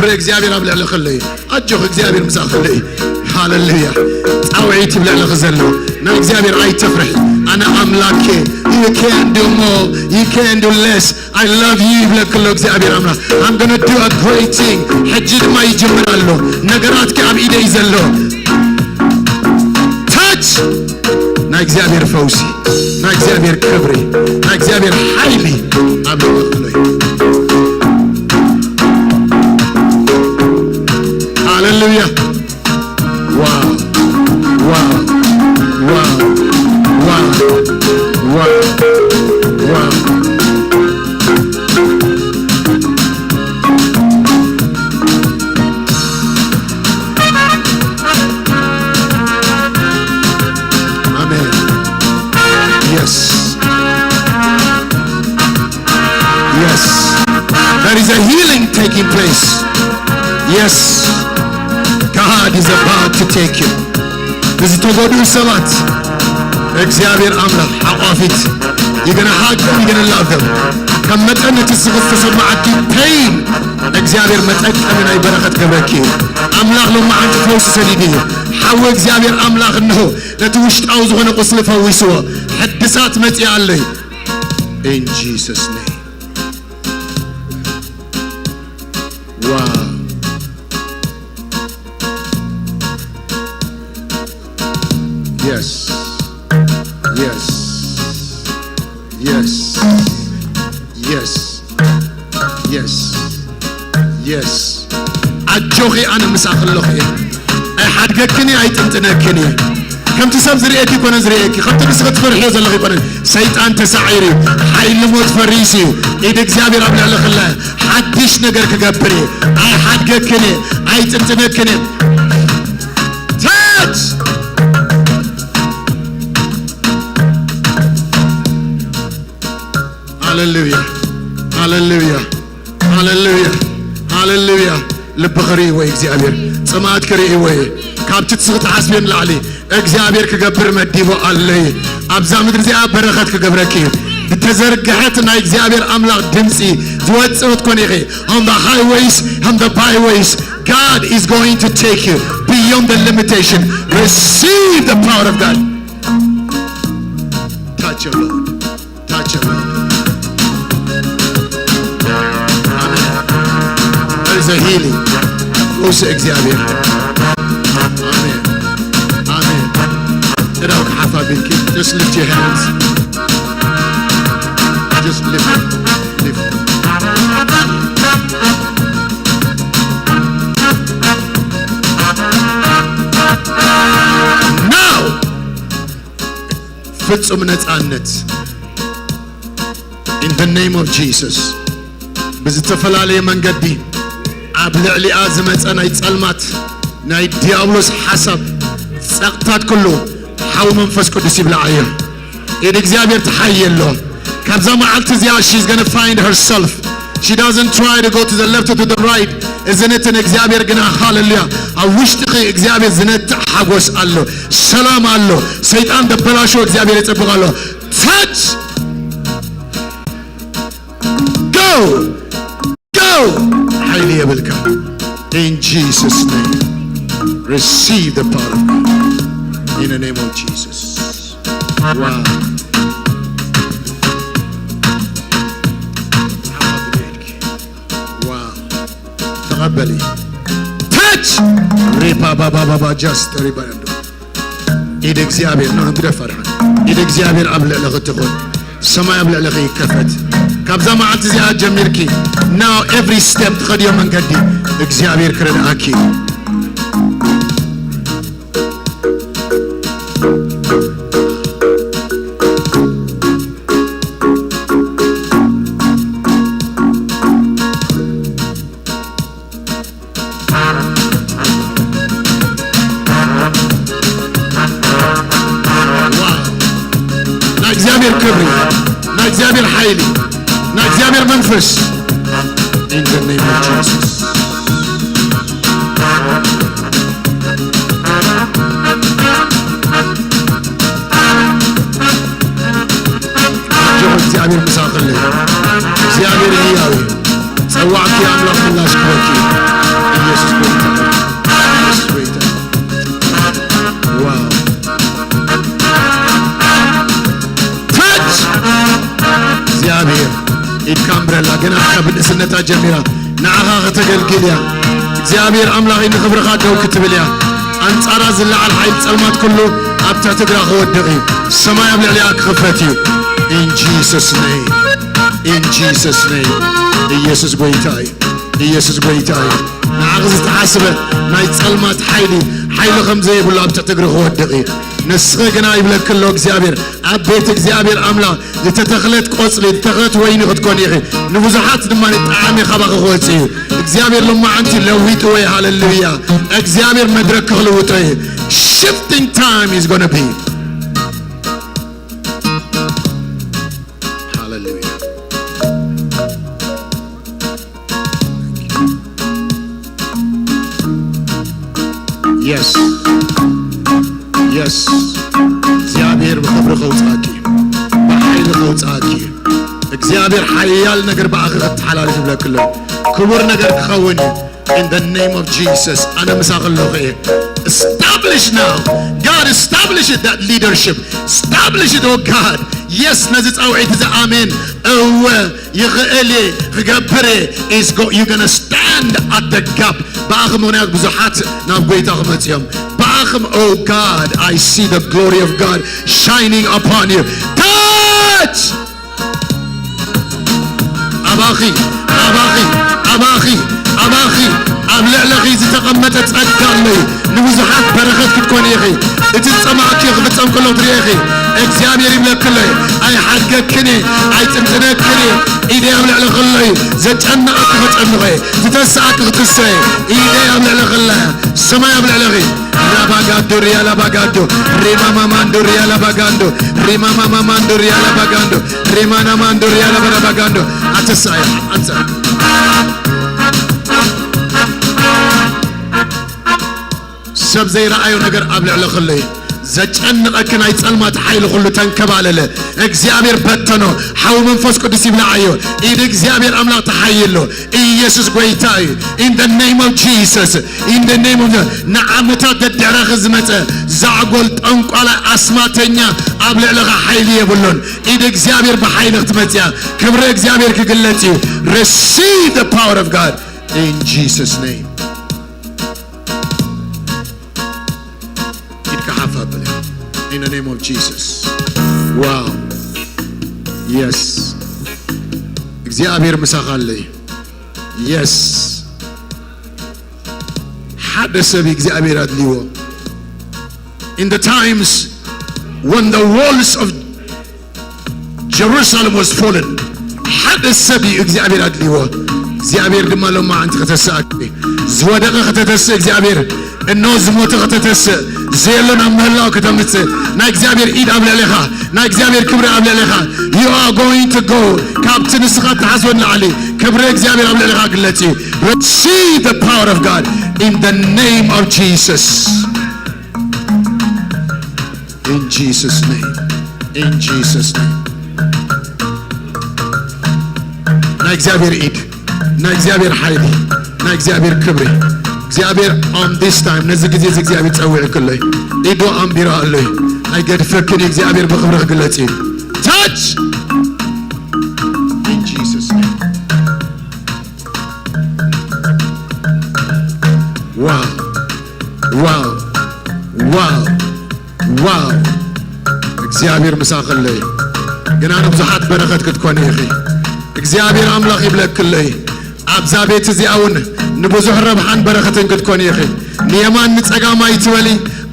ክብሪ እግዚኣብሔር ኣብ ልዕሊ ከሎ እዩ። ኣጆኽ እግዚኣብሔር ምሳእ ከሎ እዩ። ሃሌሉያ። ጻውዒት ይብለዕለኺ ዘሎ ናይ እግዚኣብሔር ኣይትፍርሒ። ኣነ ኣምላኬ you can do more, you can do less, I love you ይብለኪ ኣሎ እግዚኣብሔር ኣምላኽ። I'm gonna do a great thing. ሕጂ ድማ ይጅምር ኣሎ። ነገራትኪ ኣብ ኢደይ ዘሎ። ታች ናይ እግዚኣብሔር ፈውሲ፣ ናይ እግዚኣብሔር ክብሪ፣ ናይ እግዚኣብሔር ሓይሊ ኣብ ልዕሊ እዩ። ሃሌሉያ። ዋው፣ ዋው፣ ዋው፣ ዋው፣ ዋው፣ ዋው። Amen. Yes. Yes. There is a healing taking place. Yes. God is about to take you. ንዝተጎድኡ ሰባት እግዚኣብሔር ኣምላኽ ሓቋፊት። You're gonna hug them, you're gonna love them. ከም መጠን እቲ ስኽ ዝተሰማዓኪ ፔይን እግዚኣብሔር መጠቀሚ ናይ በረኸት ክገብረኪ እዩ። ኣምላኽ ሎማዓንቲ ፈውሲ ሰዲዱ እዩ። ሓዊ እግዚኣብሔር ኣምላኽ እንሆ ነቲ ውሽጣዊ ዝኾነ ቁስሊ ፈዊስዎ። ሕድሳት መጺኣ ኣሎ እዩ። In Jesus name. Wow. Yes. Yes. Yes. Yes. Yes. Yes. ኣጆኺ፣ ኣነ ምሳኺ ኣለኹ እየ። ኣይሓድገክን እየ፣ ኣይጥንጥነክን እየ። ከምቲ ሰብ ዝርእየኪ ይኮነን ዝርእየኪ፣ ከምቲ ንስኺ ትፈርሕዮ ዘለኺ ይኮነን። ሰይጣን ተሳዒሩ እዩ፣ ሓይሊ ሞት ፈሪሱ እዩ። ኢድ እግዚኣብሔር ኣብ ልዕሊ ክላ ሓድሽ ነገር ክገብር እየ። ኣይሓድገክን እየ፣ ኣይጥንጥነክን እየ። ታች ሃሌሉያ፣ ሃሌሉያ፣ ሃሌሉያ፣ ሃሌሉያ። ልቢ ክርኢ ወይ እግዚኣብሔር፣ ጽምኣት ክርኢ ወይ ካብቲ ትስኺ ትሓስብዮ ንላዕሊ እግዚኣብሔር ክገብር መዲቡ ኣሎ እዩ። ኣብዛ ምድሪ እዚኣ በረኸት ክገብረኪ እዩ። ብተዘርግሐት ናይ እግዚኣብሔር ኣምላኽ ድምፂ ዝወፅእ ክትኮን ኢኺ። On the highways, on the byways, God is going to take you beyond the limitation. Receive the power of God. Touch your Lord. Touch him. Amen. There is a healing. ፈውሲ እግዚኣብሔር። Amen. Amen. እዳው ክሓፋ ቢልኪ። Just lift your hands. Just lift. Lift. Now. ፍጹም ነጻነት። In the name of Jesus. ብዝተፈላለየ መንገዲ ኣብ ልዕሊኣ ዝመጸ ናይ ጸልማት ናይ ዲያብሎስ ሓሳብ ጸቕጥታት ኩሉ ሓው መንፈስ ቅዱስ ይብልዓዮ። ኢድ እግዚኣብሔር ትሓየሎ። ካብዛ መዓልቲ እዚኣ she's gonna find herself. She doesn't try to go to the left or to the right. እዝነትን እግዚኣብሔር ግና ሃሌሉያ። ኣብ ውሽጥኺ እግዚኣብሔር ዝነትዕ ሓጎስ ኣሎ፣ ሰላም ኣሎ። ሰይጣን ደበላሽዎ እግዚኣብሔር የጸብቕ ኣሎ። Touch! Go! Go! ሓይሊ የብልካ። In Jesus name. Receive the power of God. In the name of Jesus. Wow. Wow. ተቐበሊ። Touch! ሪፓ ባባ ባባ ጃስት ሪባንዶ። ኢድ እግዚኣብሔር ነው እንግዲህ ፈርሃን። ኢድ እግዚኣብሔር ኣብ ልዕለኺ ትኹን። ሰማይ ኣብ ልዕለኺ ይከፈት። ካብዛ መዓልቲ እዚኣ ጀሚርኪ now every step ትኸድዮ መንገዲ እግዚኣብሔር ክረድኣኪ። ዋው! ናይ እግዚኣብሔር ክብሪ፣ ናይ እግዚኣብሔር ሓይሊ፣ ናይ እግዚኣብሔር መንፈስ። In the name of Jesus. ኣጆኺ እግዚኣብሔር ምሳኺ ኣሎ። እግዚኣብሔር ህያው እዩ። ጸዋዕኪ ኣምላኽ ምላሽ ክህበኪ እዩ። ኢየሱስ ጎይታ። ዋው። ታች እግዚኣብሔር ኢድካ እምብረላ። ገና ካብ ንእስነታ ጀሚራ ንዓኻ ከተገልግል እያ። እግዚኣብሔር ኣምላኸይ ንኽብርኻ ደው ክትብል እያ። ኣንጻራ ዝለዓል ሓይል ጸልማት ኩሉ ኣብ ትሕቲ እግራ ክወድቕ እዩ። ሰማይ ኣብ ልዕሊኣ ክኽፈት እዩ። In Jesus name. In Jesus name. ኢየሱስ ጎይታ እዩ። ኢየሱስ ጎይታ እዩ። ንዓኺ ዝተሓስበ ናይ ጸልማት ሓይሊ፣ ሓይሊ ከም ዘይብሉ ኣብ ትሕቲ እግሪ ክወድቕ እዩ። ንስኺ ግና ይብለኪ ኣሎ እግዚኣብሔር፣ ኣብ ቤት እግዚኣብሔር ኣምላኽ ዝተተኽለት ቆጽሊ፣ ዝተተኽለት ወይኒ ክትኮኒ ኢኺ። ንብዙሓት ድማ ጣዕሚ ካባኺ ክወጽእ እዩ። እግዚኣብሔር ሎማዓንቲ ለዊጥዎ እዩ። ሃለሉያ። እግዚኣብሔር መድረክ ክልውጦ እዩ። Shifting time is gonna be. ሃለሉያ። የስ፣ የስ። እግዚኣብሔር ብኽብሪ ከውፅኣኪ እዩ። ብሓይሊ ከውፅኣኪ እዩ። እግዚኣብሔር ሓያል ነገር ብኣኺ ክተሓላልፍ ይብለኪ ኣሎ። ክቡር ነገር ክኸውን እዩ። In the name of Jesus፣ ኣነ ምሳኺ ኣለኹ እየ። Establish now. God, establish that leadership. Establish it, oh God. Yes፣ ነዚ ጻውዒት እዚ ኣሜን። እወ፣ ይኽእል እየ፣ ክገብር እየ። Is go-, you gonna stand at the gap. ብኣኺ ምኽንያት ብዙሓት ናብ ጎይታ ክመጽኡ እዮም። ብኣኺ፣ oh God, I see the glory of God shining upon you. Touch! ኣባኺ፣ ኣባኺ፣ ኣባኺ፣ ኣባኺ፣ ኣብ ልዕለኺ ዝተቐመጠ ጸጋ ኣሎ እዩ። ንብዙሓት በረኸት ክትኮኒ ኢኺ። እቲ ዝጸማእኪ ክፍጸም ከሎ ትርኢ ኢኺ። እግዚኣብሔር ይብለኪ ኣሎ እዩ። ኣይሓድገክን እየ፣ ኣይጥንጥነክን እየ። ኢደይ ኣብ ልዕለኺ ኣሎ እዩ። ዘጨንቐኪ ከጨንቖ እየ። ዝተስኣኪ ክትስኦ እየ። ኢደይ ኣብ ልዕለኺ ኣላ እያ። ሰማይ ኣብ ልዕለኺ። ራባጋዶ ሪያ ላባጋዶ፣ ሪማማማንዶ ሪያ ላባጋንዶ፣ ሪማማማማንዶ ሪያ ላባጋንዶ፣ ሪማናማንዶ ሪያ ላባጋንዶ። ኣተሳያ፣ ኣንሳ። ሰብ ዘይረኣዮ ነገር ኣብ ልዕለኺ ኣሎ እዩ። ዘጨንቐኪ ናይ ጸልማት ሓይሊ ኩሉ ተንከባለለ። እግዚኣብሔር በተኖ። ሓዊ መንፈስ ቅዱስ ይብልዓዮ። ኢድ እግዚኣብሔር ኣምላኽ ተሓይሎ። ኢየሱስ ጎይታ እዩ። In the name of Jesus. In the name of Jesus. ንዓመታት ደድሕረኺ ዝመጸ ዛዕጎል፣ ጠንቋላ፣ ኣስማተኛ ኣብ ልዕለኻ ሓይሊ የብሉን። ኢድ እግዚኣብሔር ብሓይሊ ክትመጽእ እያ። ክብሪ እግዚኣብሔር ክግለጽ እዩ። Receive the power of God in Jesus name. ኢድካ ሓፍ ኣብለ። In the name of Jesus. Wow. Yes. እግዚኣብሔር ምሳኻ ኣለይ። Yes. ሓደ ሰብ እግዚኣብሔር ኣድልዎ። In the times when the walls of Jerusalem was fallen, ሓደ ሰብ እዩ እግዚኣብሔር ኣድልዎ። እግዚኣብሔር ድማ ሎማዓንቲ ከተስኣኪ። ዝወደቐ ከተተስእ እግዚኣብሔር፣ እነሆ ዝሞተ ከተተስእ፣ ዘየሎ ናብ ምህላው ከተምጽእ፣ ናይ እግዚኣብሔር ኢድ ኣብ ልዕሌኻ፣ ናይ እግዚኣብሔር ክብሪ ኣብ ልዕሌኻ። You are going to go። ካብቲ ንስኻ እትሓስቦ ንላዕሊ ክብሪ እግዚኣብሔር ኣብ ልዕሌኻ ግለጽ እዩ። Receive the power of God in the name of Jesus. In Jesus name. In Jesus name. ናይ እግዚኣብሔር ኢድ፣ ናይ እግዚኣብሔር ሓይሊ፣ ናይ እግዚኣብሔር ክብሪ። እግዚኣብሔር on this time፣ ነዚ ግዜ እዚ እግዚኣብሔር ጸዊዑ ከሎ እዩ። ኢዱ ኣንቢራ ኣሎ እዩ። ኣይገድፈክን እዩ። እግዚኣብሔር ብኽብሪ ክግለጽ እዩ። Touch! In Jesus name. Wow. Wow. Wow. Wow. እግዚኣብሔር ምሳኺ ኣሎ እዩ። ግና ንብዙሓት በረኸት ክትኮኒ ኢኺ። እግዚኣብሔር ኣምላኽ ይብለኪ ኣሎ እዩ። ኣብዛ ቤት እዚኣ እውን ንብዙሕ ረብሓን በረኸትን ክትኮኒ ኢኺ። ንየማን ንጸጋም ኣይትበሊ።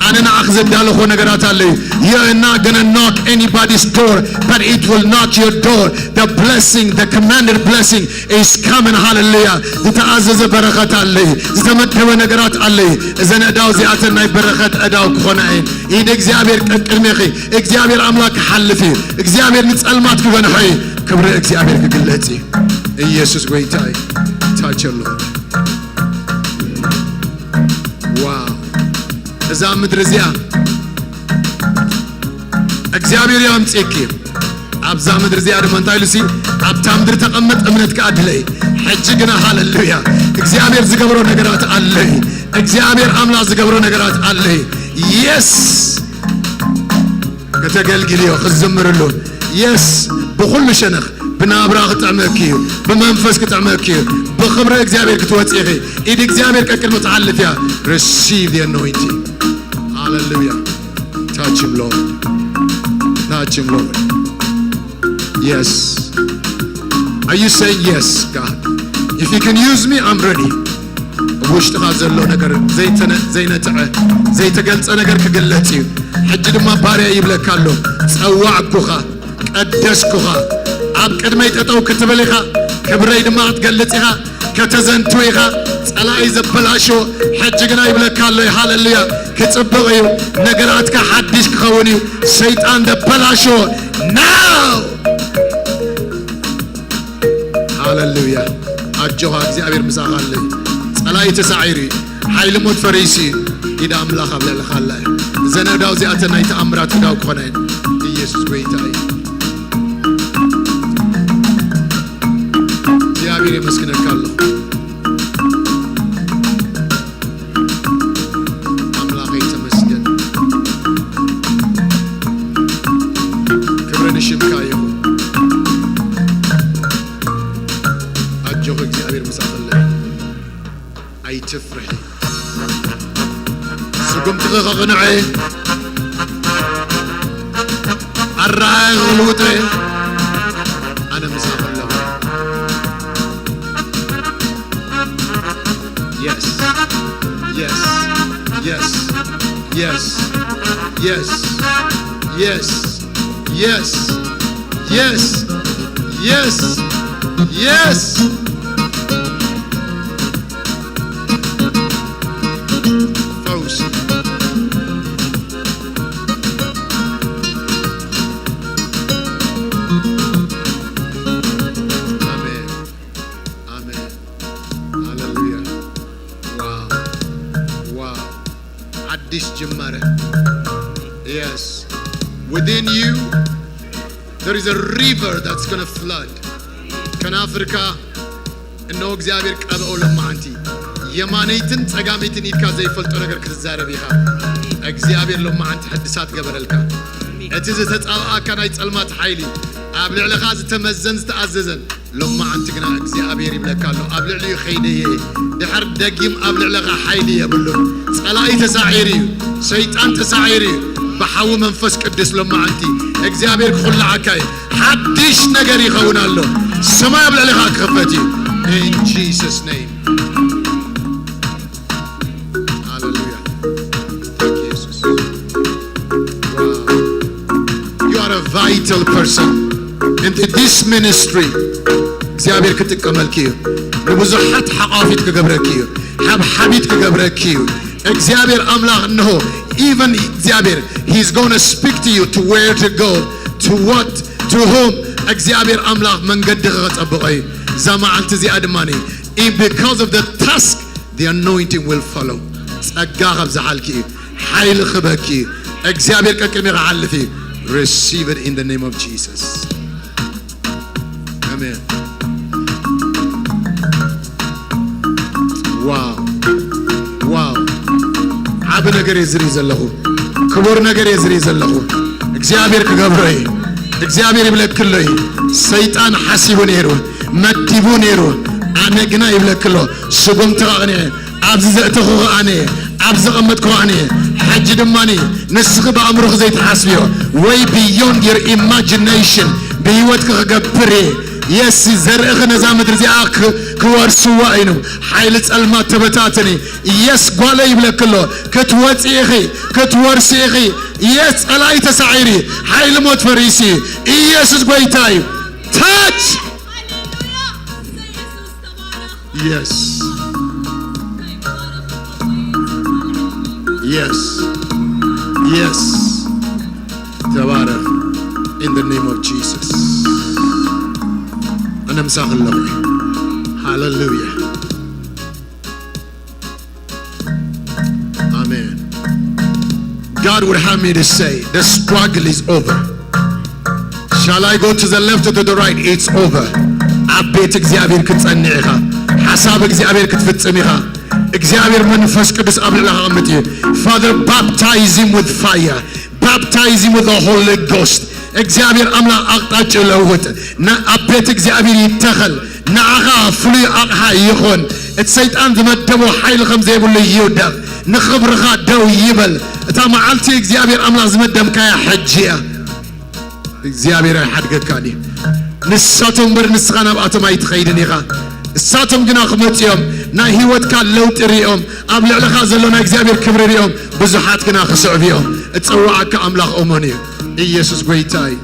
ኣነ ንዓኺ ዘዳለኹ ነገራት ኣሎ እዩ። You're not gonna knock anybody's door, but it will knock your door. The blessing, the commanded blessing is coming. ሃሌሉያ። ዝተኣዘዘ በረኸት ኣሎ እዩ። ዝተመደበ ነገራት ኣሎ እዩ። እዘን ኣእዳው እዚኣተን ናይ በረኸት ኣእዳው ክኾና እየን። ኢድ እግዚኣብሔር ቀቅድሜኺ፣ እግዚኣብሔር ኣምላኽ ክሓልፍ እዩ። እግዚኣብሔር ንጸልማት ክገንሖ እዩ። ክብሪ እግዚኣብሔር ክግለጽ እዩ። ኢየሱስ ጎይታ እዩ። ታች ኣሎ። ዋው። እዛ ምድሪ እዚኣ እግዚኣብሔር እዩ ኣምጺእኪ። ኣብዛ ምድሪ እዚኣ ድማ እንታይ ኢሉ ሲ ኣብታ ምድሪ ተቐመጥ እምነት ከኣ ድለይ። ሕጂ ግና ሃለሉያ እግዚኣብሔር ዝገብሮ ነገራት ኣለይ። እግዚኣብሔር ኣምላኽ ዝገብሮ ነገራት ኣለይ። የስ ከተገልግልዮ ክትዝምርሉ የስ ብኹሉ ሸነኽ ብናብራ ክጥዕመኪ እዩ። ብመንፈስ ክጥዕመኪ እዩ። ብኽብሪ እግዚኣብሔር ክትወፂ ኢኺ። ኢድ እግዚኣብሔር ቀቅድሚ ትሓልፍ እያ። Receive the anointing. Hallelujah. Touch him, Lord. Touch him, Lord. Yes. Are you saying yes, God? If you can use me, I'm ready. ውሽጥኻ ዘሎ ነገር ዘይተነ ዘይነጥዐ ዘይተገልጸ ነገር ክግለጽ እዩ። ሕጂ ድማ ባርያ ይብለካ ኣሎ። ጸዋዕኩኻ፣ ቀደስኩኻ። ኣብ ቅድመይ ጠጠው ክትብል ኢኻ፣ ክብረይ ድማ ክትገልጽ ኢኻ። ከተዘንቱ ኢኻ። ጸላኢ ዘበላሾ ሕጂ ግና ይብለካ ኣሎ። ሃሌሉያ። ክጽብቕ እዩ። ነገራትካ ሓድሽ ክኸውን እዩ። ሰይጣን ዘበላሾ ናው ሃሌሉያ። ኣጆኻ እግዚኣብሔር ምሳኻ ኣሎ። ጸላኢ ተሳዒሩ እዩ። ሓይሊ ሞት ፈሪሱ እዩ። ኢድ ኣምላኽ ኣብ ልዕልኻ ኣላ እያ። እዘን ኣእዳው እዚኣተን ናይ ተኣምራት ኣእዳው ክኾና እየን። ኢየሱስ ጎይታ እዩ። እግዚኣብሔር የመስግነካ ኣለኹ። ኣምላኸይ ተመስገን። ክብሪ ንሽምካ ይኹን። ኣጆኺ እግዚኣብሔር ምሳኺ ኣሎ። ኣይትፍርሒ። ስጉምትኺ ከቕንዐ፣ ኣረኣእያ ክልውጠ፣ ኣነ ምሳኺ ኣለኹ። Yes. Yes. Yes. Yes. Yes. Yes. Yes. Yes. Yes. Yes. ፈውሲ። ኣሜን። ኣሜን። ሃሌሉያ። ዋው። ዋው። ሓድሽ ጅማረ። Yes. Within you, there is a river that's gonna flood. ከናፍርካ እነሆ እግዚኣብሔር ቀብኦ። ለማዓንቲ የማነይትን ጸጋመይትን ኢድካ ዘይፈልጦ ነገር ክትዛረብ ኢኻ። እግዚኣብሔር ለማዓንቲ ሕድሳት ገበረልካ። እቲ ዝተጻብኣካ ናይ ጸልማት ሓይሊ ኣብ ልዕለኻ ዝተመዘን ዝተኣዘዘን ሎማዓንቲ ግና እግዚኣብሔር ይብለካ ኣሎ፣ ኣብ ልዕሊኡ ኸይደ እየ። ድሕር ደጊም ኣብ ልዕለኻ ሓይሊ የብሉን። ጸላኢ ተሳዒሩ እዩ። ሰይጣን ተሳዒሩ እዩ። ብሓዊ መንፈስ ቅዱስ ሎማዓንቲ እግዚኣብሔር ክኹልዓካ እዩ። ሓድሽ ነገር ይኸውን ኣሎ። ሰማይ ኣብ ልዕለኻ ክኽፈት እዩ። In Jesus name. Hallelujah. Thank you, Jesus. Wow. You are a vital person. And this ministry, እግዚኣብሔር ክጥቀመልኪ እዩ። ንብዙሓት ሓቋፊት ክገብረኪ እዩ። ሓብሓቢት ክገብረኪ እዩ። እግዚኣብሔር ኣምላኽ እንሆ፣ even እግዚኣብሔር, he's gonna speak to you to where to go, to what, to whom. እግዚኣብሔር ኣምላኽ መንገዲ ክጸብቆ እዩ። እዛ መዓልቲ እዚኣ ድማ፣ because of the task, the anointing will follow. ጸጋ ከብዝሓልኪ እዩ። ሓይሊ ክበኪ እዩ። እግዚኣብሔር ቀቅድሚ ክሓልፍ እዩ። Receive it in the name of Jesus. ኣሜን። ዋው፣ ዋው። ዓቢ ነገር እየ ዝርኢ ዘለኹ። ክቡር ነገር እየ ዝርኢ ዘለኹ። እግዚኣብሔር ክገብሮ እዩ። እግዚኣብሔር ይብለክሎ እዩ። ሰይጣን ሓሲቡ ነይሩ፣ መዲቡ ነይሩ። ኣነ ግና ይብለክሎ፣ ስጉምቲ ከቕንዐ፣ ኣብዚ ዘእተኹ ኣነ እየ፣ ኣብ ዘቐመጥኩ ኣነ እየ። ሕጂ ድማ ንስኺ ብኣእምሮኺ ዘይትሓስብዮ፣ ወይ beyond your imagination ብህይወትኪ ክገብር እየ። የስ ዘርእኺ ነዛ ምድሪ እዚኣ ክ-፣ ክወርስዋ እዩ። ሓይሊ ጸልማት ተበታተኒ። የስ ጓለይ ይብለኪ ኣሎ። ክትወፂ ኢኺ፣ ክትወርሲ ኢኺ። የስ ጸላኢ ተሳዒሪ፣ ሓይሊ ሞት ፈሪሲ። ኢየሱስ ጎይታ እዩ። ታች የስ የስ የስ ተባረኽ። In the name of Jesus. ኣነ ምሳኺ ኣለኹ። ሃሌሉያ። ኣሜን። God would have me to say, the struggle is over. ሲ Shall I go to the left or to the right? It's over. ኣብ ቤት እግዚኣብሔር ክትጸንዕ ኢኻ። ሓሳብ እግዚኣብሔር ክትፍጽም ኢኻ። እግዚኣብሔር መንፈስ ቅዱስ ኣብ ልዕለኻ ክቕምጥ እዩ። Father, baptize him with fire. Baptize him with the Holy Ghost. እግዚኣብሔር ኣምላኽ ኣቕጣጫ ለውጥ። ን-፣ ኣብ ቤት እግዚኣብሔር ይተኸል። ንዓኻ ፍሉይ ኣቕሓ ይኹን። እቲ ሰይጣን ዝመደቦ ሓይሊ ከም ዘይብሉ ይውደቕ። ንኽብርኻ ደው ይበል። እታ መዓልቲ እግዚኣብሔር ኣምላኽ ዝመደብካያ ሕጂ እያ። እግዚኣብሔር ኣይሓድገካን እዩ። ንሳቶም እምበር ንስኻ ናብኣቶም ኣይትኸይድን ኢኻ። እሳቶም ግና ክመጹ እዮም። ናይ ህይወትካ ለውጢ ሪኦም፣ ኣብ ልዕለኻ ዘሎ ናይ እግዚኣብሔር ክብሪ ሪኦም፣ ብዙሓት ግና ክስዕቡ እዮም። እጸዋዓካ ኣምላኽ እሙን እዩ። ኢየሱስ ጐይታ እዩ።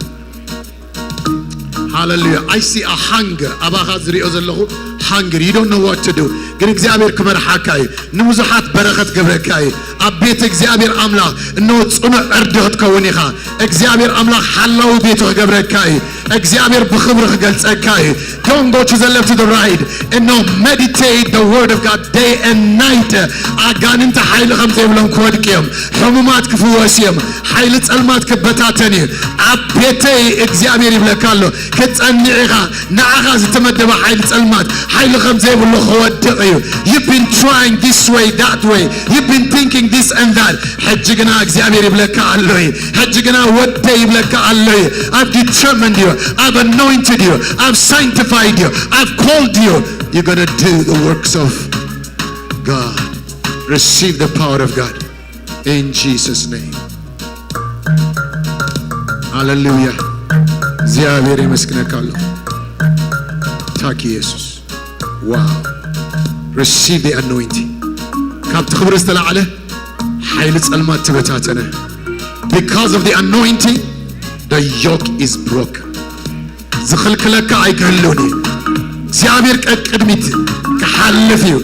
ሃለሉያ። I see a hunger. ኣባኻ ዝሪኦ ዘለኹ hunger. You don't know what to do. ግን እግዚኣብሔር ክመርሓካ እዩ። ንብዙሓት በረኸት ክገብረካ እዩ። ኣብ ቤት እግዚኣብሔር ኣምላኽ እነሆ ጽኑዕ ዕርዲ ክትከውን ኢኻ። እግዚኣብሔር ኣምላኽ ሓላዊ ቤቱ ክገብረካ እዩ። እግዚኣብሔር ብኽብሪ ክገልጸካ እዩ። Don't go to the left, to the right. እነሆ meditate the word of God day and night. ኣጋንንቲ ሓይሊ ከም ዘይብሎም ክወድቂ እዮም። ሕሙማት ክፍወስ እዮም። ሓይሊ ጸልማት ክበታተን እዩ። ኣብ ቤተይ እግዚኣብሔር ይብለካ ኣሎ። ክትጸንዕ ኢኻ። ንዓኻ ዝተመደበ ሓይሊ ጸልማት ሓይሊ ከም ዘይብሉ ክወድቕ እዩ። You've been trying this way, that way. You've been thinking this and that. ሕጂ ግና እግዚኣብሔር ይብለካ ኣሎ እዩ። ሕጂ ግና ወደይ ይብለካ ኣሎ እዩ። I've determined you. I've anointed you. I've sanctified you. I've called you. You're gonna do the works of God. Receive the power of God. In Jesus' name. ሃሌሉያ። እግዚኣብሔር የመስግነካ ኣሎ። ታኪ ኢየሱስ። Wow. Receive the anointing. ካብቲ ክብሪ ዝተላዕለ ሓይሊ ጸልማት ተበታተነ። Because of the anointing, the yoke is broken. ዝኽልክለካ ኣይክህልውን እዩ። እግዚኣብሔር ቀቅድሚት ክሓልፍ እዩ።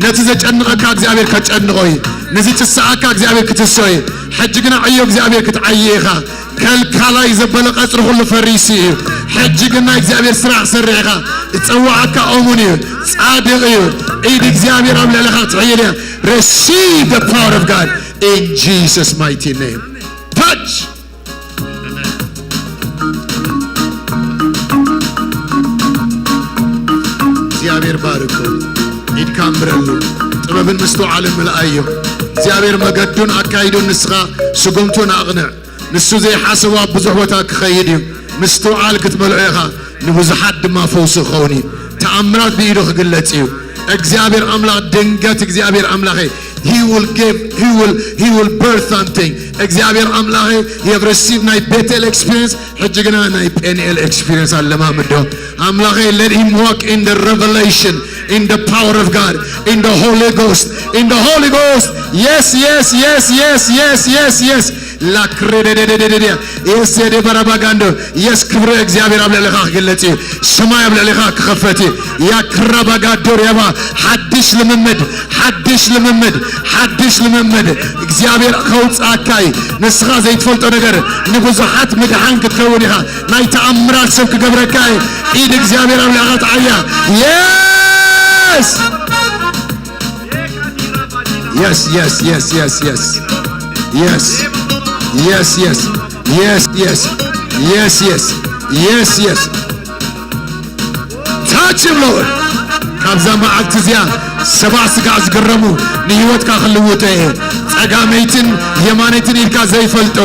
ነቲ ዘጨንቐካ እግዚኣብሔር ከጨንቖ እዩ። ነዚ ትስኣካ እግዚኣብሔር ክትስኦ እዩ። ሕጂ ግና ዕዮ እግዚኣብሔር ክትዓዪ ኢኻ። ከልካላይ ዘበለ ቀጽሪ ኩሉ ፈሪሱ እዩ። ሕጂ ግን ናይ እግዚኣብሔር ስራሕ ክሰርሕ ኢኻ። ዝጸዋዓካ እሙን እዩ። ጻድቕ እዩ። ኢድ እግዚኣብሔር ኣብ ልዕለኻ ክትሕይል እያ። Receive the power of God in Jesus' mighty name. Touch. እግዚኣብሔር ባርኮ። ኢድካ ኣንብረሉ። ጥበብን ምስትውዓልን ምልኣዮ። እግዚኣብሔር መገዱን ኣካይዱን ንስኻ ስጉምቱን ኣቕንዕ። ንሱ ዘይሓሰቦ ኣብ ብዙሕ ቦታ ክኸይድ እዩ። ምስትውዓል ክትመልኦ ኢኻ። ንብዙሓት ድማ ፈውሲ ክኸውን እዩ። ተኣምራት ብኢዱ ክግለጽ እዩ። እግዚኣብሔር ኣምላኽ ድንገት እግዚኣብሔር ኣምላኸይ he will give, he will, he will birth something. እግዚኣብሔር ኣምላኸይ you have received ናይ ቤቴል experience፣ ሕጂ ግና ናይ ጴንኤል experience ኣለማምዶ። ኣምላኸይ let him walk in the revelation, in the power of God, in the Holy Ghost, in the Holy Ghost. Yes, yes, yes, yes, yes, yes, yes. ላክሬደደደደደ የስ የደ በረባጋንዶ የስ ክብሪ እግዚኣብሔር ኣብ ልዕሊኻ ክግለጽ እዩ። ሰማይ ኣብ ልዕሊኻ ክኸፈት እዩ። ያክራባጋዶ ሪያባ ሓድሽ ልምምድ፣ ሓድሽ ልምምድ፣ ሓድሽ ልምምድ እግዚኣብሔር ከውጽኣካ እዩ። ንስኻ ዘይትፈልጦ ነገር ንብዙሓት ምድሓን ክትከውን ኢኻ። ናይ ተኣምራት ሰብ ክገብረካ እዩ። ኢድ እግዚኣብሔር ኣብ ልዕሊኻ ትዓያ። የስ Yes, yes, yes, yes, yes. Yes. Yes, yes. Yes, yes. Yes, yes. Yes, yes. Touch him, Lord. ካብዛ መዓልቲ እዚኣ ሰብኣ ስጋዕ ዝግረሙ ንህይወትካ ክልውጦ እየ። ጸጋመይትን የማነይትን ኢልካ ዘይፈልጦ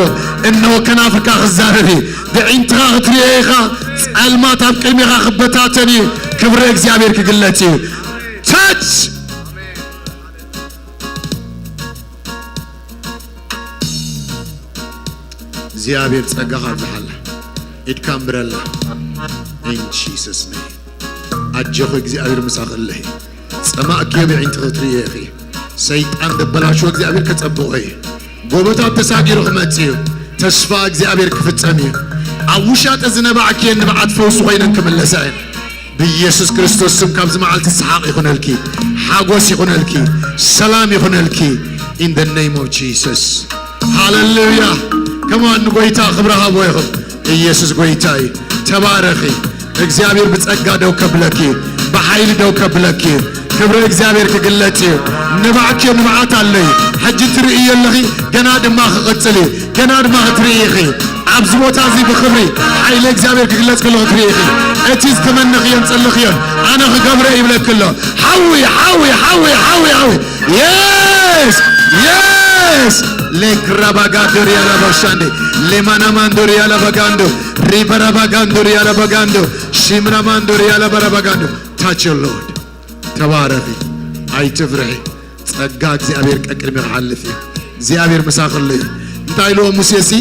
እነሆ ከናፍርካ ክዛረብ እዩ። ብዒንትኻ ክትሪኦ ኢኻ። ጸልማት ኣብ ቅድሚኻ ክበታተን እዩ። ክብሪ እግዚኣብሔር ክግለጽ እዩ። Touch! እግዚኣብሔር ጸጋኻ ኣብዝሓላ። ኢድካ እምብረላ። In Jesus name. ኣጆኺ እግዚኣብሔር ምሳኺ ኣለኺ። ጸማእክዮ ብዒንትኺ ክትርእዮ ኢኺ። ሰይጣን ዘበላሽዎ እግዚኣብሔር ከጸብቖ እዩ። ጎቦታት ተሳጊሩ ክመጽእ እዩ። ተስፋ እግዚኣብሔር ክፍጸም እዩ። ኣብ ውሻጠ ዝነባዕክየን ንብዓት ፈውሲ ኮይነን ክምለሳ እየን። ብኢየሱስ ክርስቶስ ስም ካብዚ መዓልቲ ሰሓቕ ይኹነልኪ፣ ሓጎስ ይኹነልኪ፣ ሰላም ይኹነልኪ። In the name of Jesus. ሃሌሉያ። ከማን ንጎይታ ክብሪ ሃቦ ኢኹም። ኢየሱስ ጎይታ እዩ። ተባረኺ። እግዚኣብሔር ብጸጋ ደው ከብለኪ፣ ብሓይሊ ደው ከብለኪ። ክብሪ እግዚኣብሔር ክግለጽ እዩ። ንባዕኪ ንብዓት ኣሎ እዩ። ሕጂ ትርእዮ ኣለኺ፣ ገና ድማ ክቕጽል እዩ። ገና ድማ ክትርኢ ኢኺ። ኣብዚ ቦታ እዚ ብኽብሪ ሓይሊ እግዚኣብሔር ክግለጽ ከሎ ክትርኢ ኢኺ። እቲ ዝተመነኽዮን ጸለኽዮን ኣነ ክገብረ ይብለኪ ኣሎ። ሓዊ፣ ሓዊ፣ ሓዊ፣ ሓዊ፣ ሓዊ። የስ! የስ! ሌክራባጋዶር ያላባሻንዴ፣ ሌማናማንዶር ያላባጋንዶ፣ ሪበራባጋንዶር ያላባጋንዶ፣ ሽምራማንዶር ያላበራባጋንዶ። ታች ሎርድ። ተባረኺ። ኣይትፍርሒ። ጸጋ እግዚኣብሔር ቀቅድሚ ክሓልፍ እዩ። እግዚኣብሔር ምሳኽሉ እዩ። እንታይ ኢልዎ ሙሴ ሲ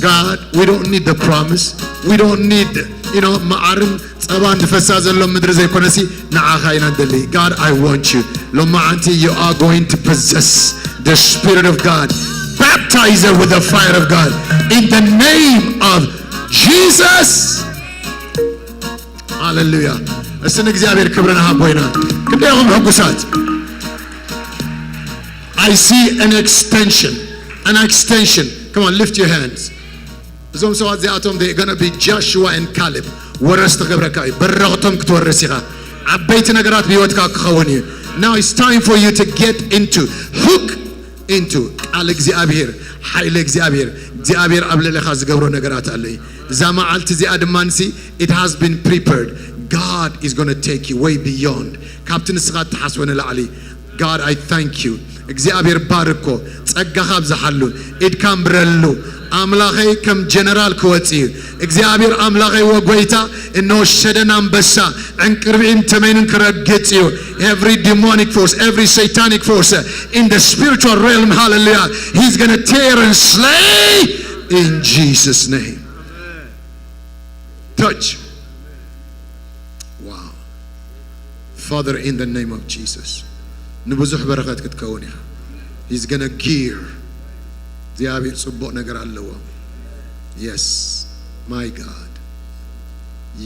God, we don't need the promise. We don't need, you know, መዓርን ጸባን ዝፈሳ ዘሎ ምድሪ ዘይኮነሲ ንዓኻ ኢና ንደሊ። God, I want you. ሎማዓንቲ you are going to possess the Spirit of God. Baptize her with the fire of God. In the name of Jesus. ሃሌሉያ። እስቲ ንእግዚኣብሔር ክብሪ ንሃቦ ኢና። ክንደይ ኢኹም ሕጉሳት? I see an extension. An extension. Come on, lift your hands. እዞም ሰባት እዚኣቶም they gonna be Joshua and Caleb. ወረስቲ ክገብረካ እዩ። በረኽቶም ክትወርስ ኢኻ። ዓበይቲ ነገራት ብህይወትካ ክኸውን እዩ። Now it's time for you to get into, hook into ቃል እግዚኣብሔር፣ ሓይሊ እግዚኣብሔር። እግዚኣብሔር ኣብ ልዕሌኻ ዝገብሮ ነገራት ኣሎ እዩ። እዛ መዓልቲ እዚኣ ድማ ንሲ it has been prepared. God is gonna take you way beyond ካብቲ ንስኻ እትሓስቦ ንላዕሊ። God, I thank you. እግዚኣብሔር ባርኮ፣ ጸጋኻ ኣብዝሓሉ፣ ኢድካ ኣንብረሉ። ኣምላኸይ ከም ጀነራል ክወጽእ እዩ። እግዚኣብሔር ኣምላኸይ ወጎይታ፣ እነሆ ሸደን ኣንበሳ፣ ዕንቅርቢን ተመይንን ክረግጽ እዩ። Every demonic force, every satanic force, uh, in the spiritual realm, hallelujah, he's gonna tear and slay in Jesus' name. Touch. Wow. Father, in the name of Jesus, ንብዙሕ በረኸት ክትከውን ኢኻ። He's gonna gear. እግዚኣብሔር ጽቡቕ ነገር ኣለዎ። Yes, my God.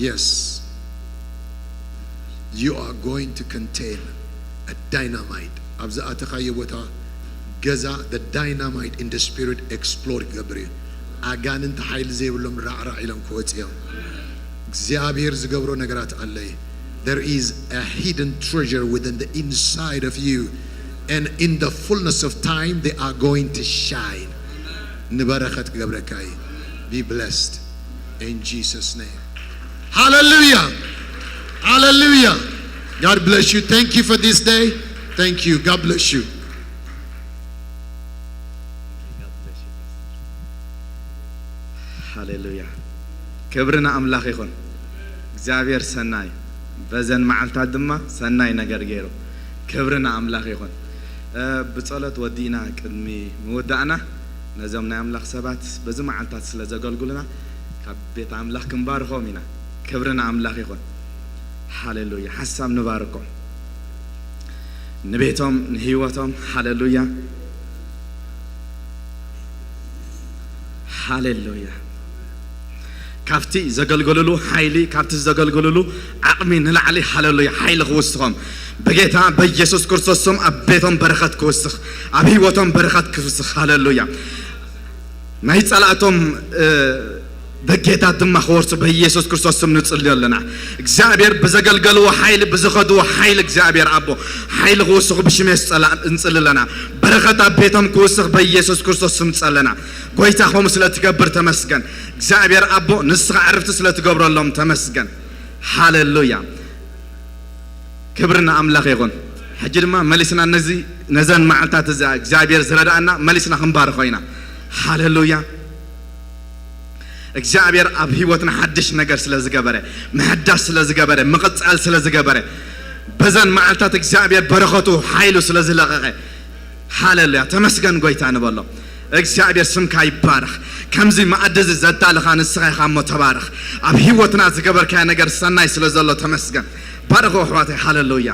Yes. You are going to contain a dynamite. ኣብዚ ኣተኻዮ ቦታ ገዛ the dynamite in the spirit explode ክገብር እዩ። ኣጋንንቲ ሓይሊ ዘይብሎም ራዕራዕ ኢሎም ክወጽኡ እዮም። እግዚኣብሔር ዝገብሮ ነገራት ኣለይ። There is a hidden treasure within the inside of you, and in the fullness of time they are going to shine. ንበረኸት ክገብረካ እዩ። Be blessed in Jesus' name. Hallelujah. Hallelujah. God bless you. Thank you for this day. Thank you. God bless you. ሃሌሉያ። ክብሪ ንኣምላኽ ይኹን። እግዚኣብሔር ሰናይ፣ በዘን መዓልታት ድማ ሰናይ ነገር ገይሩ። ክብሪ ንኣምላኽ ይኹን። እ፣ ብጸሎት ወዲእና ቅድሚ ምውዳእና ነዞም ናይ ኣምላኽ ሰባት በዚ መዓልታት ስለ ዘገልግሉና ካብ ቤት ኣምላኽ ክንባርኾም ኢና። ክብሪ ንኣምላኽ ይኹን። ሃሌሉያ። ሓሳብ ንባርኮም። ንቤቶም፣ ንህይወቶም። ሃሌሉያ። ሃሌሉያ። ካብቲ ዘገልገሉሉ ሓይሊ፣ ካብቲ ዘገልገሉሉ ዓቕሚ ንላዕሊ፣ ሃሌሉያ፣ ሓይሊ ክውስኾም ብጌታ በኢየሱስ ክርስቶስ ስም ኣብ ቤቶም በረኸት ክውስኽ፣ ኣብ ህይወቶም በረኸት ክውስኽ። ሃሌሉያ። ናይ ጸላእቶም፣ እ፣ በጌታት ድማ ክወርሱ በኢየሱስ ክርስቶስ ስም ንጽልዮ ኣለና። እግዚኣብሔር ብዘገልገልዎ ሓይሊ፣ ብዝኸድዎ ሓይሊ፣ እግዚኣብሔር ኣቦ ሓይሊ ክውስኹ ብሽም የሱስ ጸላ-፣ እንጽሊ ኣለና። በረኸት ኣብ ቤቶም ክውስኽ በኢየሱስ ክርስቶስ ስም ጸለና። ጎይታ፣ ከምኡ ስለ ትገብር ተመስገን። እግዚኣብሔር ኣቦ፣ ንስኻ ዕርፍቲ ስለ ትገብረሎም ተመስገን። ሃሌሉያ። ክብሪ ንኣምላኽ ይኹን። ሕጂ ድማ መሊስና ነዚ፣ ነዘን መዓልታት እዚኣ እግዚኣብሔር ዝረድኣና መሊስና ክንባርኾ ኢና። ሃሌሉያ። እግዚኣብሔር ኣብ ህይወትና ሓድሽ ነገር ስለ ዝገበረ፣ ምሕዳስ ስለ ዝገበረ፣ ምቕጻል ስለ ዝገበረ፣ በዘን መዓልታት እግዚኣብሔር በረኸቱ፣ ሓይሉ ስለ ዝለቐቐ፣ ሃሌሉያ፣ ተመስገን ጎይታ ንበሎ። እግዚኣብሔር ስምካ ይባረኽ። ከምዚ መኣዲ እዚ ዘዳለኻ ንስኻ ኢኻ እሞ ተባረኽ። ኣብ ህይወትና ዝገበርካዮ ነገር ሰናይ ስለ ዘሎ ተመስገን። ባርኹ ኣሕዋተይ። ሃሌሉያ።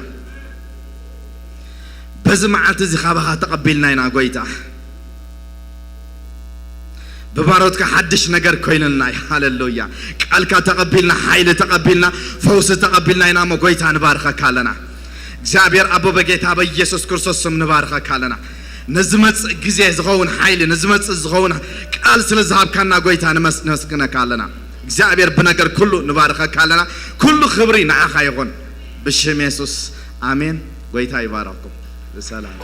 በዚ መዓልቲ እዚ ካባኻ ተቐቢልና ኢና ጎይታ። ብባሮትካ ሓድሽ ነገር ኮይንልና እዩ። ሃሌሉያ። ቃልካ ተቐቢልና፣ ሓይሊ ተቐቢልና፣ ፈውሲ ተቐቢልና ኢና እሞ ጎይታ ንባርኸካ ኣለና። እግዚኣብሔር ኣቦ በጌታ በኢየሱስ ክርስቶስ ስም ንባርኸካ ኣለና። ንዝመጽእ ግዜ ዝኸውን ሓይሊ፣ ንዝመጽእ ዝኸውን ቃል ስለ ዝሃብካና ጎይታ ንመስ-፣ ነመስግነካ ኣለና። እግዚኣብሔር ብነገር ኩሉ ንባርኸካ ኣለና። ኩሉ ክብሪ ንዓኻ ይኹን። ብሽም የሱስ ኣሜን። ጎይታ ይባረኽኩም። ብሰላም።